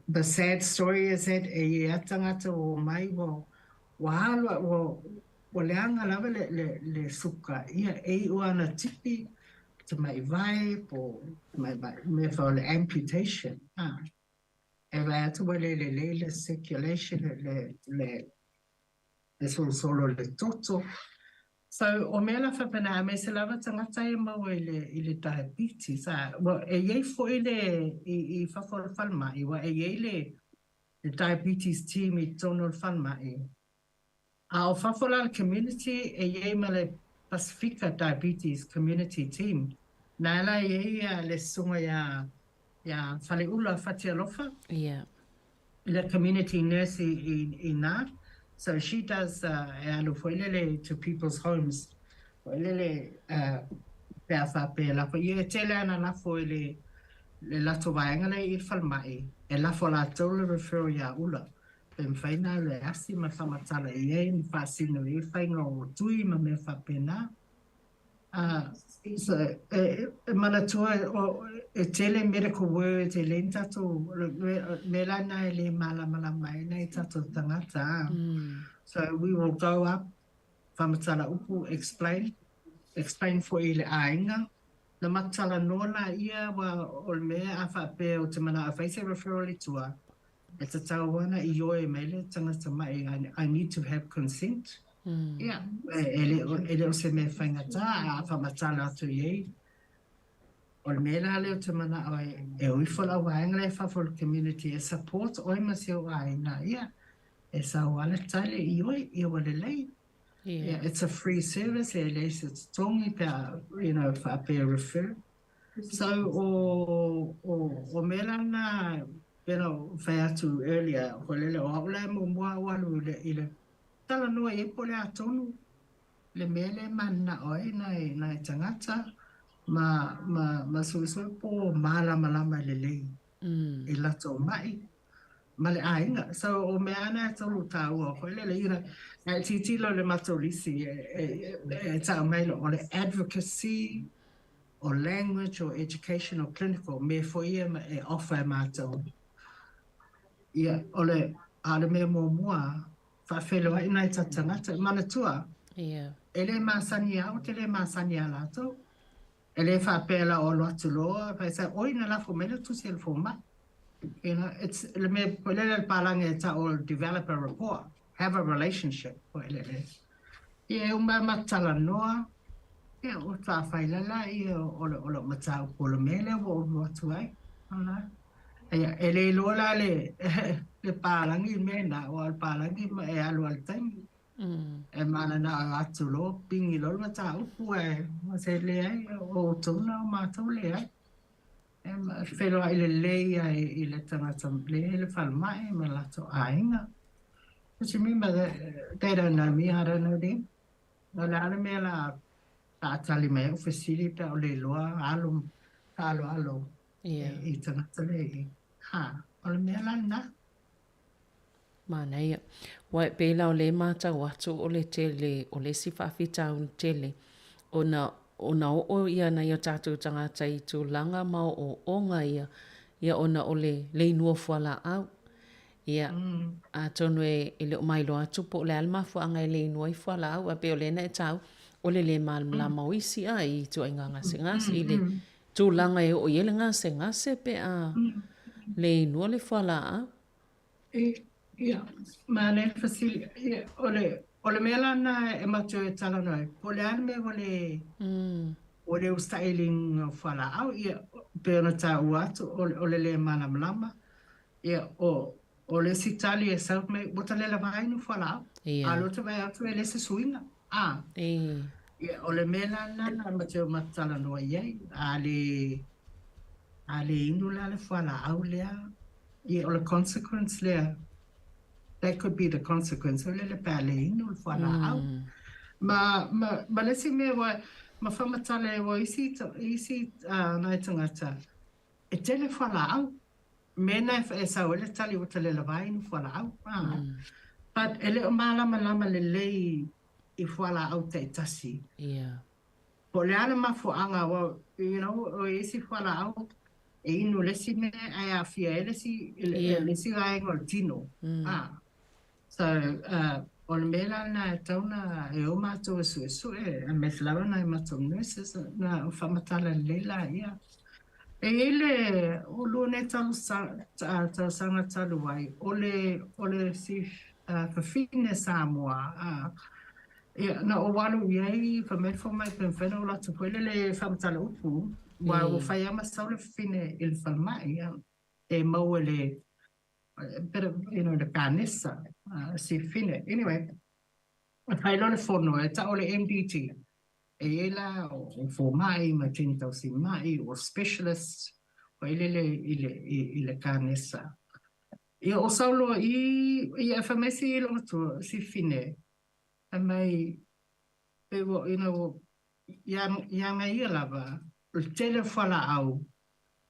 the sad story is that e i ai a tagata ua omai ua ua alu a ua ua leaga lava le le le suka, ia e i'u ana tipi Tamai vae po tamai vae, mea foi o le amputation, a. E vaai atu ua le lelei le circulation, le, le, le solosolo o le toto. So, o mea la faapena, aemaise lava tagata e maua i le, i le diabetes, a. Ua, e i ai foi le, i, i fafo o le falemai, ua e i ai le, le diabetes team i totonu o le falemai. A o fafo la le community e i ai ma le Pasifika Diabetes Community Team. Na la e i ai le susuga ia ia Faleula Fatialofa. Yeah. Le community nurse i i i na. So she does e alu foi lele to people's homes. Foi lele pe a faapea lafo ia e tele ana lafo i le le latou vaega lea i le falemai e lafo latou le referral ia Ula. Pe mafai ona alu e asi ma faamatala i ai ma faasino i ai faiga o tui ma mea faapena. So, e, e manatua o, e tele medical words e le ni tatou, mea la na e le malamalama ai nai tatou tagata. So we will go up, faamatala upu, explain, explain foi i le aiga. Na matalanoa laia ua o le mea a faapea ou te manao e fai se referral i tua, E tatau ana i ioe mai le tangata ma'i I need to have consent. Ia, e le o, e le o se mea faigata a faamatala atu i ai. O le mea la lea ou te mana'o ai, e o ifo lau vaega lea i fafo o le community e support oe ma si ou aiga, ia, e sau lava le tali, ioe, ia ua lelei. Ia, it's a free service, e leai se totogi pe a, you know, faapea refer. So, o, o, o mea la na, pei ona ou fai atu earlier, ko lele, o au la e muamua au alu i le, i le talanoa i ai po o le a tonu le mea lea e mananao ai nai, nai tagata ma, ma, ma suesue po o malamalama lelei i latou ma'i. ma le aiga. So o mea lava na e tolu taua foi lele, you know, a e tilotilo i le matou lisi e, e, e, e tau mai loa, o le advocacy, o language, o education, o clinical, mea foi ia e offer e matou. Ia, o le, a o le mea muamua, faafeiloai nai tatou tagata. Manatua, e le masani ia au, ou te le masani ia latou. E le faapea la o alu atu loa, fai sai, oi na lafo mai le tusi a le fomai. You know, it's le mea foi lele le palagi e tau o le develop a rapport, have a relationship foi lele. Ia e uma ma talanoa, ia o faafai la la ia o le o le mataupu o le mea lea ua ou alu atu ai. Ala. Ia, e le iloa la le le palagi le mea na, aua o le palagi e alu lava i le taimi. E mananao atu loa, pigi loa le mataupu ae se leai, o outou na o matou leai. E feiloai lelei ai i le tagata lea i le falemai ma latou aiga. Because remember, they don't know me, I don't know them. O le a le mea la faatali mai ai au fesili pe a o le iloa alo faaaloalo i tagata lea i. Ha, o le mea la lena. Manaia. Ua e pei la o lea e matau atu o le tele, o le isi faafitauli tele, ona, ona oo ia nai o tatou tagata i tulaga ma ooooga ia, ia ona o le, le inu o fualaau. Ia, atonu e, e le o mailoa atu po o le a le mafuaaga e le inu ai fualaau, ae pei o lea na e taua, o le lē malamalama o isi a i ituaiga gasegase, i le tulaga e oo i ai le gasegase pe a le inua le fualaau. Ia, manaia le fesili. Ia, o le, o le mea la lena e matou e talanoa ai, po o le a le mea ua le, ua le usitai i le inuga o fualaau, ia, pei ona taua atu, o le, o le lē malamalama. Ia, o, o le isi tali e sau mai, ua ta le lava inu fualaau. Ia. A o lea ou te vaai atu e leai se suiga. A. Ia, o le mea la lena na matou talanoa i ai, a le, a le inu la le fualaau lea, ia o le consequence lea, that could be the consequence, o lele pe a le inu le fualaau. Ma, ma, ma le isi mea ua, ma faamatala ua isi, isi uh, nai tagata, e tele fualaau, mea na e sau ai le tali ua ta le lava inu fualaau. Ah. But e le o malamalama lelei i fualaau taitasi. Yeah. Po o le a le mafuaaga aua you know o isi fualaau e inu le isi mea ae aafia ai le isi le isi vaega o le tino. Ah. So uh o le mea la lena e tatau ona e o matou e suesue aemaise lava nai matou nurses na faamatala lelei laia. E i ai le o lua nei tausaga talu ai o le o le si fafine Samoa a Ia, na ou alu i ai, fai mai le fomai pe mafai ona ou alu atu foi lele e faamatala upu, aua ua fai lava ma sau le fafine i le falemai, ia, e maua i le, bit of, you know, le kanesa, si fafine. Anyway, e fai loa le fono, e tau o le MDT, e i ai la o fomai ma teine tausimai, o specialist, foi lele i le, i le kanesa. Ia, o sau loa i, ia, fai mai si lona matua, si fafine, Fai mai, pei ua, you know, ia, ia ia ia lava, o le tele o fualaau,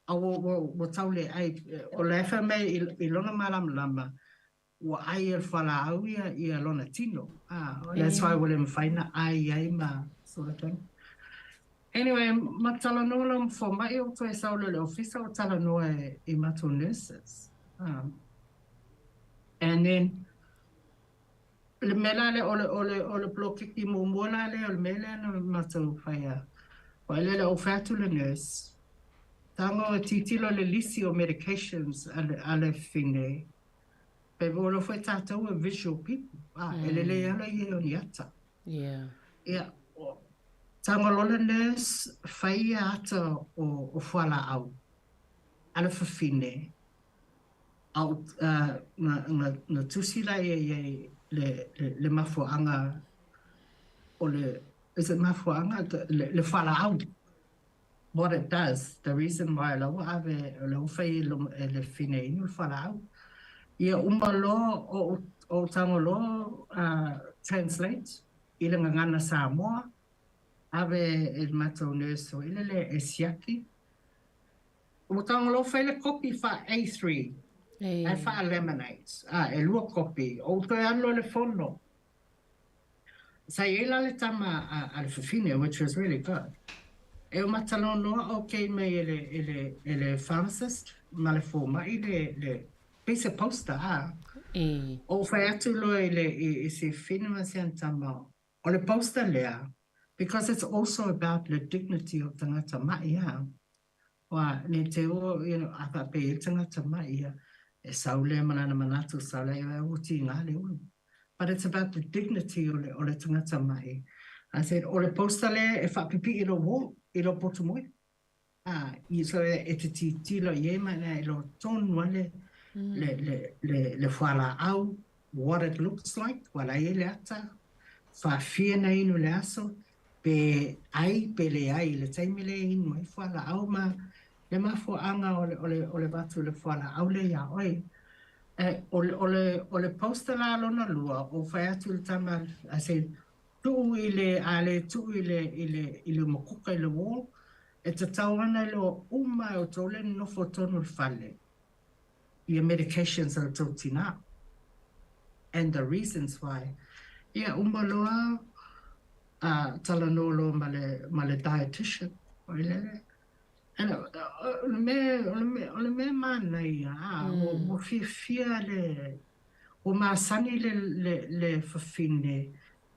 a ua, ua, ua tau le ai, o la e fai mai i, i lona malamalama, ua ai e le fualaau ia, ia lona tino. Ah, that's why ua le mafai ona ai ai ma sort of thing. Anyway, ma talanoa loa ma fomai, ou toe sau loa i le ofisa, ou talanoa i matou nurses. And then, Le mea la lea, o le, o le, o le polokiki muamua la lea, o le mea lea na matou faia. Ua lele ou fai atu le nurse, tago e tilotilo i le lisi o medications a le, a le fafine, pe ua iloa foi tatou e visual people, a, e lelei lava le i ai o ni ata. Yeah. Ia, tago loa le nurse, fai ia ata o, o fualaau a le fafine, A o na tusi la ia i ai le le mafuaaga o le, is it mafuaaga? Le fualaau, what it does, the reason why la ua ave, la ua fai e le fafine e inu le fualaau. Ia uma loa o ou tago loa translate i le gagana Samoa, ave e le matou nurse foi lele e siaki. Ua tago loa fai le kopi faa A3. Ae faa-laminate, a, e lua kopi. Ou toe alu loa i le fono. Sa i ai la le tama a, a le fafine, which was really good. E o matalanoa okay mai e le, e le, e le pharmacist ma le fomai le, le, pei se poster, a. Ou fai atu loa i le, i, i si fafine ma si ana tama, o le poster lea, because it's also about le dignity o tagata ma'i, a. Ua, ne te o, you know, a faapea i ai le tagata mai, ia, e sau lea ma lana manatu, sau lea, ia, ua tiga le ulu. But it's about the dignity o le, o le tagata mai. I said, o le poster lea e faapipii i lou wall, i lou potu moe. A, i, so e te tilotilo i ai ma e iloa tonu lava le, le, le, le, le fualaau, what it looks like, ua la i ai le ata, faafia na inu i le aso, pe ai pe leai i le taimi lea e inu ai fualaau ma le mafuaaga o le, o le, o le avatu o le fualaau lea iā oe. E, o le, o le, o le poster la lona lua, ou fai atu i le tama, I said, tuu i le, a le tuu i le, i le, i le umukuka i le wall, e tatau ana e iloa uma e outou lea e nonofo tonu i le fale, ia medications a le tou tinā and the reasons why. Ia uma loa a talanoa loa ma le ma le dietitian oi lele. And o le mea o le mea o le mea manaia a ua fiafia le ua masani le le le fafine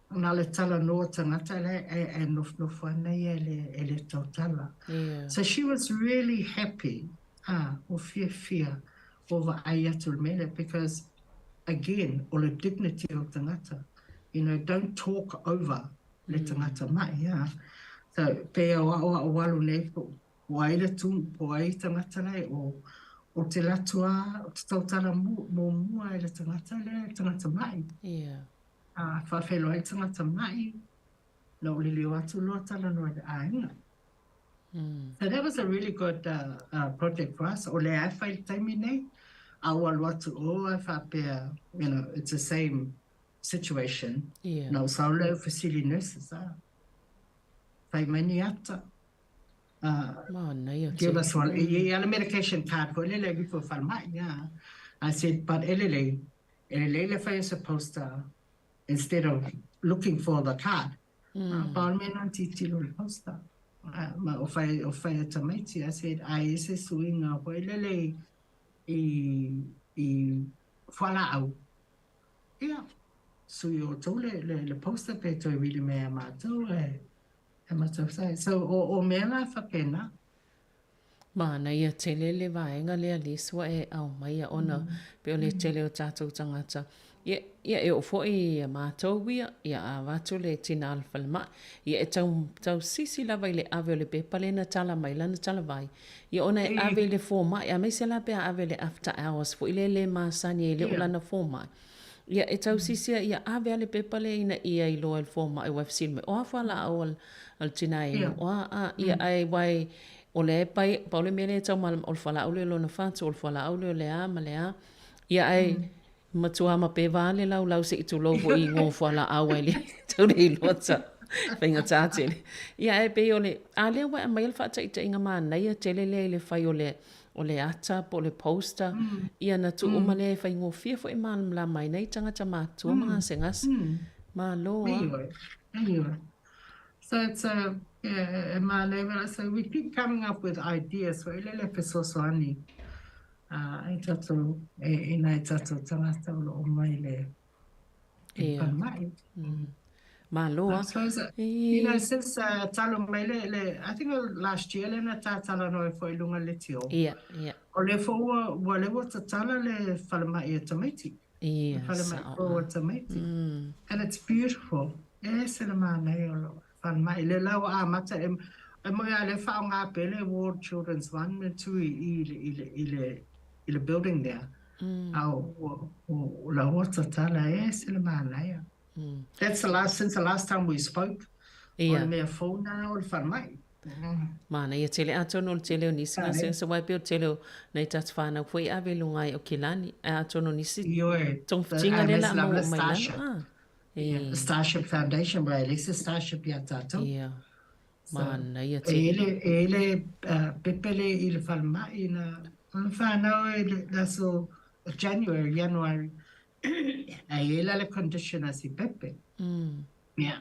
Na le talanoa tagata lea e nofonofo ana ia e le tautala. So she was really happy, ah, ua fiafia, ua vaai atu i le mea lea because again, o le dignity o le tagata. You know, don't talk over le tagata ma'i, ah. So, pei o a'u a ou alu nei po o ai le tu, po o ai tagata la e o, o te alu atu a, o te tautala muamua e le tagata lea, le tagata ma'i. Yeah. Ā, faafeiloai tagata ma'i, na ou liliu atu loa talanoa i le ʻāina. So that was a really good project for us. O lea e fai i le taimi nei, a ua alu atu ʻo ae faapea, you know, it's the same situation. Yeah. Na ou sau lea ou fesili i nurses, ā, fai mai ni ata. Manaia Give us one. E i ai le medication card foi lele e alu ifo i le falemai, yeah. I said, but e lelei, E lelei le fai o se poster instead of looking for the card. Pau le mea na tilotilo i le poster. Ma o fai, o fai a tamaiti, I said, ai e se suiga foi lele i, i fualaau. Ia, sui outou le, le, le poster pe toe vili mai ia matou e, e matou sai. So, o, o mea la faapena. Manaia tele le vaega lea Liz ua e aumaia ona pei o le tele o tatou tagata ia ia e oo foi ia matou ia ia a avatu le tina a le falemai ia e tau tausisi lava i le ave o le pepa lea na tala mai lana talavai ia ona e ave i le fomai aemaise la pe a ave i le after hours foi lea le masani ai le o lana fomai ia e tausisi ia ave a le pepa lea ina ia iloa e le fomai aua e fesili mai o a fualaau a le tina e o a a ia ae aua e O lea e pai, pau le mea lea e tau malama, o le fualaau lea o lona fatu, o le fualaau lea o le a ma le a. Ia ae matua mapeva le laulau se i tulou foi i igoa o fualaau ai le tau le iloa ta faigata tele. Ia ae pei o le, a lea ua e aumaia le faataitaiga manaia tele lea i le fai o le, o le ata po o le poster, ia na tuu uma lea e faigofie foi e malamalama ai nai tagata matutua ma gasegase. Malo a. Anyway, anyway. So it's a, yeah, e mānaia, so we keep coming up with ideas foi lele e fesoasoani i tatou, i nai tatou tagata o lo o mai le i falemai. Malo a. I suppose, you know, since talu mai le, le, I think last year lea na ta talanoa ai foi i luga le tio. Yeah, yeah. O lea foi ua, ua lea ua tatala le falemai a tamaiti. Ia, falemai fou a tamaiti. And it's beautiful. E ese le manaia o lou falemai. Lea la ua amata e, e moni lava lea e faaaoga pea le Ward Children's 1 and 2 i i le, i le, i le, i le building lea. A ua, ua, la ua tatala, e ese le manaia. That's the last, since the last time we spoke, o le mea fou lena o le falemai. Manaia tele, atonu o le tele o nisi gasegase aua e pei o le tele o nai tatou fanau foi e ave i luga ai o Kilani, ae atonu o nisi togafitiga lea o le a maua uma i lalo. Ia. Starship Foundation, aua e leai se Starship ia tatou. Ia. Manaia tele. E i ai le pepe lea i le falemai na fanau i le aso. January, Ianuari, ae i ai la le condition a si Pepe. Ia,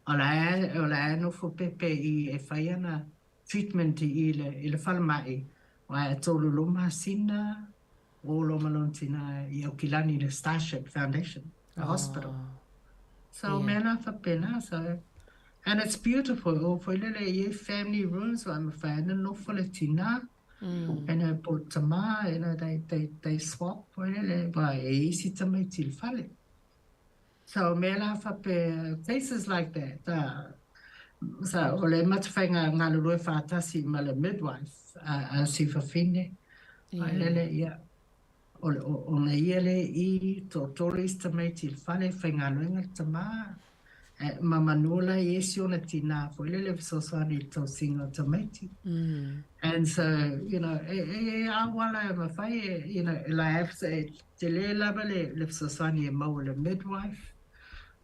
o la e, o la e nofo Pepe i e fai ana treatment i i le, i le falemai, aua e 3 loa masina o loa ma lona tina i Aukilani i le Starship Foundation, the hospital. So, mea la faapena, so, and it's beautiful, o foi lele e i ai family rooms, aua e mafai ona nofo le tina, you know, po o le tama, you know, they, they, they swap foi lele, aua e i ai isi tamaiti i le fale. So, mea la faapea, cases like that, uh, so, o le matawhai ngā galulue whātasi ma le midwife a, a Sifafine, yeah. lele, ia, o, o, o na ia le i tō tolu isi tamaiti i le fale, whaigaluega le tamā, e, ma manua la i esi ona tinā foi lele fesoasoani i le tausiga o tamaiti. And so, you know, e, e, e awala e mawhai, e, you know, e la e, Tele lava le le fesoasoani e maua le midwife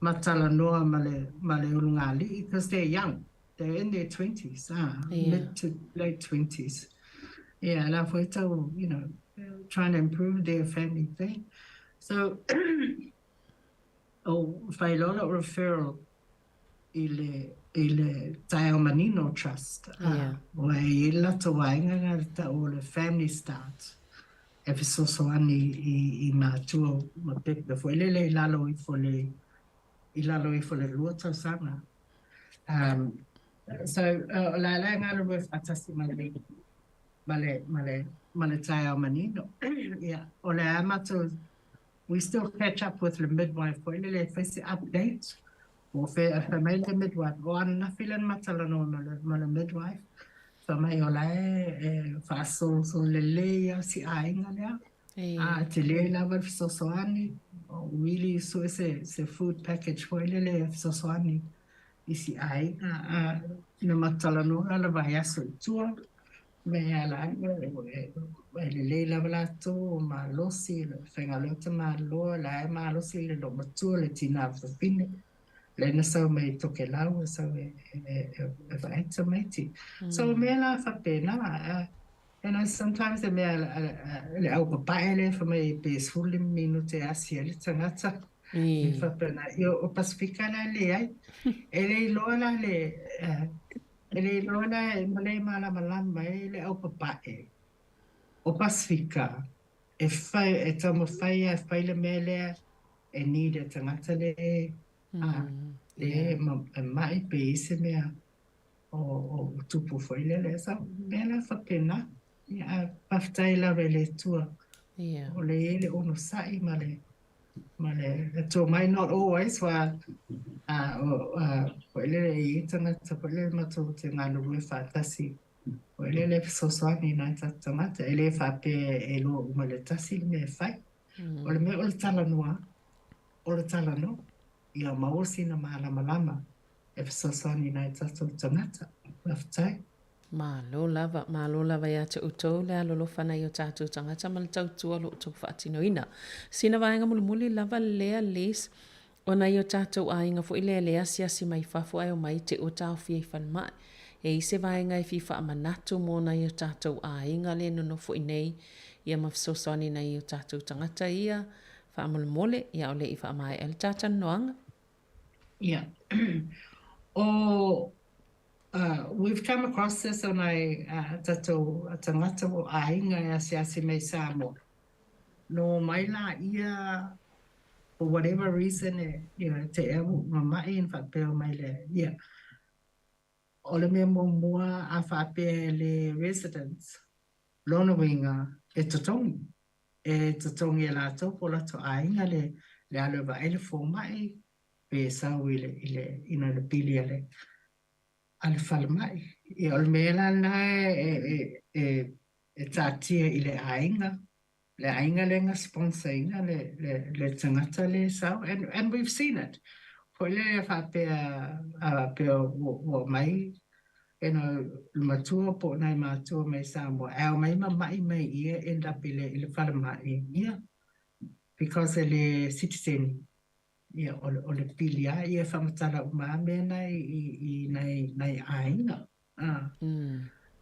ma talanoa ma le ma le ulugalii because they're young, they're in their twenties ah, yeah. mid to late twenties. Yeah, la foi tau, you know, trying to improve their family thing. So, o whai loa la'u referral i le i le Taeao Manino Trust, ā, yeah. ua e i ai le latou vaega lena le ta'u o le Family Start e fesoasoani i i mātua ma pepe foi lele i lalo ifo le i lalo ifo le lua tausaga. Um, so, uh, o la la e galulue faatasi ma le ma le ma le ma le Taeao Manino. yeah, o le a matou We still catch up with le midwife foi lele e fai se update o fea fai mai le midwife o ananafi le na talanoa ma le, ma le midwife fai mai o la e, e faasolosolo lelei lava si aiga lea a tele lava le fesoasoani o really sue se, se food package foi lele e fesoasoani i si aiga a na ma talanoa la le vaiaso i tua Mea la e lelei lava latou o malosi, le faigaluega tamaloa, la e malosi le loomatua, le tina fafine, lea na sau mai i Tokelau e sau e, e, e, e vaai tamaiti. So mea la faapena, you know, sometimes e mea le au papae lea fai mai pe 15 minute e asi ai le tagata. E faapena, o Pasifika la e leai. E le iloa la le, E le iloa la e ma le malamalama ai le au papae o Pasifika e whai, e taumafai a e whai le mea lea e need e tangata le a le ma, e mai pe i se mea o, o tupu foi lele. So, mea la whapena, ia, a whawhetai lava i le Atua. Yeah. O le i le onosai ma le Ma le tō mai, not always, wa foi lele i e tangata, foi lele matou te galulue faatasi, foi lele fesoasoani i nai tatou tagata, e le faapea e iloa uma i le tasi le mea e fai. O le mea o le talanoa, o le talanoa, ia maua sina malamalama e fesoasoani i nai tatou tagata. Faafetai. Malo lava, malo lava ia te outou le alolofa nai o tatou tagata ma le tautua o lo outou faatinoina. Sina vaega mulimuli lava lea Les, o nai o tatou aiga foi lea le asiasi mai fafo ae omai te ua taofia i falemai. E i se vaega e fia faamanatu mo nai o tatou aiga le nonofo i nei ia ma fesoasoani nai o tatou tagata ia faamolemole ia o le i faamaea le ta talanoaga. Yeah. O we've come across this o nai tatou tagata o aiga e asiasi mai Samoa. No mai la ia for whatever reason e, you know, te ea mama'i na faapea mai le, yeah. O le mea muamua a faapea e le residents, lona uiga e totogi. E totogi e latou po o latou aiga le, le alu e vaai le fomai pe sau i le, i le, you know, le pili a le, a le falemai. Ia, o le mea la lena e, e, e, e taatia i le aiga, le aiga lea na sponsor ina le, le, le tagata lea e sau, and, and we've seen it. Foi lea faapea, a, pea ua, ua mai, you know, le matua po o nai matua mai Samoa, e ao mai ma ma'i mai ia end up i le, i le falemai, ia, because e le citizen Ia, o le, o le pili lava ia e faamatala uma lava mea na i, i, i nai, nai aiga. Ah.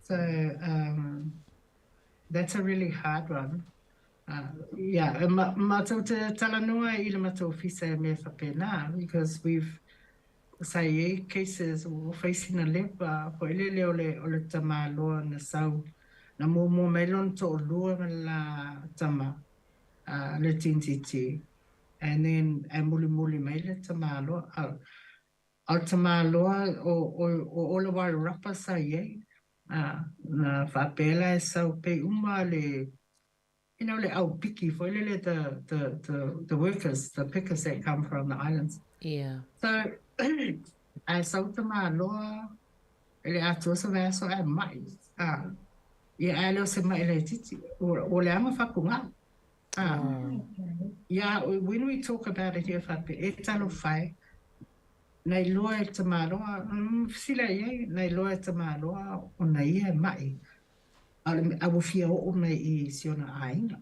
So, um, that's a really hard one. Yeah, ma, matou te talanoa i le matou ofisa i mea faapena because we've sa i ai cases ua fai sina lepa foi lele o le o le tamaloa na sau na muamua mai lona toalua ma le la tama uh, le tintiti and then ae mulimuli mai le tamaloa a o le tamaloa o o o o le Wairarapa sa i ai uh, na faapea la e sau pei uma le you know, le au piki foi lele the, the, the, the workers, the pickers that come from the islands. Yeah. So, ae sau tamaloa, e le atoa se vaiaso ae ma'i. Ah. Ia ae le o se ma'i laitiiti, o le aga fatugao. Ah. Yeah, when we talk about it here faapea, e talofa e, na iloa e le tamaloa, fesili i ai, na iloa e le tamaloa ona ia e ma'i. A o le a ua fia oo mai i si ona aiga.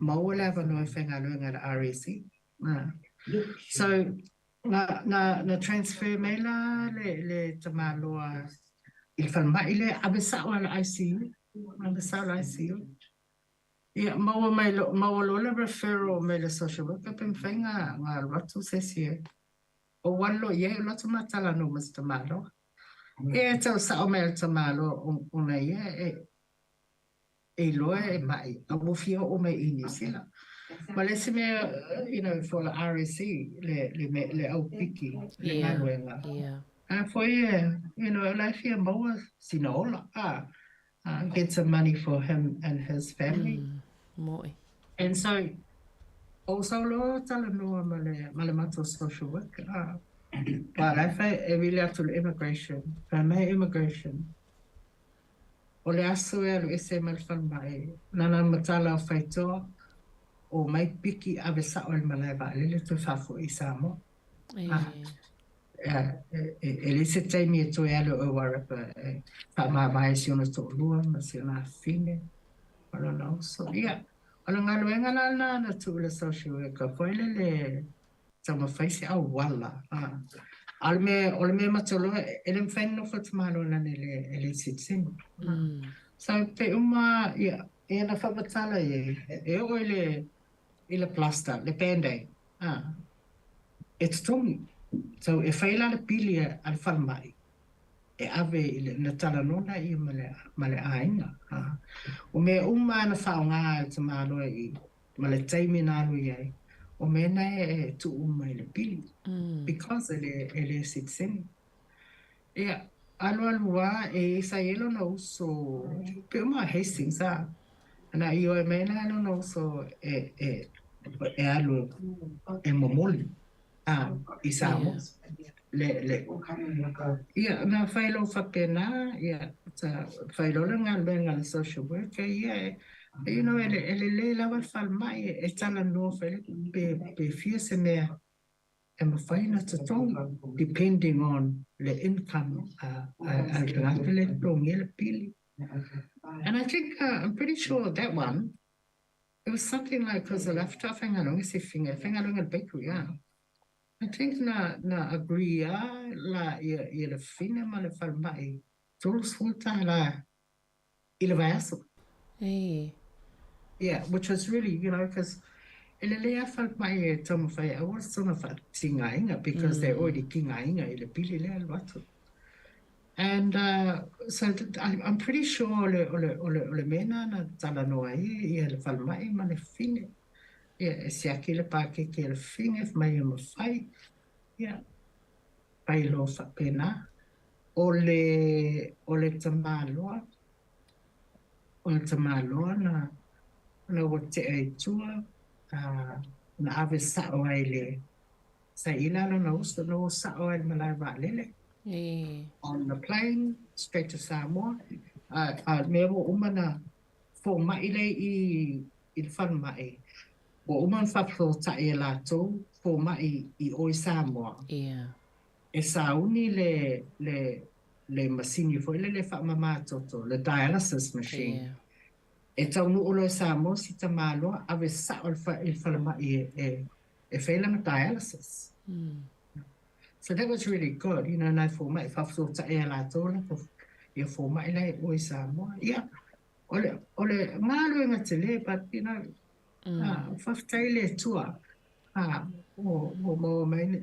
Maua le avanoa e faigaluega i le RSE. So, na, na, na transfer mai la le, le tamaloa i le falemai lea, ave sao lava i le ICU. Ave sao i le ICU. Ia, maua mai lo, maua loa le referral mai le social worker pe mafai ona, ona alu atu se isi e ou alu loa i ai, alu atu ma talanoa ma si tamaloa. E tau sao mai le tamaloa ona ia e e iloa e ma'i a ua fia oo mai i Niu Sila. Ma le isi mea, you know, for le RSE, le, le, me, le au piki, le galuega. A foi e, you know, o la e fia maua sina ola, a, get some money for him and his family. Mo'i. And so, o sau loa talanoa ma le, ma le matou social worker, a, ba la e fai, e vili atu le immigration, fai mai immigration, o le aso e alu ese ai mai le falemai, na ona matala o faitoa, o mai piki ave sao i le malae vaalele toe faafoi i Samoa. A, e leai se taimi e toe alu ai o Wairarapa e faamavae i si ona toalua ma si ona afafine ma lona uso. Ia, o le galuega la lena na tuu i le social worker foi lele e taumafai se auala. A o le mea, o le mea matou loa, e le mafai ona nofo le tamaloa leaga e le, e le sitiseni. So, pe uma, ia, ia na faamatala i ai, e oo i le, i le plaster, le band-aid, a, e totogi. So, e fai la le pili a le falemai e ave i le, na talanoa lea ma le, ma le aiga. A, o mea uma lava na faaaoga e le tamaloa i, ma le taimi na alu i ai, o mea na e tuu uma i le pili, because e le, e le sitiseni. Ia, alualu lava, e sa i ai lona uso, pei uma o Hastings a, na ioe mai la lona uso e, e, e alu e momoli a, i Samoa. Le, le, ia, na fai loa faapena, ia, sa fai loa le galuega a le social worker, ia, e, you know, e, e lelei lava le falemai, e talanoa foi le, pe, pe fia se mea e mafai ona totogi depending on le income a le tagata lea e totogia le pili. And I think I'm pretty sure that one it was something like cause o le a faigaluega se figa e faigaluega i le bakery a. I think na na agree a la ia ia le fine ma le falemai $30 i le vaiaso. Ei. Yeah, which was really, you know, because e lelei lava falemai e taumafai e aua le soona faatigaina because they already tigaina i le pili lea alu atu. And so I'm pretty sure o le, o le, o le, o le mea lena na talanoa ai ia le falemai ma le fine. Ia, e siaki le pakeke a le fine mai e mafai. Ia, fai loa faapena. O le, o le tamaloa, o le tamaloa na, na ua tea i tua, a, na ave sao ai i le, sa i la lona uso, na o sao ai i le malae vaalele. On the plane, straight to Samoa. A, a mea ua uma na fomai lea i, i le falemai, ua uma ona faafesootai e latou fomai i o i Samoa. Yeah. E sauni le, le, le masini foi lele faamama toto, le dialysis machine. Yeah. E taunuu loa i Samoa si tamaloa, ave sao i le, fa, i le falemai e, e, e fai lana dialysis. So that was really good, you know, nai fomai, faafesootai e latou latou ia fomai la e o i Samoa. Ia, O le, o le galuega tele, but, you know, mm. faafetai i le Atua, ua maua mai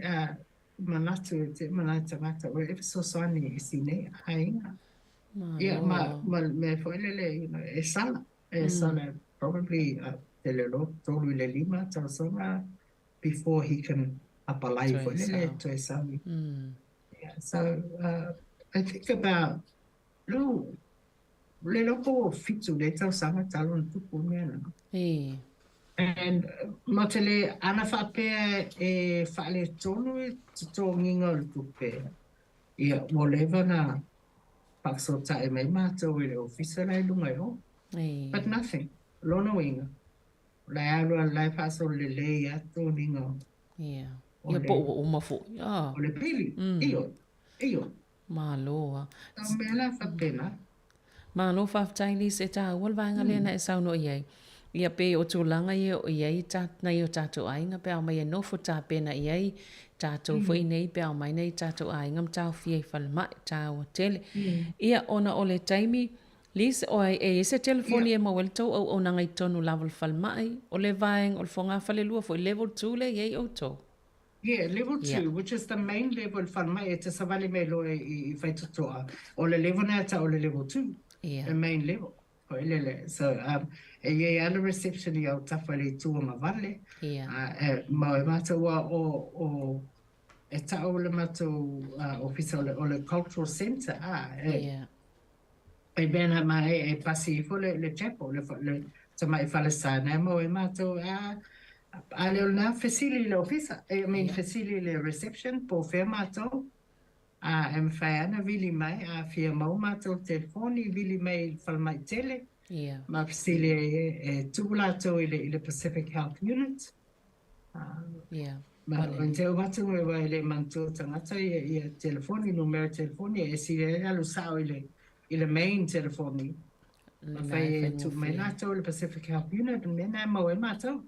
manatu e te mana tagata o e fesoasoani i si nei aiga. Ia, ma, ma mea foi lele, you know, e sala, e sala probably te le lo, tolu i le lima tausaga before he can apalai foi lele, toe sau. Yeah, so I think about, lo, le loko fitu le tausaga talu ona tupu mea na. E. And ma te le ana faapea e faaletonu i totogiga o le tupe, ia ua leva na faafesootai mai matou i le ofisa la i luga i o. E. But nothing. Lona uiga, o la e alu a la e faasolo lelei lava totoniga o. Ia. Ia po ua uma foi. O le pili. Ioe. Ioe. Malo a. Tau mea la faapena. Malo faafetai Liz e taua le vaega lea na e saunoa i ai. Ia pei o tulaga ia o i ai nai o tatou aiga pe a omai e nofo tapena i ai tatou foi nei pe a omai nai o tatou aiga ma taofia i falemai, taua tele. Ia ona o le taimi Liz, oe e i ai se telefoni e maua ai le tou auaunaga i totonu lava o le falemai, o le vaega o le fogafalelua foi level 2 lea e i ai outou? Yeah, level 2, yeah. which is the main level falemai e te savali mai loa i, i Faitotoa. O le level na ta o le level 2. Yeah. The main level. Ko ile le. So, e iai ala reception i au tafa le tuanga vale. Yeah. E, mau e mātou ua o, o, e tau le mātou ofisa o le, o le cultural centre. Ah, e, yeah. E mea ma e, e pasi ifo le, le chapel, le, le tamai falesa na mo e mātou, a, a le o nā fesili le ofisa, I mean yeah. fesili le reception, po whea mātou, a e mwhai ana vili mai, a fia mau mātou telefoni, vili mai i whalemai tele, yeah. ma fesili e, e tuku lātou i le, i le Pacific Health Unit. Yeah. Ma o te watu e wai le mantua tangata ia, ia telefoni, numera telefoni, e si e alu sao i le, i le main telefoni. Ma whai e tu mai lātou le Pacific Health Unit, me nā mau e mātou.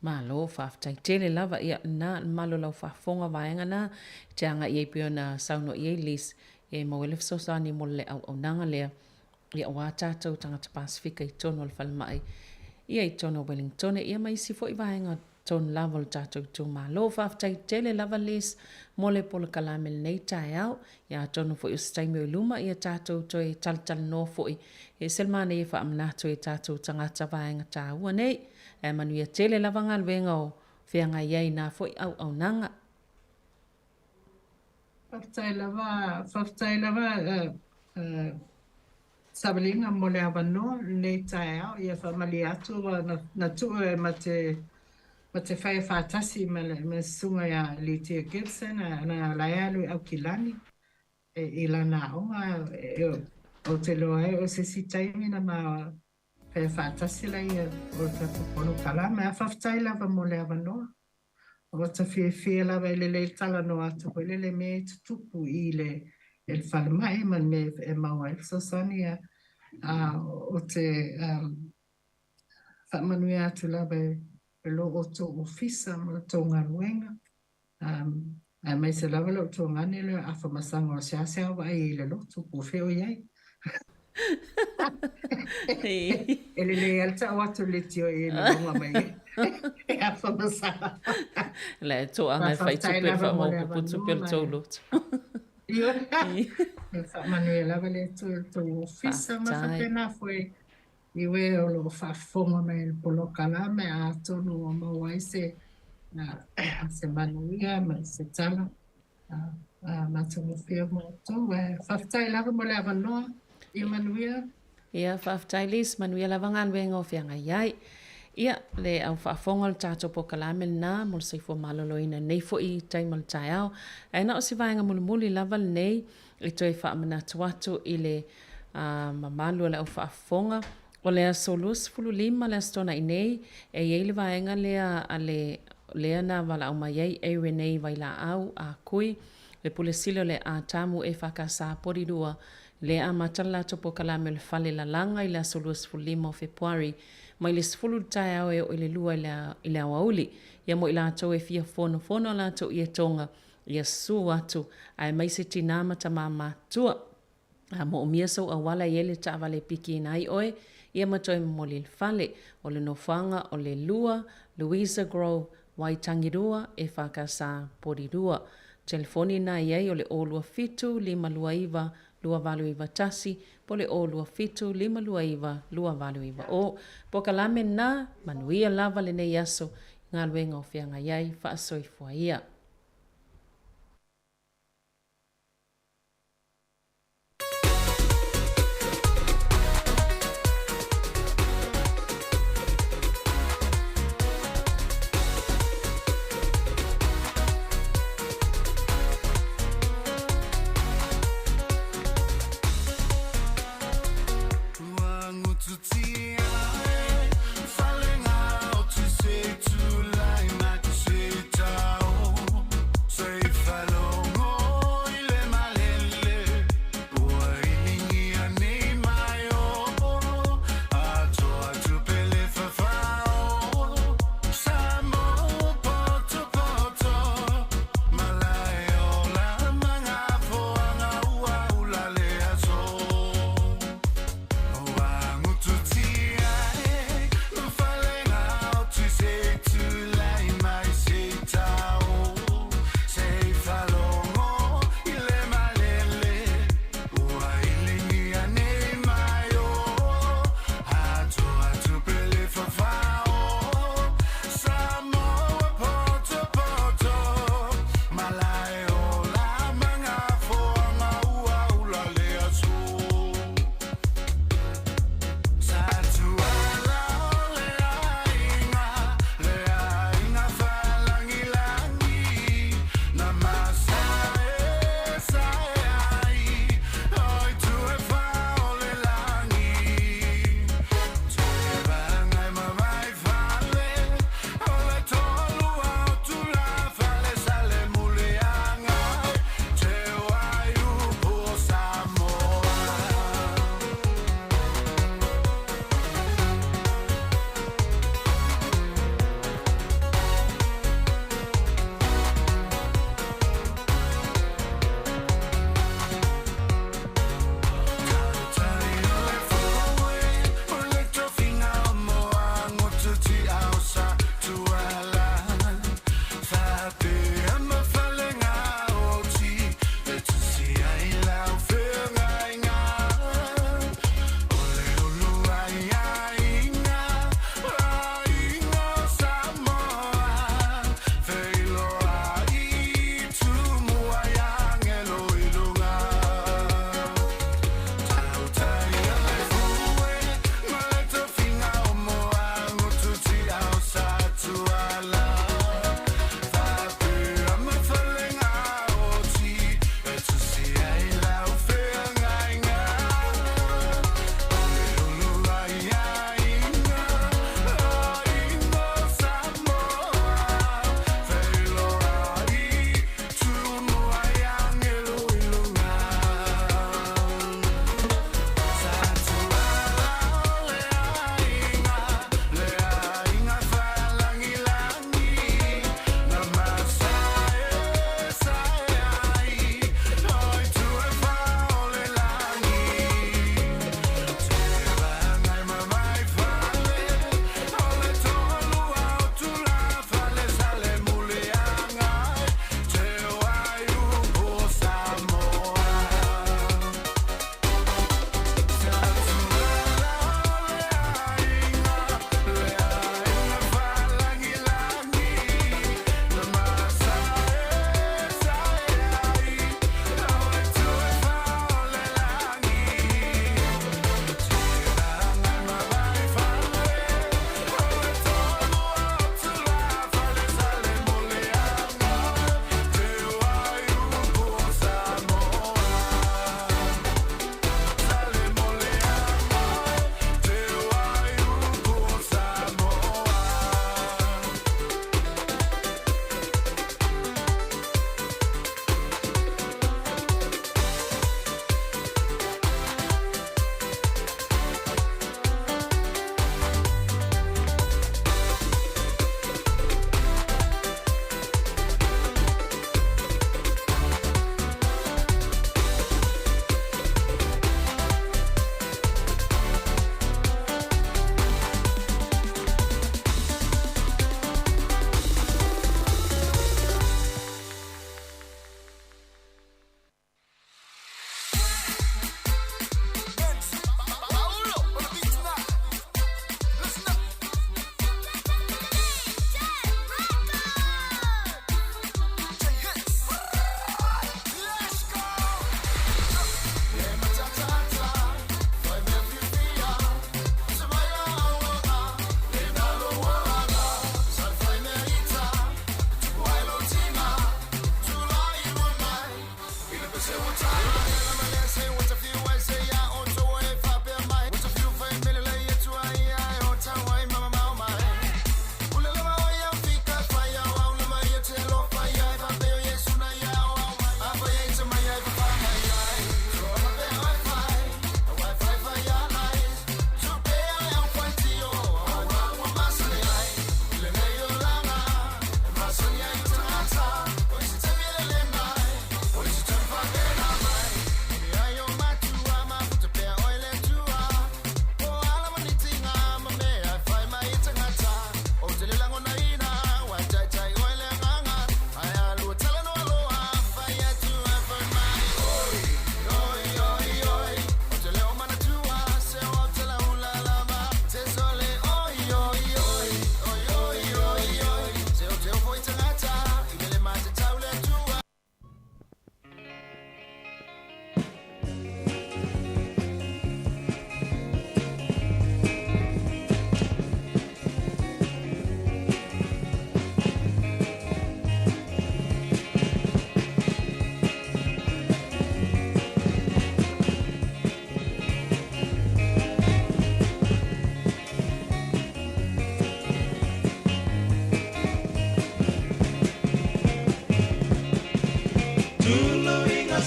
Malo, faafetai tele lava ia na malo lau faafofoga vaega na te aga i ai pei ona saunoa i ai Liz e maua ai le fesoasoani mo le auaunaga lea Ia aua tatou tagata Pasefika i totonu o le falemai, ia i totonu o Wellingtone, ia ma isi foi vaega tonu lava o le tatou itumalo. Faafetai tele lava Liz mo le polokalame lenei taeao. Ia atonu foi o se taimi o i luma ia tatou toe talatalanoa foi e ese le manaia e faamanatu e tatou tagata vaega taua nei. Ae manuia tele lava galuega o feagai ai na foi auaunaga. Faafetai lava, faafetai lava Savalina mo le avanoa lenei taeao. Ia faamalie atu ua na tuu e ma te ma te whai whātasi ma le ma susuga ia Litia Gibson na la e alu i Aukilani e, i lana aoga e, o te loa ai o se isi taimi na ma whai whātasi la ia o tatou polokalame. A faafetai lava mo le avanoa. O ta fiafia lava i le lei talanoa atu foi lele mea e tutupu i le e le falemai ma le mea e maua ai le fesoasoani a o te faamanuia atu lava e lo outou ofisa ma le tou galuega aemaise lava le outou gane lea afa masaga o seasea vaai i le lotu po o fea o i ai. E lelei lava le tau atu i le tio i le loga mai e afa masaga. Le toaga e fai tupe le faamaopoopo tupe o le tou lotu. Ioe. E faamanuia lava le Atua i le tou ofisa ma faapena foi i oe o lo o faafofoga mai i le polokalame atonu ua maua ai se se manuia ma se tala matagofie mo outou. Ae faafetai lava mo le avanoa. Ia manuia. Ia, faafetai Liz, manuia lava galuega o feagai ai. Ia, le au faafofoga o le tatou polokalame lena mo le soifua maloloina nei foi taimi o le taeao. Ae na o se vaega mulimuli lava lenei e toe faamanatu atu i le mamalu o le au faafofoga. O le aso 25 le Aso Toonai nei, e i ai le vaega lea a le lea na valaau mai ai e Renee Vailaau a Kui, le Pule Sili o le Atamu EFKS Porirua, lea amata le latou polokalame o le Fale Lalaga i le aso 25 o Fepuari, mai le 10 i le taeao e oo i le 2 i le aoauli. Ia mo i latou e fia fonofono a latou ietoga, ia susu atu, aemaise tinā ma tamā matutua. A moomia sou auala e i ai le taavale e pikiina ai oe, ia ma toe momoli i le fale. O le nofoaga o le 2 Louisa Grove, Waitangirua, EFKS, Porirua. Telefoni na i ai o le 027 529 2891 po o le 027 529 2890. Pokalame na, manuia lava lenei aso i galuega o feagai ai, faasoifua ia.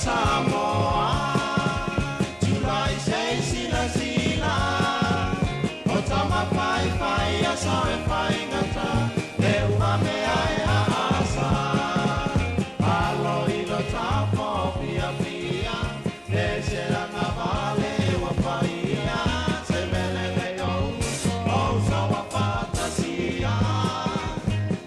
Samoa Tulai se i silasila O Tamafaifai aso e faigata E ua mea e aasa Alo i lo tapo fiafia E se agavale ua paia Se mele nei o uso O uso ua faatasia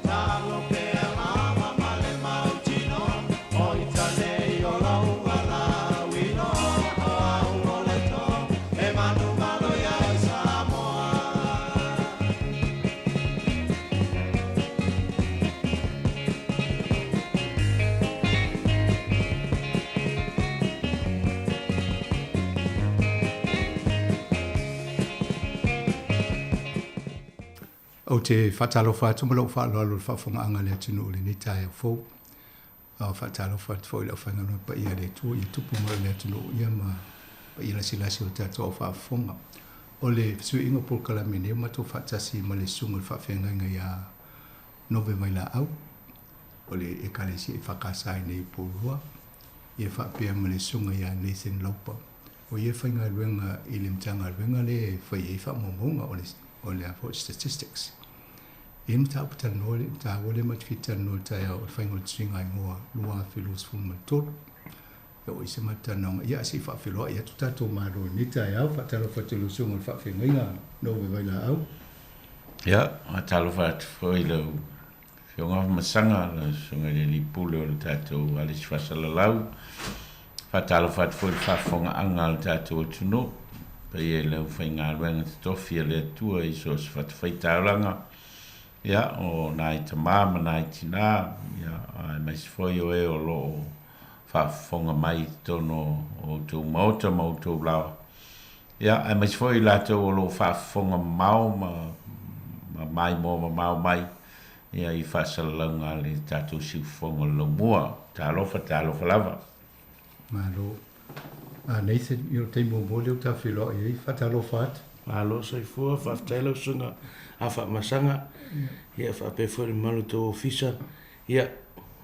Talo pea lava ma le mautinoa O ita nei o lou alauiloa O au o le toa e manumalo ia oe Samoa. Ou te faatalofa atu ma lou faaaloalo i le faafofogaaga a le atunuu i lenei taeao fou. A faatalofa atu foi i le aufaigaluega paia a le Atua ia tupu mai o le atunuu ia ma paia lasilasi o le tatou au faafofoga. O le fesuiaiga o polokalame nei ua matou faatasi ma le Susuga i le Faafeagaiga ia Nove Vailaau o le Ekalesia EFKS i nei i Upolu ia faapea ma le Susuga ia Nathan Laupa o ia e faigaluega i le Matagaluega lea e fai ai faamaumauga o le o le a foi Statistics. E i ai le mataupu talanoa le taua lea ma te fia talanoa i le taeao o le faiga o le tusiga igoa 2023. E oo i se matou talanoaga, ia se i faafeiloai atu tatou Malo i lenei taeao. Faatalofa atu i lau Susuga i le Faafeagaiga Nove Vailaau. Ia, faatalofa atu foi i lau Afioga Afamasaga, lau Susuga i le Alii Pule o le tatou Alisi Faasalalau. Faatalofa atu foi i le faafofogaaga a le tatou atunuu, paia i le aufaigaluega totofi a le Atua i so o se fatafaitaulaga, ia, o nai tama ma nai tina, ia, aemaise foi o e o lo o faafofoga mai i totonu o outou maota ma outou laoa, ia, aemaise foi i latou o lo o faafofoga mamao ma maimoa mamao mai, ia, i faasalalauga a le tatou siufofoga o le laumua. Talofa, talofa lava. Malo. A Nathan, ia o le taimi muamua lea ua ta feiloai ai, faatalofa atu. Malo soifua, faafetai lau susuga a Faamasaga, ia faapea foi le mamalu o tou ofisa, ia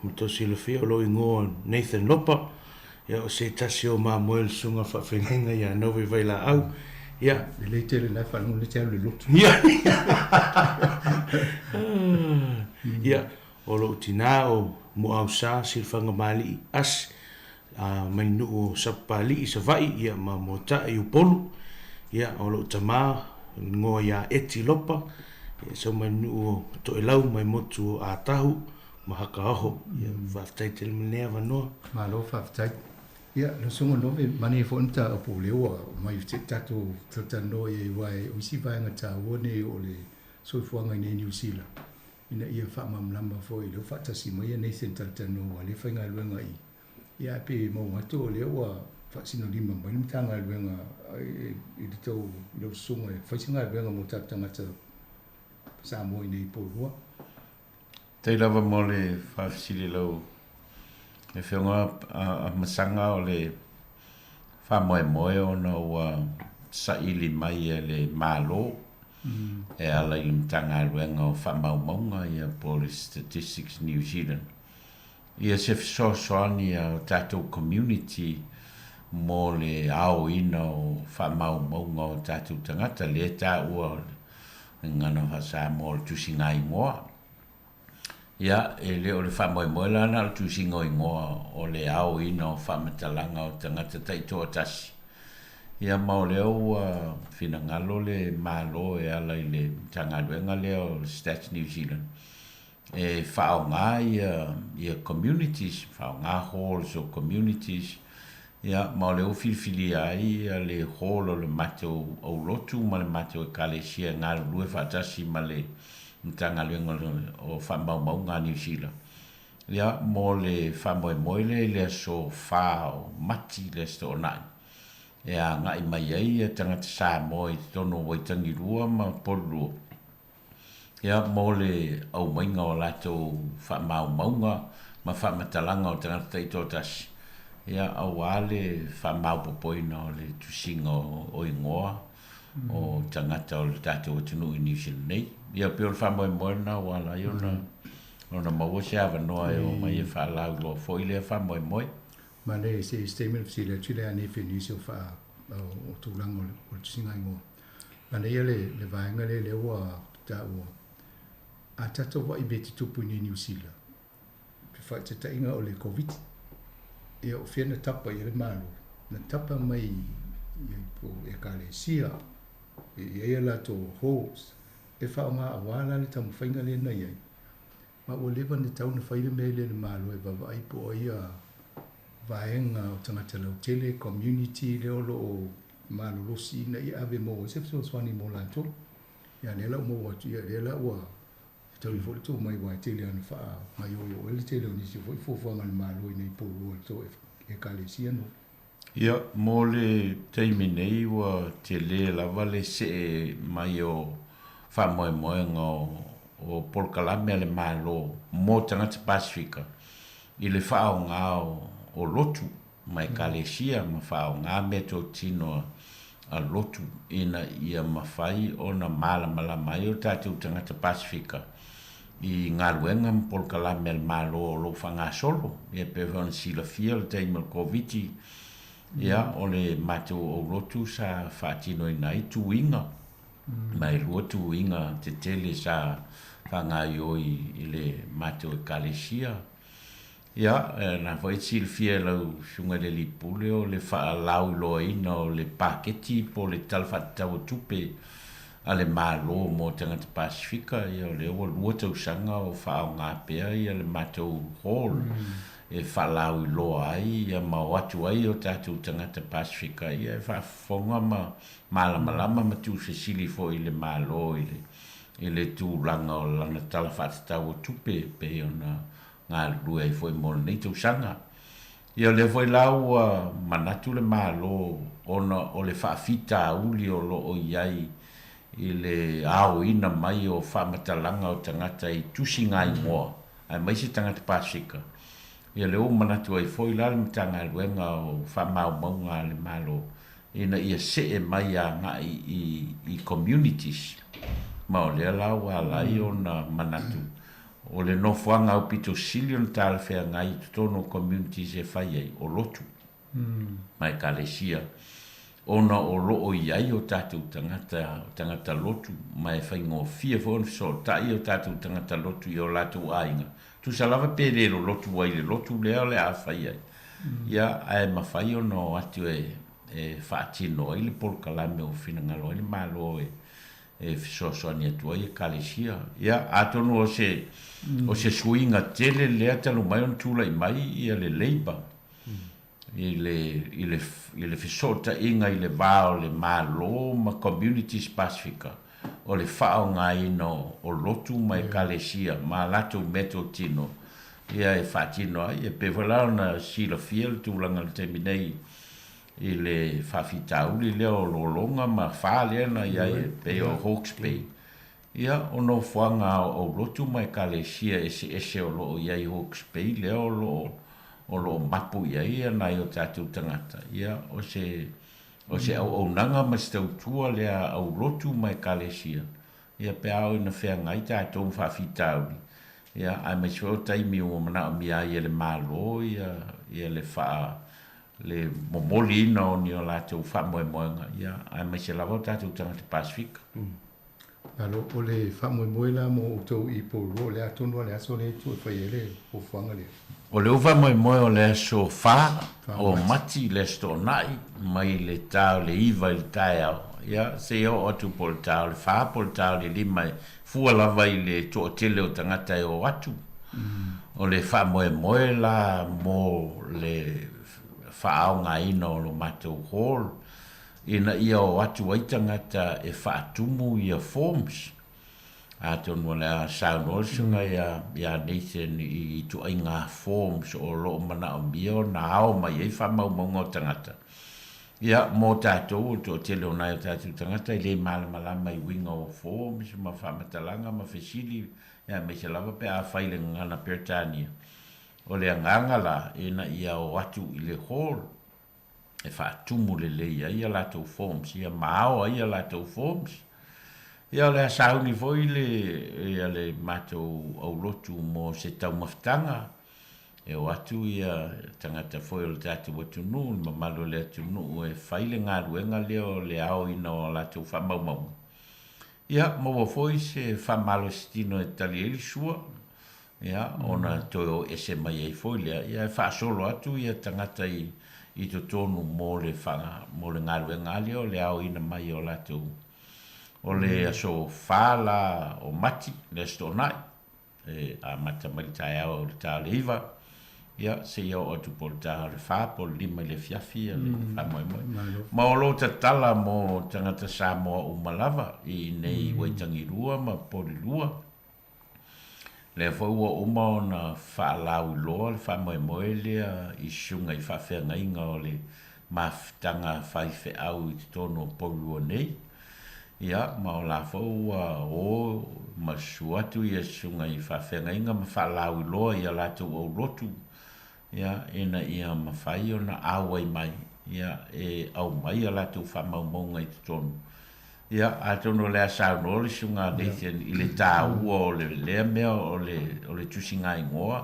ma tou silafia o lou igoa o Nathan Lopa, ia o se tasi o mamoe o le susuga faafeagaiga ia Nove Vailaau, ia. Lelei tele la e faalogo lea te alu i le lotu. Ia, O lou tinā o Muausā Silafagamalii Asi, a mai le nuu o Sapapalii i Savaii, ia ma Moata'i i Upolu. Ia, o lou tamā, igoa ia Eti Lopa, ia sau mai le nuu o Toelau mai motu o Atahu ma Hakaoho. Ia, faafetai tele mo lenei avanoa. Malo faafetai. Ia, lau Susuga Nove, manaia foi le mataupu o lea ua aumai se i tatou talatalanoa i ai aua o isi vaega taua nei o le soifuaga i nei Niu Sila. ina ia faamalamalama foi o lea ua faatasi mai ia Nathan talatalanoa aua o lea e faigaluega i ia ae pei e maua atu o lea ua faasinolima mai le Matagaluega i le tou i lau susuga e fai se galuega mo tatou tagata Samoa i nei i Upolu. Faafetai lava mo le faafesili lau Afioga Masaga o le faamoemoe ona ua saili mai e le Malo e ala i le Matagaluega o Faamaumauga ia po o le Statistics New Zealand ia se fesoasoani a o tatou community mo le aoina o faamaumauga o tatou tagata lea e taua o le gagana faa-Samoa o le tusiga igoa. Ia, e le o le faamoemoe la na o le tusiga o igoa o le aoina o faamatalaga o tagata taitoatasi. Ia ma o lea ua finagalo le Malo e ala i le Matagaluega lea o le Stats New Zealand e faaaoga ia ia communities, faaaoga halls o communities, ia ma o lea ua filifilia ai ia le hall o le matou aulotu ma le matou ekalesia e galulue faatasi ma le Matagaluega o Faamaumauga a Niu Sila, ia, mo le faamoemoe lea i le aso 4 o Mati le Aso Toonai, e agai mai ai tagata Samoa i totonu o Waitangirua ma Pololua, ia, mo le aumaiga o latou faamaumauga ma faamatalaga o tagata taitoatasi, ia, aua le faamaopoopoina o le tusiga o igoa o tagata o le tatou atunuu i Niu Sila nei. Ia pei o le faamoemoe lena ua ala ai ona ona maua se avanoa e oo mai e faalauiloa foi lea faamoemoe. Manaia se isi taimi ona fesili atu lea nei fe nisi o faa o tulaga o le tusiga igoa. Manaia le le vaega lea lea ua taua a tatou vaai i mea tutupu i nei Niu Sila, pe faataitaiga o le Koviti. Ia o fea na tapa i ai le Malo? Na tapa mai i Ekalesia e i ai a latou halls e faaaoga aua la le taumafaiga lea na i ai. Ma ua leva ona tatau ona fai le mea lea e le Malo e vaavaai po o ai vaega o tagata lautele, community lea o lo o malolosi ina ia ave maua ai se fesoasoani mo latou. Ia lea la ua maua atu, ia lea la ua fetaui foi le tuu mai aua e tele lava ina faagaioio ai le tele o nisi foi fuafuaga a le Malo ina ia pulua i le tou Ekalesia nuu. Ia, mo le taimi nei ua tele lava le see mai o faamoemoega o polokalame a le Malo mo tagata Pasefika i le faaaoga o lotu ma ekalesia ma faaaoga meatotino a lotu ina ia mafai ona malamalama ai o tatou tagata Pasefika i galuega ma polokalame a le Malo o lo o faagasolo. Ia pei foi ona silafia le taimi o le Koviti, ia o le matou aulotu sa faatinoina ai tuiga, ma e lua tuiga tetele sa faagaoioi i le matou Ekalesia. Ia, na foi e silafia e lau Susuga i le Alii Pule o le faalauiloaina o le paketi po o le Tala Faatatau o Tupe a le Malo mo tagata Pasefika, ia o lea ua lua tausaga o faaaoga pea ia le matou hall e faalauiloa ai ia ma o atu ai o tatou tagata Pasefika ia e faafofoga ma malamalama ma tuufesili foi i le Malo i le tulaga o lana Tala Faatatau o Tupe e pei ona galulue ai foi mo lenei tausaga. Ia o lea foi la ua manatu le Malo ona o le faafitauli o lo o i ai i le aoina mai o faamatalaga o tagata i tusiga igoa aemaise tagata Pasefika, ia lea ua manatu ai foi la le Matagaluega o Faamaumauga a le Malo ina ia see mai agai i communities. Ma o lea la ua ala ai ona manatu O le nofoaga aupito sili ona talafeagai i totonu o communities e fai ai, o lotu ma ekalesia, ona o lo o i ai o tatou tagata, o tagata lotu, ma e faigofie foi ona fesootai o tatou tagata lotu i o latou aiga, tusa lava pe le lolotu ai i le lotu lea o le a fai ai, ia, ae mafai ona o atu e faatino ai le polokalame ua finagalo ai le Malo e e fesoasoani atu ai Ekalesia. Ia, atonu o se, o se suiga tele lea talu mai ona tulai mai ia le Labour i le, i le, i le fesootaiga i le va o le Malo ma communities Pasefika, o le faaaogaina o lotu ma Ekalesia ma a latou meatotino ia e faatino ai. E pei foi la ona silafia le tulaga i le taimi nei i le faafitauli lea o lologa ma fa lea na i ai e pei o Hawke's Bay, ia, o nofoaga o aulotu ma ekalesia eseese o lo o i ai i Hawke's Bay lea o lo o, o lo o mapu i ai ia nai o tatou tagata, ia, o se, o se auaunaga ma se tautua lea a aulotu ma ekalesia, ia, pe a oo ina feagai tatou ma faafitauli, ia, aemaise foi o taimi ua manaomia ai e le Malo ia, ia le faa, le momoliina o ni o latou faamoemoega, ia, aemaise lava o tatou tagata Pasefika. Malo, o le faamoemoe la mo outou i Porirua, o le a tonu lava le aso lea e tuu e fai ai le fuafuaga lea? O le faamoemoe o le aso fa o Mati, le Aso Toonai, mai le ta o le iva i le taeao, ia, seia oo atu po o le ta o le fa po o le ta o le lima e fua lava i le toatele o tagata e o atu. O le faamoemoe la mo le faaaogaina o lo matou hall ina ia o atu ai tagata e faatumu ia forms. Atonu o le a saunoa le susuga ia Nathan i ituaiga forms o lo o manaomia ona ao mai ai faamaumauga o tagata. Ia, mo tatou, o le toatele o nai o tatou tagata e le malamalama i uiga o forms ma faamatalaga ma fesili, aemaise lava pe a fai i le gagana Peretania. O le agaga la, ina ia o atu i le hall e faatumu lelei ai a latou forms, ia ma ao ai a latou forms. Ia, o le a sauni foi le, ia le matou aulotu mo se taumafataga. E o atu ia tagata foi o le tatou atunuu, le mamalu o le atunuu e fai le galuega lea o le aoina o a latou faamaumauga. Ia, maua foi se faamalositino e tali ai le sua, ia, ona toe o ese mai ai foi lea, ia e faasolo atu ia tagata i, i totonu mo le, faa, mo le galuega lava lea o le aoina mai o latou. O le aso 4 la o Mati, le Aso Toonai, e amata mai le taeao i le ta o le 9, ia, seia oo atu po o le ta o le 4 po o le 5 i le afiafi le faamoemoe. Ma o lo o tatala mo tagata Samoa uma lava i inei i Waitangirua ma Polilua. Lea foi ua uma ona faalauiloa le faamoemoe lea i susuga i faafeagaiga o le mafutaga faifeau i totonu o Porirua nei. Ia, ma o la foi ua o ma susu atu ia susuga i faafeagaiga ma faalauiloa i a latou aulotu, ia, ina ia mafai ona auai mai, ia, e aumai a latou faamaumauga i totonu. Ia, atonu o le a saunoa le susuga a Nathan i le taua o le, lea mea o le, o le tusiga-igoa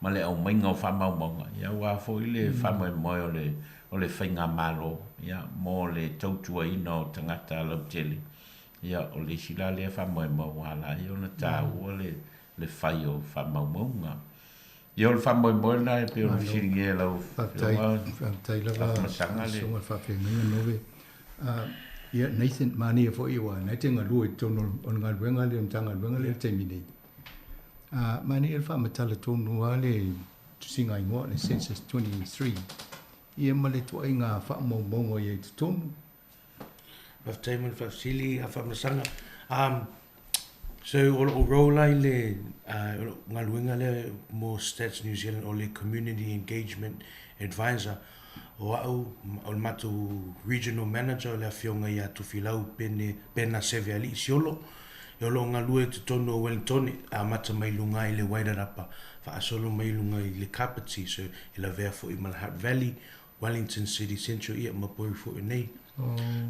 ma le aumaiga o faamaumauga, ia, aua foi le faamoemoe o le, o le faigamalo, ia, mo le tautuaina o tagata lautele, ia, o le isi la lea faamoemoe ua ala ai ona taua le, le fai o faamaumauga. Ia, o le faamoemoe lena e pei ona fesiligia e lau Afioga. Faafetai lava Afamasaga le. Susuga i le Faafeagaiga Nove. Ia, Nathan, manaia foi aua na e te galue i totonu o le galuega lea o le Matagaluega lea i le taimi nei. Manaia le faamatala tonu lava le tusiga igoa, le Census 23, ia ma le ituaiga faamaumauga i ai i totonu. Faafetai mo le faafesili a Faamasaga. Um, so o lou role la i le uh, o lou galuega lea mo Stats New Zealand o le Community Engagement Advisor. O au, o le matou Regional Manager o le afioga ia Tufilau Pene, Pena Seveali'i Siolo, e o lo o galue i totonu o Wellingtone, amata mai luga i le Wairarapa, faasolo mai luga i le Kapiti, so e lavea foi ma le Hutt Valley, Wellington City Central, ia ma Pouri foi nei.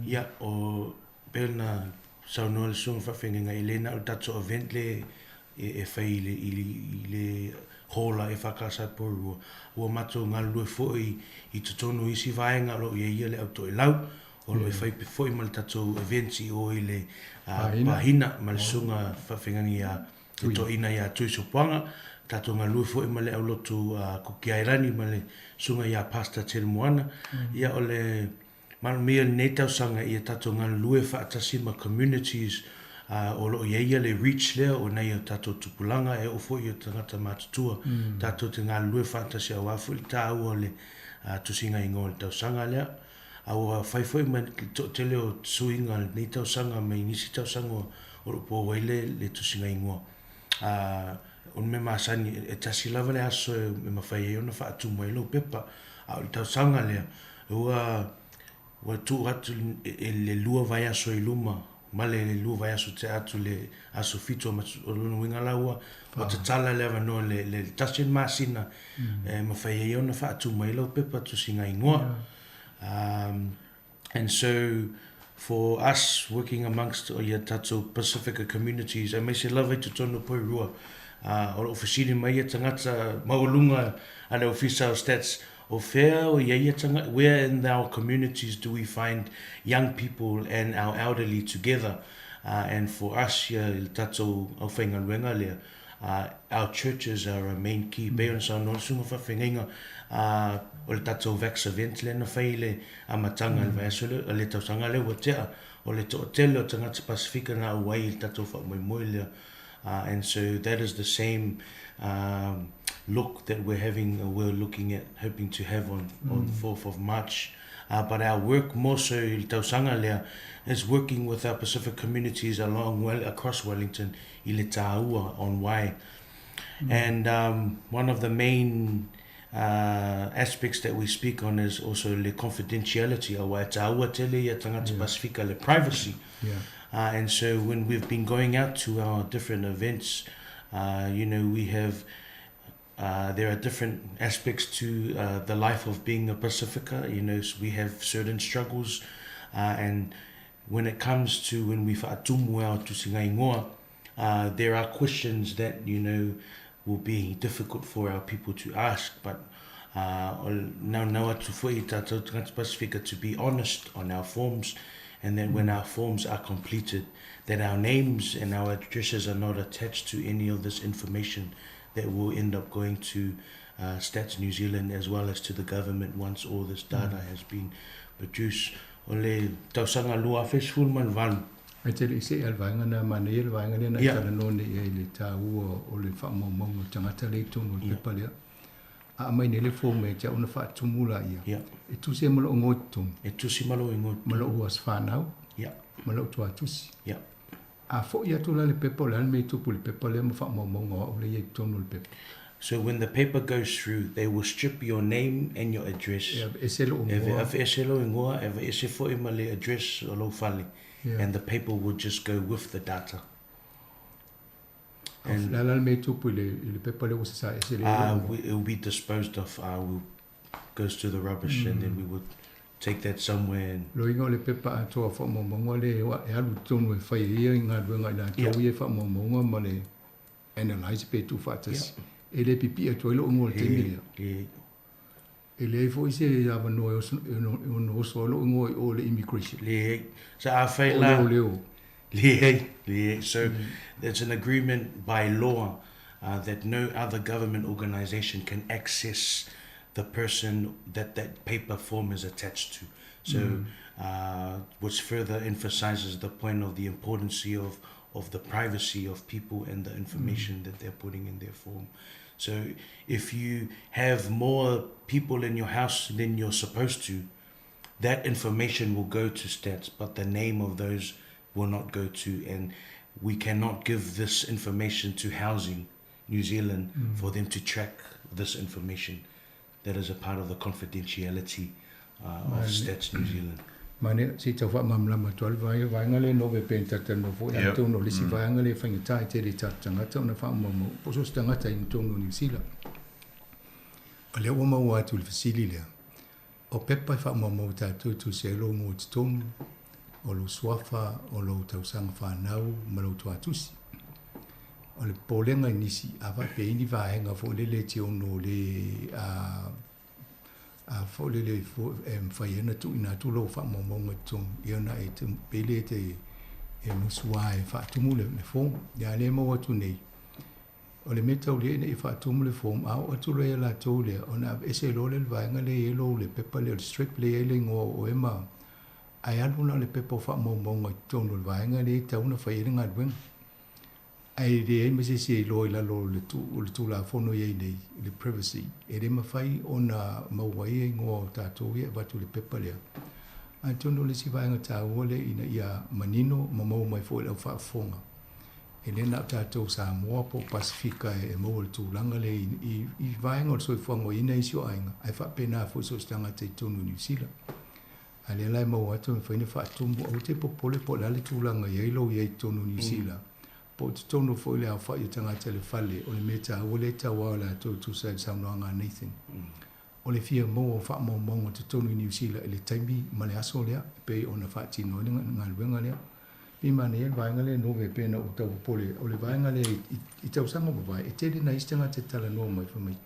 Ia, o pei ona saunoa le susuga faafeagaiga, e le na o le tatou event le e fai i le, i le, i le hall a EFKS i Porirua. Ua matou galulue foi i totonu o isi vaega o lo o i ai ia le au toelau, o lo o fai foi ma le tatou events i o i le Pahina ma le susuga faafeagaiga ia le toeaina ia Tui Sopoaga, tatou galulue foi ma le aulotu Kuki Airani ma le susuga ia Pastor Teremoana. Ia o le Manuia lenei tausaga ia tatou galulue faatasi ma communities o lo o i ai ia le reach lea o nai o tatou tupulaga e oo foi i tagata matutua tatou te galulue faatasi aua foi le taua o le tusiga igoa o le tausaga lea. A ua fai foi ma le toatele o suiga o lenei tausaga mai nisi tausaga o lo o pou ai le tusiga igoa. O le mea masani e tasi lava le aso e mafai ai ona faatumu ai lou pepa a o le tausaga lea Ua ua tuu atu e le lua vaiaso i luma ma le lua vaiaso tea atu le aso 7 o Mati, o lona uiga la ua ua tatala le avanoa le le tasi o le masina e mafai ai ona faatu mai lau pepa tusiga igoa. And so for us working amongst ia tatou Pasifika communities aemaise lava i totonu o Porirua, o lo o fesili mai ia tagata maualuga a le Ofisa o Stats O fea o i ai ia tanga, where in our communities do we find young people and our elderly together? And for us ia i le tatou aufaigaluega lea, our churches are a main key. Pei ona saunoa le Susuga Faafeagaiga, o le tatou Vax event lea na fai i le amataga i le vaiaso lea, le tausaga lea ua tea, o le toatele o tagata Pasifika na auai i le tatou faamoemoe lea. And so that is the same look that we're having, we're looking at, hoping to have on, on the 4th of March. But our work more so i le tausaga lea is working with our Pacific communities along, well, across Wellington i le tāua on why. And one of the main aspects that we speak on is also le confidentiality, aua e tāua tele ia tagata Pasifika le privacy. And so when we've been going out to our different events, you know, we have, there are different aspects to the life of being a Pasifika, you know, so we have certain struggles, and when it comes to when we whaatumu ao tusinga ingoa, there are questions that, you know, will be difficult for our people to ask, but uh, o le naunau atu foi i tātou tagata Pasifika to be honest on our forms and that when our forms are completed, that our names and our addresses are not attached to any of this information that will end up going to uh, Stats New Zealand as well as to the government once all this data mm. has been produced. O le tausaga 2018. Ae te le i see a le vaega na manaia le vaega lea na e talanoa nei i ai i le taua o le faamaumauga o tagata lea i totonu o le pepa lea. A aumai nei le form ia te au ona faatumu laia. E tusi ai ma lou igoa i totonu. E tusi ma lou igoa i totonu. Ma lou aso fanau. Ma lou tuatusi. A foi atu la le pepa, o le a le mea e tupu i le pepa lea ma faamaumauga o au lea e i ai i totonu o le pepa? So when the paper goes through, they will strip your name and your address. E aveese lou igoa. E aveese lou igoa, e aveese foi ma le address o lou fale. And the paper will just go with the data. And o le a la le mea e tupu i le, i le pepa lea ua sasaa ese le uh, it will be disposed of. Uh, will goes to the rubbish mm. and then we would take that somewhere and Loiga o le pepa atoa faamaumauga lea e alu i totonu e fai ai ia i galuega i latou ia e faamaumauga ma le analyse pe tuufaatasi. E le pipii atu ai lou igoa i le taimi lea. E leai foi se avanoa e ono oso ai lou igoa i o i le immigration. Leai. So afai la. O leoleo. Leai, leai. So it's an agreement by law uh, that no other government organisation can access the person that that paper form is attached to. So, mm. uh, which further emphasizes the point of the importance of, of the privacy of people and the information mm. that they're putting in their form. So, if you have more people in your house than you're supposed to, that information will go to stats, but the name of those will not go to. And we cannot give this information to Housing New Zealand mm. for them to track this information that is a part of the confidentiality uh, of Stats New Zealand. Mane, se i tau faamalamalama atu ai le vaega, vaega lea nove pe ni talatalanoa foi atonu o le isi vaega lea e faigata ai tele i tatou tagata ona faamaumau po o so o se tagata i totonu o Niu Sila. O lea ua maua atu i le fesili lea, o pepa e faamaumau e tatou e tusi ai lou igoa i totonu, o lou suafa, o lou tausaga fanau ma lou tuatusi. O le popolega i nisi, a faapea i ni vaega foi lele e te ono le a a foi lele e mafai ai ona tuuina atu lou faamaumauga i totonu, ia ona e pele e te e musu lava e faatumu le, le form. Ia a lea e maua atu nei, o le mea taulia ina ia faatumu le form, a oo atu loa ia latou lea, ona aveese loa lea o le vaega lea e i ai lou le pepa lea o le strip lea e i ai le igoa o oe ma ae alu na o le pepa o faamaumauga i totonu o le vaega lea e tatau ona fai ai le galuega. Ae e leai ma se isi e iloa i lalo o le, o le Tulafono i ai nei, le privacy, e le mafai ona maua ai igoa o tatou ia e avatu i le pepa lea. Atonu o le isi vaega taua lea ina ia manino ma maua mai foi i le au faafofoga, e le na o tatou Samoa po o Pasifika e maua i le tulaga lea i, i, i vaega o le soifuaga o i ai nai isi o aiga, ae faapena foi so o se tagata i totonu o Niu Sila. A lea la e maua atu e mafai ona faatumu, aua te popole po o le a le tulaga e i ai lou i ai i totonu o Niu Sila, po o totonu foi le aofai o tagata i le fale, o le mea taua lea e tauao e latou e tusa ai le saunoaga a Nathan. O le fia maua o faamaumauga i totonu i Niu Sila i le taimi ma le aso lea e pei ona faatino ai le galuega lea. Pei manaia le vaega lea Nove pei ona ou tau popole, o le vaega lea i tausaga mavae, e tele nai isi tagata e talanoa mai fai mai,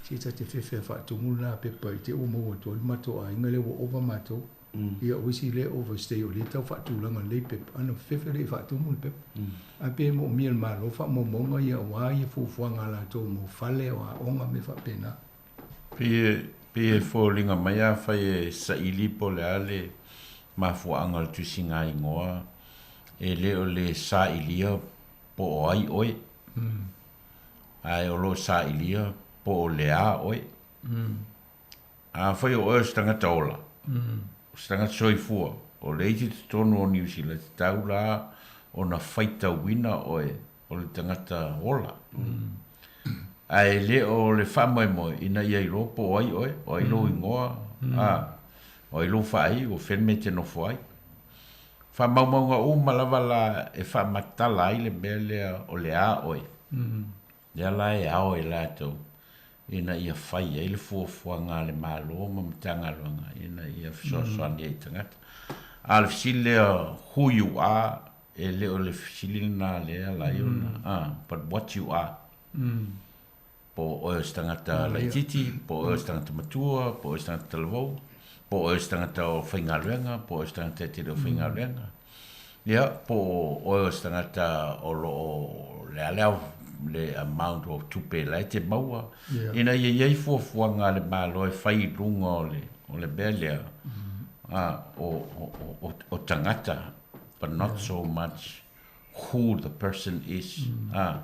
se ta te fefe e faatumu lena pepa i te ua maua atu ai le matou aiga lea ua ova matou. Ia o isi lea overstay o lea e tau faatulaga lelei pepa, ana fefe lea e faatumu le pepa. Ae pei e moomia e le Malo faamaumauga ia aua ia fuafuaga a latou mo fale o aoga mea faapena. Pei e foliga mai afai e saili po o le a le mafuaaga o le tusiga igoa, e le o le sailia po o ai oe, ae o lo o sailia po o le a oe. Afai o oe o se tagata ola, o se tagata soifua, o le isi totonu o Niu Sila, e tatau la ona faitauina oe o le tagata ola. Ae le o le faamoemoe ina ia iloa po o ai oe, o ai lou igoa, a, o ai lou faaiu, o fea le mea e te nofo ai. Faamaumauga uma lava la e faamatala ai le mea lea o le a oe. Lea la e ao e latou ina ia fai ai le fuafuaga a le Malo ma Matagaluega ina ia fesoasoani ai i tagata. A o le fesili lea, who you are, e le o le fesili lena lea e ala ai ona, but what you are. Po o oe o se tagata laitiiti, po o oe o se tagata matua, po o oe o se tagata talavou, po o oe o se tagata o faigaluega, po o oe o se tagata e tele o faigaluega. Ia, po o oe o se tagata o lo o lealea le amount o tupe la e te maua, ina ia i ai fuafuaga a le Malo e fai i luga o le, o le mea lea, a, o, o, o, o tagata, but not so much who the person is, a.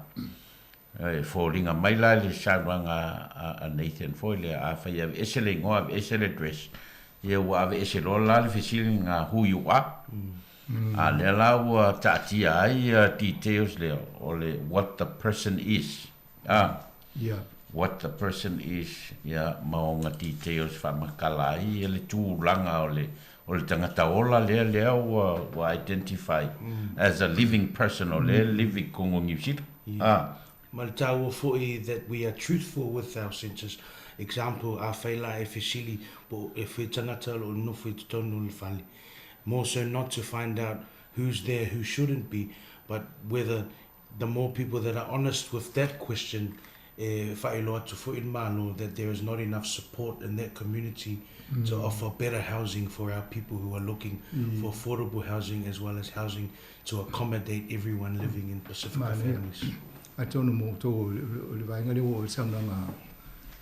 E foliga mai la le saunoaga a Nathan foi lea, afai e aveese le igoa, aveese le address, ia ua aveese loa la le fesili lena who you are. A lea la ua taatia ai ia details lea o le what the person is. A. What the person is, ia, ma ona details faamatala ai ia le tulaga o le o le tagata ola lea lea ua ua identify as a living person o lea live i totonu o Niu Sila. A. Ma le taua foi that we are truthful with our senses. Example, afai la e fesili po o e tagata o lo o nofo i totonu o le fale. More so not to find out who's there, who shouldn't be, but whether the more people that are honest with that question, e whailo atu foi le Malo that there is not enough support in that community mm. to offer better housing for our people who are looking mm. for affordable housing as well as housing to accommodate everyone living in Pacifica families. Atonu mo tō le vaenga le o saunoaga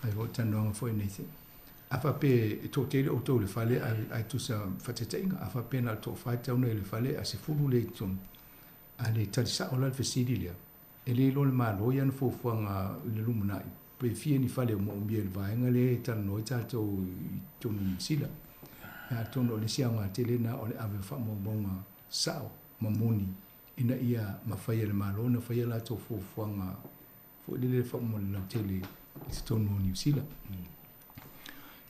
ai fo talanoaga foi nei. A faapea e toatele outou i le fale ae tusa faataitaiga, a faapea na o le toafa e tatau ona i le fale ae 10 le i totonu, a le tali sao la le fesili lea, e le iloa e le Malo i ana fuafuaga i le lumanai, pe fia ni fale o moomia i le vaega lea e talanoa ai tatou i totonu o Niu Sila. Atonu o le isi aoga tele lena o le ave o faamaumauga sao ma moni ina ia mafai e le Malo ona fai a latou fuafuaga foi lele mo le lautele i totonu o Niu Sila.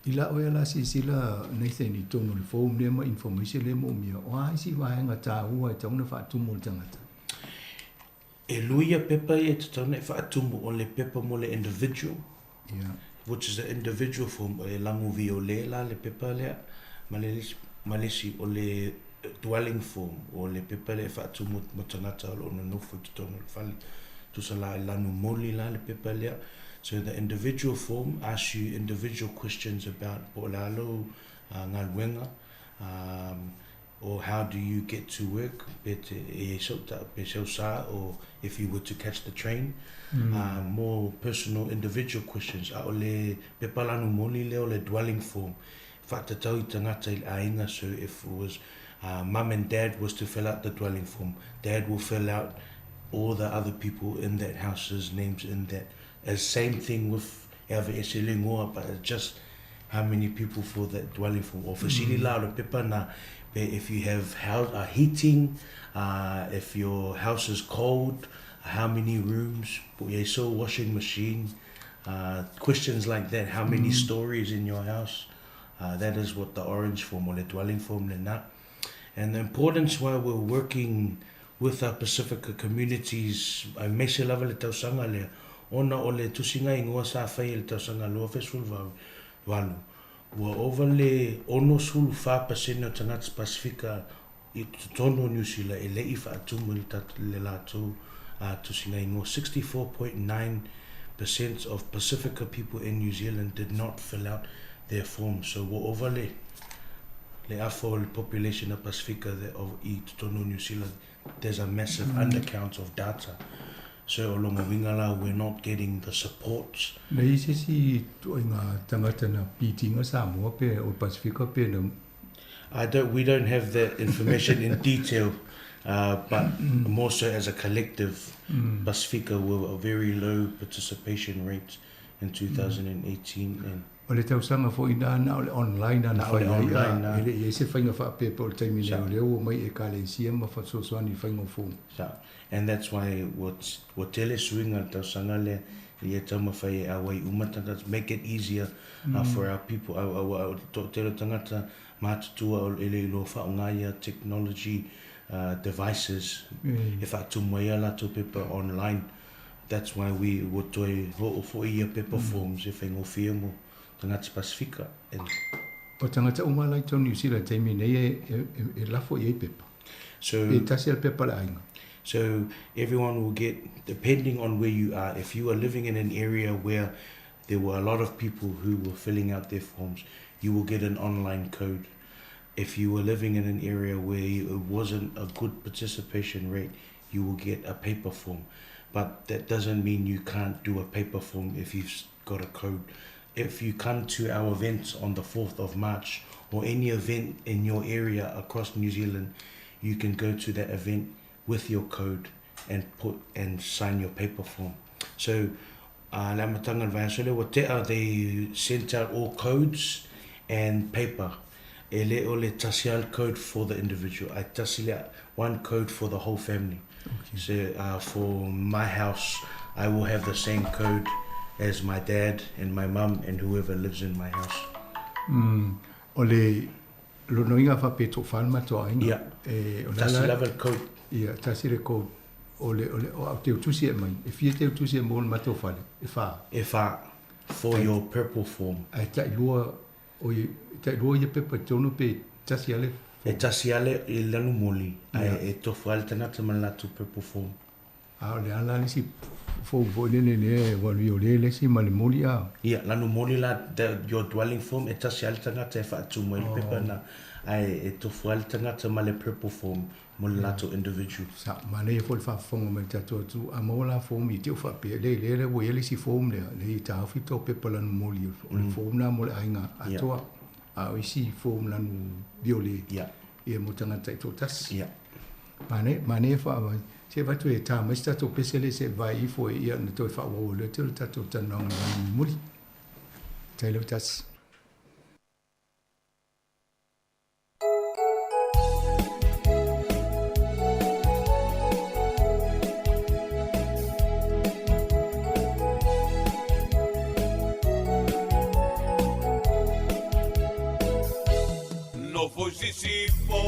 I la oe la silasila Nathan i totonu o le form lea ma information lea e moomia, o a isi vaega taua e tatau ona faatumu e le tagata? E lua ia pepa ia e tatau ona e faatumu, o le pepa mo le individual, which is a individual form, e lago viole la le pepa lea, ma le ma le isi o le dwelling form, o le pepa lea e faatumu mo tagata o lo o nonofo i totonu o le fale. Tusa la e lanu moli la le pepa lea. So the individual form asks you individual questions about po o le a lou galuega, or how do you get to work, pe te e i sau ta, pe sau sa, or if you were to catch the train, more personal individual questions. A o le pepa lanu moli lea o le dwelling form, faatatau i tagata i le aiga, so if it was mum and dad was to fill out the dwelling form, dad will fill out all the other people in that house's names in that. As same thing with e ave ese le igoa, but it's just how many people for that dwelling form. O fesili la o le pepa na, pe if you have house, heating, if your house is cold, how many rooms, po i ai so washing machine, questions like that, how many stories in your house, that is what the orange form o le dwelling form lena. And the importance why we're working with our Pasifika communities, aemaise lava le tausaga lea, ona o le tusiga igoa sa fai e le tausaga 2018, ua ova le 64% o tagata Pasifika i totonu o Niu Sila e le i faatumu i le latou tusiga igoa. 64.9% of Pasifika people in New Zealand did not fill out their forms. So ua ova le le afa o le population a Pasifika of i totonu o Niu Sila, there's a massive undercount of data. So o lona uiga la, we're not getting the support. Na i ai se isi ituaiga tagata na pitiga Samoa pe o le Pasifika pe na. I don't, we don't have that information in detail, but more so as a collective, Pasifika were a very low participation rate in 2018 and. O le tausaga foi na, na o le online na fai ai, a e le i ai se faiga faapea pei o le taimi nei o lea ua omai Ekalesia ma fesoasoani i faiga o form. Sa. And that's why ua, ua tele suiga le tausaga lea ia taumafai e auai uma tagata, make it easier for our people. A, a, ua toatele o tagata matutua o e le iloa faaaoga ia technology devices e faatumu ai a latou pepa online. That's why we ua toe hoo foi ia pepa forms e faigofie mo tagata Pasifika and. O tagata uma la i totonu Niu Sila i le taimi nei e lafo i ai pepa. So. Pe tasi a le pepa a le aiga. So everyone will get, depending on where you are, if you are living in an area where there were a lot of people who were filling out their forms, you will get an online code. If you were living in an area where it wasn't a good participation rate, you will get a paper form. But that doesn't mean you can't do a paper form if you've got a code. If you come to our events on the 4th of March or any event in your area across New Zealand, you can go to that event with your code and put and sign your paper form. So, uh, le amataga o le vaiaso lea ua tea, they sent out all codes and paper. E le o le tasi a le code for the individual, ae tasi le one code for the whole family. Okay. So, for my house, I will have the same code as my dad and my mum and whoever lives in my house. O le lonoiga faapea toafa le matou aiga. Ia. E, o Tasi lava le code. Ia, tasi le code. O le, o le, o au teutusi e aumai. E fia teutusi e maua i le matou fale? E fa. E fa. For your purple form. Ae tailua, o i, tailua ia pepa i totonu pe tasi lava le form? E tasi lava le, i lanu moli. Ae e tofu lava le tagata ma le latou purple form. A o le a la le isi form foi lele lea e alu i o le isi ma le moli a? Ia, lanu moli la, the, your dwelling form, e tasi lava le tagata e faatumu ai le pepa na, ae e tofu lava le tagata ma le purple form mo le latou individual. Sa manaia foi le faafofoga mai le tatou atunuu, a maua la form i te u faapea, le lea lea ua i ai le isi form lea, lea i taofi tau pepa lanu moli, o le form lena mo le aiga atoa, a o isi form lanu viole, ia mo tagata taitoatasi. Manaia, manaia faa, se avatu e tā mai se tatou pese lea se i vae ifo e ia ona toe faaauau ai loa te o le tatou talanoaga i le vaega mulimuli. Faafetai Lautasi. Nofo i Sisifo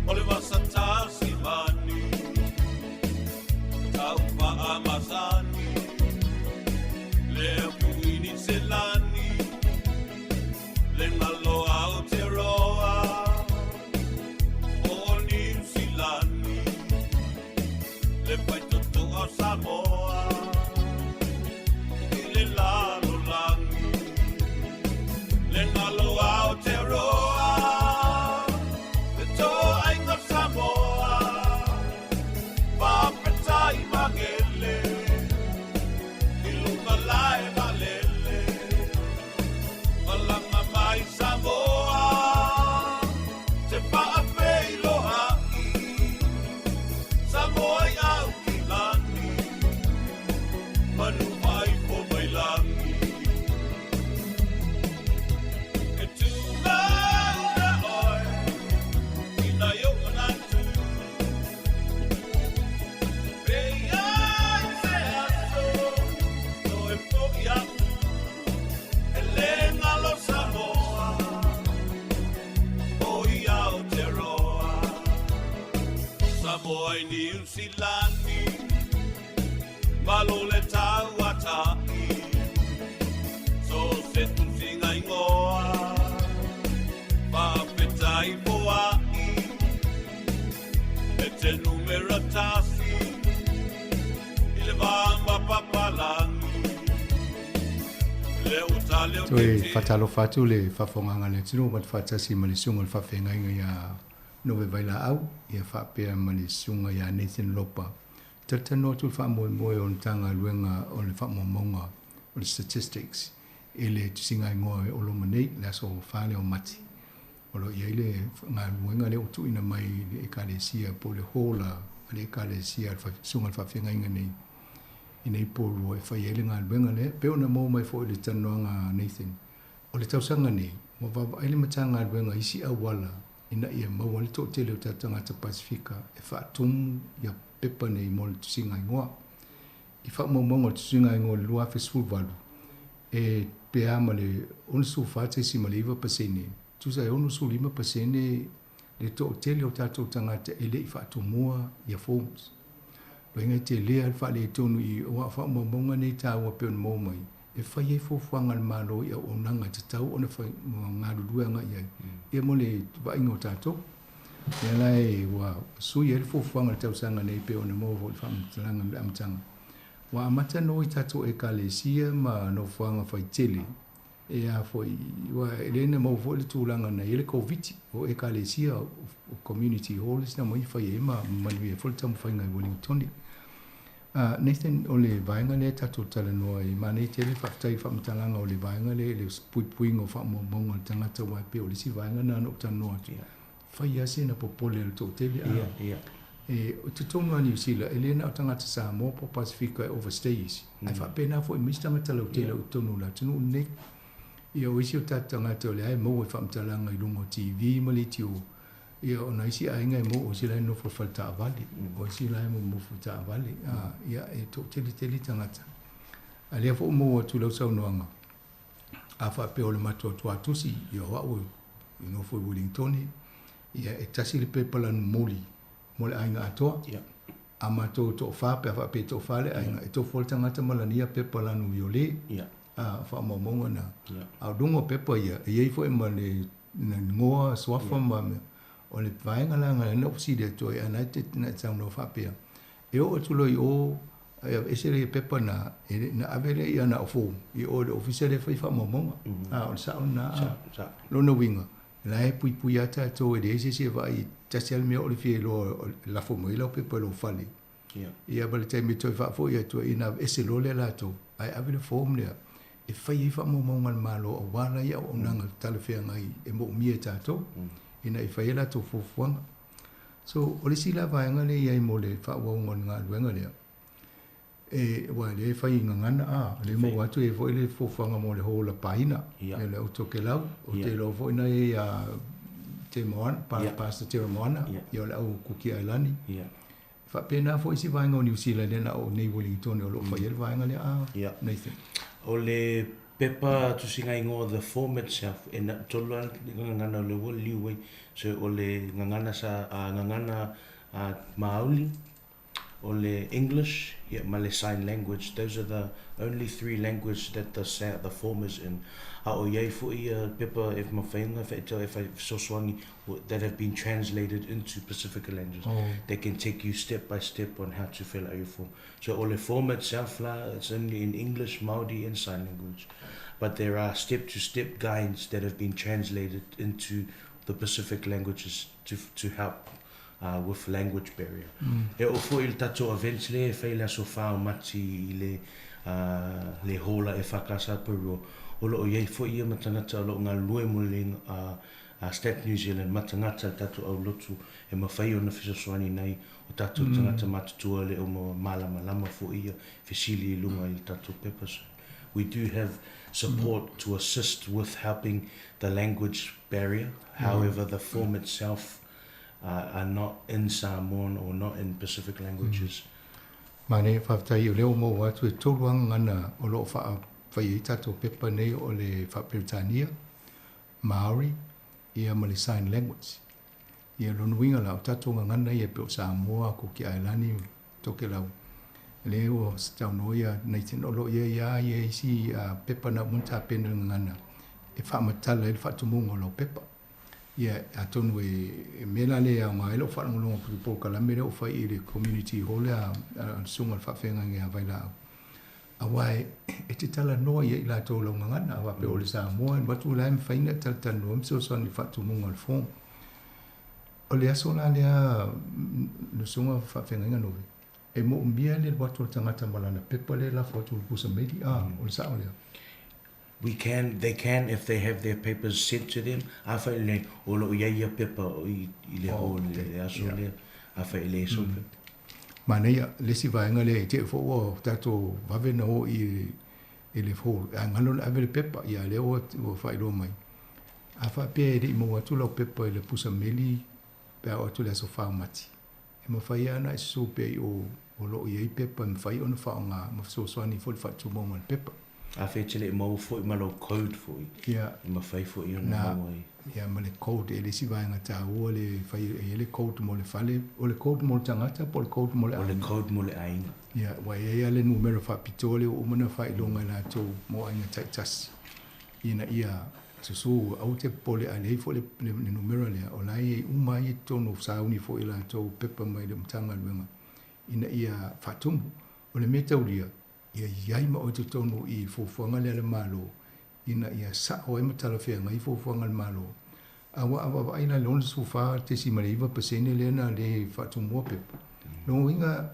o le vasa Tasimani, tau faamasani le kuini Selani, le ngalo Aotearoa o Niu Silani, le faitotoa o Samoa i le lalolagi. Le ngalo Aotearoa, le toaiga Samoa, faafetai magele i luga lae vaalele, malaga mai Samoa, te faafeiloai, Samoa i au ki lani, manu faifo mai lagi. E tū lau oe i nai ou manatu, Pe i ai se aso toe fo'i atu, E le ngalo Samoa o i Aotearoa. Samoa i Niu Silani, Malo le tauata'i, So se tusiga ingoa, Faafetai foa'i, E te numera tasi, I le va ma papalagi, Le uta leo Toe te te. faatalofa atu le faafofogaaga a le atunuu ma te faatasi ma le susuga o le faafeagaiga iā Nove Vailaau, ia faapea ma le susuga iā Nathan Lopa. Talatalanoa atu le faamoemoe o le Matagaluega o le Faamaumauga o le Statistics i le tusiga igoa o loma nei, le aso 4 lea o Mati. O lo o i ai le galuega lea ua tuuina mai i le Ekalesia po o le Hall a le Ekalesia a le Susuga i le Faafeagaiga nei i nei po lua e fai ai le galuega lea. E pei ona maua mai foi i le talanoaga a Nathan, o le tausaga nei ua vaavaai le Matagaluega i isi auala ina ia maua ai le toatele o tatou tagata Pasefika e faatumu ia pepa nei mo le tusiga igoa. I faamaumauga o le tusiga igoa i le 2018, e pe a ma le 64.9%, tusa e 65% le toatele o tatou tagata e le i faatumua ia forms. Loiga e tele lava le faaletonu i aua o faamaumauga nei taua pei ona maua mai, e fai ai fuafuaga a le Malo i auaunaga e tatau ona galulue agai i ai, ia mo le vaaiga o tatou. Lea la e ua sui ai le fuafuaga i le tausaga nei pei ona maua foi i le faamatalaga i le amataga. Ua amata nō i tatou Ekalesia ma nofoaga faitele e a foi, aua e le na maua foi le tulaga na i ai le Koviti, o Ekalesia, o community halls na mai fai ai ma manuia ai foi le taumafaiga i Wellingtone. Nathan, o le vaega lea tatou talanoa ai, manaia tele, faafetai i le faamatalaga o le vaega lea i le puipuiga o faamaumauga a le tagata aua e pei o le isi vaega lena na ou talanoa atu, fai lava sina popole a le toatele. E, i totonu lava o Niu Sila, e le na o tagata Samoa po o Pasefika e overstay isi, ae faapena foi ma isi tagata lautele o i totonu o le atunuu lenei. Ia, o isi o tatou tagata o lea e maua i faamatalaga i luga o TV ma leitio, Ia, o nai isi aiga e maua, o isi la e nofo i le fale taavale, o isi la e nonofo i taavale. Ia, e toatele tele tagata. A lea foi ua maua atu i lau saunoaga, a faapea o le matou tusi, ia o au e nofo i Wellingtone, ia e tasi le pepa lanu moli mo le aiga atoa. A matou toafa, pe a faapea e toafa le aiga, e tofu lava le tagata ma lana ia pepa lanu viole, a, faamaumauga na. A o luga o pepa ia, e i ai foi ma le igoa, suafa ma mea. O le vaega la na ou fesili atu ai, a na e na e saunoa faapea, e oo atu loa i o, ae aveese lea pepa na, e na ave lea i ana form i o i le ofisa lea e fai faamaumauga. A o le sao lena. Lona uiga, la e puipui lava tatou e leai se isi e vaai, tasi lava le mea o le fia iloa e lafo mai ai lau pepa i lou fale. Ia ma le taimi e toe faafoi atu ai, ona aveese loa lea latou, ae ave le form lea e fai ai faamaumauga a le Malo aua la ia auaunaga talafeagai e moomia e tatou, ina ia fai ai latou fuafuaga. So, o le isi la vaega lea e i ai mo le faaauauga o le galuega lea, e, aua o lea e fai i gagana, a, o lea e maua atu e i ai foi le fuafuaga mo le hōlapaina, ia le au Tokelau, ou te iloa foi na i ai ia Te Moana, Pastor Teremoana, ia o le au Kuki Ailani. E faapena foi isi vaega o Niu Sila lea na oo nei Wellingtone o lo o fai ai le vaega lea a Nathan. O le pepa tusiga igoa the form itself e na tolu lava le gagana o le ua liu ai so o le gagana sa a gagana a Maoli o le English ia ma le sign language those are the only 3 language that the the form is in a o iai foi ia pepa e mafai ona e fesoasoani that have been translated into Pacific languages that can take you step by step on how to fill out your form. So o le form itself la, it's only in English, Māori and sign language. But there are step-to-step guides that have been translated into the Pacific languages to, to help with language barrier. E oo foi i le tatou events lea e fai i le aso 4 o Mati i le le hall a EFKS Porirua, o lo o i ai foi ia ma tagata o lo o galulue mo le Stat New Zealand ma tagata le tatou aulotu e mafai ona fesoasoani nai o tatou tagata matutua le o malamalama foi ia fesili i luga i le tatou pepa. So we do have support to assist with helping the language barrier, however the form itself are not in Samoan or not in Pacific languages. Manaia, faafetai o lea ua maua atu e tolu gagana o lo o faafai ai tatou pepa nei o le Faa-Peretania, Maori, ia ma le Sign Language. Ia lona uiga la, o tatou gagana ia pei o Samoa, Kuki Ailani, Tokelau, lea ua saunoa ia Nathan, o lo o i ai lava ia isi pepa na uma ona tapena i le gagana e faamatala ai le faatumuga o lau pepa. Ia, atonu e mea la lea e aoga ai lau faalogologo atu i le polokalame lea ua fai i le community hall lea a le Susuga i le Faafeagaiga ia Vailaau, aua e te talanoa i ai i latou lau gagana, a faapea o le Samoa e alu atu la e mafai ona e talatalanoa ma fesoasoani i le faatumuga o le form. O le aso la lea le Susuga Faafeagaiga Nove, e moomia le alu atu o le tagata ma lana pepa lea e lafo atu i le pusa meli, a, o le sao lea? We can, they can if they have their papers sent to them. Afai le, o lo o i ai ia pepa i, i le hall i le aso lea. Afai e leai sou pepa. Manaia, le isi vaega lea i te i foi ua tatou vave na o i, i le hall, ae galo na ave le pepa, ia lea ua, ua faailoa mai. A faapea e le i maua atu lau pepa i le pusa meli pe a oo atu i le aso 4 o Mati, E mafai lava ona e susu pea i o o lo o i ai pepa e mafai ona faaaoga ma fesoasoani foi i le faatumuga o le pepa. Afai e te le i maua foi ma lou code foi, e mafai foi ona maua i. Ia, ma le code, e le isi vaega taua le fai e i ai le code mo le fale, o le code mo le tagata po o le code mo le aiga? O le code mo le aiga. Ia, aua e i ai lava le numera faapitoa lea ua uma ona faailoga e latou mo aiga taitasi ina ia Susu, aua te popole a leai foi le, le, le numera lea, o la e i ai uma ai i totonu o sauni foi e latou pepa mai le Matagaluega ina ia faatumu. O le mea taulia, ia i ai ma oe totonu i fuafuaga lea a le Malo ina ia sao ai ma talafeagai fuafuaga a le Malo. Aua a vaavaai la i le 64.9% lea na le faatumua pepa, lona uiga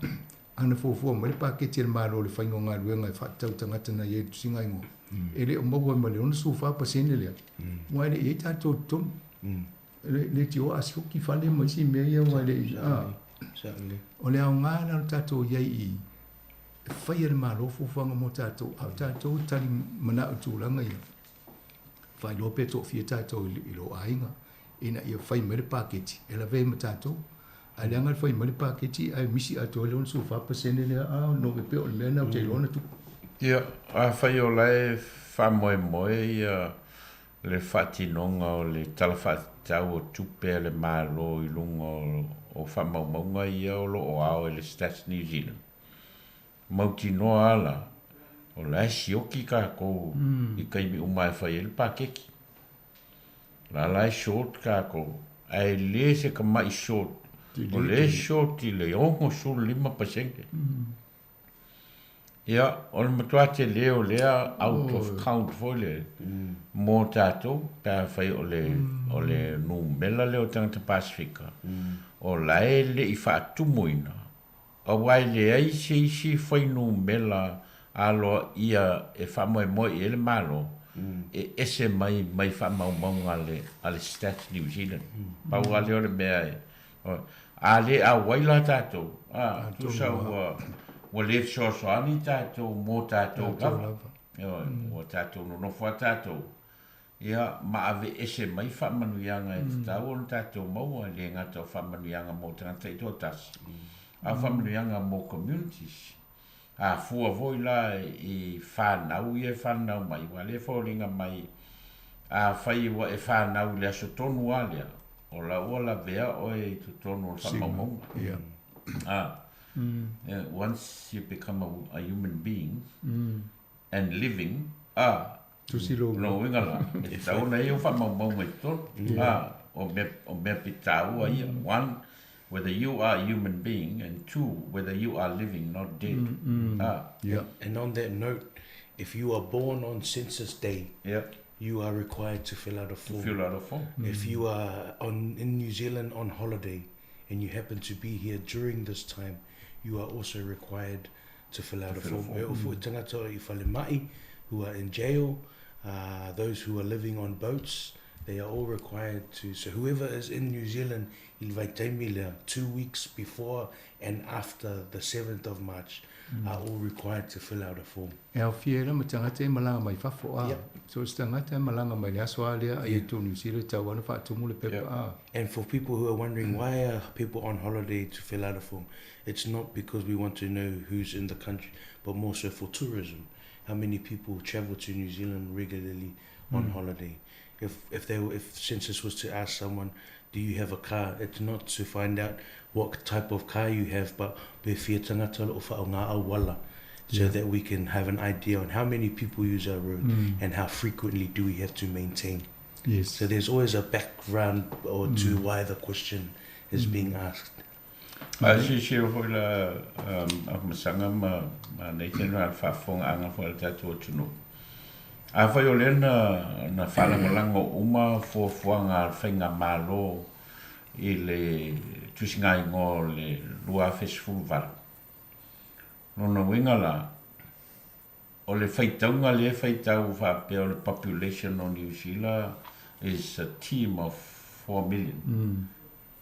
ana fuafua mai le paketi a le Malo i le faiga o galuega e faatatau i tagata na i ai i le tusiga igoa, e le o maua ai ma le 64% lea, aua e le i i ai tatou i totonu. E le tioa a sioki fale ma isi mea ia aua e le i... O le aoga la o le tatou i ai i e fai e le Malo fuafuaga mo tatou, a o tatou e tali manao i tulaga ia, faailoa pe toafia tatou i lou aiga, ina ia fai mai le paketi e lavea ai ma tatou. Ae leaga le fai mai le paketi ae misi atoa ai le 64% lea, a nove pea o le mea lena ou te iloa na tupu. Ia, afai o la e faamoemoe ia le faatinoga o le Tala Faatatau o Tupe a le Malo i luga o faamaumauga ia o lo o ao e le Stats New Zealand, mautinoa lava la, o la e sioki tatou i taimi uma e fai ai le paketi. O la la e short tatou, ae le se tamai short, o lea e short i le 65%. Ia, o le matua tele o lea out of count foi lea mo tatou, pe afai o le, o le numera lea o tagata Pasefika, o la e le i faatumuina, aua e leai se isi fuainumera aloaia e faamoemoe i ai le Malo e ese mai mai faamaumauga a le, a le Stats New Zealand. Pau lava lea o le mea e A le auai la tatou, a, tusa ua, ua le fesoasoani tatou mo tatou lava. Ioe, ua tatou nonofo lava tatou, ia, ma aveese mai faamanuiaga e tatau ona tatou maua, e le gata o faamanuiaga mo tagata taitoatasi, a o faamanuiaga mo communities. A fua foi la i fanau ia e fanau mai, aua o lea e foliga mai afai ua e fanau i le aso tonu lava lea, o la ua lavea oe i totonu o le faamaumauga. A, once you become a human being and living, a, lona uiga la, e tatau ona i ai ou faamaumauga i totonu. A, o mea, o mea pitaua ia. One, whether you are a human being and two, whether you are living, not dead. A. And on that note, if you are born on Census Day, you are required to fill out a form. To fill out a form. If you are on in New Zealand on holiday and you happen to be here during this time, you are also required to fill out a form. E oo foi tagata i falemai who are in jail, those who are living on boats, they are all required to, so whoever is in New Zealand i le vaitaimi lea, 2 weeks before and after the 7th of March, are all required to fill out a form. E aofia ai la ma tagata e malaga mai fafo a. So se tagata e malaga mai le aso a lea a ia tonu Niu Sila e tatau lava ona faatumu le pepa a. And for people who are wondering why are people on holiday to fill out a form, it's not because we want to know who's in the country, but more so for tourism. How many people travel to New Zealand regularly on holiday? If if they were, if census was to ask someone, do you have a car? It's not to find out what type of car you have, but pe fia tagata o lo o faaaoga auala, so that we can have an idea on how many people use our road and how frequently do we have to maintain. So there's always a background or to why the question is being asked. A silasila foi la a Masaga ma Nathan a le faafofogaaga foi a le tatou atunuu. Afai o lea na na faalagolago uma fuafuaga a le faigamalo i le tusigaigoa o le 2018, lona uiga la, o le faitauga lea e faitau faapea o le population o Niu Sila is a team of 4 million.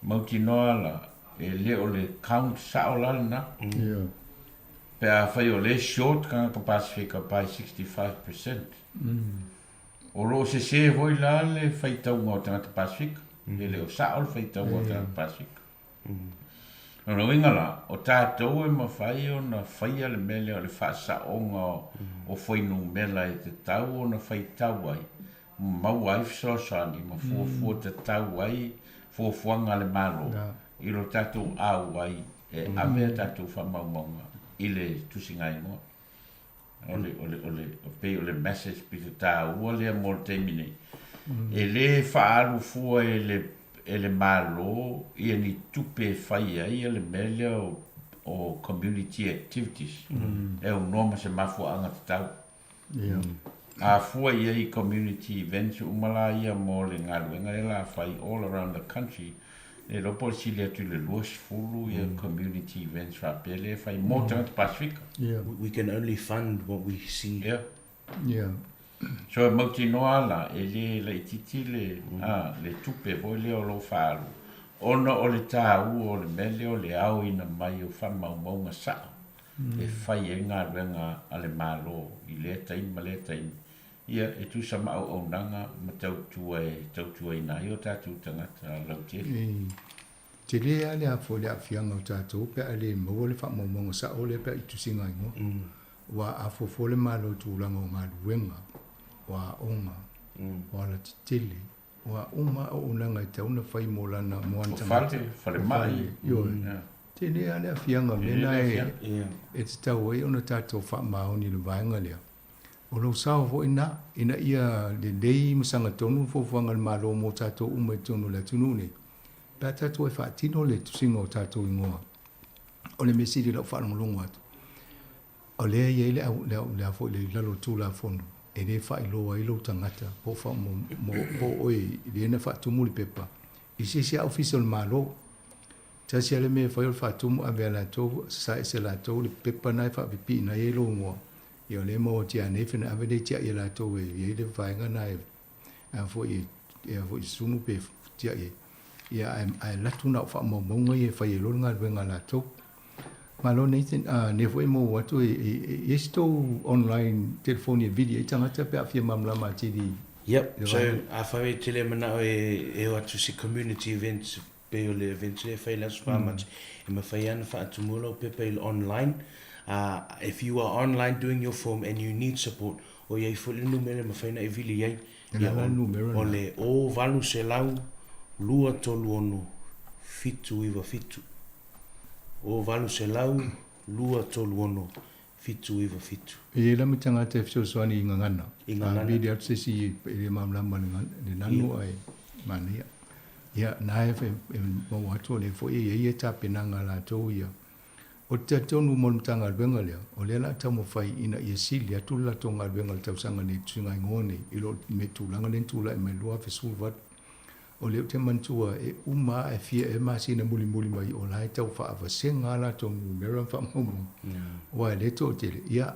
Mautinoa la, e le o le count sao la lena. Pe afai o lea e short tagata Pasefika by 65%. O lo o sese foi la le faitauga o tagata Pasefika. E le o sao le faitauga o tagata Pasefika. Lona uiga la, o tatou e mafai ona faia le mea lea o le faasaoga o fuainumera e tatau ona faitau ai, ma maua ai fesoasoani ma fuafua tatau ai fuafuaga a le Malo i lo tatou auai e ave a tatou faamaumauga i le tusigaigoa. O le, o le, o le, pei o le message pito taua lea mo le taimi nei. E lē faaalu fua e le e le Malo ia ni tupe e fai ai le mea lea o community activities e aunoa ma se mafuaaga tatau. A fua i ai i community events uma la ia mo le galuega lea la fai all around the country, le iloa po o le sili atu i le 20 ia community events faapea lea e fai mo tagata Pasefika. We can only fund what we see. Yeah. So e mautinoa la, e le laitiiti le, a, le tupe foi lea o lo o faaalu, ona o le taua o le mea lea o le aoina mai o faamaumauga sao e fai ai galuega a le Malo i lea taimi ma lea taimi, ia, e tusa ma auaunaga ma tautua e tautuaina ai o tatou tagata lautele. E tele lava le a foi le aafiaga o tatou pe a le maua le faamaumauga sao lea pe a i tusiga igoa. Aua a fuafua le Malo i tulaga o galuega, o aoga, o alatetele, o a uma lava auaunaga e tatau ona fai mo lana, mo ana tagata. O fale, falemai. Ioe. Tele lava le aafiaga o mea na e tatau ai ona tatou faamaoni i le vaega lea. O lou sao foi lena, ina ia lelei ma sagatonu le fuafuaga a le Malo mo tatou uma i totonu o le atunuu nei, pe a tatou e faatino le tusiga o tatou igoa. O le mea sili i lau faalogologo atu, o lea e i ai le au, le au, le a foi le i lalo o le Tulafono, e le faailoa ai lou tagata po o fa, mo, mo, po o oe lea na faatumu le pepa i se isi lava ofisa o le Malo. Tasi lava le mea e fai o le faatumu ave e latou, sasae ese e latou le pepa lena e faapipiina ai lou igoa, ia o lea e maua atu ia nei fena ave lea tiai e latou e i ai le vaega lena e a foi e a foi sunu pe tiai ai. Ia ae ae alu atu na o faamaumauga ia e fai ai loa le galuega a latou. Malo Nathan, a lea foi e maua atu e e e i ai se tou online telefoni e vili ai tagata pe a fia malamalama atili i Yep, so afai e te le manao e e o atu se community events pei o le events lea e fai i le Aso Fā-Mati, e mafai lava ona faatumua lau pepa i le online. If you are online doing your form and you need support, o i ai foi le numera e mafai ona e vili ai. Ia, o le 0800 236 797. 0800 236 797. E i ai la ma tagata e fesoasoani i gagana. I gagana. A vili atu se isi e le malamalama i le nanu ae manaia. Ia, na e maua atu o lea foi e i ai ia tapenaga a latou ia. Ou te talitonu mo le Matagaluega lea, o lea o le a taumafai ina ia sili atu le latou galuega i le tausaga nei, tusiga igoa nei, i lo le tulaga lea na tulai mai i le 2018. O lea ou te manatua e uma lava e fia ea masina mulimuli mai o la e tau faavasega lava latou numera ma faamaumauga aua e le toatele. Ia,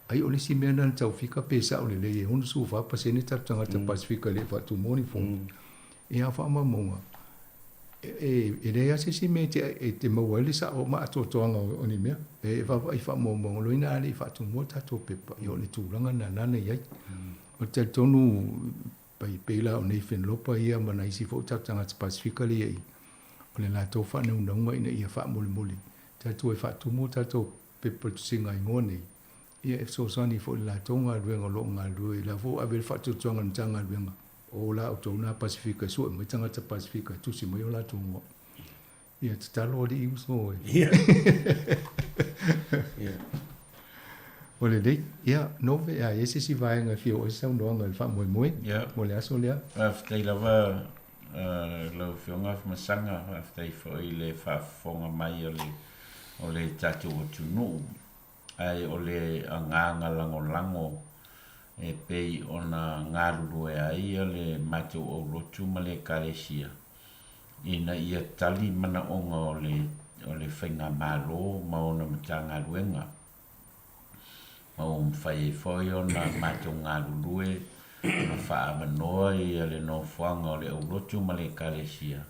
ai o le isi mea lena na tau fika pe sao lelei e 64% tatou tagata Pasefika e le i faatumuina ni form. Ia, a o faamaumauga, e leai lava se isi mea e te maua ai le sao ma atoatoaga o ni mea. E vaavaai i faamaumauga loa a le i faatumua tatou pepa, ia o le tulaga lena na i ai. Ou te talitonu Pai pei la o Nathan Lopa ia ma nai isi foi o tatou tagata Pasefika lea i i, o le latou faanaunauga ina ia faamolemole tatou e faatumu tatou pepa tusiga igoa nei, ia e fesoasoani foi i le latou galuega o lo o galulue. O la foi ua ave le faatuatuaga i le Matagaluega, o la outou na Pasefika e sue mai tagata Pasefika e tusi mai o latou igoa. Ia tatalo alii uso e. Ia. Ia. O lelei. Ia, Nove, a i ai se isi vaega e fia oo ai se saunoaga i le faamoemoe mo le aso lea? Faafetai lava lau Afioga Afamasaga, faafetai foi i le faafofoga mai o le o le tatou atunuu. Ae o le agaga lagolago e pei ona galulue ai le matou aulotu ma le Ekalesia, ina ia tali manaoga o le o le Faigamalo ma ona Matagaluega, ma ua mafai ai foi ona matou galulue ma faaavanoa ia le nofoaga o le aulotu ma le Ekalesia,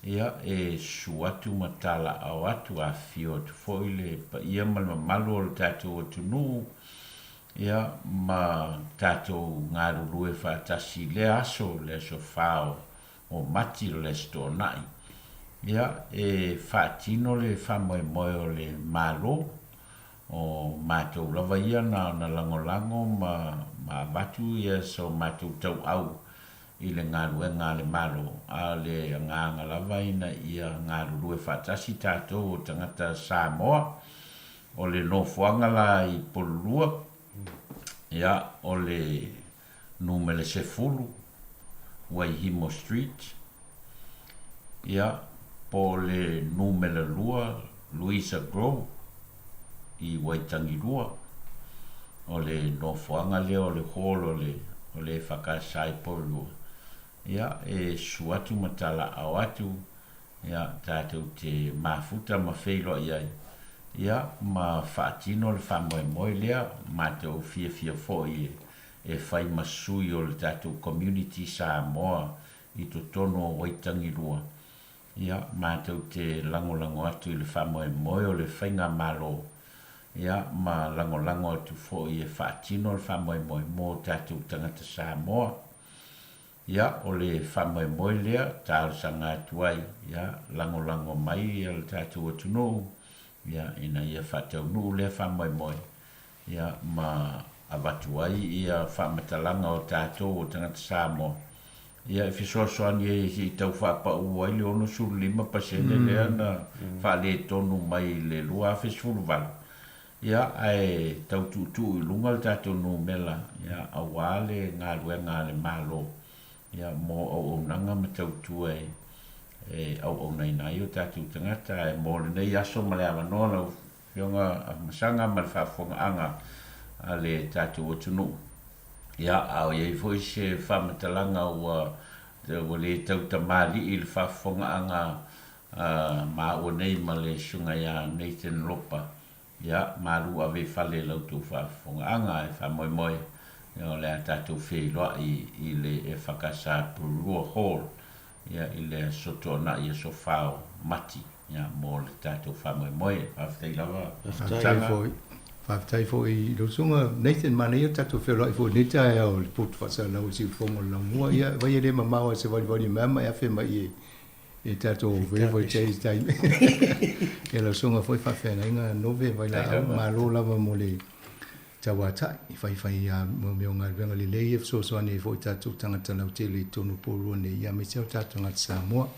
ia e susu atu ma talaaao atu, afifio atu foi le paia ma le mamalu o le tatou atunuu, ia ma tatou galulue faatasi i lea aso, le aso fa o o Mati o le Aso Toonai, ia, e faatino le faamoemoe o le Malo, o matou lava ia na ona lagolago ma ma avatu ia so matou tauau i le galuega a le Malo, a o le agaga lava ina ia galulue faatasi tatou o tagata Samoa. O le nofoaga la i Pololua, ia, o le numera 10. Waihimo Street, ia, po o le numera 2 Louisa Grove i Waitangirua. O le nofoaga lea o le hall o le o le EFKS i Porirua. Ia, e susu atu ma talaao atu, ia, tatou te mafuta ma feiloai ai, ia, ma faatino le faamoemoe lea, matou fiafia foi e e fai ma sui o le tatou community Samoa i totonu o Waitangirua, ia, matou te lagolago atu i le faamoemoe o le Faigamalo, ia, ma lagolago atu foi e faatino le faamoemoe mo tatou tagata Samoa. Ia, o le faamoemoe lea, talosaga atu ai, ia, lagolago mai le tatou atunuu, ia, ina ia faataunuu lea faamoemoe, ia, ma avatu ai ia faamatalaga o tatou o tagata Samoa, ia, e fesoasoani ai se i tau faapau ai le 65% lea na faaletonu mai i le 2018, ia, ae tau tuutuu i luga le tatou numera, ia, aua le galuega a le Malo, ia, mo auaunaga ma tautua e auaunaina ai o tatou tagata. Ae mo lenei aso ma le avanoa lau Afioga Afamasaga ma le faafofogaaga a le tatou atunuu. Ia, a o i ai foi se faamatalaga ua ua le tau tamalii i le faafofogaaga a maua nei ma le Susuga ia Nathan Lopa, ia, malu ave i fale i la outou faafofogaaga ae faamoemoe o le a tatou feiloai i le EFKS Pururua Hall ia, i le Aso Toonai, Aso 4 o Mati, ia, mo le tatou faamoemoe. Faafetai lava. Faafetai foi. Faafetai foi i lau susuga Nathan, manaia le tatou feiloai foi i lenei taeao i le potu faasalalau o le siufofoga o le Laumua. Ia, vai e le mamao lava i se valivali mai ma e afe mai e e tatou vea foi te i taimi. Ia lau susuga foi faafeagaiga Nove Vailaau, malo lava mo le tauatai i faifai a mo mea o galuega lelei e fesoasoani ai foi i tatou tagata lautele i totonu o Porirua nei, ia aemaise o tatou tagata Samoa.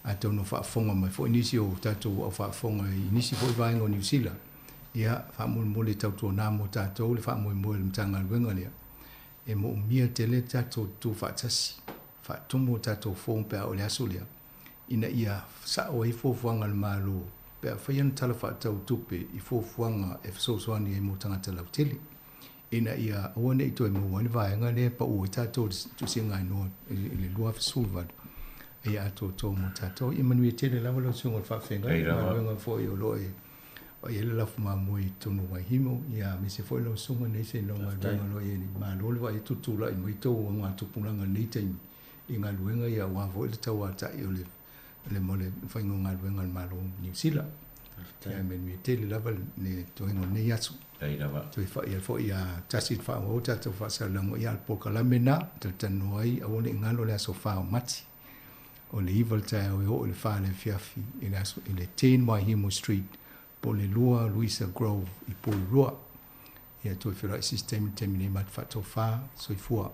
Atonu o faafofoga mai foi nisi o tatou au faafofoga i nisi foi vaega o Niu Sila, ia faamolemole tautuana mo tatou le faamoemoe o le Matagaluega lea. E moomia tele le tatou tutufaatasi, faatumu o tatou form pe a oo i le aso lea, ina ia sao ai fuafuaga a le Malo pe a fai ana tala faatatau tupe i fuafuaga e fesoasoani ai mo tagata lautele, ina ia aua ne i toe maua ai le vaega lea e pau ai tatou i le tusiga-inoa i le 2018, a ia atoatoa mo tatou. Ia manuia tele lava lau Susuga i le Faafeagai, galuega foi o lo o e vaai ai le lafu mamoe i totonu o Waihimo, ia aemaise foi lau Susuga Nathan i lau galuega o lo o i ai nei. Malo le vaai atu tulai mai tou augatupulaga i lenei taimi i galuega ia aua foi le tauatai o le le mo le faiga o galuega a le Malo o Niu Sila. Ia manuia tele lava le toega o lenei aso. Toe fai ai foi ia tasi le faaauau tatou faasalalauga ia le polokalame na talatalanoa ai aua ne i galo le aso 4 o Mati. O le 9 le taeao e oo i le 4 le afiafi i le aso i le 10 Waihemo Street po o le 2 Louisa Grove i Porirua. Ia toe feiloai se isi taimi i le taimi nei ma te faatofa. Soifua.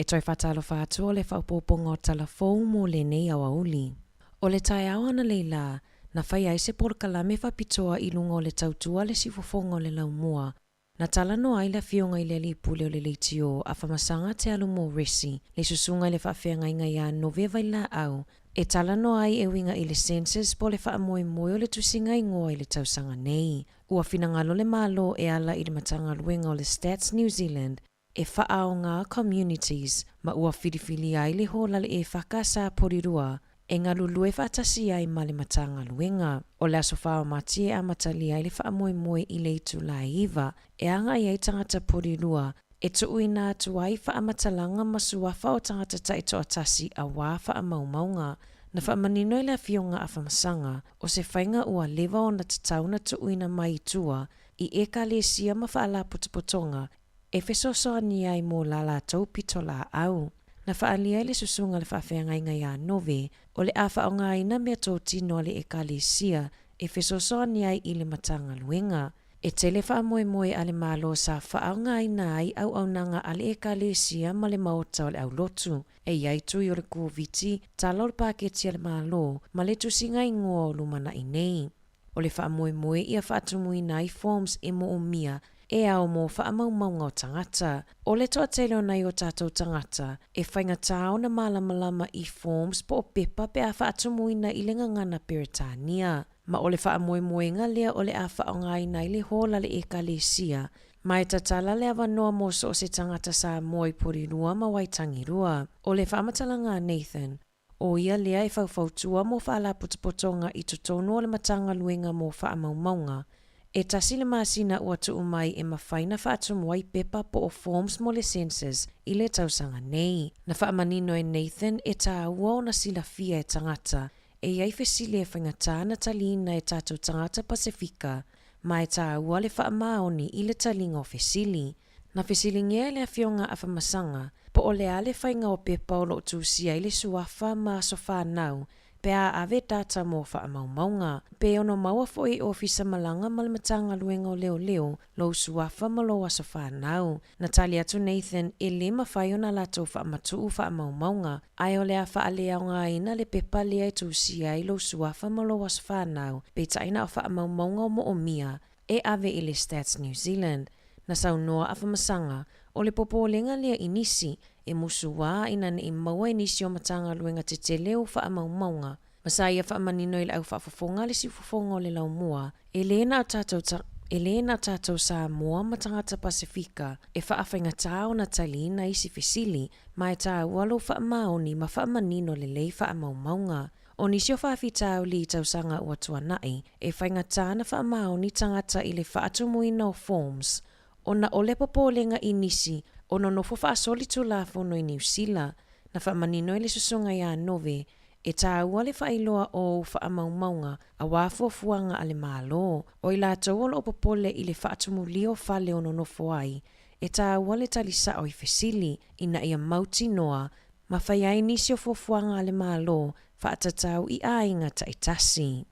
E toe faatalofa atu o le faaopoopoga o tala fou mo lenei aoauli. O le taeao analeila, na fai ai se polokalame faapitoa i luga o le tautua a le siufofoga o le laumua Na talanoa ai le Afioga i le Alii Pule o le Leitio a Famasaga Te Alu Morrissey, le susuga i le faafeagaiga iā Nove Vailaau, e talanoa ai e uiga i le census po o le faamoemoe o le tusiga igoa i le tausaga nei. Ua finagalo le Malo e ala i le Matagaluega o le Stats New Zealand e faaaoga communities ma ua filifilia ai le hola le e sa Porirua e galulue faatasi ai ma le Matagaluega. O le aso 4 o Mati e amatalia ai le faamoemoe i le itula e 9 e agai ai tagata Porirua e tuuina atu ai faamatalaga ma suafa o tagata taitoatasi auā faamaumauga. Na faamanino e le Afioga a Famasaga o se faiga ua leva ona tatau na tuuina mai i tua i ekalesia ma faalapotopotoga. e fesoasoani ai mo la latou pitolaau. Na faaalia e le susuga le faafeagaiga iā Nove o le a faaaogaina meatotino a le Ekalesia e fesoasoani ai i le Matagaluega. E tele faamoemoe a le Malo sa faaaogaina ai auaunaga a le Ekalesia ma le Maota o le Aulotu. E i ai tui o le Koviti, tala o le paketi a le Malo, ma le tusiga igoa o lumanai nei. O le faamoemoe ia faatumuina ai forms e moomia e ao mo faamaumauga o tagata. O le toatele o nai o tatou tagata e faigata ona malamalama i forms po o pepa pe a faatumuina i le gagana Peretania. Ma o le faamoemoega lea o le a faaaogaina ai le hall a le Ekalesia, ma e tatala le avanoa mo so o se tagata Samoa i Porirua ma Waitangirua. O le faamatalaga a Nathan, ʻO ia lea e faufautua mo faalapotopotoga i totonu o le Matagaluega mo Faamaumauga. E tasi le masina ua tuu mai e mafai na faatumu ai pepa po o forms mo le census i le tausaga nei. Na faamanino e Nathan e tāua ona silafia e tagata e i ai fesili e faigata na taliina e tatou tagata Pasefika ma e tāua le faamaoni i le taliga o fesili. Na fesiligia e le Afioga a Famasaga po o le a le faiga o pepa o lo o tusia ai le suafa ma aso fanau pe a ave data mo faamaumauga. Pe ono maua foi i Ofisa Malaga ma le Matagaluega o Leoleo lou suafa ma lou aso fanau. Na tali atu Nathan e le mafai ona latou faamatuu faamaumauga ae o le a faaleaogaina le pepa lea e tusia ai lou suafa ma lou aso fanau peitai na o faamaumauga o moomia e ave i le Stats New Zealand. Na saunoa a Famasaga, o le popolega lea i nisi, e musuā ina neʻi maua e nisi o Matagaluega tetele o faamaumauga. Ma sa ia faamanino i le au faafofoga a le siufofoga o le laumua, e lē na o tatou e lē na o tatou Samoa ma tagata Pasefika e faafaigatā ona taliina isi fesili, ma e tāua lou faamaoni ma faamanino lelei faamaumauga. O nisi o faafitauli i tausaga ua tuanai, e faigata na faamaoni tagata i le faatumuina o forms, ona o le popolega i nisi o nonofo faasoli Tulafono i Niu Sila, na faamanino e le Susuga iā Nove, e tāua le faailoa o ou faamaumauga auā fuafuaga a le Malo, o i latou o lo o popole i le faatumulia o fale o nonofo ai, e tāua le tali sao i fesili, ina ia mautinoa ma fai ai nisi o fuafuaga a le Malo faatatau i aiga taitasi.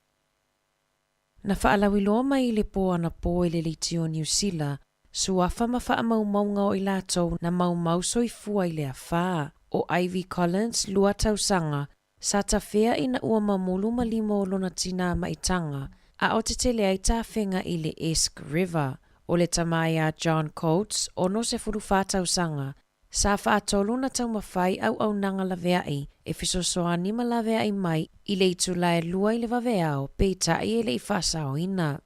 Na faalauiloa mai i le pō anapō e le Leitio Niu Sila, suafa ma faamaumauga o i latou na maumau soifua i le afā, ʻo Ivy Collins, lua tausaga, sa tafea ina ua mamulu ma lima o lona tinā maitaga, a o tetele ai tafega i le Esk River. ʻO le tama iā John Coates, 64 tausaga, Sa faatolu na taumafai auaunaga laveai e fesoasoani ma laveai mai i le itula e lua i le vaveao peitai e le i faasaoina.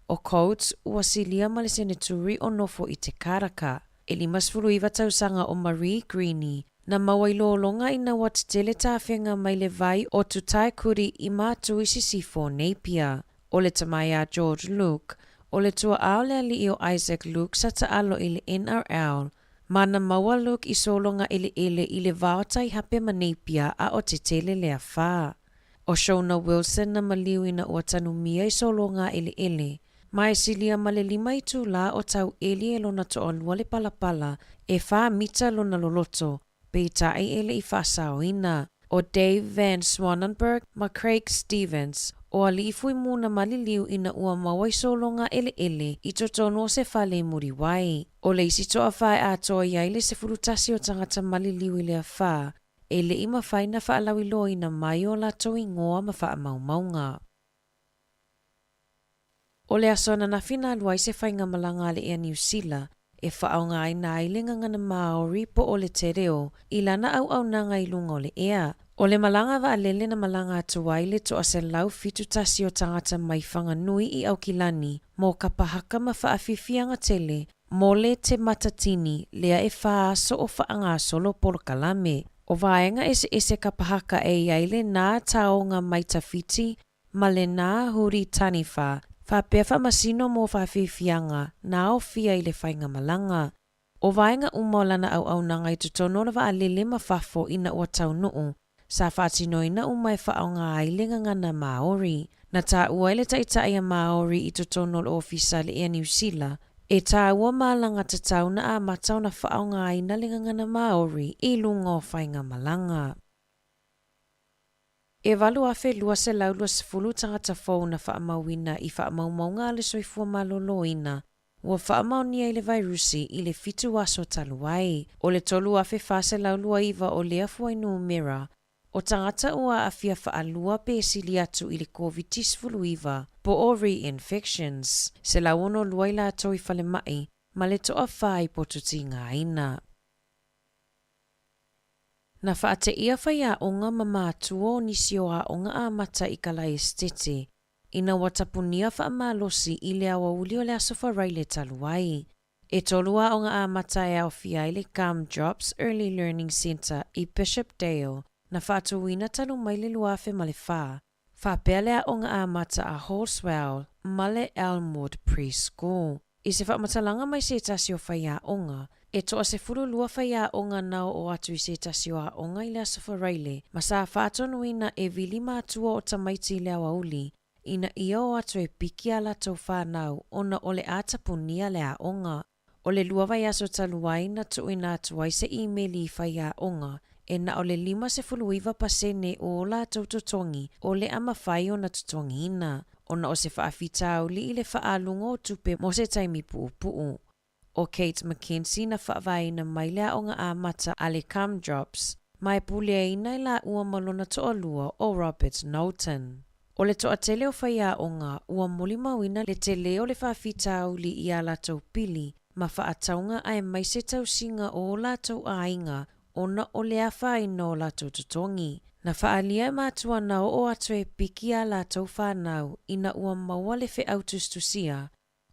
ʻO Coates ua silia ma le seneturi o nofo i te karaka. E 59 tausaga o Marie Greeny na maua i lologa ina ua tetele tafega mai le vai o Tutaekuri i Matui Sisifo, Napier. ʻO le tama iā George Luke, ʻo le tuaʻa o le aliʻi o Isaac Luke sa taʻalo i le NRL, ma na maua Luke i sologa ʻeleʻele i le wao tai hape ma Napier a o tetele le afā. ʻO Shona Wilson na maliu ina ua tanumia i sologa ʻeleʻele. Ma e silia ma le lima itulā o tau ʻeli e lona toʻalua le palapala e whā mita lona loloto, Peitai e le i faasaoina. ʻO Dave Van Swanenberg ma Craig Stevens, ʻo Aliʻi Fuimu na maliliu ina ua maua i sologa ʻeleʻele i totonu o se fale i Muriwai. ʻO le isi toʻawhā e atoa i ai le 11 o tagata maliliu i le afā, e le i mafai na faalauiloaina mai o latou igoa ma faamaumauga. ʻO le aso ananafi na alu ai se faigamalaga a le Ea Niu Sila e faaaogaina ai le gagana Māori po o le te reo i lana auaunaga i luga o le ea. ʻO le malaga waʻalele na malaga atu ai le 171 o tagata mai Whanganui i ʻAukilani mo ka pahaka ma faafiafiaga tele mo le Te Matatini lea e whā aso o faagasolo polokalame. ʻO vaega eseese ka pahaka e i ai le nā taonga mai tawhiti ma le nā huri taniwha, faapea faamasino mo faafiafiaga na aofia i le faigamalaga. ʻO vaega uma o lana auaunaga i totonu o le waʻalele ma fafo ina ua taunuu, sa faatinoina uma e faaaoga ai le gagana Māori. Na tāua e le Taitai a Māori i totonu o le Ofisa le Ea Niu Sila, E tāua ma alagatatau na amata ona faaaogaina le gagana Māori i luga o faigamalaga. E 8,220 tagata fou na faamauina i faamaumauga a le Soifua Maloloina ua faamaonia i le vairusi i le fitu aso talu ai. O le 3,429 o lea fuainumera o tagata ua aafia faalua pe sili atu i le Koviti-19 po o re-infections. 162 i latou i falemai ma le toafa i potutigaina. Na faateia faiaoga ma matua o nisi o aoga amata i Kalaesetete ina ua tapunia faamalosi i le aoauli o le Aso Faraile talu ai. E tolu aoga amata e aofia ai le Gum Drops Early Learning Centre i Bishopdale na faatuina talu mai le 2004, faapea le aoga amata a Halswell ma le Elmwood Preschool. I se faamatalaga mai se tasi o faiaoga, e toa-12 faiaoga na oo atu i se tasi o aoga i le Aso Faraile ma sa faatonuina e vili matua o tamaiti i le aoauli ina ia o atu e piki a latou fanau ona o le a tapunia le aoga. O le lua vaiaso talu ai na tuuina atu ai se imeli i faiaoga e na o le 59% o o latou totogi o le a mafai ona totogiina, ona o se faafitauli i le faaaluga o tupe mo se taimi puupuu. ʻO Kate McKenzie na faavaeina mai le aoga amata a le Cum Drops ma e puleaina e lāua ma lona toalua ʻo Robert Knowlton. ʻO le toatele o faiaoga ua molimauina le tele o le faafitauli i a latou pili ma faatauga aemaise tausiga o o latou aiga ona o le afaina o latou totogi. Na faaalia e matua na oo atu e piki a latou fanau ina ua maua le feau tusitusia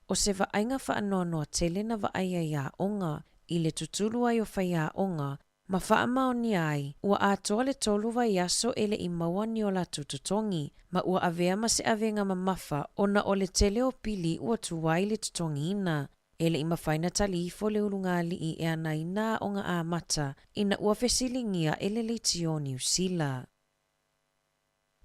O se vaaiga faanoanoa tele na vaaia i aoga i le tutulu ai o faiaoga ma faamaonia ai ua atoa le tolu vaiaso e le i maua ni o latou totogi ma ua avea ma se avega mamafa ona o le tele o pili ua tuai le totogiina. E le i mafai na tali ifo le ulugalii e anaina aoga amata ina ua fesiligia e le Leitio Niu Sila.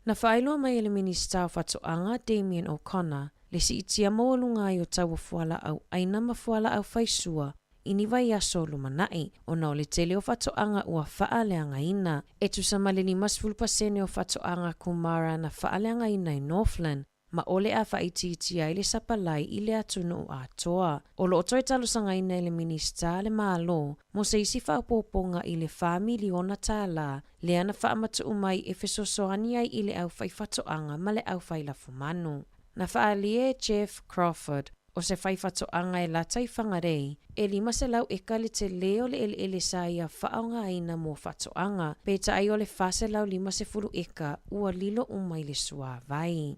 Na faailoa mai e le Minisita o Faatoaga, Damien O'Connor, le siitia maualuga ai o tau o fualaau ʻaina ma fualaau faisua i ni vaiaso o lumanai, ona o le tele o faatoaga ua faaleagaina. E tusa ma le 50% o faatoaga kumara na faaleagaina i Northland, ma o le a faaitiitia ai le sapalai i le atunuu atoa. O lo o toe talosagaina e le Minisita le Malo mo se isi faaopoopoga i le $4 miliona lea na faamatuu mai e fesoasoani ai i le aufaifatoaga ma le aufailafumanu. Na faaalia e Jeff Crawford, o se faifatoaga e lata i Whangarei, e 500 eka le tele o le eleele sa ia faaaogaina mo faatoaga, peitai o le 450 eka ua lilo uma i le suāwai.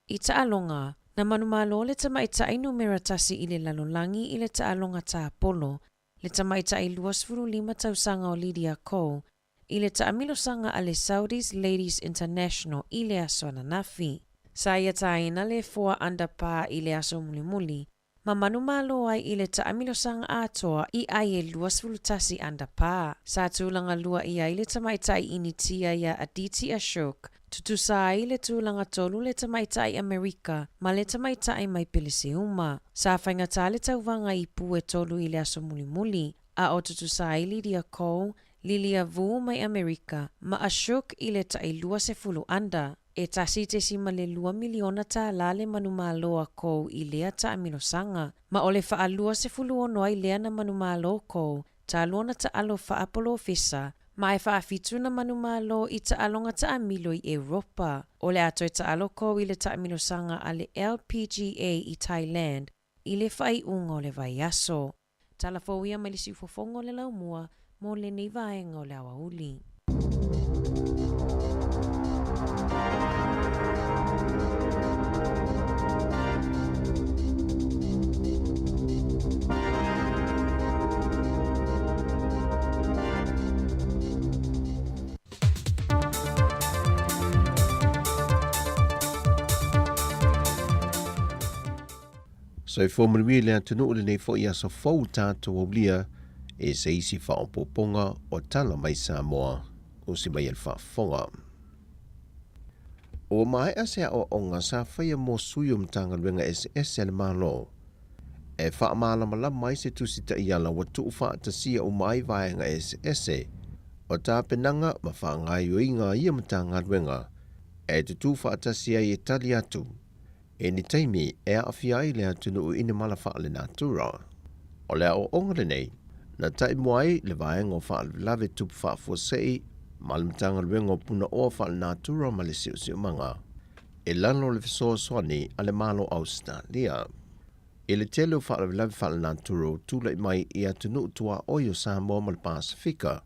I taaloga, na manumalo le tamaitai numera tasi i le lalolagi i le taaloga tāpolo, le tamaitai 25 tausaga o Lydia Ko, i le taamilosaga a le Saudis Ladies International i le aso ananafi. Sa ia tāina le four under par i le aso mulimuli, ma manumalo ai i le taamilosaga atoa i ai e 21 under par. Sa tulaga lua i ai le tamaitai Initia iā Aditi Ashok, tutusa ai le tulaga tolu le tamaitai Amerika ma le tamaitai mai Peleseuma. Sa faigata le tauvaga i ipu e tolu i le aso mulimuli, a o tutusa ai Lydia Ko, Lilia Vu mai Amerika, ma Ashok i le tai 20 under. E $1.2 miliona le manumalo a Ko i lea taamilosaga, ma o le faa-26 ai lea na manumalo Ko, talu ona taalo faapolofesa, ma e faafitu na manumalo i taaloga taamilo i Europa. O le a toe taalo Ko i le taamilosaga a le LPGA i Thailand i le faaiuga o le vaiaso. Tala fou ia mai le siufofoga o le laumua mo lenei vaega o le aoauli. Soifua manuia i le atunuu lenei foi aso fou tatou aulia e se isi faaopoopoga o Tala Mai Samoa usi mai e le faafofoga. Ua maea se aoaoga sa faia mo sui o Matagaluega eseese a le Malo. E faamalamalama ai se Tusi Taiala ua tuufaatasia uma ai vaega eseese o tapenaga ma faagaoioiga a ia Matagaluega e tutū faatasi ai e tali atu i ni taimi e aafia ai le atunuu i ni mala faalenatura. O le aoaoga lenei na taimua ai le Vaega o Faalavelave Tupu Faafuasei ma le Matagaluega o Punaoa Faalenatura ma le Siosiomaga i lalo o le fesoasoani a le Malo o Ausetalia. I le tele o faalavelave faalenatura ua tulai mai i atunuu tuaoi o Samoa ma le Pasefika,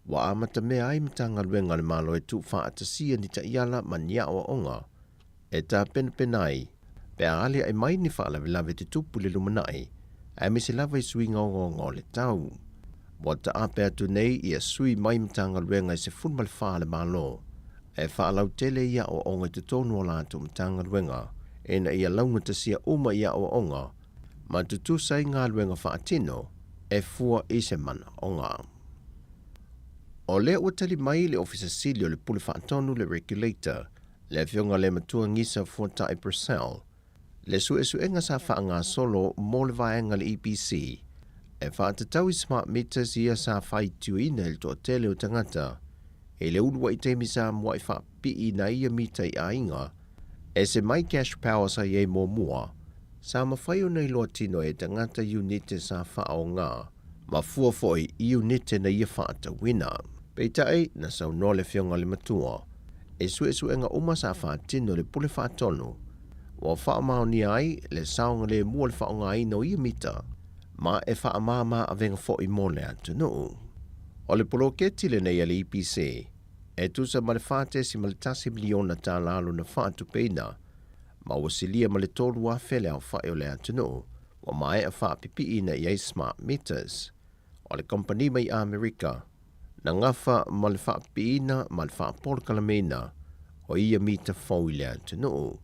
ua amatamea ai Matagaluega a le Malo e tuufaatasia ni taiala ma ni aoaoga e tapenapena ai pe a aliae mai ni faalavelave tutupu i le lumanai, aemaise lava i suiga ogaoga o le tau. Ua taape atu nei ia sui mai Matagaluega e 14 a le Malo e faalautele i aoaoga i totonu o latou Matagaluega ina ia laugatasia uma i aoaoga ma tutusa ai galuega faatino e fua i se manaoga. O lea ua tali mai le Ofisa Sili o le Pule Faatonu le Regulator, le Afioga le Matua Gisa Fuatai Purcell, le suesuega sa faagasolo mo le vaega a le EPC e faatatau i smart meters ia sa faitioina i le toatele o tagata i le uluai taimi sa muai faapiiina ai ia mita i aiga ese mai cash power sa i ai muamua sa mafai ona iloa tino e tagata iunite sa faaoga ma fua foi i iunite na ia faatauina. Peitai, na saunoa le Afioga i le Matua i suesuega uma sa faatino i le Pule Faatonu, ua faamaonia ai le saogalemu o le faaaogaina o ia mita, ma e faamāmā avega foi mo le atunuu. O le poloketi lenei a le EPC, e tusa ma le $4.1 miliona tala lona faatupeina, ma ua silia ma le 3,000 le aofai o le atunuu ua maea faapipiiina i ai smart meters. O le kamupani mai Amerika, na gafa ma le faapipiiina ma le faapolokalameina o ia mita fou i le atunuu.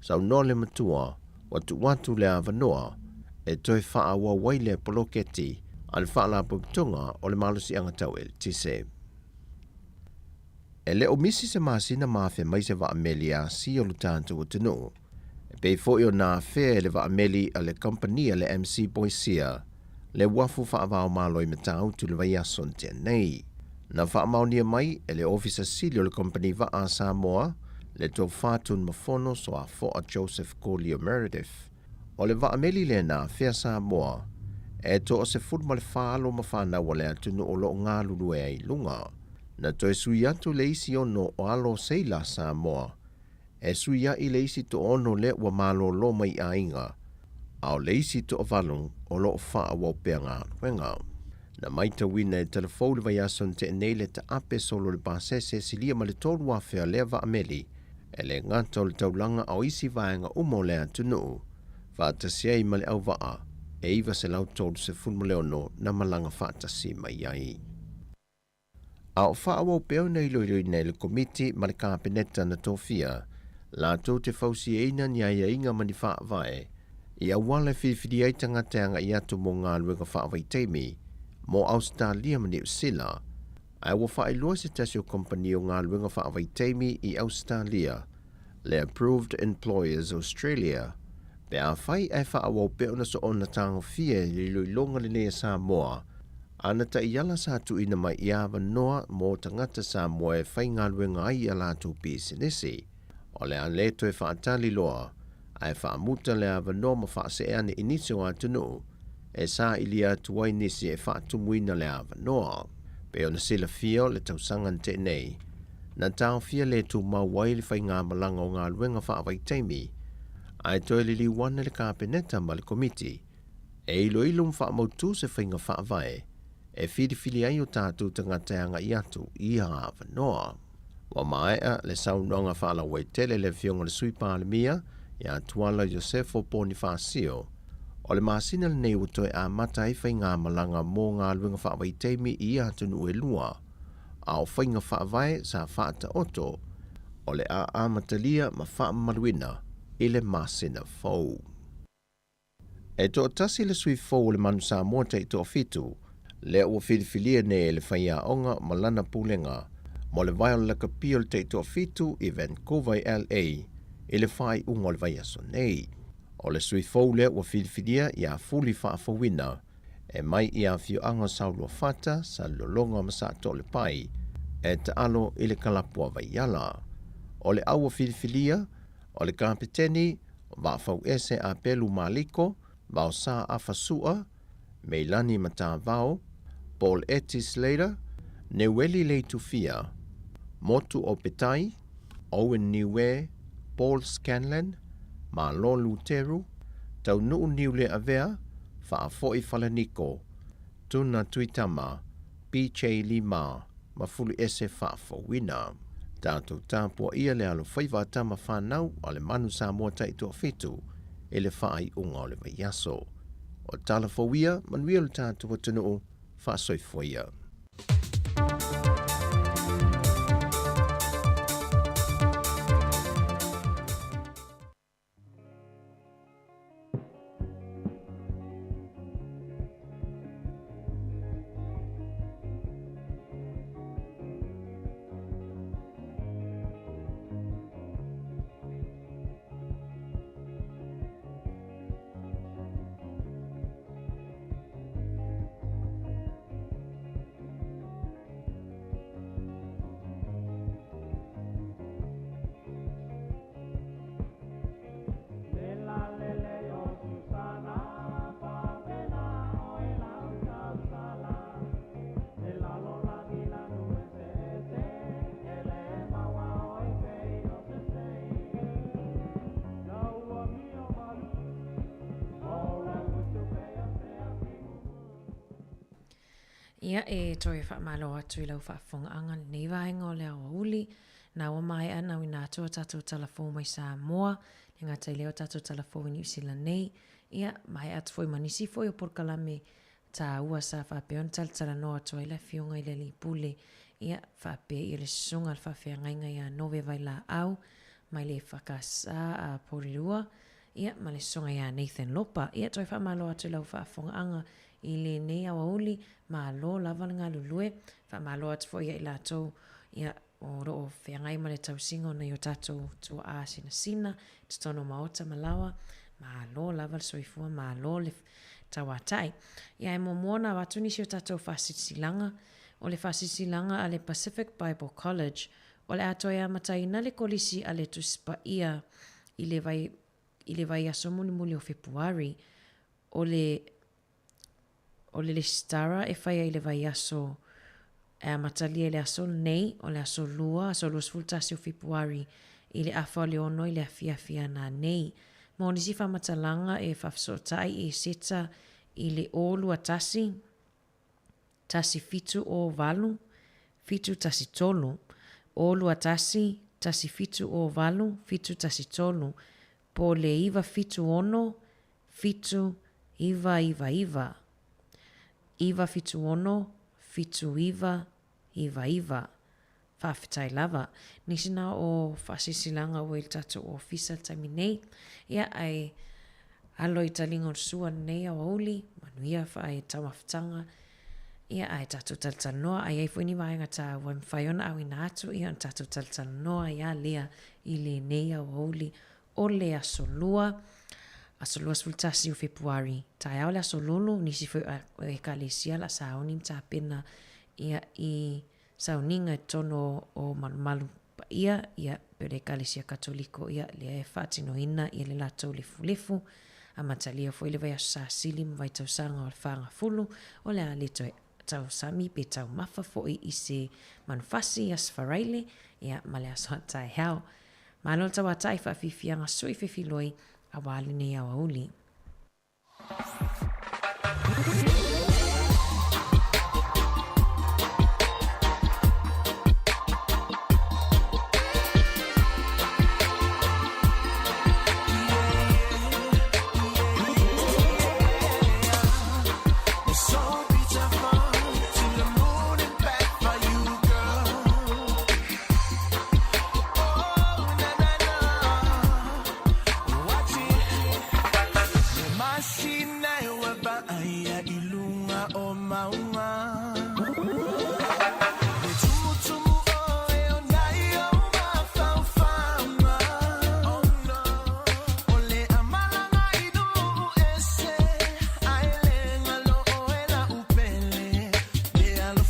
Saunoa le matua, ua tuu atu le avanoa e toe faaauau ai lea poloketi a le Faalapotopotoga o le Malosiaga Tau Eletise. E le o misi se masina ma afea mai se vaameli e asia o lo tatou atunuu, e pei foi ona afea e le vaameli a le kamupani a le MC Boisia le uafu faava-o-Malo i Matautu i le vaiaso na tea nei. Na faamaonia mai e le Ofisa Sili o le Kamupani Vaa a Samoa, le Tofa Tunumafono Soafoa Joseph Kolio Meredith, o le vaameli lea na afea Samoa e toa 14 alo ma fanau a le atunuu o lo o galulue ai i luga. Na toe sui atu le isi ono o alo seila a Samoa e suiaʻi le isi toaono lea ua malōlō mai i aiga, a o le isi toavalu o lo o faaauau pea galuega. Na maitauina e Talafou le vaiaso na tea nei le taape solo o le pasese silia ma le 3,000 o lea vaameli, e le gata o le taulaga a o isi vaega uma o le atunuu, faatasi ai ma le auvaa e 936 na malaga faatasi mai ai. A o faaauau pea ona iloiloina e le Komiti ma le Kapeneta na tofia latou te fausiaina ni aiaiga ma ni faavae i auala e filifili ai tagata e agai atu mo galuega faavaitaimi mo Ausetalia ma Niu Sila, ae ua faailoa se tasi o kompani o galuega faavaitaimi i Ausetalia, le Approved Employers Australia, pe afai ae faaauau pea ona soona tagofia i le iloiloga lenei a Samoa, ana taiala sa tuuina mai i avanoa mo tagata Samoa e faigaluega ai i a latou pisinisi. O le a le toe faatali loa, ae faamuta le avanoa ma faasee ane i nisi o atunuu e sailia atu ai nisi e faatumuina le avanoa. Pei ona silafia o le tausaga na tea nei, na taofia le tumau ai le faigamalaga o galuega faavaitaimi, ae toe liliu ane le Kapeneta ma le Komiti e iloilo ma faamautu se faiga faavae e filifili ai o tatou tagata e agai atu i ia avanoa. Ua maea le saunoaga faalauaitele a le Afioga i le Sui Palemia ia Tuala Iosefo Ponifasio, o le masina lenei ua toe amata ai faigamalaga mo galuega faavaitaimi i ia atunuu e lua, a o faiga faavae sa faataoto o le a amatalia ma faamamaluina i le masina fou. E toatasi le sui fou o le Manu Samoa taitoafitu, lea ua filifilia nei e le faiaoga ma lana pulega mo le vae o le lakapi o le taitoafitu i Vancouver i LA i le faaiuga o le vaiaso nei. O le sui fou lea ua filifilia ia Fuli Faafouina e mai i afioaga o Sauluafata, Salelologa ma Saatoalepai e taalo i le kalapu a Vaiala. O le au ua filifilia, o le Kapeteni, Vaafauese Apelu Maliko, Vaosa Afa Sua, Meilani Matavao, Paul Eti Slater, Neueli Leitufia, Motu Opetai, Owen Niue, Paul Scanlan, Malo Luteru, Taunuu Niuleavea, Faafoi Falaniko, Tuna Tuitama, PJ Lima, ma Fuluese Faafouina. Tatou tapuaia le alofaiva a tama fanau a le Manu Samoa Taitoafitu i le faaiuga o le vaiaso. O tala fou ia, manuia lo tatou atunuu, faasoifua ia. Ia, e toe faamalo atu i lau faafofogaaga lenei vaega o le aoauli. Na ua maea na uina atu o tatou tala fou mai Samoa, le gata i lea o tatou tala fou i Niu Sila nei. Ia, maea atu foi ma nisi foi o polokalame taua sa faapea ona talatalanoa atu ai le Afioga i le Alii Pule, ia, faapea ia le Susuga a le Faafeagaiga ia Nove Vailaau mai le EFKS a Porirua, ia, ma le Susuga ia Nathan Lopa. Ia, toe faamalo atu i lau faafofogaaga i lenei aoauli, malo lava le galulue, faamalo atu foi ia i latou, ia, o lo o feagai ma le tausiga o nai o tatou tuaa sinasina i totonu o maota ma laoa, malo lava le soifua, malo le tauatai. Ia ae muamua ona avatu nisi o tatou faasilasilaga, o le faasilasilaga a le Pacific Bible College, o le a toe amataina le kolisi a le Tusi Paia i le vai, i le vaiaso mulimuli o Fepuari, o le O le lesitara e fai ai i le vaiaso e amatalia i le aso lenei, o le aso Lua, aso 21 o Fepuari, i le afa o le ono i le afiafi a nanei. Mo nisi faamatalaga e faafesootai e seta i le o 21 17 o 8 713, o 21 17 o 8 713, po le 976 7 999, 976, 79 99. Faafetai lava. Nisi na o faasilasilaga ua i le tatou ofisa i le taimi nei. Ia, ae alo i taliga o le sua lenei aoauli, manuia e taumafataga, ia, ae tatou talatalanoa, a i ai foi ni vaega taua e mafai ona auina atu, ia ona tatou talatalanoa ai lava lea i lenei aoauli O le aso Lua, aso 21 o Fepuari, taeao le aso Lolo, nisi foi o Ekalesia la sauni ma tapena ia i sauniga i totonu o Malumalu Paia, ia pei o le Ekalesia Katoliko, ia lea e faatinoina ia le latou lefulefu, amatalia foi le vaiaso Sasili ma vaitausaga o le Fagafulu, o le a le toe tausami pe taumafa foi i se manufasi i Aso Faraile, ia ma le aso taeao. Malo le tauatai faafiafiaga sui fefiloi aua lenei aoauli.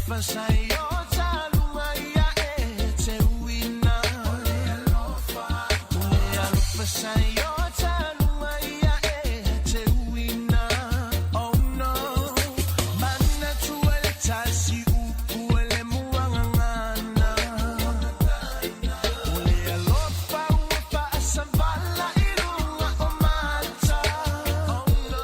alofa sa i o taluga ia e te uina. O le alofa, o le alofa sa i o taluga ia e te uina. Oh no, manatua le tasi upu e le muagagana. O le alofa ua faasavala i luga o mata. Oh no,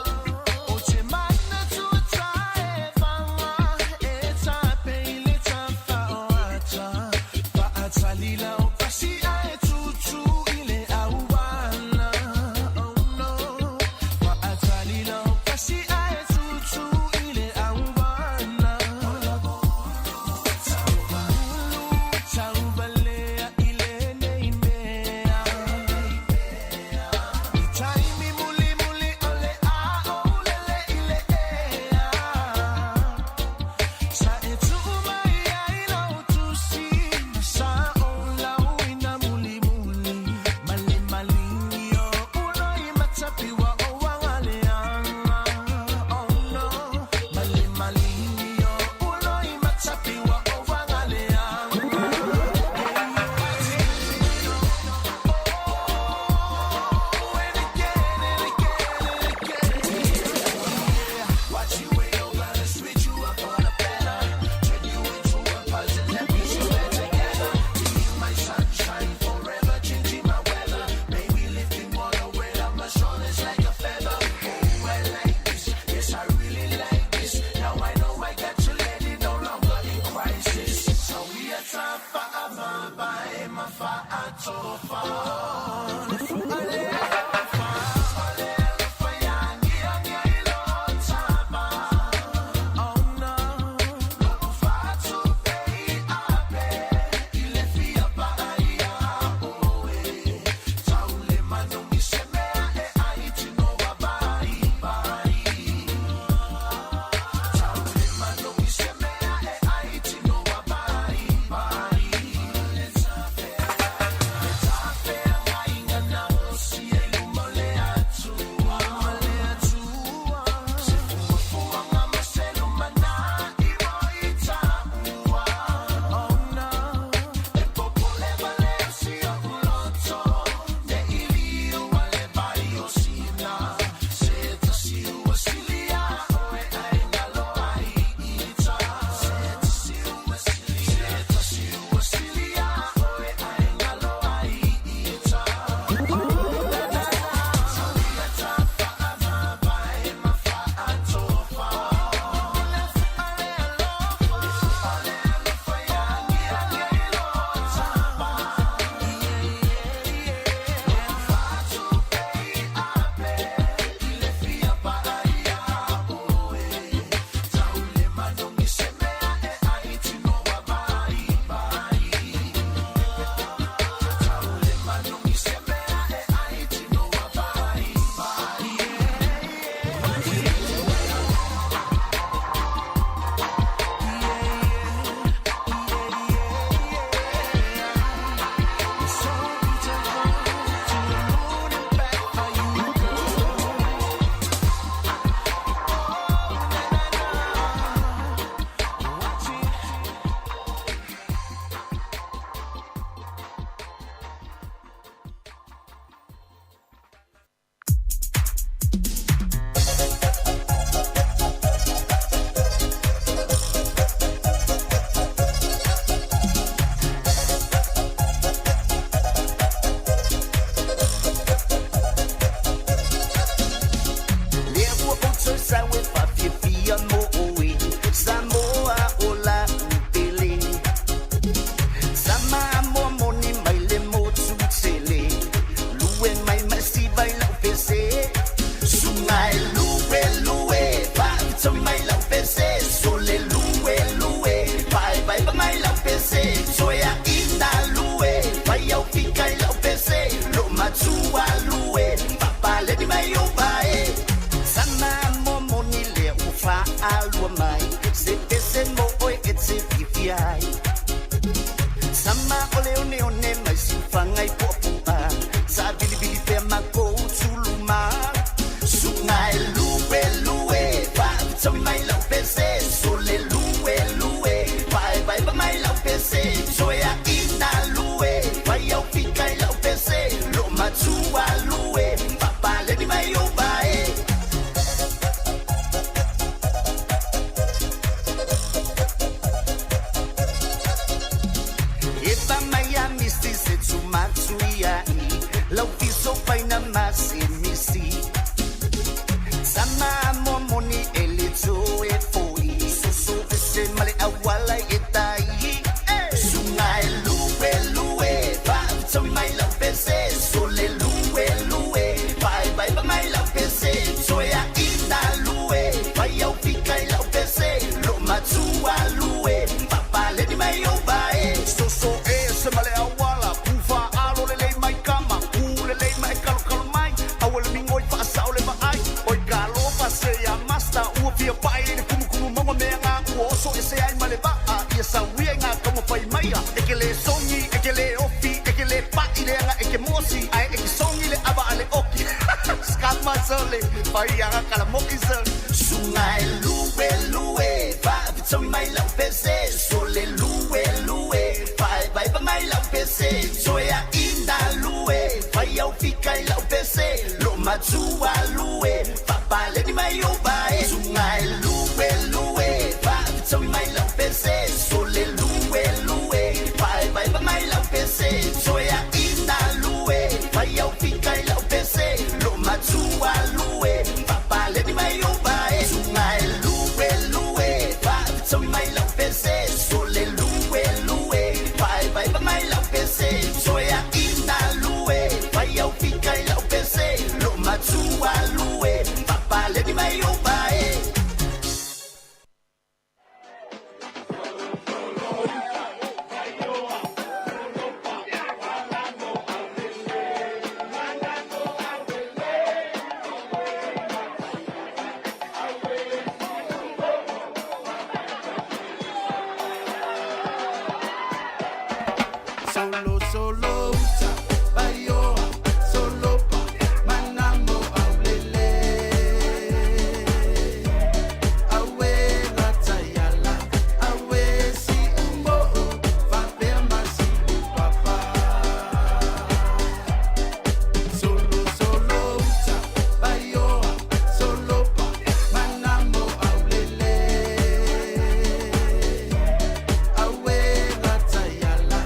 o te manatua taevaga e tape i le tafaoata. Faatalila o pasi ae tutu i le auala. Oh no, faatalila o pasi ae tutu i le auala. Tauvulu, tauvalea i lenei mea. I taimi mulimuli o le a oulele i le ea. Sa e tuu mai ai lau tusi ma sa ou lauina mulimuli. Ma le maligi o uloi matapiwa o agaleaga. Oh no, ma le maligi o uloi matapiwa o agaleaga. And again and again and again. Yeah, watch you wait, I'm gonna switch you up for the better. Turn you into a puzzle and piece you back together. Be you my sunshine forever, changing my weather. Baby, lifting all the weight off my shoulders like a feather. Oh, I like this, yes, I really like this. Now I know I got you lady, no longer in crisis. So we are time for my ma fa'atofa. Ale alofa, ale alofa ia agiagi ai lo tapa. Oh no, lo'u fa'atupe i ape i le fia pa'a iā oe. Tau le manogi se mea e ai tino wa vaivai. Tau le manogi se mea e ai tino wa vaivai. Le tafeagaiga se misi. Sama momoni e le tsoe foi. Soso ese male awala e tai. Sunga e lue lue. Fa tsawi mai lau pese. Sole lue lue. Vai vai vai mai lau pese. Tsoea ina lue. Vai au fika i lau pese. Lo matua lue. Papa le ni mai o vai. Soso e se male awala. Pufa alo le lei mai kama. Pu le lei mai kalo kalo mai. Awe le mingoi fa sao le vaai. Oi kalo fa se ya master. Ua fia pai le kumu kumu maua mea ngā ua oso e se ai ma le vaa. Ia sauia ngā kama whai maia. E ke le songi, e ke le ofi, e ke le pa'i le anga e ke mosi. Ae e ke songi le ava a le oki. Skama sole, whai anga kala moki sole. Sunga e lue lue. Fa fitsawi mai lau pese. Sole lue lue. Vai vai vai mai lau pese. Tsoea ina lue. Vai au fika i lau pese. Lo matua lue. Papa le ni mai o vai. Sunga e lue lue. Fa fitsawi mai lau pese. Sole lue lue. Vai vai vai mai lau pese. Tsoea ina lue. Vai au fika i lau pese. Lo matua lue. Papa le ni mai o vai. Sunga e lue lue. Fa fitsawi mai lau pese. Sole lue lue. Vai vai vai mai lau pese. Tsoea ina lue. Vai au fika i lau pese. Lo matua lue. Papa le ni mai o vai. Solo, solo, uta, baioa, solo pa, manamo aulele. Awe latayala, awe si umbo, fapea masi upapa. Solo, solo, uta, baioa, solo pa, manamo aulele. Awe latayala,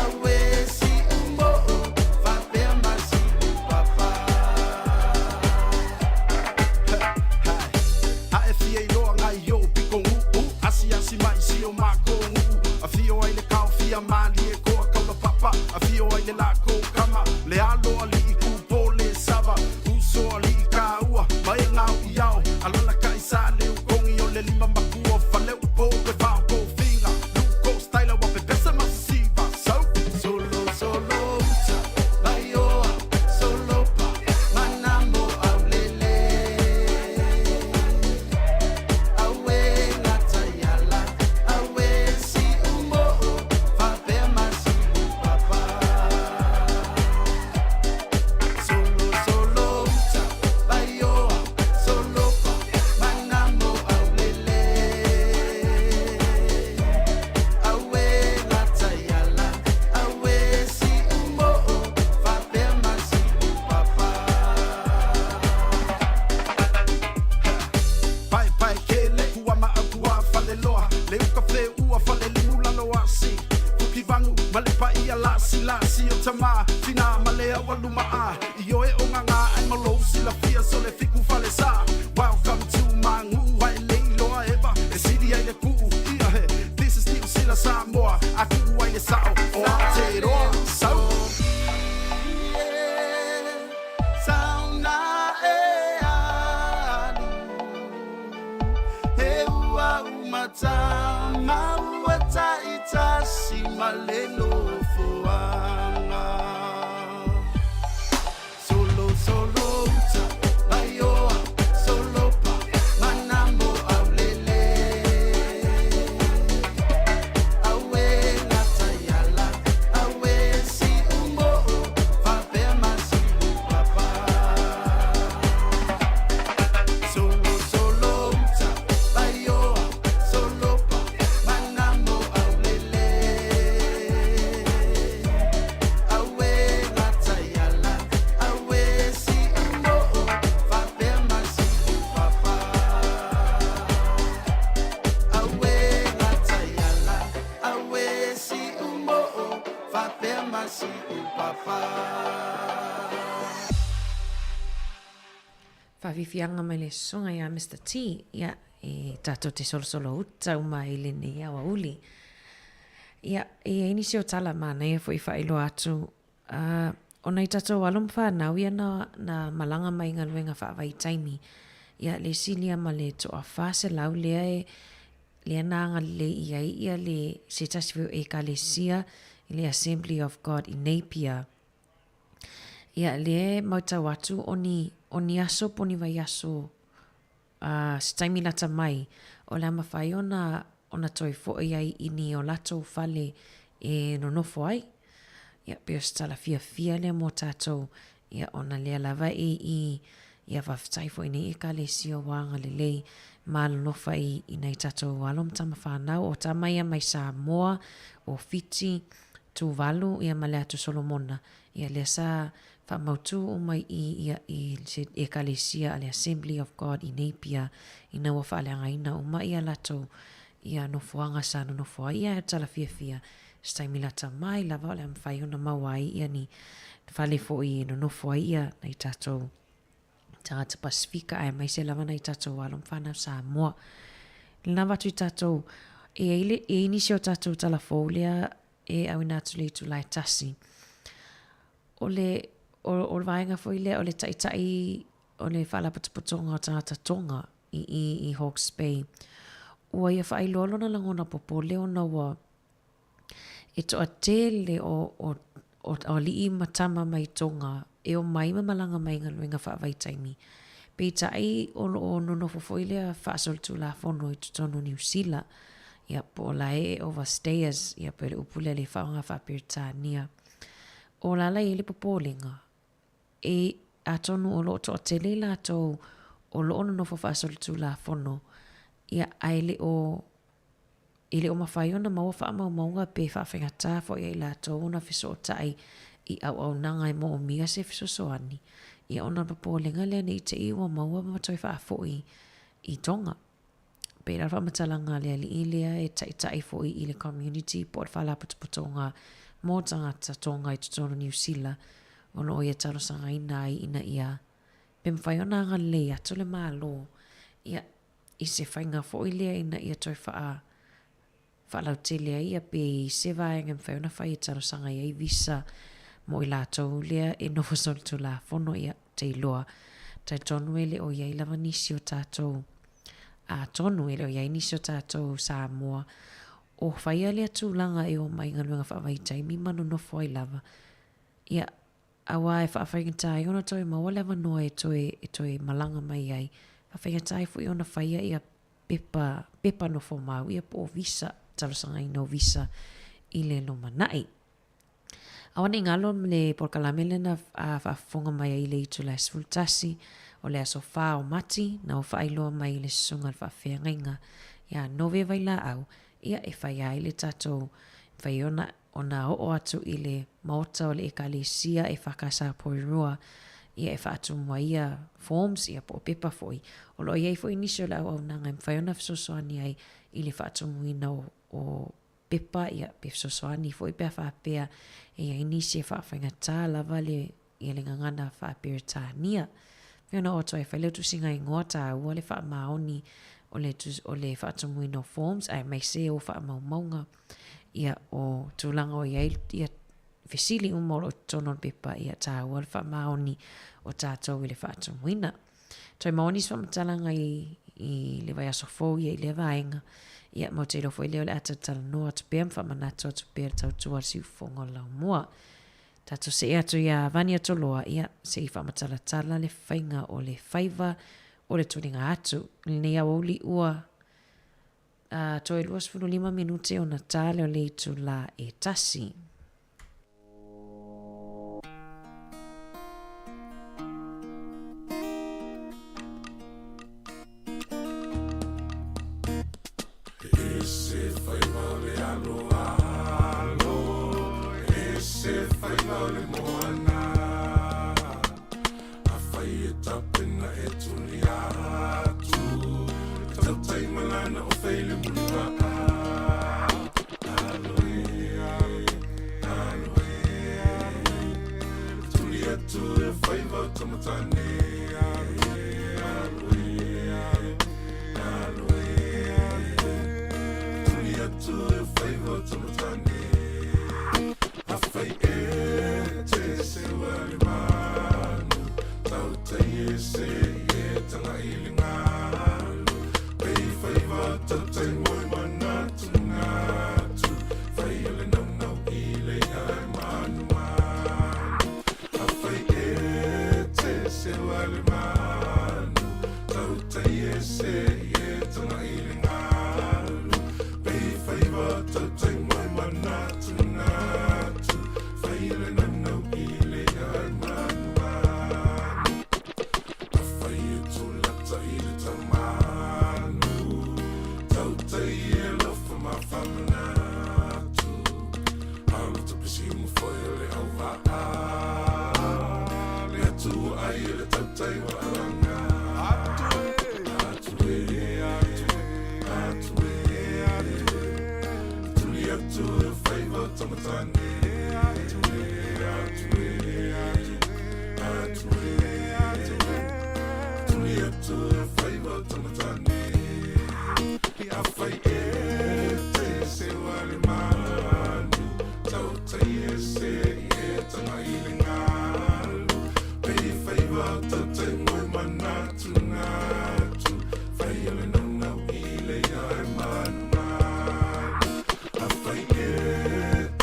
awe si umbo, fapea masi upapa. A e fia i loa ngai o piko nguu Asi asi mai si o mako nguu A fio ai le kao fia mali e koa kaula papa A fio ai le lako kama Le alo ali i kupo le sava Uso ali i ka ua Mai ngau i ao Alala ka i sa le ukongi o le lima makua Fale upo e vao ko finga Luko styla wa pepesa masisiva So Solo, solo, uta, baioa, solo pa, manamo aulele. Awe latayala, awe si umbo, fapea masi upapa. Solo, solo, uta, baioa, solo pa, manamo aulele. Awe latayala, awe si umbo, fapea masi upapa. Pae pae kele kua maa kua fale loa Le uka fe ua fale limu lalo asi Fuki vangu male pa ia lasi lasi o tama Tina male awa luma a I oe o ngā ai malo sila fia sole fiku fale sa Welcome to my ngu ai le iloa eva E siri ai le kuu ia he This is New Zealand Samoa A kuu ai le sao o Aotearoa Sau Sauna e alu He ua umata maua taitasi ma le nofoaga. Solo, solo, uta, baioa, solo pa, manamo aulele. Awe latayala, awe si umbo, fapea masi upapa. Solo, solo, uta, baioa, solo pa, manamo aulele. Awe latayala, awe si umbo, fapea masi upapa. Awe latayala, awe si umbo, fapea masi upapa. Faafiafiaga mai le susuga ia Mister T, ia, e tatou te solosolo uta uma ai i lenei aoauli. Ia, e i ai nisi o tala manaia foi e faailoa atu, ā, o nai tatou alo ma fanau ia na, na malaga mai i galuega faavaitaimi, ia, le silia ma le toa-400 lea e, lea na agalelei i ai ia le, se tasi foi o Ekalesia i le Assembly of God i Napier. Ia, lea e mautau atu o ni, o ni aso po o ni vaiaso, ā, se taimi lata mai, o le a mawhai ona, ona toe foʻi ai i ni o latou fale e nonofo ai. Ia, pei o se tala fiafia lea mo tatou, ia, ona lea lava e i, ia faafetai foi nei Ekalesia ua agalelei ma alolofa i, i nai tatou alo ma tama fanau, o tama ia mai Samoa, o Fiti, Tuvalu, ia ma le Atu Solomona, ia lea sa faamautū uma i i ia i se Ekalesia a le Assembly of God i Napier ina ua faaleagaina uma ia latou ia nofoaga sa nonofo ai ia tala fiafia se taimi lata mai lava o le a mafai ona maua ai ia ni fale foi e nonofo ai ia nai tatou tagata Pasifika aemaise lava nai tatou alo ma fanau Samoa. Lena avatu i tatou, e i ai, le, e i ai nisi o tatou tala fou lea e auina atu le itula e tasi. O le, o, o le vaega foi lea o le taitai o le faalapotopotoga o tagata Tonga i, i, i Hawke's Bay, ua ia faailoa lona lagona popole ona ua E toatele o, o, o, o alii ma tama mai Tonga e omai ma malaga mai i galuega faavaitaimi. Peitai o lo o nonofo foi lea faasolitulafono i totonu o Niu Sila, ia, po o la e overstayers, ia, pei o le upu lea le faaaoga faa-Peretania. O la la e i ai le popolega, e, atonu o lo o toatele i latou o lo o nonofo faasolitulafono, ia, ae le o E le o mafai ona maua faamaumauga pe faafaigata foi ia i latou ona fesootai i auaunaga e moomia se fesoasoani, ia ona popolega lea ne i te i ua maua ma toe faafoi i Tonga. Pei la o le faamatalaga a le alii lea e taitai foi i le community po o le faalapotopotoga mo tagata Tonga i totonu o Niu Sila o lo o ia talosagaina ai ina ia pe mafai ona agalelei atu le Malo ia i se faiga foi lea ina ia toe faa, faalautele ai ia pe i se vaega e mafai ona fai e talosaga i ai visa mo i latou lea e nofo solitulafono, ia, te iloa. Talitonu e le o i ai lava nisi o tatou, atonu e le o i ai nisi o tatou Samoa o faia lea tulaga e omai i galuega faavaitaimi ma nonofo ai lava. Ia, Aua e faafaigata ai ona toe maua le avanoa e toe, e toe malaga mai ai. Faafaigata ai foi ona faia ia pepa, pepa nofo mau ia po o visa, talosagaina o visa i le lumanai. Aua ne i galo le polokalame lea na faafofoga mai ai i le itula e 11 o le aso 4 o Mati, na ua faailoa mai i le susuga a le faafeagaiga ia Nove Vailaau, ia e faia ai le tatou, e mafai ai ona ona oo atu i le maota o le Ekalesia e FKS Porirua, ia e faatumu ai ia forms, ia po o pepa foi. O lo o i ai foi nisi o le auaunaga e mafai ona fesoasoani ai i le faatumuina o, o pepa, ia pe fesoasoani foi pe a faapea e i ai nisi e faafaigata lava le ia le gagana faa-Peretania. Pei ona oo atu ai, fai lau tusiga igoa taua le faamaoni o le, o le faatumuina o forms aemaise o faamaumauga ia o tulaga o i ai ia fesili uma o lo o i totonu o le pepa, ia taua le faamaoni o tatou i le faatumuina. Toe maua nisi faamatalaga i, i le vaiaso fou ia i lea vaega. Ia, ma ou te iloa foi lea o le a talatalanoa atu pea ma faamanatu atu pea le tautua a le siufofoga o le laumua. Tatou see atu iā Vania Toloa, ia, se i faamatalatala le faiga o le faiva o le tuliga atu. I lenei aoauli ua uh, toe 25 minute ona tā lea o le itulā e tasi. E se faiva o le aloalo, e se faiva o le moana. Afai e tapena e tuli atu, e tautai malana o fei le muliva. Alo e, alo e. atu e faiva o tamatane. Afai e te seua le manu, tautai e se e tanga i le ngalu. Pei faiva o tautai moe manatu natu, fai o le naunau i le ai manu manu. Afai e te seua le manu, tautai e se e tanga i le ngalu. Pei faiva o tautai moe manatu natu, fai o le naunau i le ai manu manu. Afai e tulata i le taumanu, tautai e lofa ma faamanatu. Alo tapisi ma foi o le auvaa, le Atua ai e le tautai wa alanga. Atu e, atu e, atu e, atu e, tuli atu e faiva o tamatane. Atu e, atu e, atu e, atu e, atu e, tuli atu e faiva o tamatane. Afai e te seua le manu, tautai e se e tanga i le ngalu. Pei faiva o tautai moe manatu natu, fai o le naunau i le ai manu manu. Afai e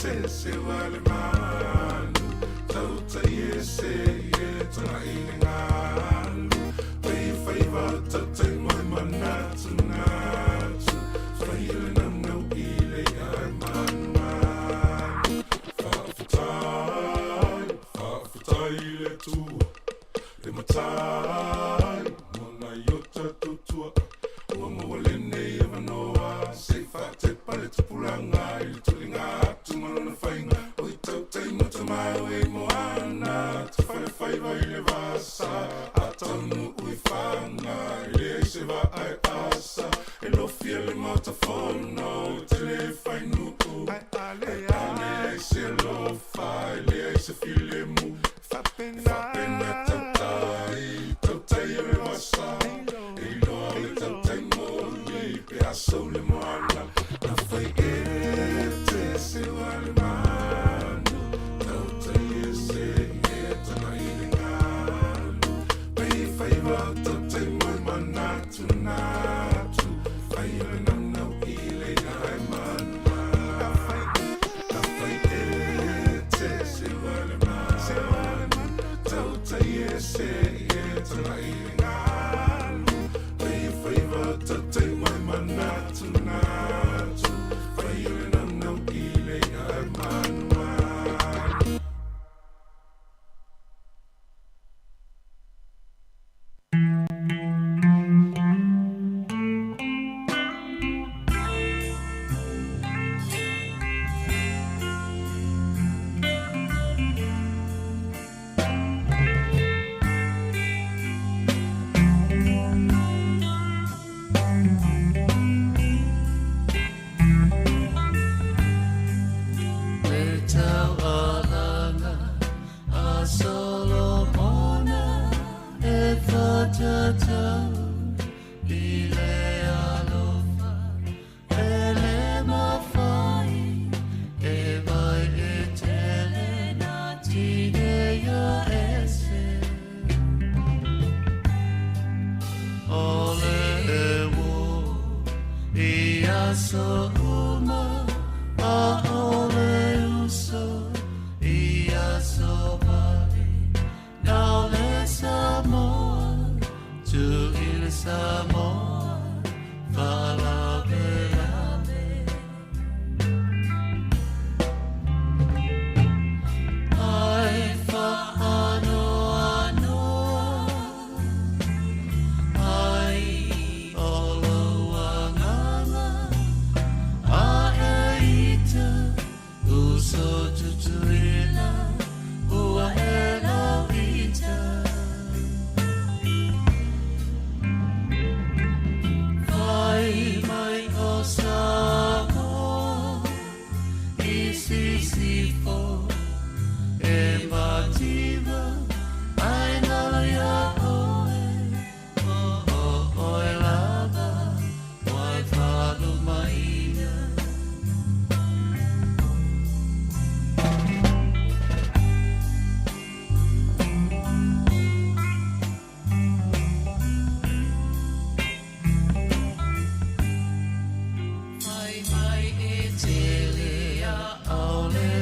te seua le manu, tautai e se e tanga i le ngalu. Pei faiva o tautai moe manatu natu, fai o le naunau i le ai manu manu. Faafetai, faafetai i le Atua, le Matai, mo nai o tatou tuaa. Ua maua lenei avanoa, se i faatepa le tupulaga i le tuliga atu ma lona faiga. O i tautai ma tamau e moana, tafalefaiva i le vasa, a taunuu i faga, e leai se vaa e asa. E lofia le Maota Fono, e tele fainuu, ae a leai se alofa, e leai se filemu. E faapena tautai, tautai o le vasa, e iloa le tautai moni, pe a sau le moana. Afai e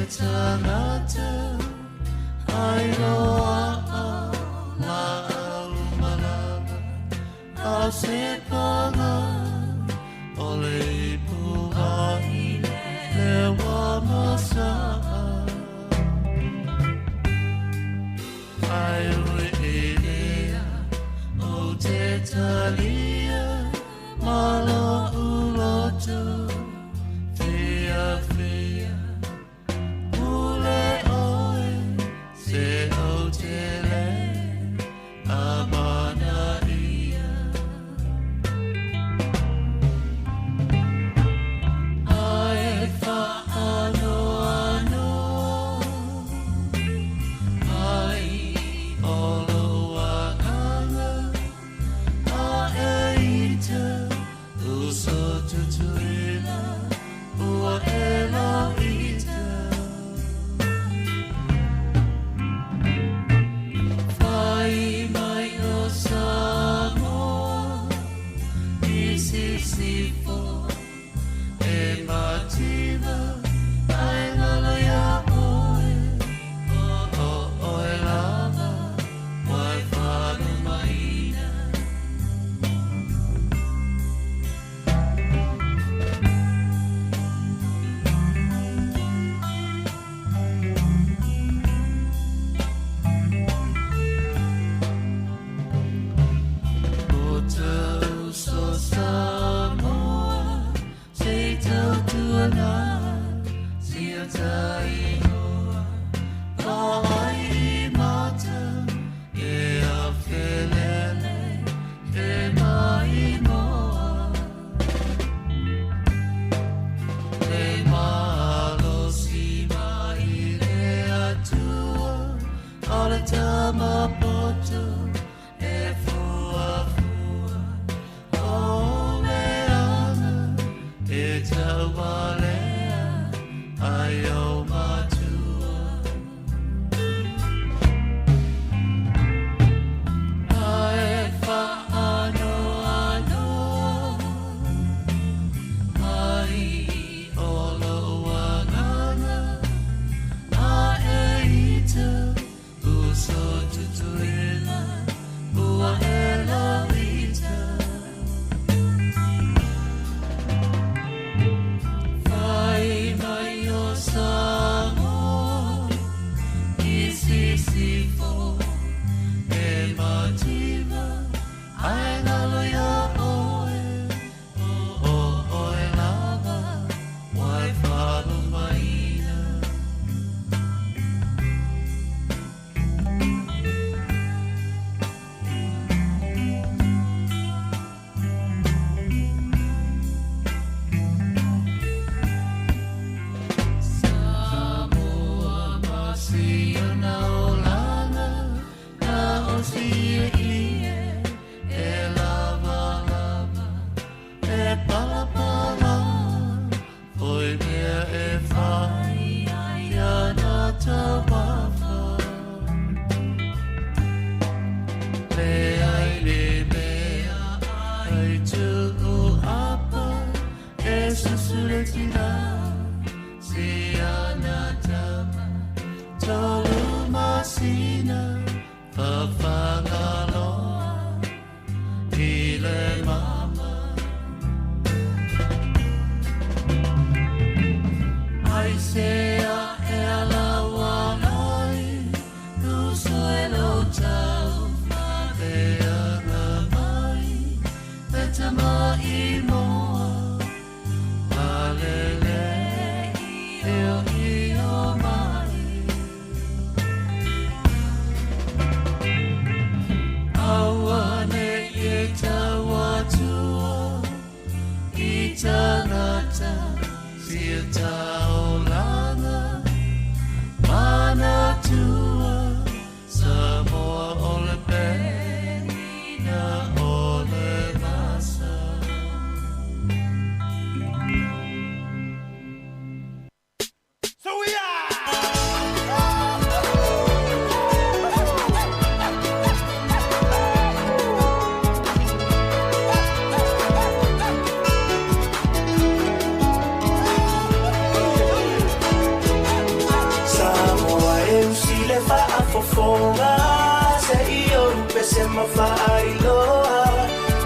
tagata ai loa'a la'au malama a se paga o le ipu ai le ua masa'a ai ui i lea o te talia ma lo'u loto fiafia pule oe se ou te lē amanaia Ae faanoanoa ai o lou agaga a e ita uso Tutuila ua e loita Fai mai o Samoa i Sisifo e mativa ae galo iā oe o oe lava ua e faalumaina. O ta uso Samoa se i tautuana si o ta igoa vaai i mata e afelele he maimoa Le malosi mai le Atua o le tama poto e fuafua o leaga e taualea ai o matua. Ae faanoanoa ai o lou agaga a e ita uso Tutuila ua e loita. Fai mai o Samoa i Sisifo e mativa ae galo iā oe o oe lava ua e faalumaina. Samoa ma si ona olaga na o si ie e lavalava e palapala foi mea e fai ia na taumafa le ai le mea ai tuu apa e susu le tina si ana tama tolu masina fafagaloa i le mama ai sea e ala ai uso e lo tau faaleaga mai le tama i moa palele i o i o mai Aua nei e tau atua i tangata si o taulaga manatua Samoa o le penina o le vasa. So we are! O ma faailoa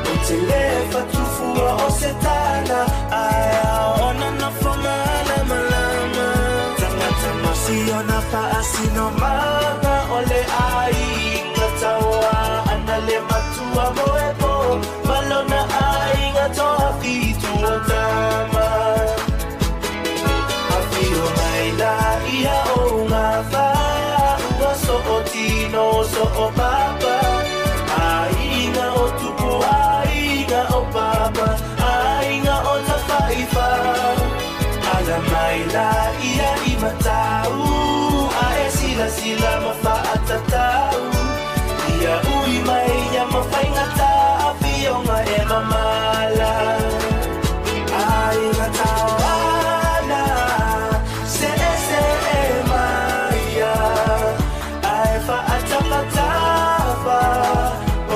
Ou te lē fatufua o se tala Ae aona nofo malamalama Tagata ma siona faasinomaga O le aiga tauaana le matua moepo Ma lona aiga toafitu o tama Afio mai la ia o gafa Ua soo tino soo papa Aiga o tupu aiga o papa Aiga o tafaifa Ala mai la ia i matau Ae silasila ma faatatau Ia ui mai ia ma faigata Afioga e mamala Aiga tauana Seesee mai ia Ae faatafatafa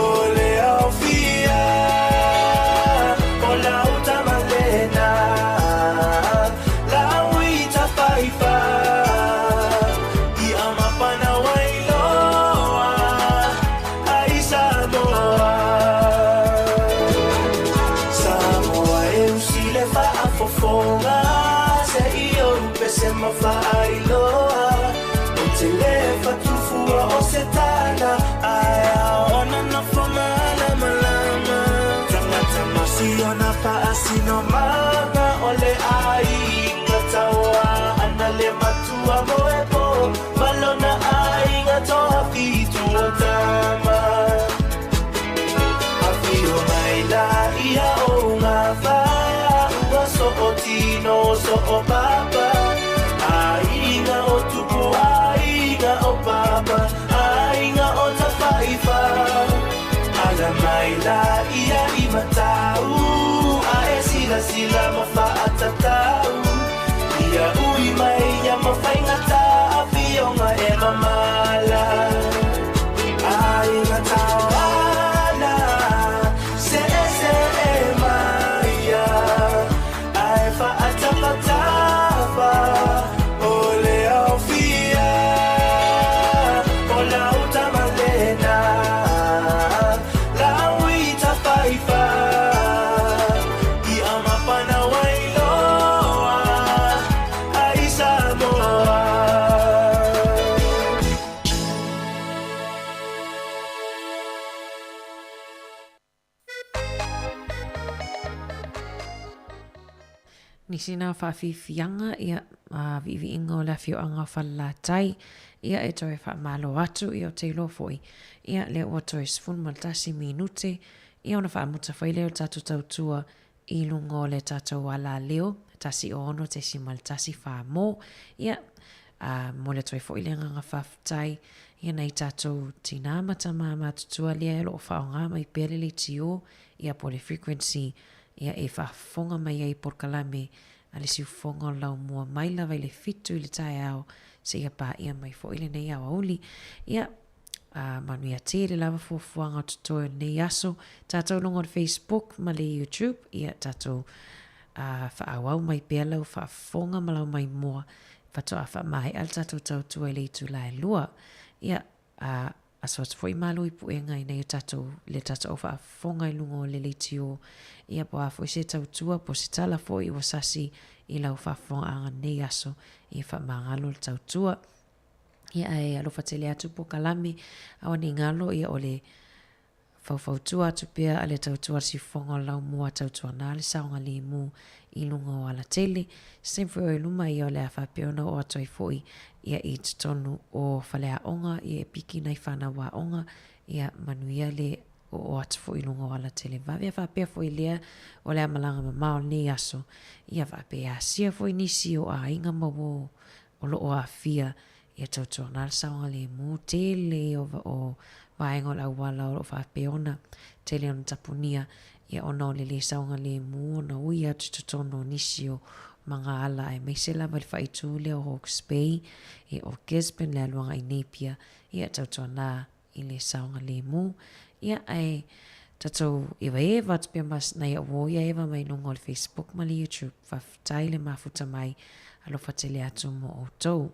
O le aofia O lau tama lena Lau i tafaifa Ia mapana wailoa Ai Samoa Samoa e usi le faafofoga Se i ou pese ma faailoa Ou te lē fatufua o se tala Ae aona nofo malamalama Tagata ma siona faasinomaga O le aiga tauaana le matua moepo Ma lona aiga toafitu o tama Afio mai la ia o gafa Ua soo tino soo papa Aiga o tupu aiga o papa Aiga o tafaifa Ala mai la ia i matau Ae silasila ma faatatau Ia ui mai ia ma faigata Afioga e mamala Aiga tauana Seesee mai ia Ae faatafatafa O le aofia O lau tama lena Lau i tafaifa Ia mapana wailoa Ai Samoa Nisi na faafiafiaga ia viiviiga o le afioaga o Falelatai ia e toe faamalo atu ia ou te iloa foi ia lea ua toe 11 minute ia ona faamuta foi lea o le tatou tautua i luga o le tatou alaleo 106.1 mo ia a momoli atu ai foi le agaga faafetai ia nai tatou tinā ma tamā matutua lea o lo o faaaoga mai pea le leitio ia po o le frequency ia e faafofoga mai ai i polokalame a le siufofoga o le laumua mai lava i le 7 i le taeao seia paia mai foi lenei aoauli. Ia, a manuia tele lava fuafuaga o totoe o lenei aso. Tatou luga o le Facebook ma le YouTube, ia tatou a faaauau mai pea lau faafofoga ma lau maimoa faatoa faamaea le tatou tautua i le itula e 2. Ia, a aso atu foi malo i puega i nai o tatou, le tatou au faafofoga i luga o le leitio, ia po o a foi se tautua po o se tala foi ua sasi i lau faafofogaaga nei aso, ia faamagalo le tautua. Ia ae alofa tele atu polokalame, aua ne i galo ia o le Faufautua atu pea a le tautua le siufofoga o le laumua tautuana le saogalemu i luga o alatele. Se taimi foi o i luma ia o le a faapea ona oo atu ai foi ia i totonu o faleaoga ia e piki nai fanau aoga ia manuia le oo atu foi i luga o alatele vave. A faapea foi lea o le a malaga mamao lenei aso ia faapea e asia foi nisi o aiga ma uo o lo o aafia ia tautuana le saogalemu tele ia o vaega o le auala o lo o faapea ona tele ona tapunia ia ona o le lē saogalemu ona ui atu i totonu o nisi o magaala aemaise lava i le faaitu lea o Hawke's Bay ia o Gisborne le alu agai Napier ia tautuana i le saogalemu ia ae tatou evaeva atu pea ma nai au uo ia eva mai luga o le Facebook ma le YouTube. Faafetai le mafuta mai, alofa tele atu mo outou.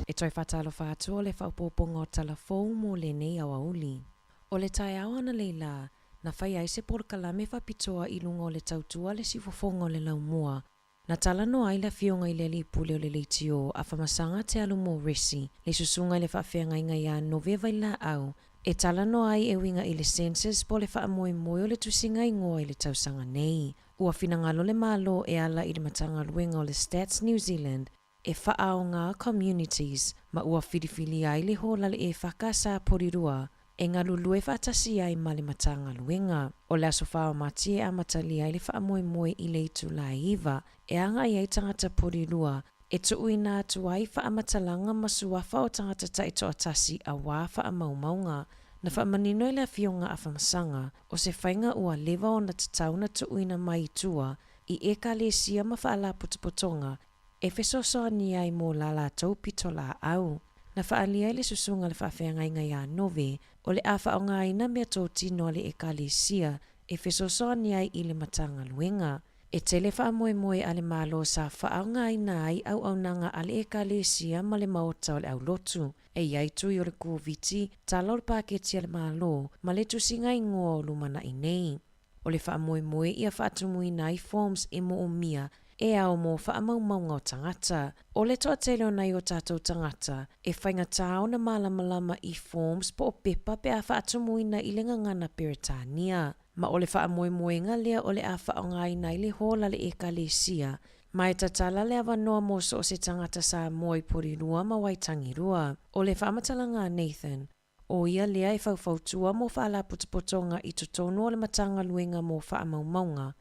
E toe faatalofa atu o le faaopoopoga o tala fou mo lenei aoauli. O le taeao analeila, na fai ai se polokalame faapitoa i luga o le tautua le siufofoga o le laumua. Na talanoa ai le Afioga i le Alii Pule o le Leitio a Famasaga Te Alu Morrissey, le Susuga i le Faafeagaiga ia Nove Vailaau, e talanoa ai e uiga i le census po o le faamoemoe o le tusiga igoa i le tausaga nei. Ua finagalo le Malo e ala i le Matagaluega o le Stats New Zealand e faaaoga communities ma ua filifilia ai le hola le EFKS Porirua e galulue faatasi ai ma le Matagaluega. O le aso 4 o Mati e amatalia ai le faamoemoe i le itula e 9 e agai ai tagata Porirua e tuuina atu ai faamatalaga ma suafa o tagata taitoatasi auā faamaumauga. Na faamanino e le Afioga Afamasaga o se faiga ua leva ona tatau na tuuina mai i tua i Ekalesia ma faalapotopotoga e fesoasoani ai mo la latou pitolaau. Na faaalia e le Susuga le Faafeagaiga iā Nove o le a faaaogaina meatotino a le Ekalesia e fesoasoani ai i le Matagaluega. E tele faamoemoe a le Malo sa faaaogaina ai auaunaga a le Ekalesia ma le Maota o le Aulotu. E i ai tui o le Koviti, tala o le paketi a le Malo, ma le tusiga igoa o lumanaʻi nei. O le faamoemoe ia faatumuina ai forms e moomia e ao mo faamaumauga o tagata. O le toatele o nai o tatou tagata e faigata ona malamalama i forms po o pepa pe a faatumuina i le gagana Peretania. Ma o le faamoemoega lea o le a faaaogaina ai le hall a le Ekalesia, ma e tatala le avanoa mo so o se tagata Samoa i Porirua ma Waitangirua. O le faamatalaga a Nathan, ʻO ia lea e faufautua mo faalapotopotoga i totonu o le Matagaluega mo Faamaumauga.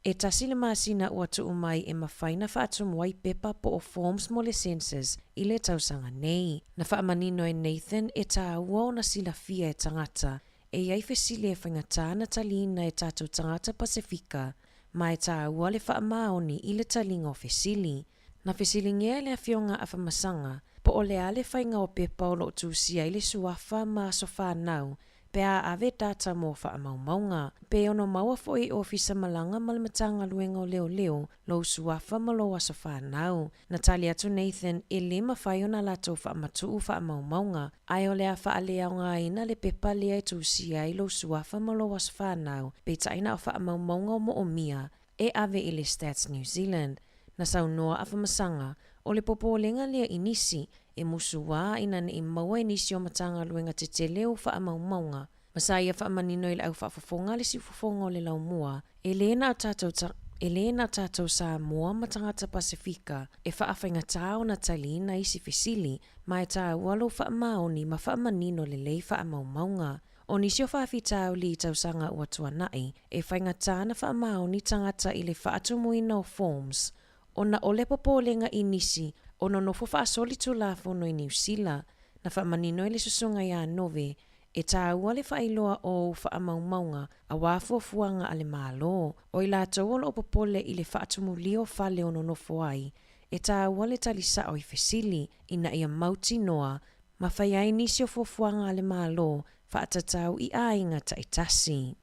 E tasi le masina ua tuu mai e mafai na faatumu ai pepa po o forms mo le census i le tausaga nei. Na faamanino e Nathan e tāua ona silafia e tagata e i ai fesili e faigata na taliina e tatou tagata Pasefika ma e tāua le faamaoni i le taliga o fesili. Na fesiligia e le Afioga Afamasaga po o le a le faiga o pepa o lo o tusia ai le suafa ma aso fanau pe a ave data mo faamaumauga. Pe ono maua foi i Ofisa Malaga ma le Matagaluega o Leoleo lou suafa ma lou aso fanau. Na tali atu Nathan e le mafai ona latou faamatuu faamaumauga ae o le a faaleaogaina le pepa lea e tusia ai lou suafa ma lou aso fanau peitai na o faamaumauga o moomia e ave i le Stats New Zealand. Na saunoa Afamasaga, o le popolega lea i nisi, e musuā ina neʻi maua e nisi o Matagaluega tetele o faamaumauga. Ma sa ia faamanino i le au faafofoga a le siufofoga o le laumua, e lē na o tatou e lē na o tatou Samoa ma tagata Pasefika e faafaigatā ona taliina isi fesili, ma e tāua lou faamaoni ma faamanino lelei faamaumauga. O nisi o faafitauli i tausaga ua tuanaʻi, e faigata na faamaoni tagata i le faatumuina o forms, ona o le popolega i nisi o nonofo faasoli Tulafono i Niu Sila, na faamanino e le Susuga iā Nove, e tāua le faailoa o ou faamaumauga auā fuafuaga a le Malo, o i latou o loo popole i le faatumulia o fale o nonofo ai, e tāua le tali sao i fesili, ina ia mautinoa ma fai ai nisi o fuafuaga a le Malo faatatau i aiga taitasi.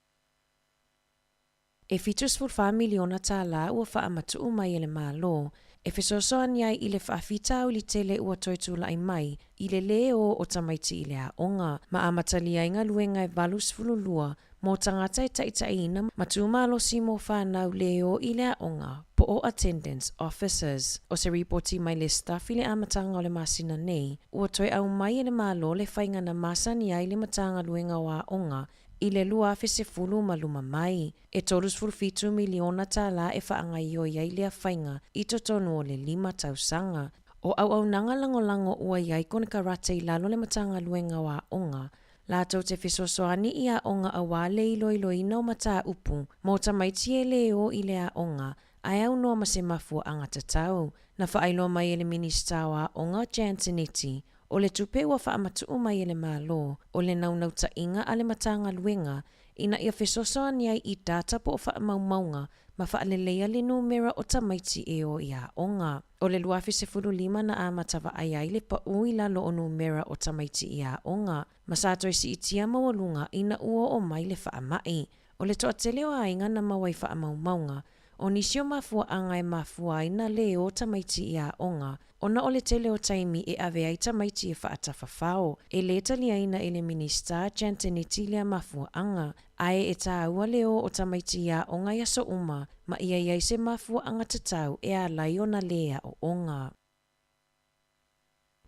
E $74 miliona tālā ua faamatuu mai e le Malo e fesoasoani ai i le faafitauli tele ua toe tulai mai i le lē ō o tamaiti i le aoga ma amatalia ai galuega e 82 mo tagata e taitaiina ma tumalosi mo fanau lē ō i le aoga po o attendance officers. O se ripoti mai le Stuff i le amataga o le masina nei, ua toe aumai e le Malo le faiga na masani ai le Matagaluega o Aoga i le 2015 mai. E $37 miliona tālā e faagaioi ai lea faiga i totonu o le lima tausaga. O auaunaga lagolago ua i ai konekarate i lalo le Matagaluega o Aoga latou te fesoasoani i aoga auā le iloiloina o mataupu mo tamaiti e lē ō i le aoga ae aunoa ma se mafuaaga tatau. Na faailoa mai e le Minisita o Aoga Jan Tinetti, o le tupe ua faamatuu mai e le Malo o le naunautaiga a le Matagaluega ina ia fesoasoani ai i data po o faamaumauga ma faaleleia le numera o tamaiti e ō i aoga. O le 2015 na amata vaai ai le paʻū i lalo o numera o tamaiti i aoga, ma sa toe siitia maualuga ina ua oo mai le faamaʻi. O le toatele o aiga na maua i faamaumauga, o nisi o mafuaaga e mafua ai na lē ō tamaiti i aoga, ona o le tele o taimi e ave ai tamaiti e faatafafao. E lē taliaina e le Minisita Jan Tinetti lea mafuaaga, ae e tāua le ō o tamaiti i aoga i aso uma ma ia i ai se mafuaaga tatau e ala ai ona lē aoaoga.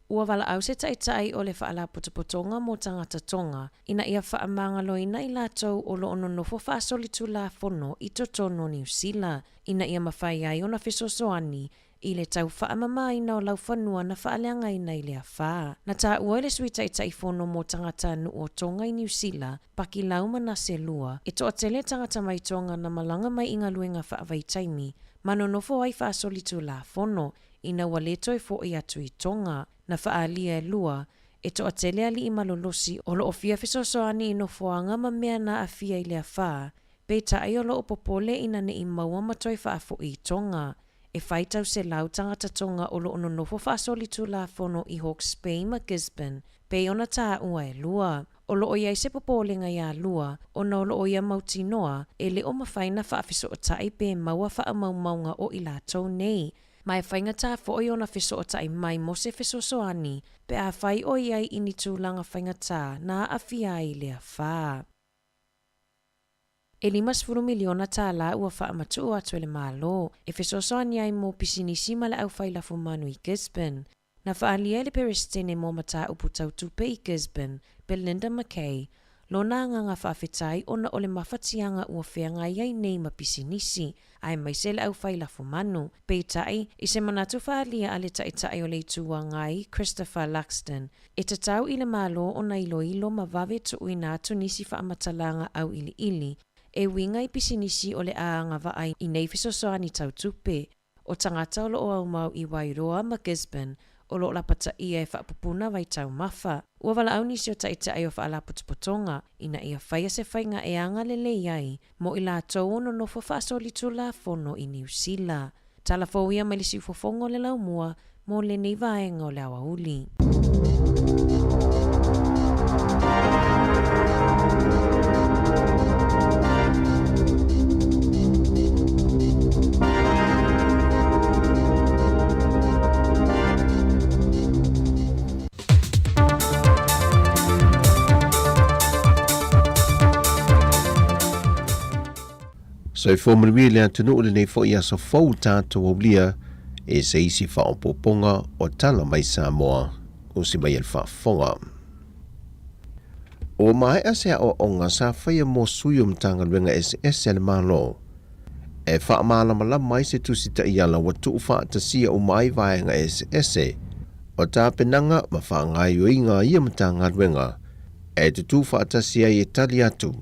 Ua valaau se taitai o le Faalapotopotoga mo Tagata Tonga ina ia faamagaloina i latou o lo o nonofo faasolitulafono i totonu o Niu Sila ina ia mafai ai ona fesoasoani i le tau faamamaina o laufanua na faaleagaina i le afa. Na taua e le Sui Taitaifono mo Tagatanuu o Tonga i Niu Sila, Pakilau Manase Lua, e toatele tagata mai Tonga na malaga mai i galuega faavaitaimi ma nonofo ai faasolitulafono ina ua le toe foʻi atu i Tonga. Na faaalia e Lua, e toatele alii malolosi o lo o fia fesoasoani i nofoaga ma mea na aafia i le afa, peitai o lo o popole ina ne i maua ma toe faafoʻi i Tonga. E faitau selau tagata Tonga o lo o nonofo faasolitulafono i Hawke's Bay ma Gisborne, pei ona taua e Lua. O lo o i ai se popolega iā Lua ona o lo o ia mautinoa e le o mafai na faafesootai pe maua faamaumauga o i latou nei, ma e faigata foi ona fesootai mai mo se fesoasoani pe afai o i ai i ni tulaga faigata na aafia ai i le afa. E $50 miliona tālā ua faamatuu atu e le Malo e fesoasoani ai mo pisinisi ma le aufai lafumanu i Gisborne. Na faaalia e le Peresetene mo Mataupu Tau Tupe i Gisborne, Belinda McKay, lona agaga faafetai ona o le mafatiaga ua feagai ai nei ma pisinisi, aemaise le aufai lafumanu. Peitai, i se manatu faaalia a le Taitai o le Itu Agai, Christopher Luxon, e tatau i le Malo ona iloilo ma vave tuuina atu nisi faamatalaga auiliili e uiga i pisinisi o le a agavaa i nei fesoasoani tau tupe. O tagata o lo o aumau i Wairoa ma Gisborne o lo o lapataia e faapupuna vaitaumafa. Ua valaau nisi o taitai o faalapotopotoga ina ia faia se faiga e agalelei ai mo i latou o nonofo faasolitulafono i Niu Sila. Tala fou ia mai le siufofoga o le laumua mo lenei vaega o le aoauli. Soifua manuia i le atunuu lenei foi aso fou tatou aulia e se isi faaopoopoga o tala mai Samoa usi mai e le faafofoga. Ua maea se aoaoga sa faia mo sui o Matagaluega eseese a le Malo e faamalamalama ai se tusi taiala ua tuufaatasia uma ai vaega eseese o tapenaga ma faagaoioiga a ia Matagaluega e tutū faatasi ai e tali atu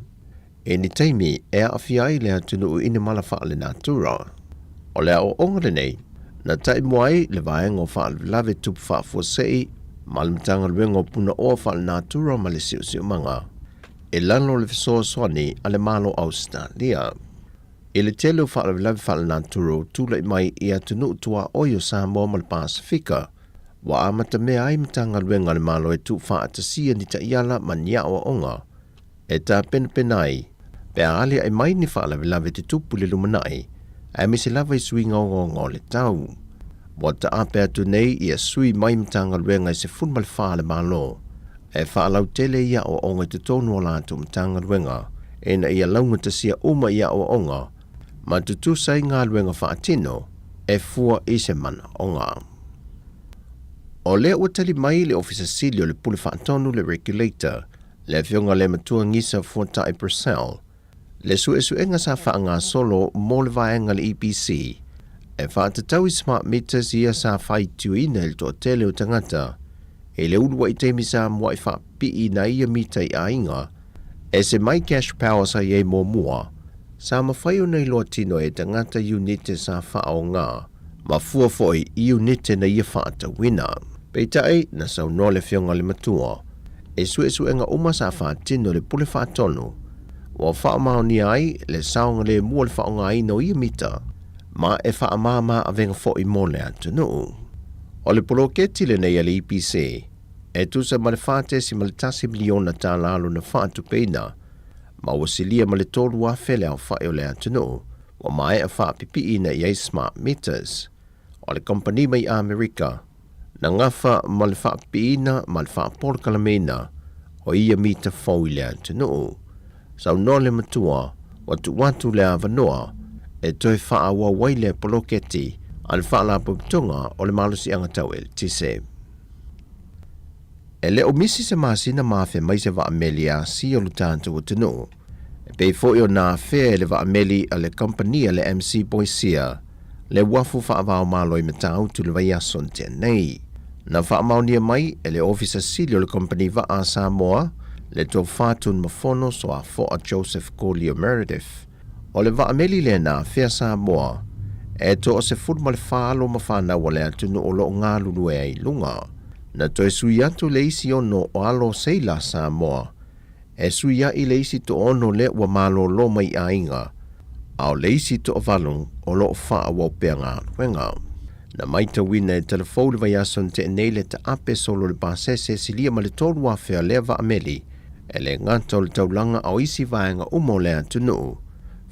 i ni taimi e aafia ai le atunuu i ni mala faalenatura. O le aoaoga lenei, na taimua ai le Vaega o Faalavelave Tupu Faafuasei ma le Matagaluega o Punaoa Faalenatura ma le Siosiomaga i lalo o le fesoasoani a le Malo o Ausetalia. I le tele o faalavelave faalenatura ua tulai mai i atunuu tuaoi o Samoa ma le Pasefika, ua amatamea ai Matagaluega a le Malo e tuufaatasia ni taiala ma ni aoaoga e tapenapena ai pe a aliae mai ni faalavelave tutupu i le lumanai, aemaise lava i suiga ogaoga o le tau. Ua taape atu nei ia sui mai Matagaluega e 14 a le Malo e faalautele i aoaoga i totonu o latou Matagaluega ina ia laugatasia uma i aoaoga ma tutusa ai galuega faatino e fua i se manaoga. O lea ua tali mai le Ofisa Sili o le Pule Faatonu le Regulator, le Afioga le Matua Gisa Fuatai Purcell, le suesuega sa faagasolo mo le vaega le EPC e faatatau i smart meters ia sa faitioina i le toatele o tagata i le uluai taimi sa muai faapiiina ai ia mita i aiga e se mai cash power sa i ai muamua sa mafai ona iloa tino e tagata iunite sa faaoga ma fua foi i iunite na ia faatauina. Peitai, na saunoa le Afioga i le Matua, i suesuega uma sa faatino e le Pule Faatonu, ua faamaonia ai le saogalemu o le faaaogaina o ia mita, ma e faamama avega foi mo le atunuu. O le poloketi lenei a le EPC, e tusa ma le $4.1 miliona tala lona faatupeina, ma ua silia ma le 3,000 le aofai o le atunuu ua maea faapipiiina i ai smart meters. O le kamupani mai Amerika, na gafa ma le faapipiiina ma le faapolokalameina o ia mita fou i le atunuu. Saunoa le matua, ua tuu atu le avanoa e toe faaauau ai lea poloketi a le Faalapotopotoga o le Malosiaga Tau Eletise. E le o misi se masina ma afe mai se vaameli e asia lo tatou atunuu, e pei foi ona afea e le vaameli a le kamupani a le MC Boisia le uafu faava-o-Malo i Matautu i le vaiaso na tea nei. Na faamaonia mai e le Ofisa Sili o le Kamupani Vaa a Samoa, le Tofa Tunumafono Soafoa Joseph Kolio Meredith, o le vaameli lea na afea Samoa e toa 14 alo ma fanau a le atunuu o lo o galulue ai i luga. Na toe sui atu le isi ono o alo seila a Samoa e suiaʻi le isi toaono lea ua malōlō mai i aiga, a o le isi toavalu o lo o faaauau pea galuega. Na maitauina e Talafou i le vaiaso na tea nei le taape solo o le pasese e silia ma le 3,000 a lea vaameli, e le gata o le taulaga a o isi vaega uma o le atunuu,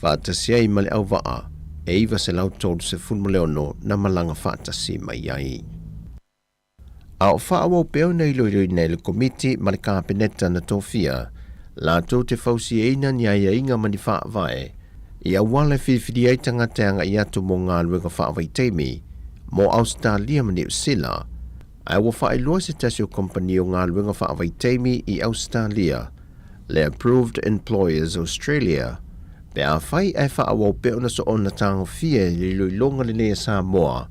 faatasi ai ma le auvaa e 936 na malaga faatasi mai ai. A o faaauau pea ona iloiloina e le Komiti ma le Kapeneta na tofia latou te fausiaina ni aiaiga ma ni faavae i auala e filifili ai tagata e agai atu mo galuega faavaitaimi mo Ausetalia ma Niu Sila, ae ua faailoa se tasi o kamupani o galuega faavaitaimi i Ausetalia, le Approved Employers Australia, pe afai ae faaauau pea ona soona tagofia i le iloiloga lenei a Samoa,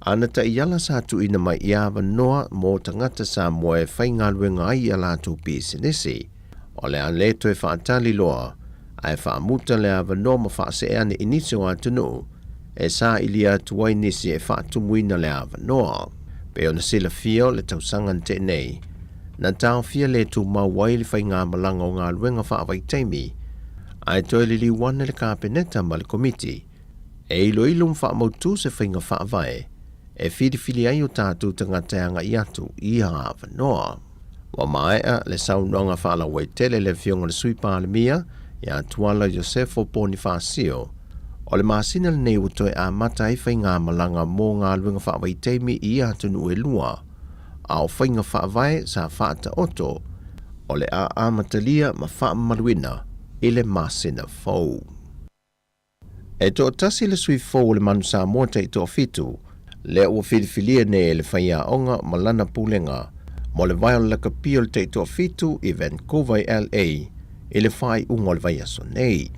ana taiala sa tuuina mai i avanoa mo tagata Samoa e faigaluega ai i a latou pisinisi. O le a le toe faatali loa, ae faamuta le avanoa ma faasee ane i nisi o atunuu e sailia atu ai nisi e faatumuina le avanoa. Pei ona silafia o le tausaga na tea nei, na taofia le tumau ai le faigamalaga o galuega faavaitaimi, ae toe liliu ane le Kapeneta ma le Komiti e iloilo ma faamautu se faiga faavae e filifili ai o tatou tagata e agai atu i ia avanoa. Ua maea le saunoaga faalauaitele le Afioga i le Sui Palemia ia Tuala Iosefo Ponifasio, o le masina lenei ua toe amata ai faigamalaga mo galuega faavaitaimi i ia atunuu e lua, a o faiga faavae sa faataoto o le a amatalia ma faamamaluina i le masina fou. E toatasi le sui fou o le Manu Samoa taitoafitu, lea ua filifilia nei e le faiaoga ma lana pulega mo le vae o le lakapi o le taitoafitu i Vancouver i LA i le faaiuga o le vaiaso nei.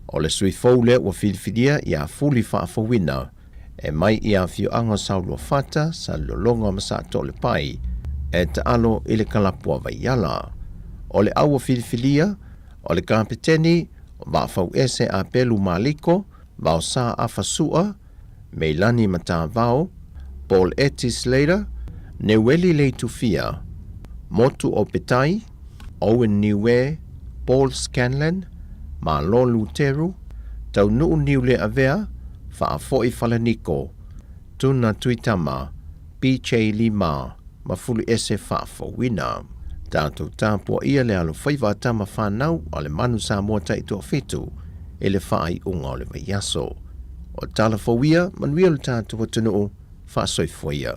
O le sui fou lea ua filifilia ia Fuli Faafouina e mai i afioaga o Sauluafata, Salelologa ma Saatoalepai e taalo i le kalapu a Vaiala. O le au ua filifilia, o le Kapeteni, Vaafauese Apelu Maliko, Vaosa Afa Sua, Meilani Matavao, Paul Eti Slater, Neueli Leitufia, Motu Opetai, Owen Niue, Paul Scanlan, Malo Luteru, Taunuu Niuleavea, Faafoi Falaniko, Tuna Tuitama, PJ Lima, ma Fuluese Faafouina. Tatou tapuaia le alofaiva a tama fanau a le Manu Samoa Taitoafitu i le faaiuga o le vaiaso. O tala fou ia, manuia lo tatou atunuu, faasoifua ia.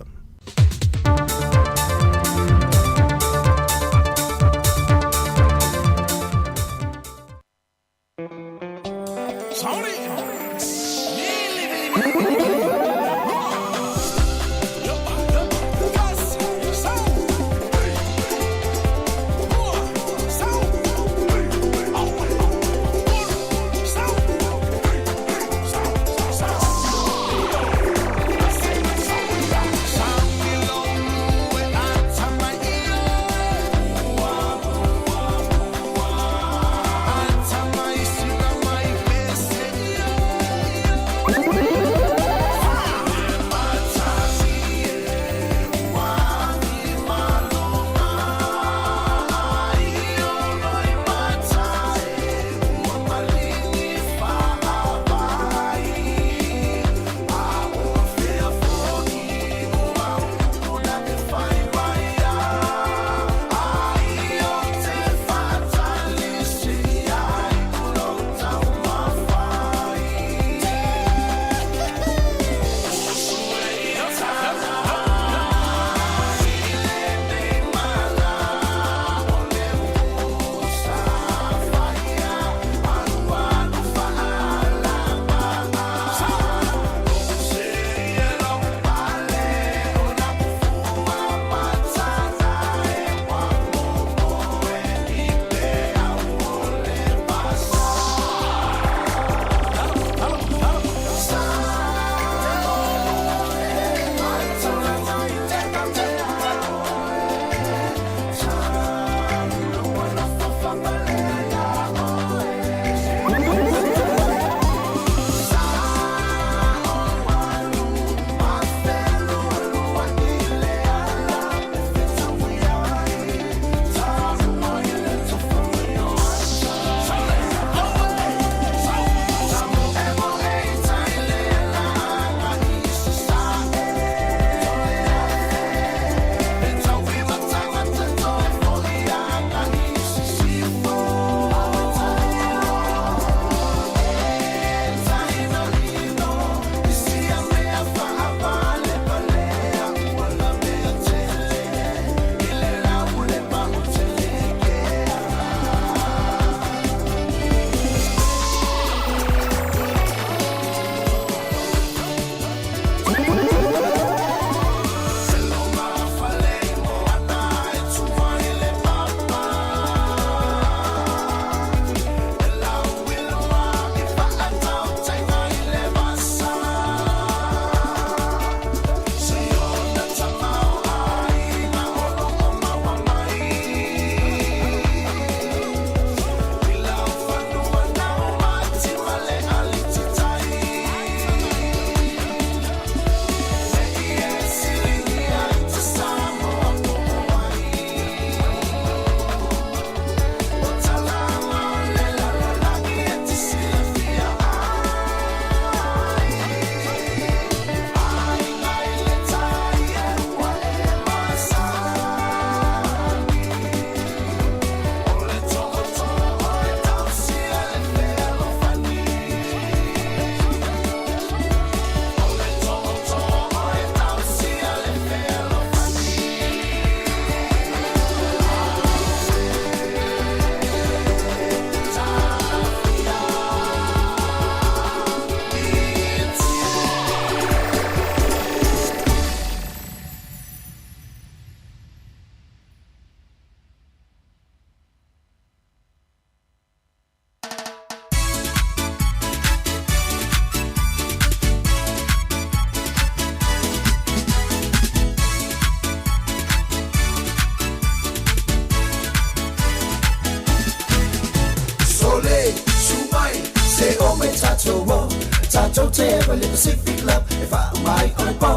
seva le Pacific Love E wha umai o le pō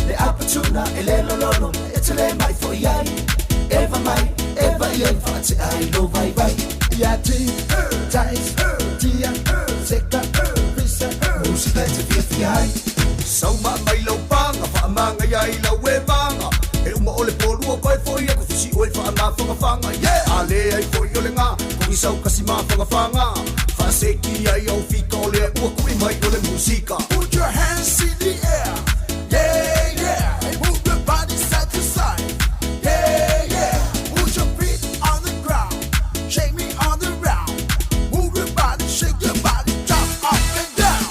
Le apatuna e le lololo E te le mai fo iai Eva mai, eva iai Wha te ai lo vai vai Ia ti, tais, tia, seka, pisa Musika e te fia fia ai Sauma mai lau panga, whaamanga ia i lau e vanga E uma o le pōlua koe foi aku fisi oe whaamawhangawhanga Yeah! A le ai foi o le ngā, kongi sau kasi mawhangawhanga Whaaseki ai au fika o le ua kui mai o le musika Put your hands in the air Yeah, yeah And move your body side to side Yeah, yeah Put your feet on the ground Shake me on the round Move your body, shake your body Jump up and down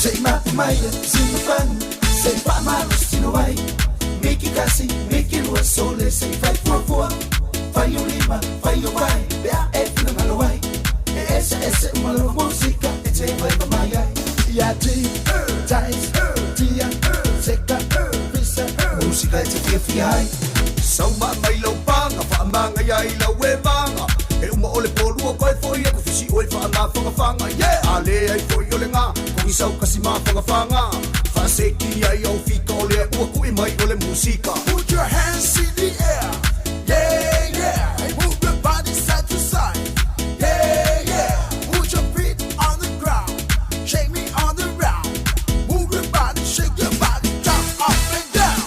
Sei ma maia, sino fan, sei pa malo sino ai. Miki kasi, miki lua sole, sei fai fua fua. Fai o lima, fai o vai, pe a e fina malo ai. E essa essa uma lova música, e te vai pa mai ai. Ia ti, tais, tia, seka, pisa, música e te fia fia ai. Sauma mai lau panga, whaamanga ia i lau e vanga E uma o le pōlua koe foi aku fisi oe whaamawhangawhanga Yeah! A le ai foi o le ngā, kongi sau kasi mawhangawhanga Whaaseki ai au fika o le ua kui mai o le musika Put your hands in the air Yeah, yeah And move your body side to side Yeah, yeah Put your feet on the ground Shake me on the round Move your body, shake your body Jump up and down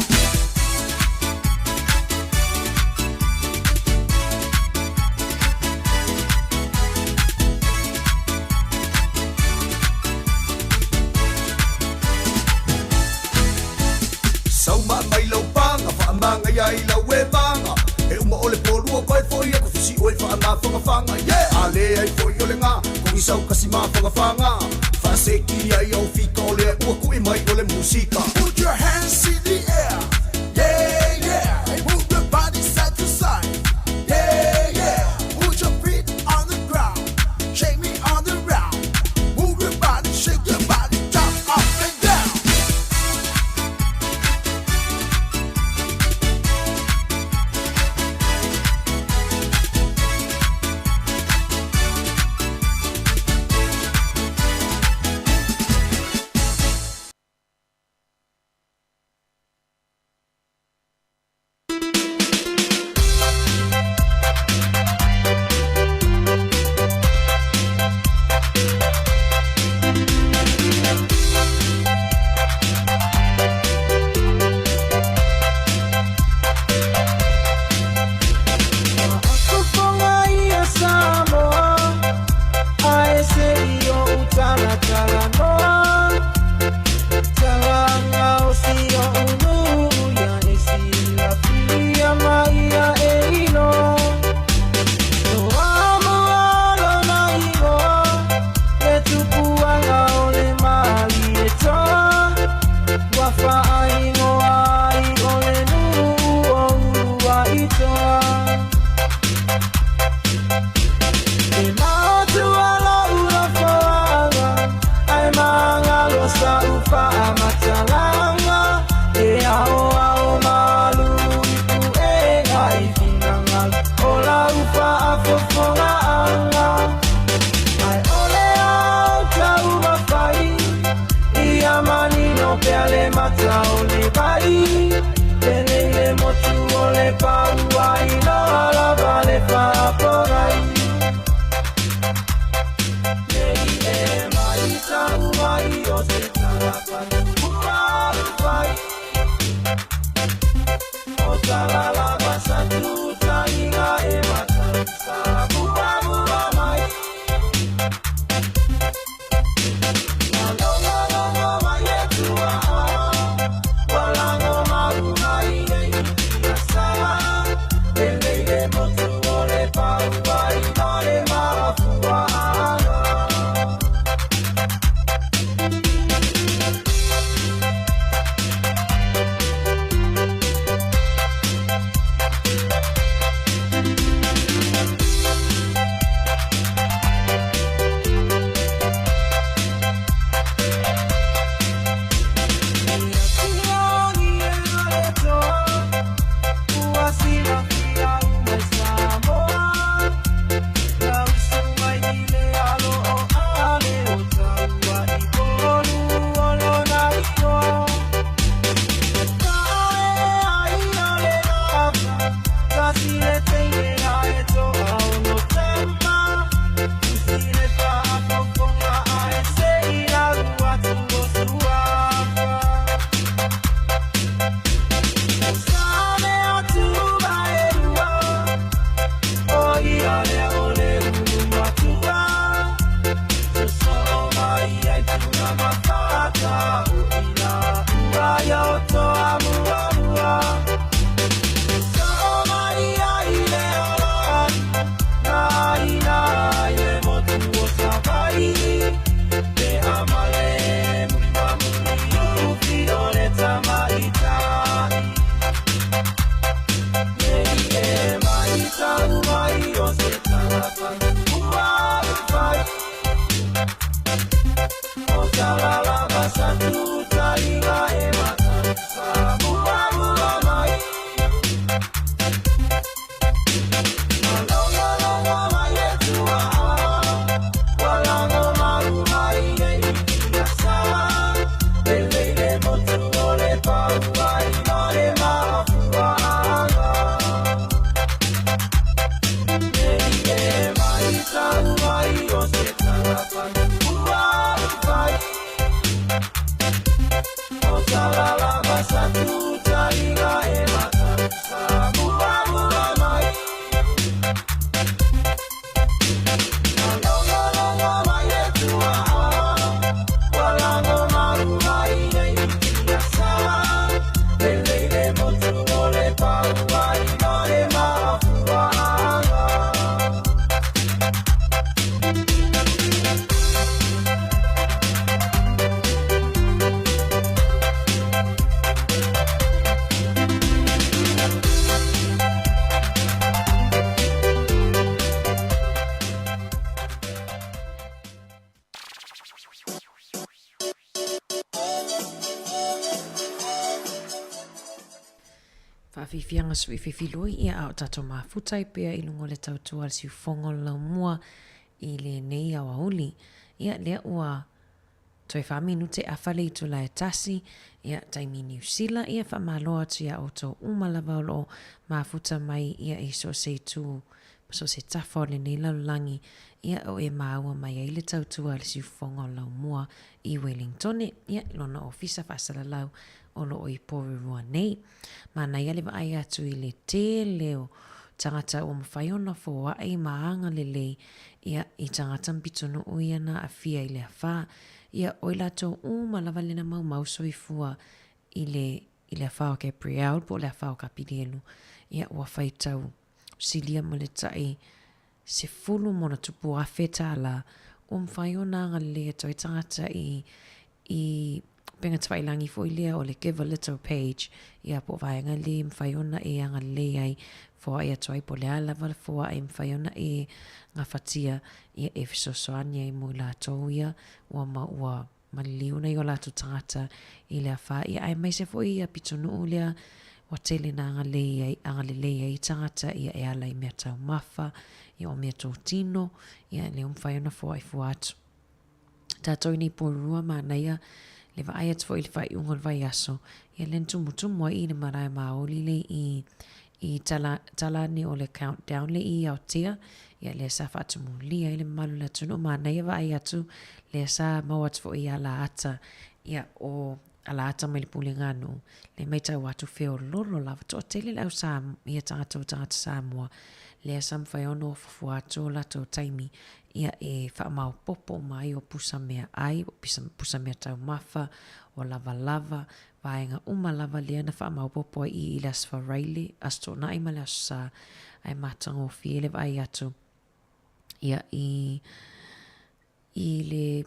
Sauma mai lau panga, whaamanga ia i lau e vanga E uma o le pōlua koe foi aku fisi oe whaamawhangawhanga Yeah! A le ai foi o le ngā, kongi sau kasi mawhangawhanga Whaaseki ai au fika o le ua kui mai o le musika Put your hands in the air Yeah, yeah And move your body side to side Yeah, yeah Put your feet on the ground Shake me on the round Move your body, shake your body Jump up and down Fofoga ia Samoa, ae se i o utalatalanoa. Talaga o si o unu ia e silafia ma ia e iloa. Toa mua lona igoa, le tupuaga o le Malietoa. Ua faaigoa ai o le nuu o Uluaitoa. E maotua lou nofoaga, ae magalo sa'u faamatalaga. E aoao malu i puega i finagalo o lau faafofogaaga. Ae o le ao taumafai, ia manino pea le mata o le vai. Lelei le motu o le paua iloa lava le faapogai. Nei e mai tau mai o se talapatu ua ufai. O talalava sa tutaiga e matau sa muamua mai. Lalogalogo mai e tuaa, walago maunga i le iti asa. Lelei le motu o le paua iloa le mafuaaga. Faafiafiaga sui fefiloi ia a o tatou mafuta ai pea i luga o le tautua a le siufofoga o le laumua i lenei aoauli. Ia lea ua toe faaminute afa le itula e tasi, ia taimi Niu Sila, ia faamalo atu iā outou uma lava o lo o mafuta mai ia i so o se itu ma so o se tafa o lenei lalolagi, ia o e māua mai ai le tautua a le siufofoga o le laumua i Welingtone, ia lona ofisa faasalalau o lo o i Porirua nei. Manaia le vaai atu i le tele o tagata ua mafai ona foai ma agalelei ia i tagata ma pitonuu ia na aafia i le afa. Ia o i latou uma lava lena maumau soifua i le i le afa o Gabrielle po o le afa o Kapilielu. Ia ua faitau silia ma le tai 10+ tālā ua mafai ona agalelei atu ai tagata i i upega tafailagi foi lea o le Give a Little page, ia po o vaega lea e mafai ona e agalelei ai, foai atu ai po o le a lava le foai e mafai ona e gafatia, ia e fesoasoani ai mo i latou ia ua ma ua maliliu nai o latou tagata i le afa, ia aemaise foi ia pitonuu lea ua tele na agalelei ai, agalelei ai tagata ia e ala i mea taumafa, ia o mea tōtino, ia lea ua mafai ona foai fua atu. Tātou i nei Porirua manaia le vaai atu foi i le faaiuga o le vaiaso, ia lea na tumutumu ai i le marae Māori le i i tala, tala ane o le countdown le i Aotea, ia lea sa faatumulia ai le mamalu o le atunuu, manaia vaai atu lea sa maua atu foi i alaata, ia o alaata mai le pulega a nuu, lea maitau atu feololo lava, toatele le au sa, ia tagata o tagata Samoa, lea sa mafai ona ofo fua atu o latou taimi, ia e faamaopopo uma ai o pusa meaai, o pusa meataumafa, o lavalava, vaega uma lava lea na faamaopopo ai i i le Aso Faraile, Aso Toonai ma le Aso Sa, ae matagofie le vaai atu ia i i le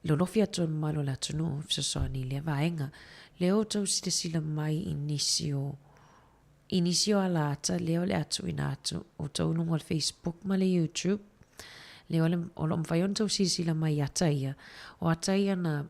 lolofi atu o le mamalu o le atunuu e fesoasoani i lea vaega. Lea outou silasila mai i nisi o i nisi o alaata lea o le a tuuina atu outou i luga o le Facebook ma le YouTube. Lea o, le, o lo o mafai ona outou silasila mai i ata ia. O ata ia na,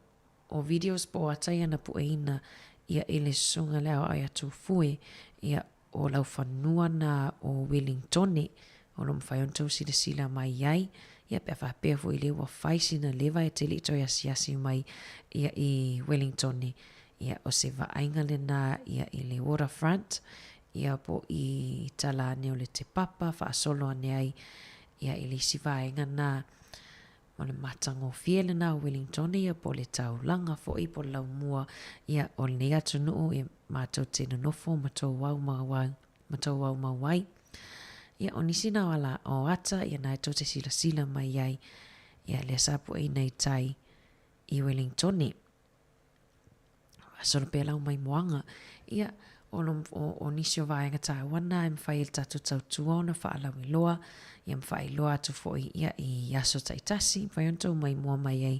o videos po o ata ia na pueina ia e le susuga le aoao ia Tufue, ia o laufanua na o Welingtone, o lo o mafai ona outou silasila mai ai, ia pe a faapea foi lea ua fai sina leva e te le i toe asiasi mai ia i Wellingtone, ia o se vaaiga lena ia i le waterfront, ia po i tala ane o le Te Papa faasolo ane ai ia i le isi vaega na o le matagofie lena o Wellingtone ia po o le taulaga foi po o le laumua ia o lenei atunuu ia matou te nonofo ma tou au mau ai ma tou au mau ai. Ia o nisi na o ala o ata ia na e tou te silasila mai ai ia lea sa pueina i tai i Wellingtone. Solo pea lau maimoaga. Ia, o, lo, o, o nisi o vaega tāua nā e mawhai e le tātou tautua ona whaalauiloa, ia mawhailoa atu foi ia i aso taitasi, mawhai ona tau maimoa mai ai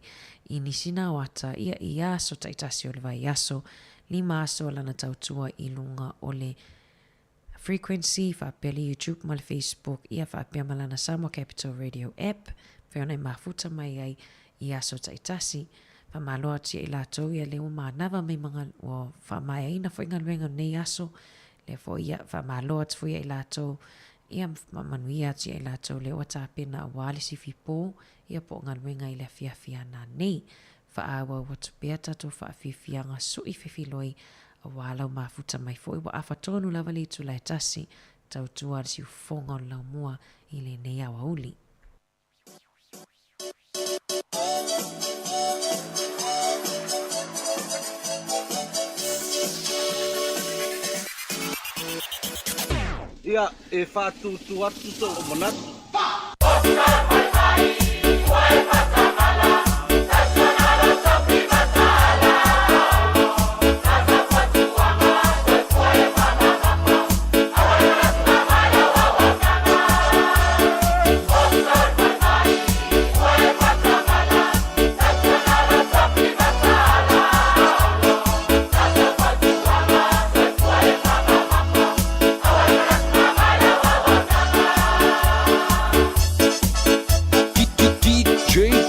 i nisi nā o ata, ia i aso taitasi o le vai aso, lima aso lana tautua i lunga o le Frequency, faapea le YouTube ma le Facebook, ia faapea ma lana Samoa Capital Radio app, mafai ona e mafuta mai ai i aso taitasi. Faamalo atu ia i latou ia lea ua manava mai ma ua faamaeaina foi galuega o lenei aso. Lea foi ia faamalo atu foi ia i latou, ia manuia atu ia i latou lea ua tapena aua le sifi po, ia po o galuega i le afiafi ana nei. Faaauau atu pea tatou faafiafiaga sui fefiloi aua lau mafuta mai foi ua afa tonu lava le itula e tasi tautua le siufofoga o le laumua i lenei aoauli. Ia, e faatūtū atu sou manatu. DJ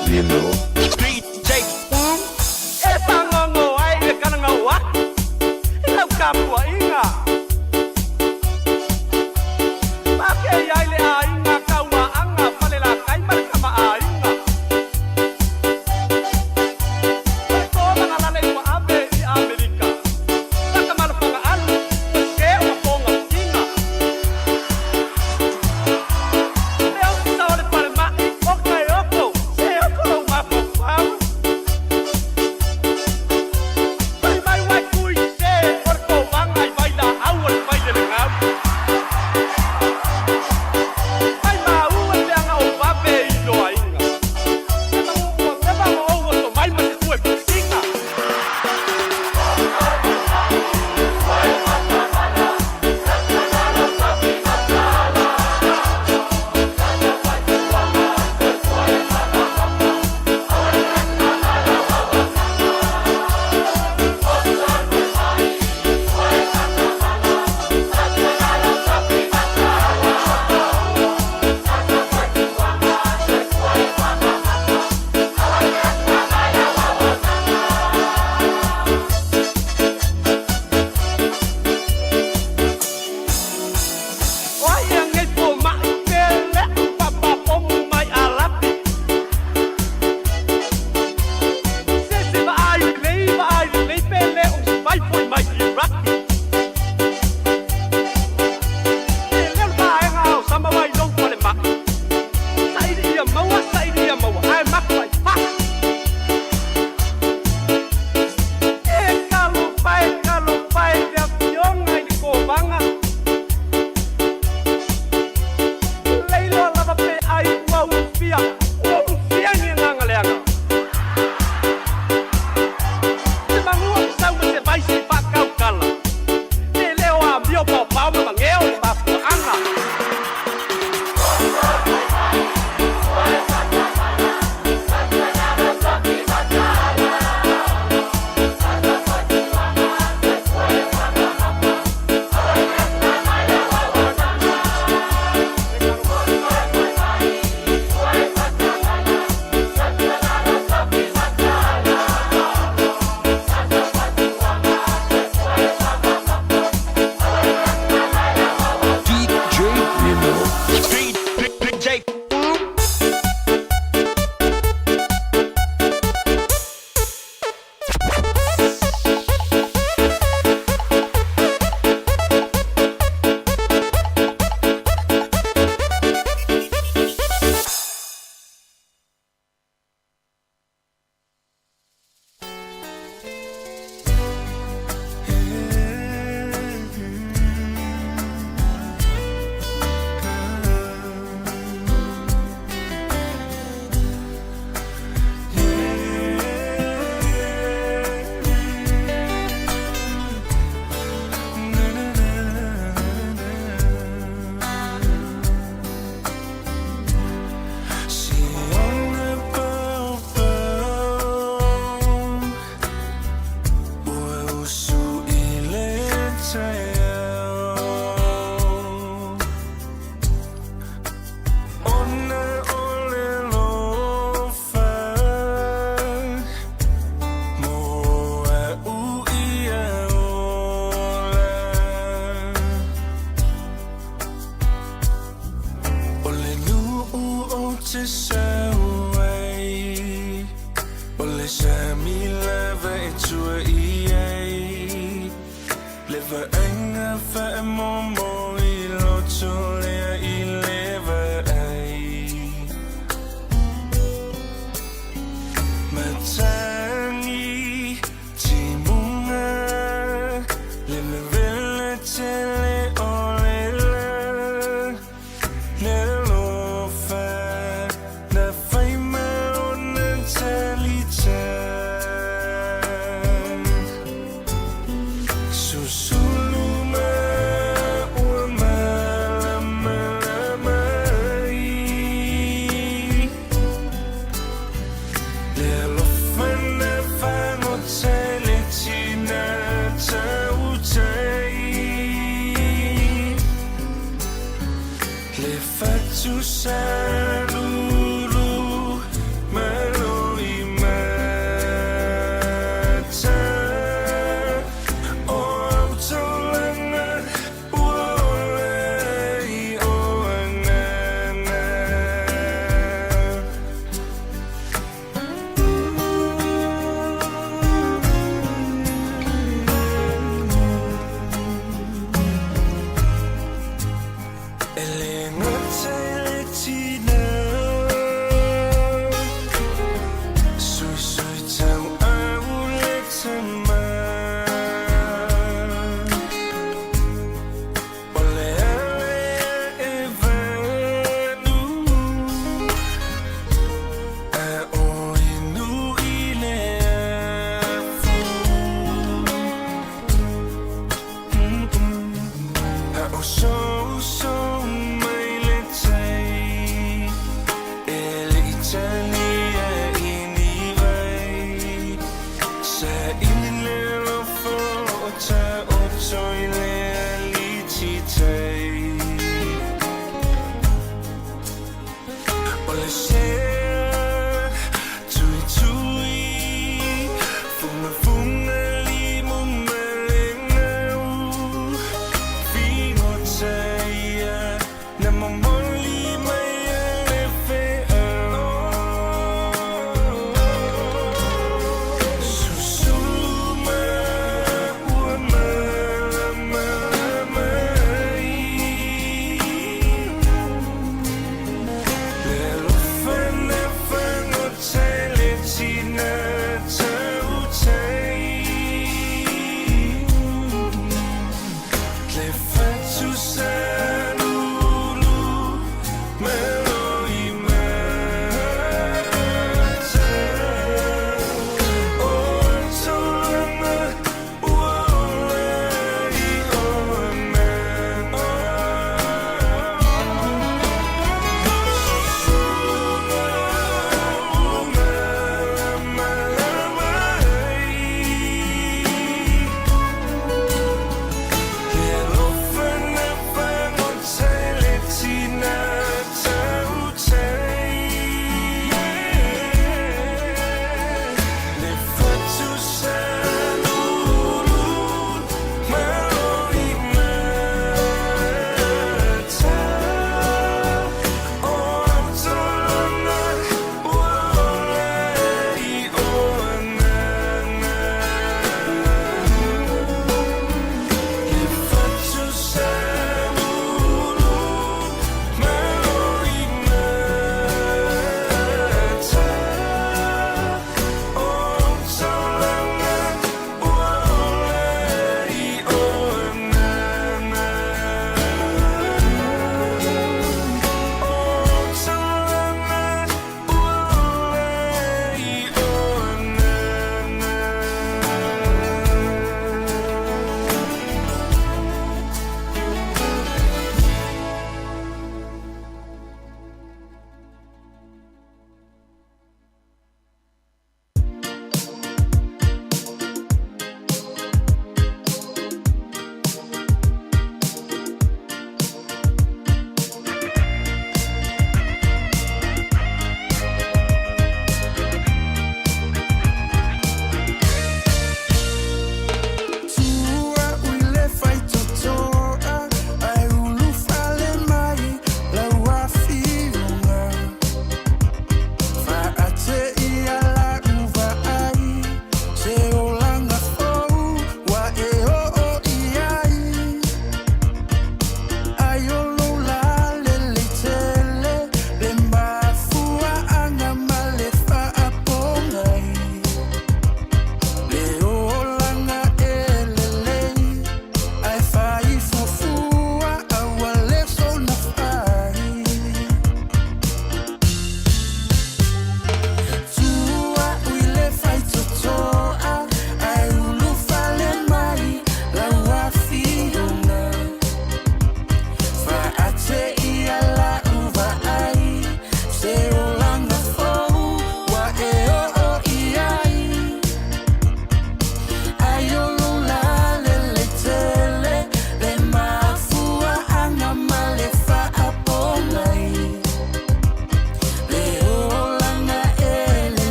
sau ai O le sami lava e tua i ai Le vaaiga faamomo i loto lea i le vaai Matagi timuga Le vevela tele o le la Le alofa na fai ma ona talita Susulu ma ua malamalama ai Le alofa na fagota i le tina tautai Le fatu salulu ma loimata O au taulaga ua ola ai o agaga. E le gata i le tina Suisui tauau le tama O le ala ia e vanu A o inu i le afu A o souso mai le tai E le i talia i ni vai Saili le alofa o taoto i le alititai O le sea tuitui Fugafuga limu ma le gau Figota ia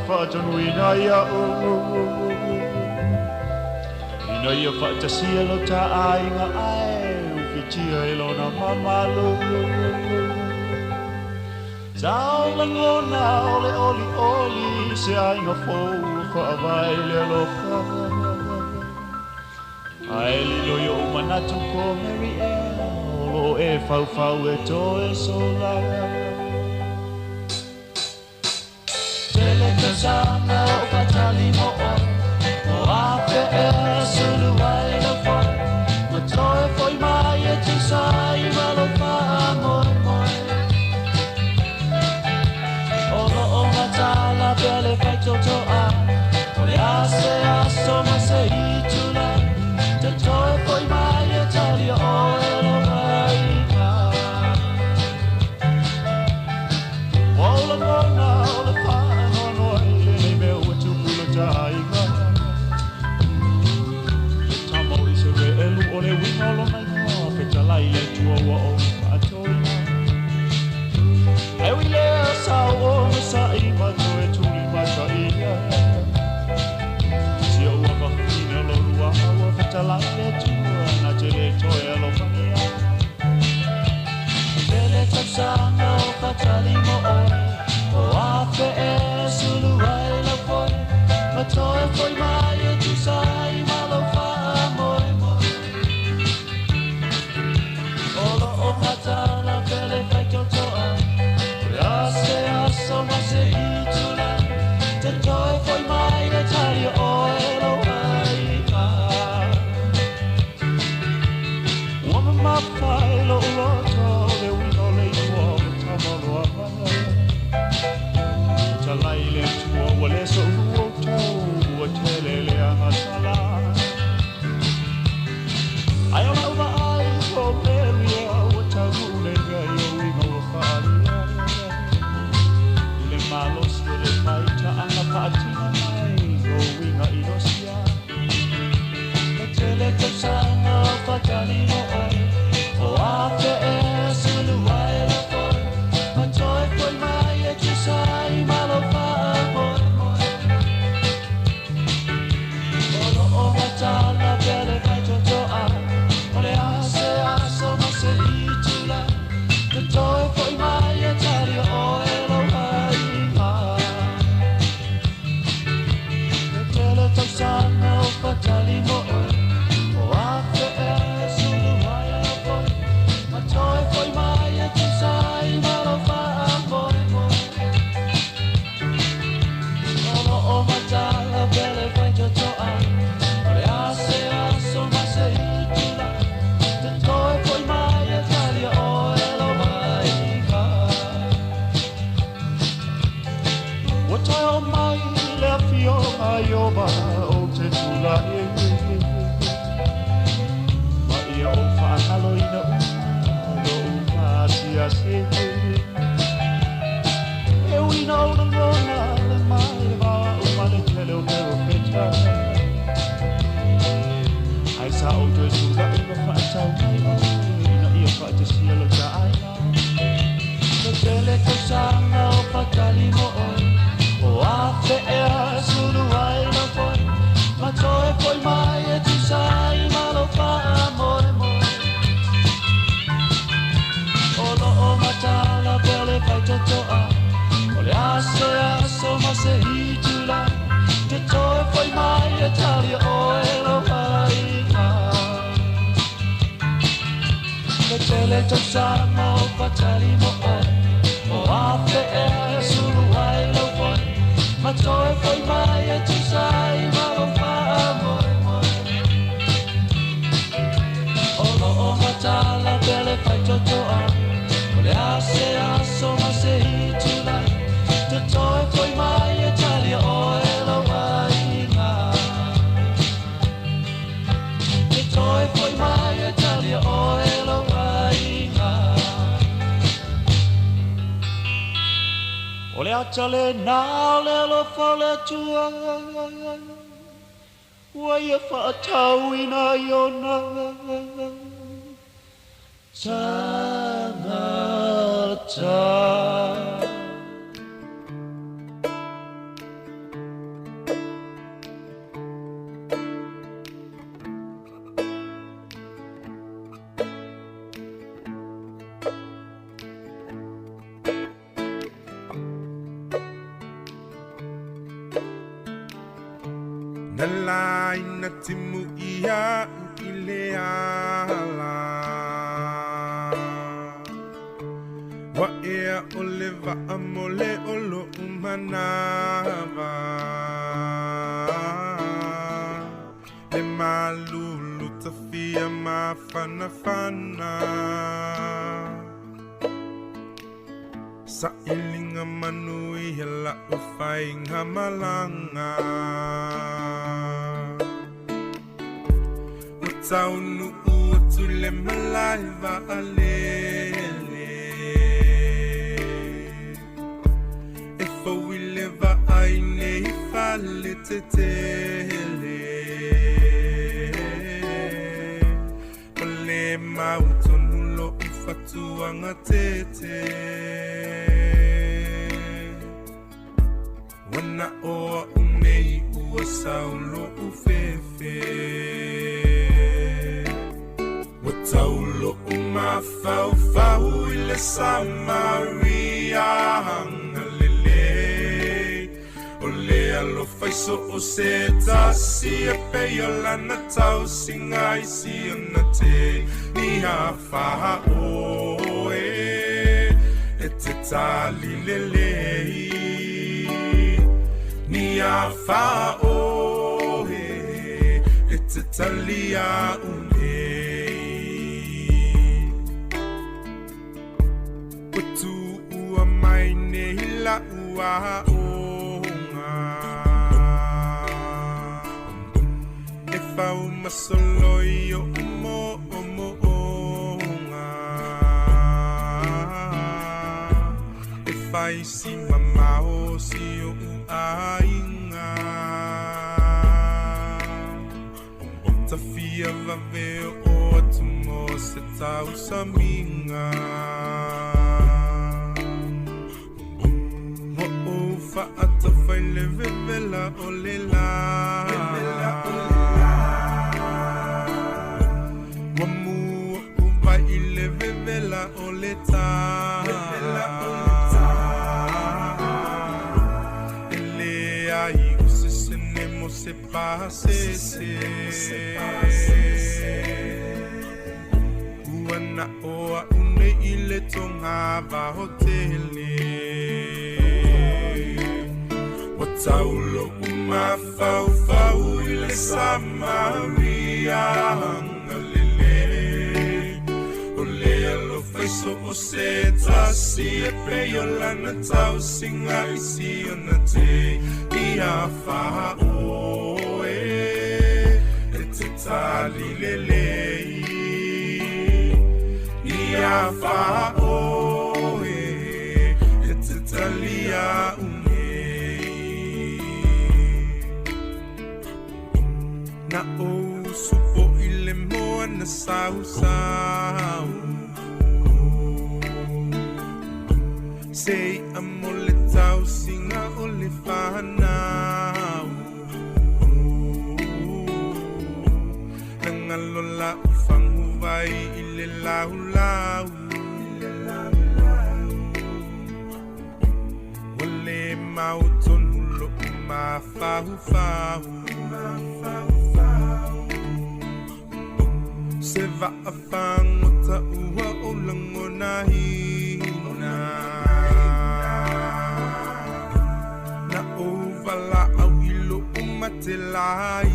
faatonuina iaʻu ina ia faatasia lo tā aiga ae ufitia e lona mamalu. Tau lagona o le olioli se aiga fou ua faavae i le alofa. Ae lilo i oʻu manatu ko Mary ea o loo e faufau e toe sola. Tele tausaga o faatali mo oe, o afe ea sulu ai lau foe, ua toe foi mai e tusa ai ma lou faamoemoe. O loo mataala pea le faitotoa, o le a se aso ma se itula, te toe foi mai e talia oe lou aiga. Ua ou lagona o le faanoanoa i lenei mea ua tupu i lo ta aiga. Le tama o Isaraelu o le uiga o lona igoa, fetalai le Atua ua ou faatoina. Ae ui lea sa ou onosai ma toe tulimata ia. Si ou avafine o lolua ua fetalai le Atua na te le toe alofagia. Tele tausaga o faatali mo oe, o afe ea sulu ai lau foe, ma toe foi mai e tusa ai ma lou faamoemoe. O loo mataala pea le faitotoa, o le a se aso ma se itula, te toe foi mai e talia oe lou aiga. Ua mamafa i lou loto le uiga o le igoa o le tama o Loama. Fetalai le Atua ua le soulua outou, ua tele le agasala. Ae o lau vaai ko Mary ea ua taunuu nei mea i ou uiga ua faaalia. I le malosi o le faitaaga faatino mai ou uiga i Losia. E tele tausaga o faatali mo oe, o afe ea sulu ai lau foe, ma toe foi mai e tusa ai ma lou faamoemoe. O loo mataala pea le faitotoa, o le a se aso ma se itula, te toe foi mai e talia oe lou aiga. E tele tausaga o faatali mo oe, o afe ea e sulu ai lau foe, ma toe foi mai e tusa ai ma lou faamoemoe. O loo mataala pea le faitotoa, o le a se aso ma se itula, te toe foi mai e talia oe lou aiga. Ua toe oo mai le afioga a Ioba ou te tulai ma ia ou faagaloina uma lou maasiasi. E ui ina ou lagona le mai le vao ma le tele o perofeta, ae sa ou toe tulai ma faatau mai oe ina ia faatasia lo ta aiga. E tele tausaga o faatali mo oe, o afe ea e sulu ai lau foe, ma toe foi mai e tusa ai ma lou faamoemoe. O loo mataala pea le faitotoa, o le a se aso ma se itula, te toe foi mai e talia oe lou aiga. E tele tausaga o faatali mo oe, o afe ea e sulu ai lau foe, ma toe foi mai e tusa ai ma lou faamoemoe. O loo mataala pea le faitotoa, o le a se aso ma se itula, te toe foi mai e talia oe lou aiga. Te toe foi mai e talia oe lou aiga. O le ata lena o le alofa o le Atua, ua ia faatauina i ona tagata. Na laina timu ia i le ala. Wa ea o le vaa mo le olo umanawa. Le malulu tafia mafanafana. Sa ilinga manu i la ufainga malanga. O taunu ua tule malai va alele. E fauile va ai nei fale te tele. O le mau tonu lo ufatuanga tete. Wana oa unei ua saulo ufefe. Wa taulo umafaufau i le Samaria hangalele. O le alofa i so o se tasi e pei o lana tausiga i si ona te ni afa oe e te tali lelei. Ni afa oe e te talia unei. Ua tuua mai nei la ua onga. E fau masoloi o mo o mo onga. E fai si mamao si o uainga. Tafia vave o atu mo se tausaminga. Wa o faatafai le vevela o le la. Wa mua uva i le vevela o le tā. E le ai o se sene mo se pase se. Ua na oa une i le tonga vaho tele. Wa taulo umafaufau i le Samaria hangalele. O le alofa i so o se tasi e pei o lana tausiga i si ona te i afa oe e te tali lelei. I afa oe e te talia unei. Na o supo i le moana sausau. Se i amo le tausiga o le whanau. Nangalo la ufangu vai i le laulau. Wa le mau tonu lo umafahufahu. Se vaafagota ua o lagonaina. Na ou valaau i lou matelaina.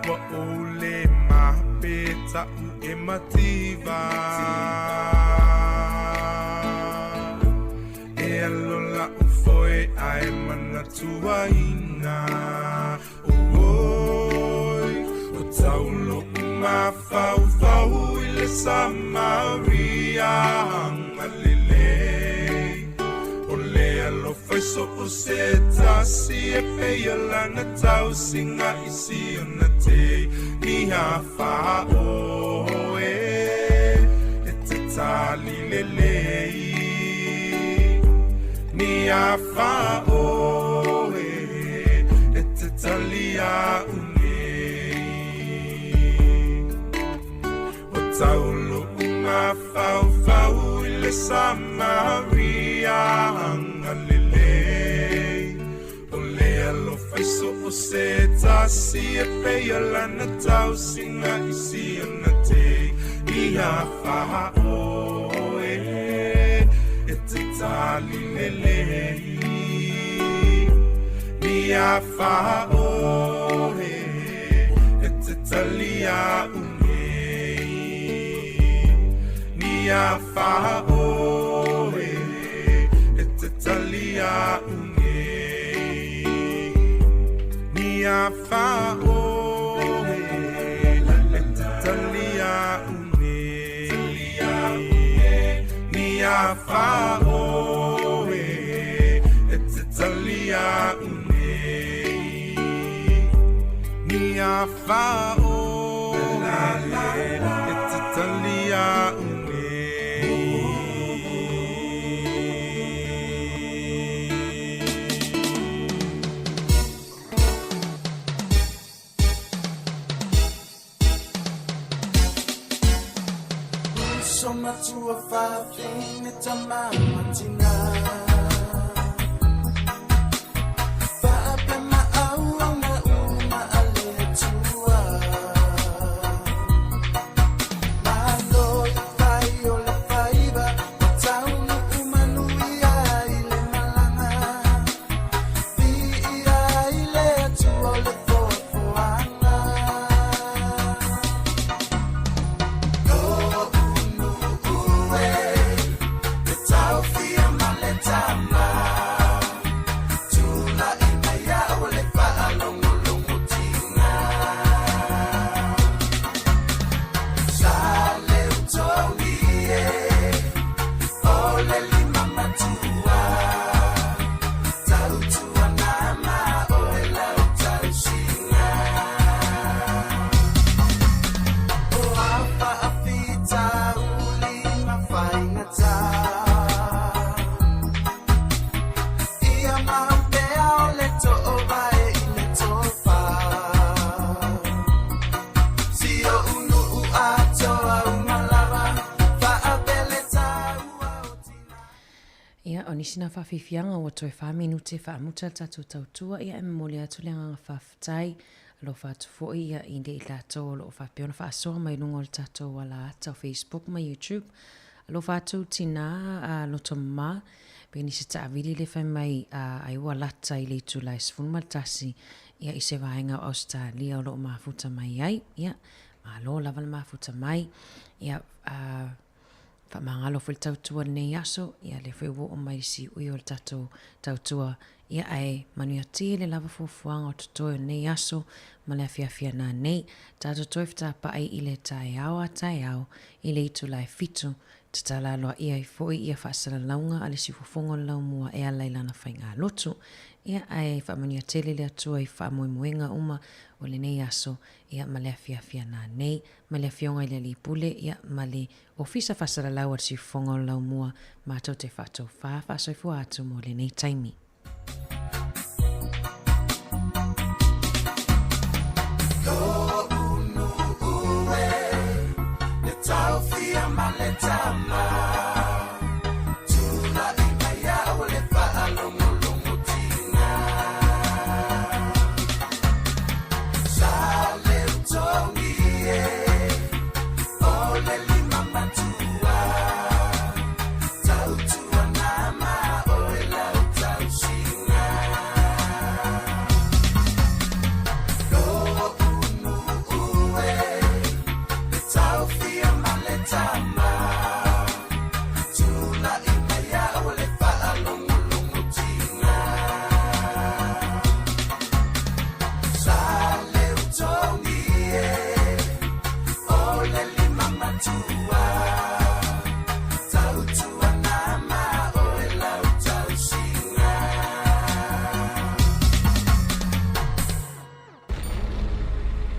Ua ou lē mapeta'u e mativa. E alo la'u foe ae manatuaina. Oi, o taulo umafaufau i le Samaria hangalele. O le alofa i so o se tasi e pei o lana tausiga i si ona te ni afa oe e te tali lelei. Ni afa oe e te talia unei. O taulo umafaufau i le Samaria hangalele. se tasi e pei o lana tausiga i siona te Ia wha oe e te tali lelei Ia wha oe e te talia unei Nia wha oe e te talia unei Nia wha oe e te talia unei Nia wha oe e te talia unei Nia wha oe e te talia unei. Uso matua whawhine tama matina. Whaape ma au au na uma a le tua. Malo le whai o le whaiva, o taunu umanu ia i le malanga. Pi ia i le atua o le foafoaga. Ia, o nisi na whawhiwhianga ua toe wha minute whaamuta le tatou tautua, ia e momoli atu le agaga faafetai, alofa atu foi ia i le i latou o loo faapea ona faasoa mai luga o le tatou ala ata o Facebook ma YouTube. Alofa atu tinā a loto mama, pe nisi taavili le fai mai a ai ua lata i le itula e 11 ia i se vaega o Ausetalia o loo mafuta mai ai. Ia, malo lava le mafuta mai. Ia, a Faamagalo foi le tautua i lenei aso, ia lea foi ua oo mai le siui o le tatou tautua, ia ae manuia tele lava fuafuaga o totoe o lenei aso ma le afiafi ana nei. Tatou toe fetapaai i le taeao a taeao i le itula e fitu, tatala aloaia ai foi ia faasalalauga a le siufofoga o le laumua e ala i lana faigalotu. Ia ae faamanuia tele le Atua i faamoemoega uma o lenei aso, ia ma le afiafi ana nei. Ma le Afioga i le Alii Pule, ia, ma le Ofisa Faasalalau a le Siufofoga o le Laumua, matou te faatofā faasoifua atu mo lenei taimi.